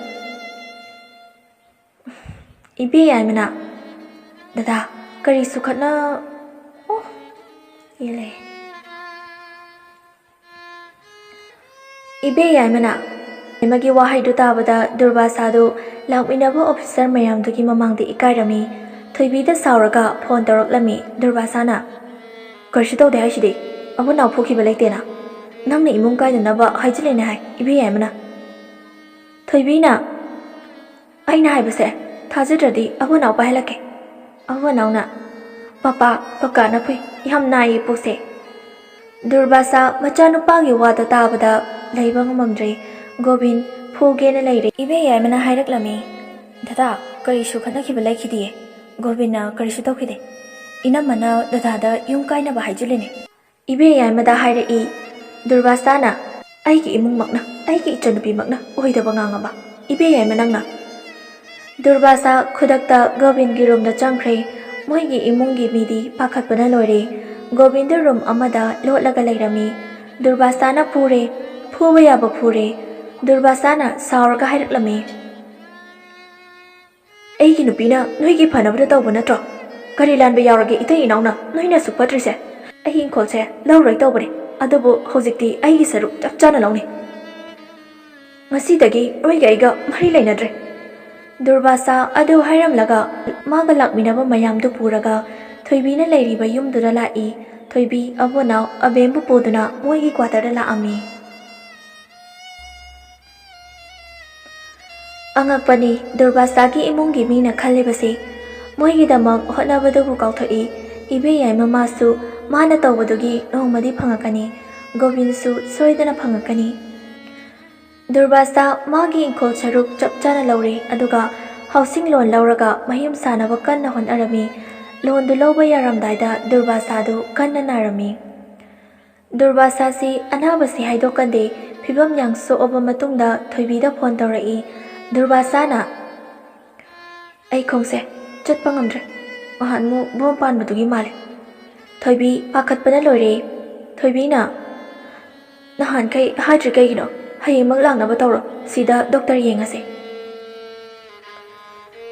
ꯏꯕꯦ ꯌꯥꯏꯃꯅ, "ꯗꯗꯥ, ꯀꯔꯤꯁꯨ ꯈꯠꯅ-, ꯑꯣ, ꯌꯦꯜꯂꯦ꯫" ꯏꯕꯦ ꯌꯥꯏꯃꯅ, ꯌꯥꯏꯃꯒꯤ ꯋꯥꯍꯩꯗꯨ ꯇꯥꯕꯗ ꯗꯨꯔꯕꯥꯁꯥꯗꯨ ꯂꯥꯛꯃꯤꯟꯅꯕ ꯑꯣꯐꯤꯁꯔ ꯃꯌꯥꯝꯗꯨꯒꯤ ꯃꯃꯥꯡꯗ ꯏꯀꯥꯏꯔꯝꯃꯤ꯫ ꯊꯣꯏꯕꯤꯗ ꯁꯥꯎꯔꯒ ꯐꯣꯟ ꯇꯧꯔꯛꯂꯝꯃꯤ꯫ ꯗꯨꯔꯕꯥꯁꯥꯅ, "ꯀꯔꯤꯁꯨ ꯇꯧꯗꯦ ꯍꯥꯏꯁꯤꯗꯤ? ꯑꯕꯨꯅꯥꯎ ꯐꯨꯈꯤꯕ ꯂꯩꯇꯦꯅ꯫ ꯅꯪꯅ ꯏꯃꯨꯡ ꯀꯥꯏꯅꯅꯕ ꯍꯥꯏꯖꯤꯜꯂꯤꯅꯦ ꯍꯥꯏ, ꯏꯕꯦ ꯌꯥꯏꯃꯅ꯫" ꯊꯣꯏꯕꯤꯅ, "ꯑꯩꯅ ꯍꯥꯏꯕꯁꯦ ꯊꯥꯖꯗ꯭ꯔꯗꯤ ꯑꯕꯨꯅꯥꯎ ꯄꯥꯏꯍꯜꯂꯛꯀꯦ꯫" ꯑꯕꯨꯅꯥꯎꯅ, "ꯄꯄꯥ, ꯀꯀꯥꯅ ꯐꯨꯏ, ꯌꯥꯝ ꯅꯥꯏꯌꯦ ꯄꯨꯛꯁꯦ꯫" ꯗꯨꯔꯕꯥꯁꯥ ꯃꯆꯥꯅꯨꯄꯥꯒꯤ ꯋꯥꯗꯣ ꯇꯥꯕꯗ ꯂꯩꯕ ꯉꯝꯃꯝꯗ꯭ꯔꯦ꯫ ꯒꯣꯕꯤꯟ ꯐꯨꯒꯦꯅ ꯂꯩꯔꯦ꯫ ꯏꯕꯦ ꯌꯥꯏꯃꯅ ꯍꯥꯏꯔꯛꯂꯝꯃꯤ, "ꯗꯗꯥ, ꯀꯔꯤꯁꯨ ꯈꯠꯅꯈꯤꯕ ꯂꯩꯈꯤꯗꯤꯌꯦ꯫ ꯒꯣꯕꯤꯟꯅ ꯀꯔꯤꯁꯨ ꯇꯧꯈꯤꯗꯦ꯫ ꯏꯅꯝꯃꯅ ꯗꯗꯥꯗ ꯌꯨꯝ ꯀꯥꯏꯅꯕ ꯍꯥꯏꯖꯤꯜꯂꯤꯅꯦ꯫" ꯏꯕꯦ ꯌꯥꯏꯃꯗ ꯍꯥꯏꯔꯛꯏ꯫ ꯗꯨꯔꯕꯥꯁꯥꯅ, "ꯑꯩꯒꯤ ꯏꯃꯨꯡꯃꯛꯅ, ꯑꯩꯒꯤ ꯏꯆꯟꯅꯨꯄꯤꯃꯛꯅ ꯑꯣꯏꯗꯕ ꯉꯥꯡꯉꯕ? ꯏꯕꯦ ꯌꯥꯏꯃ ꯅꯪꯅ?" ꯗꯨꯔꯕꯥꯁꯥ ꯈꯨꯗꯛꯇ ꯒꯣꯕꯤꯟꯒꯤ ꯔꯨꯝꯗ ꯆꯪꯈ꯭ꯔꯦ꯫ ꯃꯣꯏꯒꯤ ꯏꯃꯨꯡꯒꯤ ꯃꯤꯗꯤ ꯄꯥꯈꯠꯄꯅ ꯂꯣꯏꯔꯦ꯫ ꯒꯣꯕꯤꯟꯗꯨ ꯔꯨꯝ ꯑꯃꯗ ꯂꯣꯠꯂꯒ ꯂꯩꯔꯝꯃꯤ꯫ ꯗꯨꯔꯕꯥꯁꯥꯅ ꯐꯨꯔꯦ, ꯐꯨꯕ ꯌꯥꯕ ꯐꯨꯔꯦ꯫ ꯗꯨꯔꯕꯥꯁꯥꯅ ꯁꯥꯎꯔꯒ ꯍꯥꯏꯔꯛꯂꯝꯃꯤ, "ꯑꯩꯒꯤ ꯅꯨꯄꯤꯅ ꯅꯣꯏꯒꯤ ꯐꯅꯕꯗ ꯇꯧꯕ ꯅꯠꯇ꯭ꯔꯣ? ꯀꯔꯤ ꯂꯥꯟꯕ ꯌꯥꯎꯔꯒꯦ ꯏꯇꯩ ꯏꯅꯥꯎꯅ ꯅꯣꯏꯅ ꯑꯁꯨꯛ ꯐꯠꯇ꯭ꯔꯤꯁꯦ? ꯑꯩꯒꯤ ꯏꯪꯈꯣꯜꯁꯦ ꯂꯧꯔꯣꯏ ꯇꯧꯕꯅꯦ, ꯑꯗꯨꯕꯨ ꯍꯧꯖꯤꯛꯇꯤ ꯑꯩꯒꯤ ꯁꯔꯨꯛ ꯆꯞ ꯆꯥꯅ ꯂꯧꯅꯤ꯫ ꯉꯁꯤꯗꯒꯤ ꯅꯣꯏꯒ ꯑꯩꯒ ꯃꯔꯤ ꯂꯩꯅꯗ꯭ꯔꯦ꯫" ꯗꯨꯔꯕꯥꯁꯥ ꯑꯗꯨ ꯍꯥꯏꯔꯝꯂꯒ ꯃꯥꯒ ꯂꯥꯛꯃꯤꯟꯅꯕ ꯃꯌꯥꯝꯗꯨ ꯄꯨꯔꯒ ꯊꯣꯏꯕꯤꯅ ꯂꯩꯔꯤꯕ ꯌꯨꯝꯗꯨꯗ ꯂꯥꯛꯏ꯫ ꯊꯣꯏꯕꯤ, ꯑꯕꯣꯅꯥꯎ, ꯑꯕꯦꯝꯕꯨ ꯄꯨꯗꯨꯅ ꯃꯣꯏꯒꯤ ꯀ꯭ꯋꯥꯇꯔꯗ ꯂꯥꯛꯑꯝꯃꯤ꯫ ꯑꯉꯛꯄꯅꯤ ꯗꯨꯔꯕꯥꯁꯥꯒꯤ ꯏꯃꯨꯡꯒꯤ ꯃꯤꯅ ꯈꯜꯂꯤꯕꯁꯤ꯫ ꯃꯣꯏꯒꯤꯗꯃꯛ ꯍꯣꯠꯅꯕꯗꯨꯕꯨ ꯀꯥꯎꯊꯣꯛꯏ꯫ ꯏꯕꯦ ꯌꯥꯏꯃ ꯃꯥꯁꯨ ꯃꯥꯅ ꯇꯧꯕꯗꯨꯒꯤ ꯅꯣꯡꯃꯗꯤ ꯐꯪꯉꯛꯀꯅꯤ꯫ ꯒꯣꯕꯤꯟꯁꯨ ꯁꯣꯏꯗꯅ ꯐꯪꯉꯛꯀꯅꯤ꯫ ꯗꯨꯔꯕꯥꯁꯥ ꯃꯥꯒꯤ ꯏꯪꯈꯣꯜ ꯁꯔꯨꯛ ꯆꯞ ꯆꯥꯅ ꯂꯧꯔꯦ, ꯑꯗꯨꯒ housing loan ꯂꯧꯔꯒ ꯃꯌꯨꯝ ꯁꯥꯅꯕ ꯀꯟꯅ ꯍꯣꯠꯅꯔꯝꯃꯤ꯫ Loanꯗꯨ ꯂꯧꯕ ꯌꯥꯔꯝꯗꯥꯏꯗ ꯗꯨꯔꯕꯥꯁꯥꯗꯨ ꯀꯟꯅ ꯅꯥꯔꯝꯃꯤ꯫ ꯗꯨꯔꯕꯥꯁꯥꯁꯤ ꯑꯅꯥꯕꯁꯤ ꯍꯥꯏꯗꯣꯛꯀꯟꯗꯦ꯫ ꯐꯤꯕꯝ ꯌꯥꯝ ꯁꯣꯛꯑꯕ ꯃꯇꯨꯡꯗ ꯊꯣꯏꯕꯤꯗ phone ꯇꯧꯔꯛꯏ꯫ ꯗꯨꯔꯕꯥꯁꯥꯅ, "ꯑꯩ ꯈꯣꯡꯁꯦ ꯆꯠꯄ ꯉꯝꯗ꯭ꯔꯦ꯫ ꯅꯍꯥꯟꯃꯨꯛ ꯕꯣꯝ ꯄꯥꯟꯕꯗꯨꯒꯤ ꯃꯥꯜꯂꯦ꯫" ꯊꯣꯏꯕꯤ ꯄꯥꯈꯠꯄꯅ ꯂꯣꯏꯔꯦ꯫ ꯊꯣꯏꯕꯤꯅ, "ꯅꯍꯥꯟꯈꯩ ꯍꯥꯏꯗ꯭ꯔꯤ ꯀꯩꯒꯤꯅꯣ? ꯍꯌꯦꯡꯃꯛ ꯂꯥꯛꯅꯕ ꯇꯧꯔꯣ꯫ ꯁꯤꯗ doctor ꯌꯦꯡꯉꯁꯦ꯫"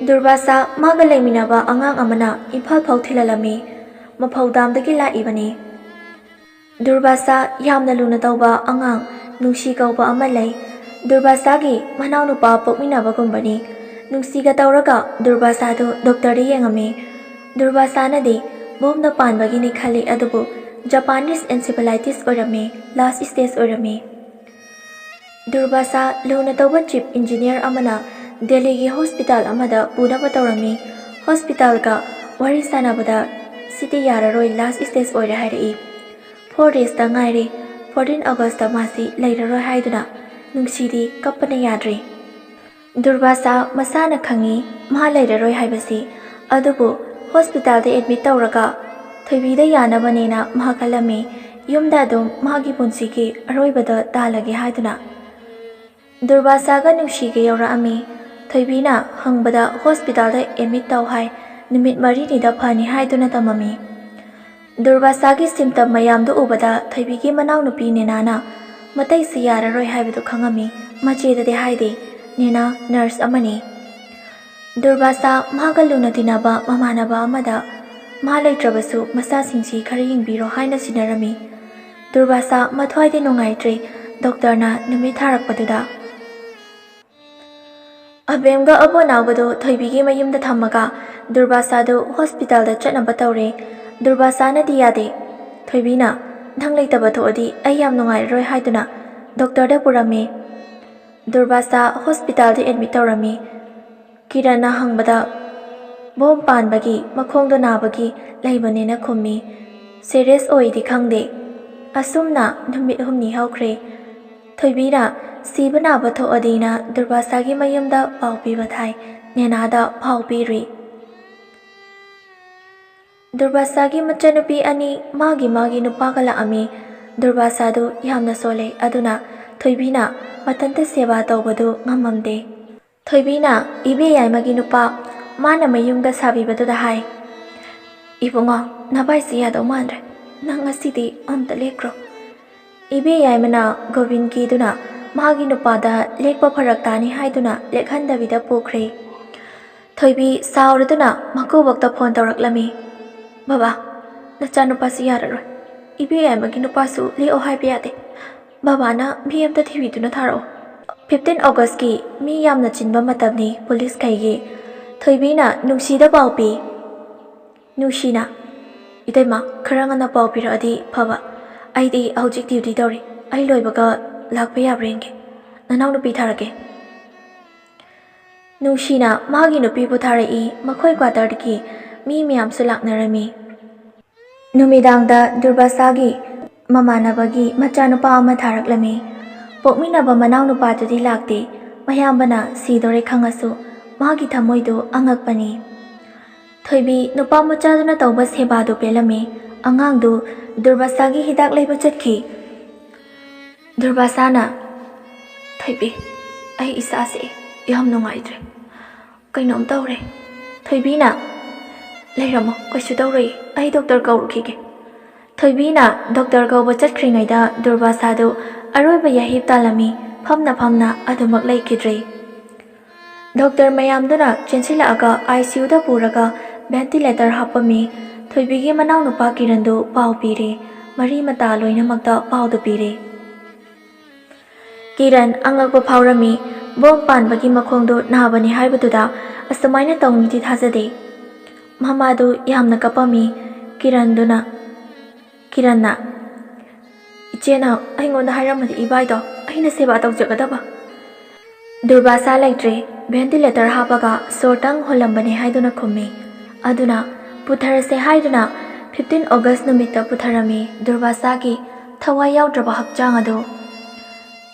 ꯗꯨꯔꯕꯥꯁꯥ ꯃꯥꯒ ꯂꯩꯃꯤꯟꯅꯕ ꯑꯉꯥꯡ ꯑꯃꯅ ꯏꯝꯐꯥꯜ ꯐꯥꯎ ꯊꯤꯜꯍꯜꯂꯝꯃꯤ꯫ ꯃꯐꯧ ꯗꯥꯝꯗꯒꯤ ꯂꯥꯛꯏꯕꯅꯤ꯫ ꯗꯨꯔꯕꯥꯁꯥ ꯌꯥꯝꯅ ꯂꯨꯅ ꯇꯧꯕ ꯑꯉꯥꯡ ꯅꯨꯡꯁꯤ ꯀꯧꯕ ꯑꯃ ꯂꯩ꯫ ꯗꯨꯔꯕꯥꯁꯥꯒꯤ ꯃꯅꯥꯎꯅꯨꯄꯥ ꯄꯣꯛꯃꯤꯟꯅꯕꯒꯨꯝꯕꯅꯤ꯫ ꯅꯨꯡꯁꯤꯒ ꯇꯧꯔꯒ ꯗꯨꯔꯕꯥꯁꯥꯗꯨ doctorꯗ ꯌꯦꯡꯉꯝꯃꯤ꯫ ꯗꯨꯔꯕꯥꯁꯥꯅꯗꯤ ꯕꯣꯝꯅ ꯄꯥꯟꯕꯒꯤꯅꯤ ꯈꯜꯂꯤ, ꯑꯗꯨꯕꯨ Japanese encephalitis ꯑꯣꯏꯔꯝꯃꯤ, last stage ꯑꯣꯏꯔꯝꯃꯤ꯫ ꯗꯨꯔꯕꯥꯁꯥ ꯂꯨꯅ ꯇꯧꯕ chief engineer ꯑꯃꯅ ꯗꯦꯜꯂꯤꯒꯤ hospital ꯑꯃꯗ ꯄꯨꯅꯕ ꯇꯧꯔꯝꯃꯤ꯫ Hospitalꯒ ꯋꯥꯔꯤ ꯁꯥꯟꯅꯕꯗ ꯁꯤꯗꯤ ꯌꯥꯔꯔꯣꯏ, last stage ꯑꯣꯏꯔꯦ ꯍꯥꯏꯔꯛꯏ꯫ Four daysꯇ ꯉꯥꯏꯔꯦ꯫ Fourteen Augustꯇ ꯃꯥꯁꯤ ꯂꯩꯔꯔꯣꯏ ꯍꯥꯏꯗꯨꯅ ꯅꯨꯡꯁꯤꯗꯤ ꯀꯞꯄꯅ ꯌꯥꯗ꯭ꯔꯦ꯫ ꯗꯨꯔꯕꯥꯁꯥ ꯃꯁꯥꯅ ꯈꯪꯉꯤ ꯃꯥ ꯂꯩꯔꯔꯣꯏ ꯍꯥꯏꯕꯁꯤ, ꯑꯗꯨꯕꯨ hospitalꯗ admit ꯇꯧꯔꯒ ꯊꯣꯏꯕꯤꯗ ꯌꯥꯅꯕꯅꯦꯅ ꯃꯥ ꯈꯜꯂꯝꯃꯤ꯫ ꯌꯨꯝꯗ ꯑꯗꯨꯝ ꯃꯥꯒꯤ ꯄꯨꯟꯁꯤꯒꯤ ꯑꯔꯣꯏꯕꯗ ꯇꯥꯜꯂꯒꯦ ꯍꯥꯏꯗꯨꯅ꯫ ꯗꯨꯔꯕꯥꯁꯥꯒ ꯅꯨꯡꯁꯤꯒ ꯌꯧꯔꯛꯑꯝꯃꯤ꯫ ꯊꯣꯏꯕꯤꯅ ꯍꯪꯕꯗ hospitalꯗ admit ꯇꯧ ꯍꯥꯏ, ꯅꯨꯃꯤꯠ ꯃꯔꯤꯅꯤꯗ ꯐꯅꯤ ꯍꯥꯏꯗꯨꯅ ꯇꯝꯃꯝꯃꯤ꯫ ꯗꯨꯔꯕꯥꯁꯥꯒꯤ symptom ꯃꯌꯥꯝꯗꯨ ꯎꯕꯗ ꯊꯣꯏꯕꯤꯒꯤ ꯃꯅꯥꯎꯅꯨꯄꯤ ꯅꯦꯅꯥꯅ ꯃꯇꯩꯁꯤ ꯌꯥꯔꯔꯣꯏ ꯍꯥꯏꯕꯗꯨ ꯈꯪꯉꯝꯃꯤ꯫ ꯃꯆꯦꯗꯗꯤ ꯍꯥꯏꯗꯦ, ꯅꯦꯅꯥ nurse ꯑꯃꯅꯤ꯫ ꯗꯨꯔꯕꯥꯁꯥ ꯃꯥꯒ ꯂꯨꯅ ꯇꯤꯟꯅꯕ ꯃꯃꯥꯟꯅꯕ ꯑꯃꯗ ꯃꯥ ꯂꯩꯇ꯭ꯔꯕꯁꯨ ꯃꯆꯥꯁꯤꯡꯁꯤ ꯈꯔ ꯌꯦꯡꯕꯤꯔꯣ ꯍꯥꯏꯅ ꯁꯤꯟꯅꯔꯝꯃꯤ꯫ ꯗꯨꯔꯕꯥꯁꯥ ꯃꯊ꯭ꯋꯥꯏꯗꯤ ꯅꯨꯡꯉꯥꯏꯇ꯭ꯔꯦ꯫ Doctorꯅ ꯅꯨꯃꯤꯠ ꯊꯥꯔꯛꯄꯗꯨꯗ꯫ ꯑꯕꯦꯝꯒ ꯑꯕꯣꯅꯥꯎꯒꯗꯨ ꯊꯣꯏꯕꯤꯒꯤ ꯃꯌꯨꯝꯗ ꯊꯝꯃꯒ ꯗꯨꯔꯕꯥꯁꯥꯗꯨ hospitalꯗ ꯆꯠꯅꯕ ꯇꯧꯔꯦ꯫ ꯗꯨꯔꯕꯥꯁꯥꯅꯗꯤ ꯌꯥꯗꯦ꯫ ꯊꯣꯏꯕꯤꯅ, "ꯅꯪ ꯂꯩꯇꯕ ꯊꯣꯛꯑꯗꯤ ꯑꯩ ꯌꯥꯝ ꯅꯨꯡꯉꯥꯏꯔꯔꯣꯏ" ꯍꯥꯏꯗꯨꯅ doctorꯗ ꯄꯨꯔꯝꯃꯤ꯫ ꯗꯨꯔꯕꯥꯁꯥ hospitalꯗ admit ꯇꯧꯔꯝꯃꯤ꯫ ꯀꯤꯔꯟꯅ ꯍꯪꯕꯗ, "ꯕꯣꯝ ꯄꯥꯟꯕꯒꯤ ꯃꯈꯣꯡꯗꯣ ꯅꯥꯕꯒꯤ ꯂꯩꯕꯅꯦꯅ" ꯈꯨꯝꯃꯤ꯫ Serious ꯑꯣꯏꯗꯤ ꯈꯪꯗꯦ꯫ ꯑꯁꯨꯝꯅ ꯅꯨꯃꯤꯠ ꯍꯨꯝꯅꯤ ꯍꯧꯈ꯭ꯔꯦ꯫ ꯊꯣꯏꯕꯤꯅ ꯁꯤꯕ ꯅꯥꯕ ꯊꯣꯛꯑꯗꯤꯅ ꯗꯨꯔꯕꯥꯁꯥꯒꯤ ꯃꯌꯨꯝꯗ ꯄꯥꯎ ꯄꯤꯕ ꯊꯥꯏ꯫ ꯅꯦꯅꯥꯗ ꯄꯥꯎ ꯄꯤꯔꯨꯏ꯫ ꯗꯨꯔꯕꯥꯁꯥꯒꯤ ꯃꯆꯟꯅꯨꯄꯤ ꯑꯅꯤ ꯃꯥꯒꯤ ꯃꯥꯒꯤ ꯅꯨꯄꯥꯒ ꯂꯥꯛꯑꯝꯃꯤ꯫ ꯗꯨꯔꯕꯥꯁꯥꯗꯨ ꯌꯥꯝꯅ ꯁꯣꯜꯂꯦ, ꯑꯗꯨꯅ ꯊꯣꯏꯕꯤꯅ ꯃꯊꯟꯇ ꯁꯦꯕꯥ ꯇꯧꯕꯗꯨ ꯉꯝꯃꯝꯗꯦ꯫ ꯊꯣꯏꯕꯤꯅ ꯏꯕꯦ ꯌꯥꯏꯃꯒꯤ ꯅꯨꯄꯥ ꯃꯥꯅ ꯃꯌꯨꯝꯗ ꯁꯥꯕꯤꯕꯗꯨꯗ ꯍꯥꯏ, "ꯏꯕꯨꯡꯉꯣ, ꯅꯚꯥꯏꯁꯤ ꯌꯥꯗꯧ ꯃꯥꯟꯗ꯭ꯔꯦ꯫ ꯅꯪ ꯉꯁꯤꯗꯤ ꯑꯝꯇ ꯂꯦꯛꯈ꯭ꯔꯣ꯫" ꯏꯕꯦ ꯌꯥꯏꯃꯅ ꯒꯣꯕꯤꯟ ꯀꯤꯗꯨꯅ ꯃꯥꯒꯤ ꯅꯨꯄꯥꯗ ꯂꯦꯛꯄ ꯐꯔꯛ ꯇꯥꯅꯤ ꯍꯥꯏꯗꯨꯅ ꯂꯦꯛꯍꯟꯗꯕꯤꯗ ꯄꯨꯈ꯭ꯔꯦ꯫ ꯊꯣꯏꯕꯤ ꯁꯥꯎꯔꯗꯨꯅ ꯃꯀꯨꯕꯣꯛꯇ ꯐꯣꯟ ꯇꯧꯔꯛꯂꯝꯃꯤ꯫ "ꯕꯕꯥ, ꯅꯆꯥꯅꯨꯄꯥꯁꯤ ꯌꯥꯔꯔꯣꯏ꯫ ꯏꯕꯦ ꯌꯥꯏꯃꯒꯤ ꯅꯨꯄꯥꯁꯨ ꯂꯦꯛꯑꯣ ꯍꯥꯏꯕ ꯌꯥꯗꯦ꯫ ꯕꯕꯥꯅ ꯃꯤ ꯑꯝꯇ ꯊꯤꯕꯤꯗꯨꯅ ꯊꯥꯔꯛꯑꯣ꯫" ꯐꯤꯐꯇꯤꯟ ꯑꯣꯒꯁꯀꯤ ꯃꯤ ꯌꯥꯝꯅ ꯆꯤꯟꯕ ꯃꯇꯝꯅꯤ ꯄꯨꯂꯤꯁꯈꯩꯒꯤ꯫ ꯊꯣꯏꯕꯤꯅ ꯅꯨꯡꯁꯤꯗ ꯄꯥꯎ ꯄꯤ꯫ ꯅꯨꯡꯁꯤꯅ, "ꯏꯇꯩꯃ, ꯈꯔ ꯉꯟꯅ ꯄꯥꯎ ꯄꯤꯔꯛꯑꯗꯤ ꯐꯕ꯫ ꯑꯩꯗꯤ ꯍꯧꯖꯤꯛ ꯗ꯭ꯌꯨꯇꯤ ꯇꯧꯔꯤ꯫ ꯑꯩ ꯂꯣꯏꯕꯒ ꯂꯥꯛꯄ ꯌꯥꯕ꯭ꯔꯥ ꯌꯦꯡꯒꯦ꯫ ꯅꯅꯥꯎꯅꯨꯄꯤ ꯊꯥꯔꯛꯀꯦ꯫" ꯅꯨꯡꯁꯤꯅ ꯃꯥꯒꯤ ꯅꯨꯄꯤꯕꯨ ꯊꯥꯔꯛꯏ꯫ ꯃꯈꯣꯏ ꯀ꯭ꯋꯥꯇꯔꯗꯒꯤ ꯃꯤ ꯃꯌꯥꯝꯁꯨ ꯂꯥꯛꯅꯔꯝꯃꯤ꯫ ꯅꯨꯃꯤꯗꯥꯡꯗ ꯗꯨꯔꯕꯥꯁꯥꯒꯤ ꯃꯃꯥꯟꯅꯕꯒꯤ ꯃꯆꯥꯅꯨꯄꯥ ꯑꯃ ꯊꯥꯔꯛꯂꯝꯃꯤ꯫ ꯄꯣꯛꯃꯤꯟꯅꯕ ꯃꯅꯥꯎꯅꯨꯄꯥꯗꯨꯗꯤ ꯂꯥꯛꯇꯦ꯫ ꯃꯌꯥꯝꯕꯅ ꯁꯤꯗꯣꯔꯦ ꯈꯪꯉꯁꯨ ꯃꯥꯒꯤ ꯊꯃꯣꯏꯗꯨ ꯑꯉꯛꯄꯅꯤ꯫ ꯊꯣꯏꯕꯤ ꯅꯨꯄꯥ ꯃꯆꯥꯗꯨꯅ ꯇꯧꯕ ꯁꯦꯕꯥꯗꯨ ꯄꯦꯜꯂꯝꯃꯤ꯫ ꯑꯉꯥꯡꯗꯨ ꯗꯨꯔꯕꯥꯁꯥꯒꯤ ꯍꯤꯗꯥꯛ ꯂꯩꯕ ꯆꯠꯈꯤ꯫ ꯗꯨꯔꯕꯥꯁꯥꯅ, "ꯊꯣꯏꯕꯤ, ꯑꯩ ꯏꯁꯥꯁꯦ ꯌꯥꯝ ꯅꯨꯡꯉꯥꯏꯇ꯭ꯔꯦ꯫ ꯀꯩꯅꯣꯝ ꯇꯧꯔꯦ꯫" ꯊꯣꯏꯕꯤꯅ, "ꯂꯩꯔꯝꯃꯣ, ꯀꯩꯁꯨ ꯇꯧꯔꯣꯏꯌꯦ, ꯑꯩ ꯗꯣꯛꯇꯔ ꯀꯧꯔꯨꯈꯤꯒꯦ꯫" ꯊꯣꯏꯕꯤꯅ ꯗꯣꯛꯇꯔ ꯀꯧꯕ ꯆꯠꯈ꯭ꯔꯤꯉꯩꯗ ꯗꯨꯔꯕꯥꯁꯥꯗꯨ ꯑꯔꯣꯏꯕ ꯌꯥꯍꯤꯞ ꯇꯥꯜꯂꯝꯃꯤ꯫ ꯐꯝꯅ ꯐꯝꯅ ꯑꯗꯨꯃꯛ ꯂꯩꯈꯤꯗ꯭ꯔꯦ꯫ ꯗꯣꯛꯇꯔ ꯃꯌꯥꯝꯗꯨꯅ ꯆꯦꯟꯁꯤꯜꯂꯛꯑꯒ ꯑꯥꯏ ꯁꯤ ꯌꯨꯗ ꯄꯨꯔꯒ ꯚꯦꯟꯇꯤꯂꯦꯇꯔ ꯍꯥꯞꯄꯝꯃꯤ꯫ ꯊꯣꯏꯕꯤꯒꯤ ꯃꯅꯥꯎꯅꯨꯄꯥ ꯀꯤꯔꯟꯗꯨ ꯄꯥꯎ ꯄꯤꯔꯦ꯫ ꯃꯔꯤ ꯃꯇꯥ ꯂꯣꯏꯅꯃꯛꯇ ꯄꯥꯎꯗꯨ ꯄꯤꯔꯦ꯫ ꯀꯤꯔꯟ ꯑꯉꯛꯄ ꯐꯥꯎꯔꯝꯃꯤ꯫ ꯕꯣꯝ ꯄꯥꯟꯕꯒꯤ ꯃꯈꯣꯡꯗꯨ ꯅꯥꯕꯅꯤ ꯍꯥꯏꯕꯗꯨꯗ ꯑꯁꯨꯃꯥꯏꯅ ꯇꯧꯅꯤꯗꯤ ꯊꯥꯖꯗꯦ꯫ ꯃꯃꯥꯗꯨ ꯌꯥꯝꯅ ꯀꯞꯄꯝꯃꯤ꯫ ꯀꯤꯔꯟꯗꯨꯅ, ꯀꯤꯔꯟꯅ, "ꯏꯆꯦꯅ ꯑꯩꯉꯣꯟꯗ ꯍꯥꯏꯔꯝꯃꯗꯤ ꯏꯕꯥꯏꯗꯣ ꯑꯩꯅ ꯁꯦꯕꯥ ꯇꯧꯖꯒꯗꯕ꯫" ꯗꯨꯔꯕꯥꯁꯥ ꯂꯩꯇ꯭ꯔꯦ꯫ ꯚꯦꯟꯇꯤꯂꯦꯇꯔ ꯍꯥꯞꯄꯒ ꯁꯣꯔꯇꯪ ꯍꯣꯜꯂꯝꯕꯅꯦ ꯍꯥꯏꯗꯨꯅ ꯈꯨꯝꯃꯤ꯫ ꯑꯗꯨꯅ ꯄꯨꯊꯔꯁꯦ ꯍꯥꯏꯗꯨꯅ ꯐꯤꯐꯇꯤꯟ ꯑꯣꯒꯁ ꯅꯨꯃꯤꯠꯇ ꯄꯨꯊꯔꯝꯃꯤ ꯗꯨꯔꯕꯥꯁꯥꯒꯤ ꯊꯋꯥꯏ ꯌꯥꯎꯗ꯭ꯔꯕ ꯍꯛꯆꯥꯡ ꯑꯗꯨ꯫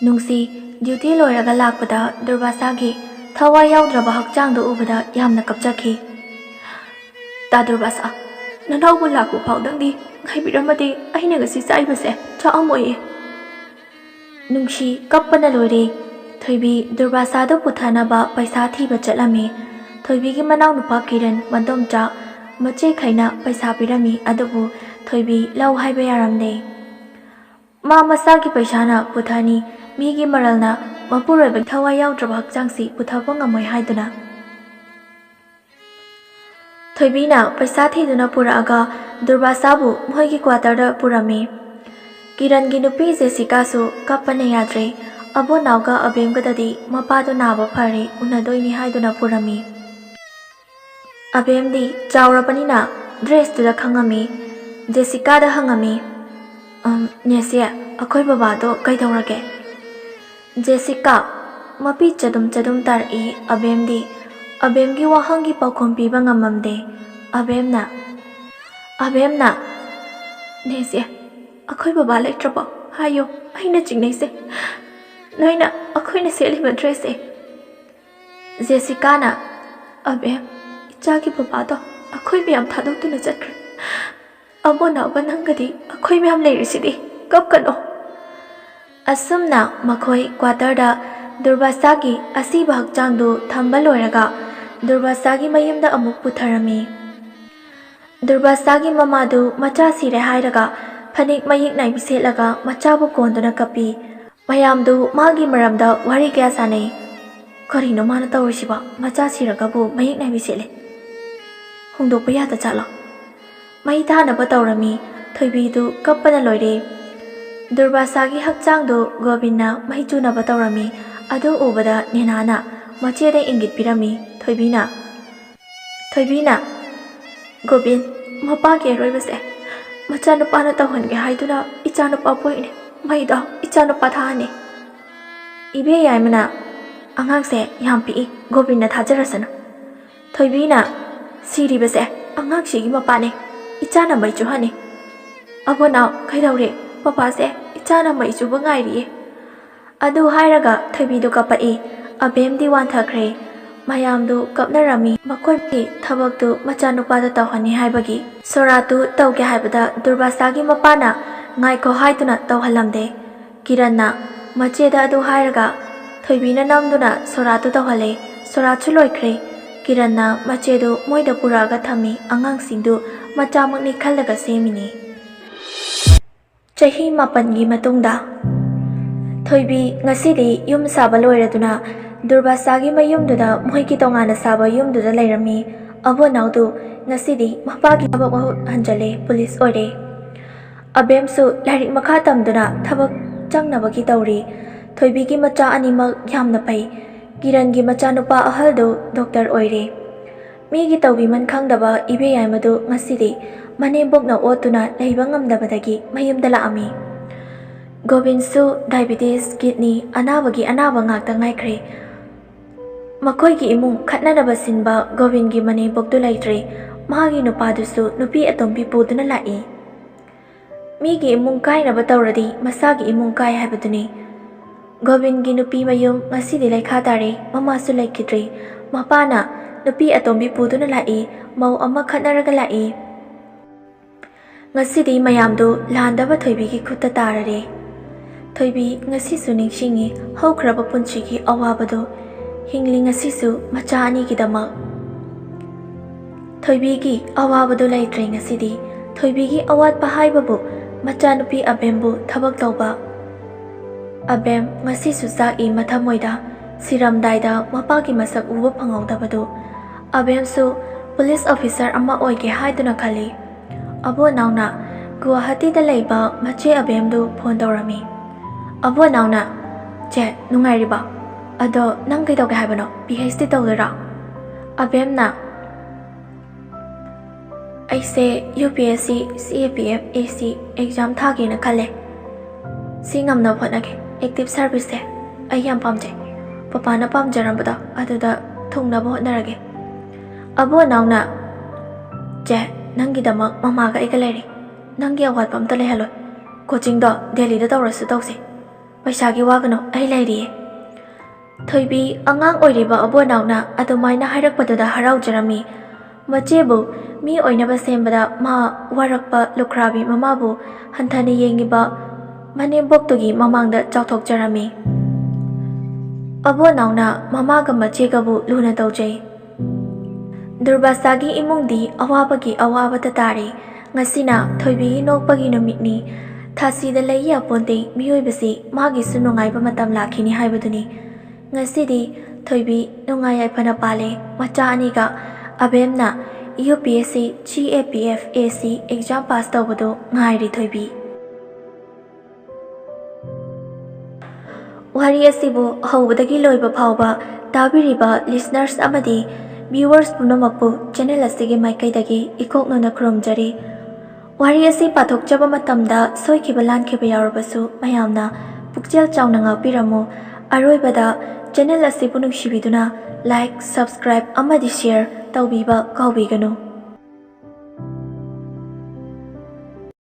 ꯅꯨꯡꯁꯤ ꯗ꯭ꯌꯨꯇꯤ ꯂꯣꯏꯔꯒ ꯂꯥꯛꯄꯗ ꯗꯨꯔꯕꯥꯁꯥꯒꯤ ꯊꯋꯥꯏ ꯌꯥꯎꯗ꯭ꯔꯕ ꯍꯛꯆꯥꯡꯗꯨ ꯎꯕꯗ ꯌꯥꯝꯅ ꯀꯞꯆꯈꯤ꯫ "ꯇꯥ ꯗꯨꯔꯕꯥꯁꯥ, ꯅꯅꯥꯎꯕꯨ ꯂꯥꯛꯄ ꯐꯥꯎꯗꯪꯗꯤ ꯉꯥꯏꯕꯤꯔꯝꯃꯗꯤ ꯑꯩꯅ ꯉꯁꯤ ꯆꯥꯛꯏꯕꯁꯦ ꯆꯥꯛꯑꯝꯃꯣꯏꯌꯦ꯫" ꯅꯨꯡꯁꯤ ꯀꯞꯄꯅ ꯂꯣꯏꯔꯦ꯫ ꯊꯣꯏꯕꯤ ꯗꯨꯔꯕꯥꯁꯥꯗꯨ ꯄꯨꯊꯅꯕ ꯄꯩꯁꯥ ꯊꯤꯕ ꯆꯠꯂꯝꯃꯤ꯫ ꯊꯣꯏꯕꯤꯒꯤ ꯃꯅꯥꯎꯅꯨꯄꯥ ꯀꯤꯔꯟ ꯃꯗꯣꯝꯆꯥ ꯃꯆꯦꯈꯩꯅ ꯄꯩꯁꯥ ꯄꯤꯔꯝꯃꯤ, ꯑꯗꯨꯕꯨ ꯊꯣꯏꯕꯤ ꯂꯧ ꯍꯥꯏꯕ ꯌꯥꯔꯝꯗꯦ꯫ ꯃꯥ ꯃꯁꯥꯒꯤ ꯄꯩꯁꯥꯅ ꯄꯨꯊꯅꯤ, ꯃꯤꯒꯤ ꯃꯔꯜꯅ ꯃꯄꯨꯔꯣꯏꯕꯒꯤ ꯊꯋꯥꯏ ꯌꯥꯎꯗ꯭ꯔꯕ ꯍꯛꯆꯥꯡꯁꯤ ꯄꯨꯊꯕ ꯉꯝꯃꯣꯏ ꯍꯥꯏꯗꯨꯅ꯫ ꯊꯣꯏꯕꯤꯅ ꯄꯩꯁꯥ ꯊꯤꯗꯨꯅ ꯄꯨꯔꯛꯑꯒ ꯗꯨꯔꯕꯥꯁꯥꯕꯨ ꯃꯈꯣꯏꯒꯤ ꯀ꯭ꯋꯥꯇꯔꯗ ꯄꯨꯔꯝꯃꯤ꯫ ꯀꯤꯔꯟꯒꯤ ꯅꯨꯄꯤ ꯖꯦꯁꯤꯀꯥꯁꯨ ꯀꯞꯄꯅ ꯌꯥꯗ꯭ꯔꯦ꯫ ꯑꯕꯣꯅꯥꯎꯒ ꯑꯕꯦꯝꯒꯗꯗꯤ ꯃꯄꯥꯗꯣ ꯅꯥꯕ ꯐꯔꯦ, ꯎꯅꯗꯣꯏꯅꯤ ꯍꯥꯏꯗꯨꯅ ꯄꯨꯔꯝꯃꯤ꯫ ꯑꯕꯦꯝꯗꯤ ꯆꯥꯎꯔꯕꯅꯤꯅ ꯗ꯭ꯔꯦꯁꯇꯨꯗ ꯈꯪꯉꯝꯃꯤ꯫ ꯖꯦꯁꯤꯀꯥꯗ ꯍꯪꯉꯝꯃꯤ, "ꯑꯝ, ꯅꯦꯁꯦ, ꯑꯩꯈꯣꯏ ꯕꯕꯥꯗꯣ ꯀꯩꯗꯧꯔꯒꯦ?" ꯖꯦꯁꯤꯀꯥ ꯃꯄꯤ ꯆꯗꯨꯝ ꯆꯗꯨꯝ ꯇꯥꯔꯛꯏ꯫ ꯑꯕꯦꯝꯗꯤ ꯑꯕꯦꯝꯒꯤ ꯋꯥꯍꯪꯒꯤ ꯄꯥꯎꯈꯨꯝ ꯄꯤꯕ ꯉꯝꯃꯝꯗꯦ꯫ ꯑꯕꯦꯝꯅ, ꯑꯕꯦꯝꯅ, "ꯅꯦꯁꯦ, ꯑꯩꯈꯣꯏ ꯕꯕꯥ ꯂꯩꯇ꯭ꯔꯕꯣ? ꯍꯥꯏꯌꯨ, ꯑꯩꯅ ꯆꯤꯡꯅꯩꯁꯦ꯫ ꯅꯣꯏꯅ ꯑꯩꯈꯣꯏꯅ ꯁꯦꯠꯂꯤꯕ ꯗ꯭ꯔꯦꯁꯁꯦ꯫" ꯖꯦꯁꯤꯀꯥꯅ, "ꯑꯕꯦꯝ, ꯏꯆꯥꯒꯤ ꯕꯕꯥꯗꯣ ꯑꯩꯈꯣꯏ ꯃꯌꯥꯝ ꯊꯥꯗꯣꯛꯇꯨꯅ ꯆꯠꯈ꯭ꯔꯦ꯫ ꯑꯕꯣꯅꯥꯎꯒ ꯅꯪꯒꯗꯤ ꯑꯩꯈꯣꯏ ꯃꯌꯥꯝ ꯂꯩꯔꯤꯁꯤꯗꯤ, ꯀꯞꯀꯅꯣ꯫" ꯑꯁꯨꯝꯅ ꯃꯈꯣꯏ ꯀ꯭ꯋꯥꯇꯔꯗ ꯗꯨꯔꯕꯥꯁꯥꯒꯤ ꯑꯁꯤꯕ ꯍꯛꯆꯥꯡꯗꯨ ꯊꯝꯕ ꯂꯣꯏꯔꯒ ꯗꯨꯔꯕꯥꯁꯥꯒꯤ ꯃꯌꯨꯝꯗ ꯑꯃꯨꯛ ꯄꯨꯊꯔꯝꯃꯤ꯫ ꯗꯨꯔꯕꯥꯁꯥꯒꯤ ꯃꯃꯥꯗꯨ ꯃꯆꯥ ꯁꯤꯔꯦ ꯍꯥꯏꯔꯒ ꯐꯅꯦꯛ ꯃꯌꯦꯛ ꯅꯥꯏꯕꯤ ꯁꯦꯠꯂꯒ ꯃꯆꯥꯕꯨ ꯀꯣꯟꯗꯨꯅ ꯀꯞꯄꯤ꯫ ꯃꯌꯥꯝꯗꯨ ꯃꯥꯒꯤ ꯃꯔꯝꯗ ꯋꯥꯔꯤ ꯀꯌꯥ ꯁꯥꯟꯅꯩ꯫ "ꯀꯔꯤꯅꯣ ꯃꯥꯅ ꯇꯧꯔꯤꯁꯤꯕꯣ? ꯃꯆꯥ ꯁꯤꯔꯒꯕꯨ ꯃꯌꯦꯛ ꯅꯥꯏꯕꯤ ꯁꯦꯠꯂꯦ꯫ ꯍꯣꯡꯗꯣꯛꯄ ꯌꯥꯗ ꯆꯠꯂꯣ꯫" ꯃꯩ ꯊꯥꯅꯕ ꯇꯧꯔꯝꯃꯤ꯫ ꯊꯣꯏꯕꯤꯗꯨ ꯀꯞꯄꯅ ꯂꯣꯏꯔꯦ꯫ ꯗꯨꯔꯕꯥꯁꯥꯒꯤ ꯍꯛꯆꯥꯡꯗꯨ ꯒꯣꯕꯤꯟꯅ ꯃꯩ ꯆꯨꯅꯕ ꯇꯧꯔꯝꯃꯤ꯫ ꯑꯗꯨ ꯎꯕꯗ ꯅꯦꯅꯥꯅ ꯃꯆꯦꯗ ꯏꯪꯒꯤꯠ ꯄꯤꯔꯝꯃꯤ꯫ ꯊꯣꯏꯕꯤꯅ, ꯊꯣꯏꯕꯤꯅ, "ꯒꯣꯕꯤꯟ, ꯃꯄꯥꯒꯤ ꯑꯔꯣꯏꯕꯁꯦ ꯃꯆꯥꯅꯨꯄꯥꯅ ꯇꯧꯍꯟꯒꯦ ꯍꯥꯏꯗꯨꯅ ꯏꯆꯥꯅꯨꯄꯥ ꯄꯣꯛꯏꯅꯦ꯫ ꯃꯩꯗꯣ ꯏꯆꯥꯅꯨꯄꯥ ꯊꯥꯍꯟꯅꯤ꯫" ꯏꯕꯦ ꯌꯥꯏꯃꯅ, "ꯑꯉꯥꯡꯁꯦ ꯌꯥꯝ ꯄꯤꯛꯏ, ꯒꯣꯕꯤꯟꯅ ꯊꯥꯖꯔꯁꯅꯨ꯫ ꯊꯣꯏꯕꯤꯅ, ꯁꯤꯔꯤꯕꯁꯦ ꯑꯉꯥꯡꯁꯤꯒꯤ ꯃꯄꯥꯅꯦ, ꯏꯆꯥꯅ ꯃꯩ ꯆꯨꯍꯟꯅꯤ꯫ ꯑꯕꯣꯅꯥꯎ, ꯀꯩꯗꯧꯔꯦ? ꯄꯄꯥꯁꯦ ꯏꯆꯥꯅ ꯃꯩ ꯆꯨꯕ ꯉꯥꯏꯔꯤꯌꯦ꯫" ꯑꯗꯨ ꯍꯥꯏꯔꯒ ꯊꯣꯏꯕꯤꯗꯨ ꯀꯞꯄꯛꯏ꯫ ꯑꯕꯦꯝꯗꯤ ꯋꯥꯟꯊꯈ꯭ꯔꯦ꯫ ꯃꯌꯥꯝꯗꯨ ꯀꯞꯅꯔꯝꯃꯤ꯫ ꯃꯈꯣꯏꯒꯤ ꯊꯕꯛꯇꯨ ꯃꯆꯥꯅꯨꯄꯥꯗ ꯇꯧꯍꯟꯅꯤ ꯍꯥꯏꯕꯒꯤ꯫ ꯁꯣꯔꯥꯠꯇꯨ ꯇꯧꯒꯦ ꯍꯥꯏꯕꯗ ꯗꯨꯔꯕꯥꯁꯥꯒꯤ ꯃꯄꯥꯅ ꯉꯥꯏꯈꯣ ꯍꯥꯏꯗꯨꯅ ꯇꯧꯍꯜꯂꯝꯗꯦ꯫ ꯀꯤꯔꯟꯅ ꯃꯆꯦꯗ ꯑꯗꯨ ꯍꯥꯏꯔꯒ ꯊꯣꯏꯕꯤꯅ ꯅꯝꯗꯨꯅ ꯁꯣꯔꯥꯠꯇꯨ ꯇꯧꯍꯜꯂꯦ꯫ ꯁꯣꯔꯥꯠꯁꯨ ꯂꯣꯏꯈ꯭ꯔꯦ꯫ ꯀꯤꯔꯟꯅ ꯃꯆꯦꯗꯨ ꯃꯣꯏꯗ ꯄꯨꯔꯛꯑꯒ ꯊꯝꯃꯤ꯫ ꯑꯉꯥꯡꯁꯤꯡꯗꯨ ꯃꯆꯥꯃꯛꯅꯤ ꯈꯜꯂꯒ ꯁꯦꯝꯃꯤꯅꯤ꯫ ꯆꯍꯤ ꯃꯥꯄꯟꯒꯤ ꯃꯇꯨꯡꯗ ꯊꯣꯏꯕꯤ ꯉꯁꯤꯗꯤ ꯌꯨꯝ ꯁꯥꯕ ꯂꯣꯏꯔꯗꯨꯅ ꯗꯨꯔꯕꯥꯁꯥꯒꯤ ꯃꯌꯨꯝꯗꯨꯗ, ꯃꯣꯏꯒꯤ ꯇꯣꯉꯥꯟꯅ ꯁꯥꯕ ꯌꯨꯝꯗꯨꯗ ꯂꯩꯔꯝꯃꯤ꯫ ꯑꯕꯣꯅꯥꯎꯗꯨ ꯉꯁꯤꯗꯤ ꯃꯄꯥꯒꯤ ꯊꯕꯛ ꯃꯍꯨꯠ ꯍꯟꯖꯜꯂꯦ, ꯄꯨꯂꯤꯁ ꯑꯣꯏꯔꯦ꯫ ꯑꯕꯦꯝꯁꯨ ꯂꯥꯏꯔꯤꯛ ꯃꯈꯥ ꯇꯝꯗꯨꯅ ꯊꯕꯛ ꯆꯪꯅꯕꯒꯤ ꯇꯧꯔꯤ꯫ ꯊꯣꯏꯕꯤꯒꯤ ꯃꯆꯥ ꯑꯅꯤꯃꯛ ꯌꯥꯝꯅ ꯐꯩ꯫ ꯀꯤꯔꯟꯒꯤ ꯃꯆꯥꯅꯨꯄꯥ ꯑꯍꯜꯗꯨ ꯗꯣꯛꯇꯔ ꯑꯣꯏꯔꯦ꯫ ꯃꯤꯒꯤ ꯇꯧꯕꯤꯃꯟ ꯈꯪꯗꯕ ꯏꯕꯦꯌꯥꯏꯃꯗꯨ ꯉꯁꯤꯗꯤ ꯃꯅꯦꯝꯕꯣꯛꯅ ꯑꯣꯠꯇꯨꯅ ꯂꯩꯕ ꯉꯝꯗꯕꯗꯒꯤ ꯃꯌꯨꯝꯗ ꯂꯥꯛꯑꯝꯃꯤ꯫ ꯒꯣꯕꯤꯟꯁꯨ ꯗꯥꯏꯕꯤꯇꯤꯁ, ꯀꯤꯗꯅꯤ ꯑꯅꯥꯕꯒꯤ ꯑꯅꯥꯕ ꯉꯥꯛꯇ ꯉꯥꯏꯈ꯭ꯔꯦ꯫ ꯃꯈꯣꯏꯒꯤ ꯏꯃꯨꯡ ꯈꯠꯅꯅꯕ ꯁꯤꯟꯕ ꯒꯣꯕꯤꯟꯒꯤ ꯃꯅꯦꯝꯕꯣꯛꯇꯨ ꯂꯩꯇ꯭ꯔꯦ꯫ ꯃꯥꯒꯤ ꯅꯨꯄꯥꯗꯨꯁꯨ ꯅꯨꯄꯤ ꯑꯇꯣꯝꯕꯤ ꯄꯨꯗꯨꯅ ꯂꯥꯛꯏ꯫ ꯃꯤꯒꯤ ꯏꯃꯨꯡ ꯀꯥꯏꯅꯕ ꯇꯧꯔꯗꯤ ꯃꯁꯥꯒꯤ ꯏꯃꯨꯡ ꯀꯥꯏ ꯍꯥꯏꯕꯗꯨꯅꯤ꯫ ꯒꯣꯕꯤꯟꯒꯤ ꯅꯨꯄꯤ ꯃꯌꯨꯝ ꯉꯁꯤꯗꯤ ꯂꯩꯈꯥ ꯇꯥꯔꯦ꯫ ꯃꯃꯥꯁꯨ ꯂꯩꯈꯤꯗ꯭ꯔꯦ꯫ ꯃꯄꯥꯅ ꯅꯨꯄꯤ ꯑꯇꯣꯝꯕꯤ ꯄꯨꯗꯨꯅ ꯂꯥꯛꯏ꯫ ꯃꯧ ꯑꯃ ꯈꯠꯅꯔꯒ ꯂꯥꯛꯏ꯫ ꯉꯁꯤꯗꯤ ꯃꯌꯥꯝꯗꯨ ꯂꯥꯟꯗꯕ ꯊꯣꯏꯕꯤꯒꯤ ꯈꯨꯠꯇ ꯇꯥꯔꯔꯦ꯫ ꯊꯣꯏꯕꯤ ꯉꯁꯤꯁꯨ ꯅꯤꯡꯁꯤꯡꯉꯤ ꯍꯧꯈ꯭ꯔꯕ ꯄꯨꯟꯁꯤꯒꯤ ꯑꯋꯥꯕꯗꯨ꯫ ꯍꯤꯡꯂꯤ ꯉꯁꯤꯁꯨ ꯃꯆꯥ ꯑꯅꯤꯒꯤꯗꯃꯛ꯫ ꯊꯣꯏꯕꯤꯒꯤ ꯑꯋꯥꯕꯗꯨ ꯂꯩꯇ꯭ꯔꯦ ꯉꯁꯤꯗꯤ꯫ ꯊꯣꯏꯕꯤꯒꯤ ꯑꯋꯥꯠꯄ ꯍꯥꯏꯕꯕꯨ ꯃꯆꯥꯅꯨꯄꯤ ꯑꯕꯦꯝꯕꯨ ꯊꯕꯛ ꯇꯧꯕ꯫ ꯑꯕꯦꯝ ꯉꯁꯤꯁꯨ ꯆꯥꯛꯏ ꯃꯊꯃꯣꯏꯗ꯫ ꯁꯤꯔꯝꯗꯥꯏꯗ ꯃꯄꯥꯒꯤ ꯃꯁꯛ ꯎꯕ ꯐꯪꯍꯧꯗꯕꯗꯨ꯫ ꯑꯕꯦꯝꯁꯨ ꯄꯨꯂꯤꯁ ꯑꯣꯐꯤꯁꯔ ꯑꯃ ꯑꯣꯏꯒꯦ ꯍꯥꯏꯗꯨꯅ ꯈꯜꯂꯤ꯫ ꯑꯕꯣ ꯅꯥꯎꯅ ꯒꯨꯋꯥꯍꯥꯇꯤꯗ ꯂꯩꯕ ꯃꯆꯦ ꯑꯕꯦꯝꯗꯨ ꯐꯣꯟ ꯇꯧꯔꯝꯃꯤ꯫ ꯑꯕꯣ ꯅꯥꯎꯅ, "ꯆꯦ, ꯅꯨꯡꯉꯥꯏꯔꯤꯕꯣ? ꯑꯗꯣ ꯅꯪ ꯀꯩꯗꯧꯒꯦ ꯍꯥꯏꯕꯅꯣ? P H D ꯇꯧꯗꯣꯏꯔꯣ?" ꯑꯕꯦꯝꯅ, "ꯑꯩꯁꯦ ꯌꯨ ꯄꯤ ꯑꯦꯁ ꯁꯤ, ꯁꯤ ꯑꯦ ꯄꯤ ꯑꯦꯐ, ꯑꯦ ꯁꯤ ꯑꯦꯛꯖꯥꯝ ꯊꯥꯒꯦꯅ ꯈꯜꯂꯦ꯫ ꯁꯤ ꯉꯝꯅꯕ ꯍꯣꯠꯅꯒꯦ꯫ ꯑꯦꯛꯇꯤꯚ ꯁꯥꯔꯚꯤꯁꯁꯦ ꯑꯩ ꯌꯥꯝ ꯄꯥꯝꯖꯩ꯫ ꯄꯄꯥꯅ ꯄꯥꯝꯖꯔꯝꯕꯗꯣ ꯑꯗꯨꯗ ꯊꯨꯡꯅꯕ ꯍꯣꯠꯅꯔꯒꯦ꯫" ꯑꯕꯣ ꯅꯥꯎꯅ, "ꯆꯦ, ꯅꯪꯒꯤꯗꯃꯛ ꯃꯃꯥꯒ ꯑꯩꯒ ꯂꯩꯔꯤ꯫ ꯅꯪꯒꯤ ꯑꯋꯥꯠꯄ ꯑꯝꯇ ꯂꯩꯍꯜꯂꯣꯏ꯫ ꯀꯣꯆꯤꯡꯗꯣ ꯗꯦꯜꯂꯤꯗ ꯇꯧꯔꯁꯨ ꯇꯧꯁꯤ꯫ "ꯄꯩꯁꯥꯒꯤ ꯋꯥꯒꯅꯨ, ꯑꯩ ꯂꯩꯔꯤꯌꯦ꯫" ꯊꯣꯏꯕꯤ ꯑꯉꯥꯡ ꯑꯣꯏꯔꯤꯕ ꯑꯕꯣꯅꯥꯎꯅ ꯑꯗꯨꯃꯥꯏꯅ ꯍꯥꯏꯔꯛꯄꯗꯨꯗ ꯍꯔꯥꯎꯖꯔꯝꯃꯤ꯫ ꯃꯆꯦꯕꯨ ꯃꯤ ꯑꯣꯏꯅꯕ ꯁꯦꯝꯕꯗ ꯃꯥ ꯋꯥꯔꯛꯄ ꯂꯨꯈ꯭ꯔꯥꯕꯤ ꯃꯃꯥꯕꯨ ꯍꯟꯊꯅ ꯌꯦꯡꯉꯤꯕ ꯃꯅꯦꯝꯕꯣꯛꯇꯨꯒꯤ ꯃꯃꯥꯡꯗ ꯆꯥꯎꯊꯣꯛꯆꯔꯝꯃꯤ꯫ ꯑꯕꯣꯅꯥꯎꯅ ꯃꯃꯥꯒ ꯃꯆꯦꯒꯕꯨ ꯂꯨꯅ ꯇꯧꯖꯩ꯫ ꯗꯨꯔꯕꯥꯁꯥꯒꯤ ꯏꯃꯨꯡꯗꯤ ꯑꯋꯥꯕꯒꯤ ꯑꯋꯥꯕꯗ ꯇꯥꯔꯦ꯫ ꯉꯁꯤꯅ ꯊꯣꯏꯕꯤꯒꯤ ꯅꯣꯛꯄꯒꯤ ꯅꯨꯃꯤꯠꯅꯤ꯫ ꯊꯥꯁꯤꯗ ꯂꯩ ꯌꯥꯄꯣꯟꯇꯦ, ꯃꯤꯑꯣꯏꯕꯁꯤ ꯃꯥꯒꯤꯁꯨ ꯅꯨꯡꯉꯥꯏꯕ ꯃꯇꯝ ꯂꯥꯛꯈꯤꯅꯤ ꯍꯥꯏꯕꯗꯨꯅꯤ꯫ ꯉꯁꯤꯗꯤ ꯊꯣꯏꯕꯤ ꯅꯨꯡꯉꯥꯏ ꯌꯥꯏꯐꯅ ꯄꯥꯜꯂꯦ꯫ ꯃꯆꯥ ꯑꯅꯤꯒ ꯑꯕꯦꯝꯅ U P S C, G A P F A ꯁꯤ ꯑꯦꯛꯖꯥꯝ ꯄꯥꯁ ꯇꯧꯕꯗꯨ ꯉꯥꯏꯔꯤ ꯊꯣꯏꯕꯤ꯫ ꯋꯥꯔꯤ ꯑꯁꯤꯕꯨ ꯍꯧꯕꯗꯒꯤ ꯂꯣꯏꯕ ꯐꯥꯎꯕ ꯇꯥꯕꯤꯔꯤꯕ listeners ꯑꯃꯗꯤ viewers ꯄꯨꯝꯅꯃꯛꯄꯨ channel ꯑꯁꯤꯒꯤ ꯃꯥꯏꯀꯩꯗꯒꯤ ꯏꯀꯣꯛꯅꯅ ꯈꯨꯔꯨꯝꯖꯔꯤ꯫ ꯋꯥꯔꯤ ꯑꯁꯤ ꯄꯥꯊꯣꯛꯆꯕ ꯃꯇꯝꯗ ꯁꯣꯏꯈꯤꯕ ꯂꯥꯟꯈꯤꯕ ꯌꯥꯎꯔꯕꯁꯨ ꯃꯌꯥꯝꯅ ꯄꯨꯛꯆꯦꯜ ꯆꯥꯎꯅ ꯉꯥꯛꯄꯤꯔꯝꯃꯨ꯫ ꯑꯔꯣꯏꯕꯗ channel ꯑꯁꯤꯕꯨ ꯅꯨꯡꯁꯤꯕꯤꯗꯨꯅ like, subscribe ꯑꯃꯗꯤ share ꯇꯧꯕꯤꯕ ꯀꯥꯎꯕꯤꯒꯅꯨ꯫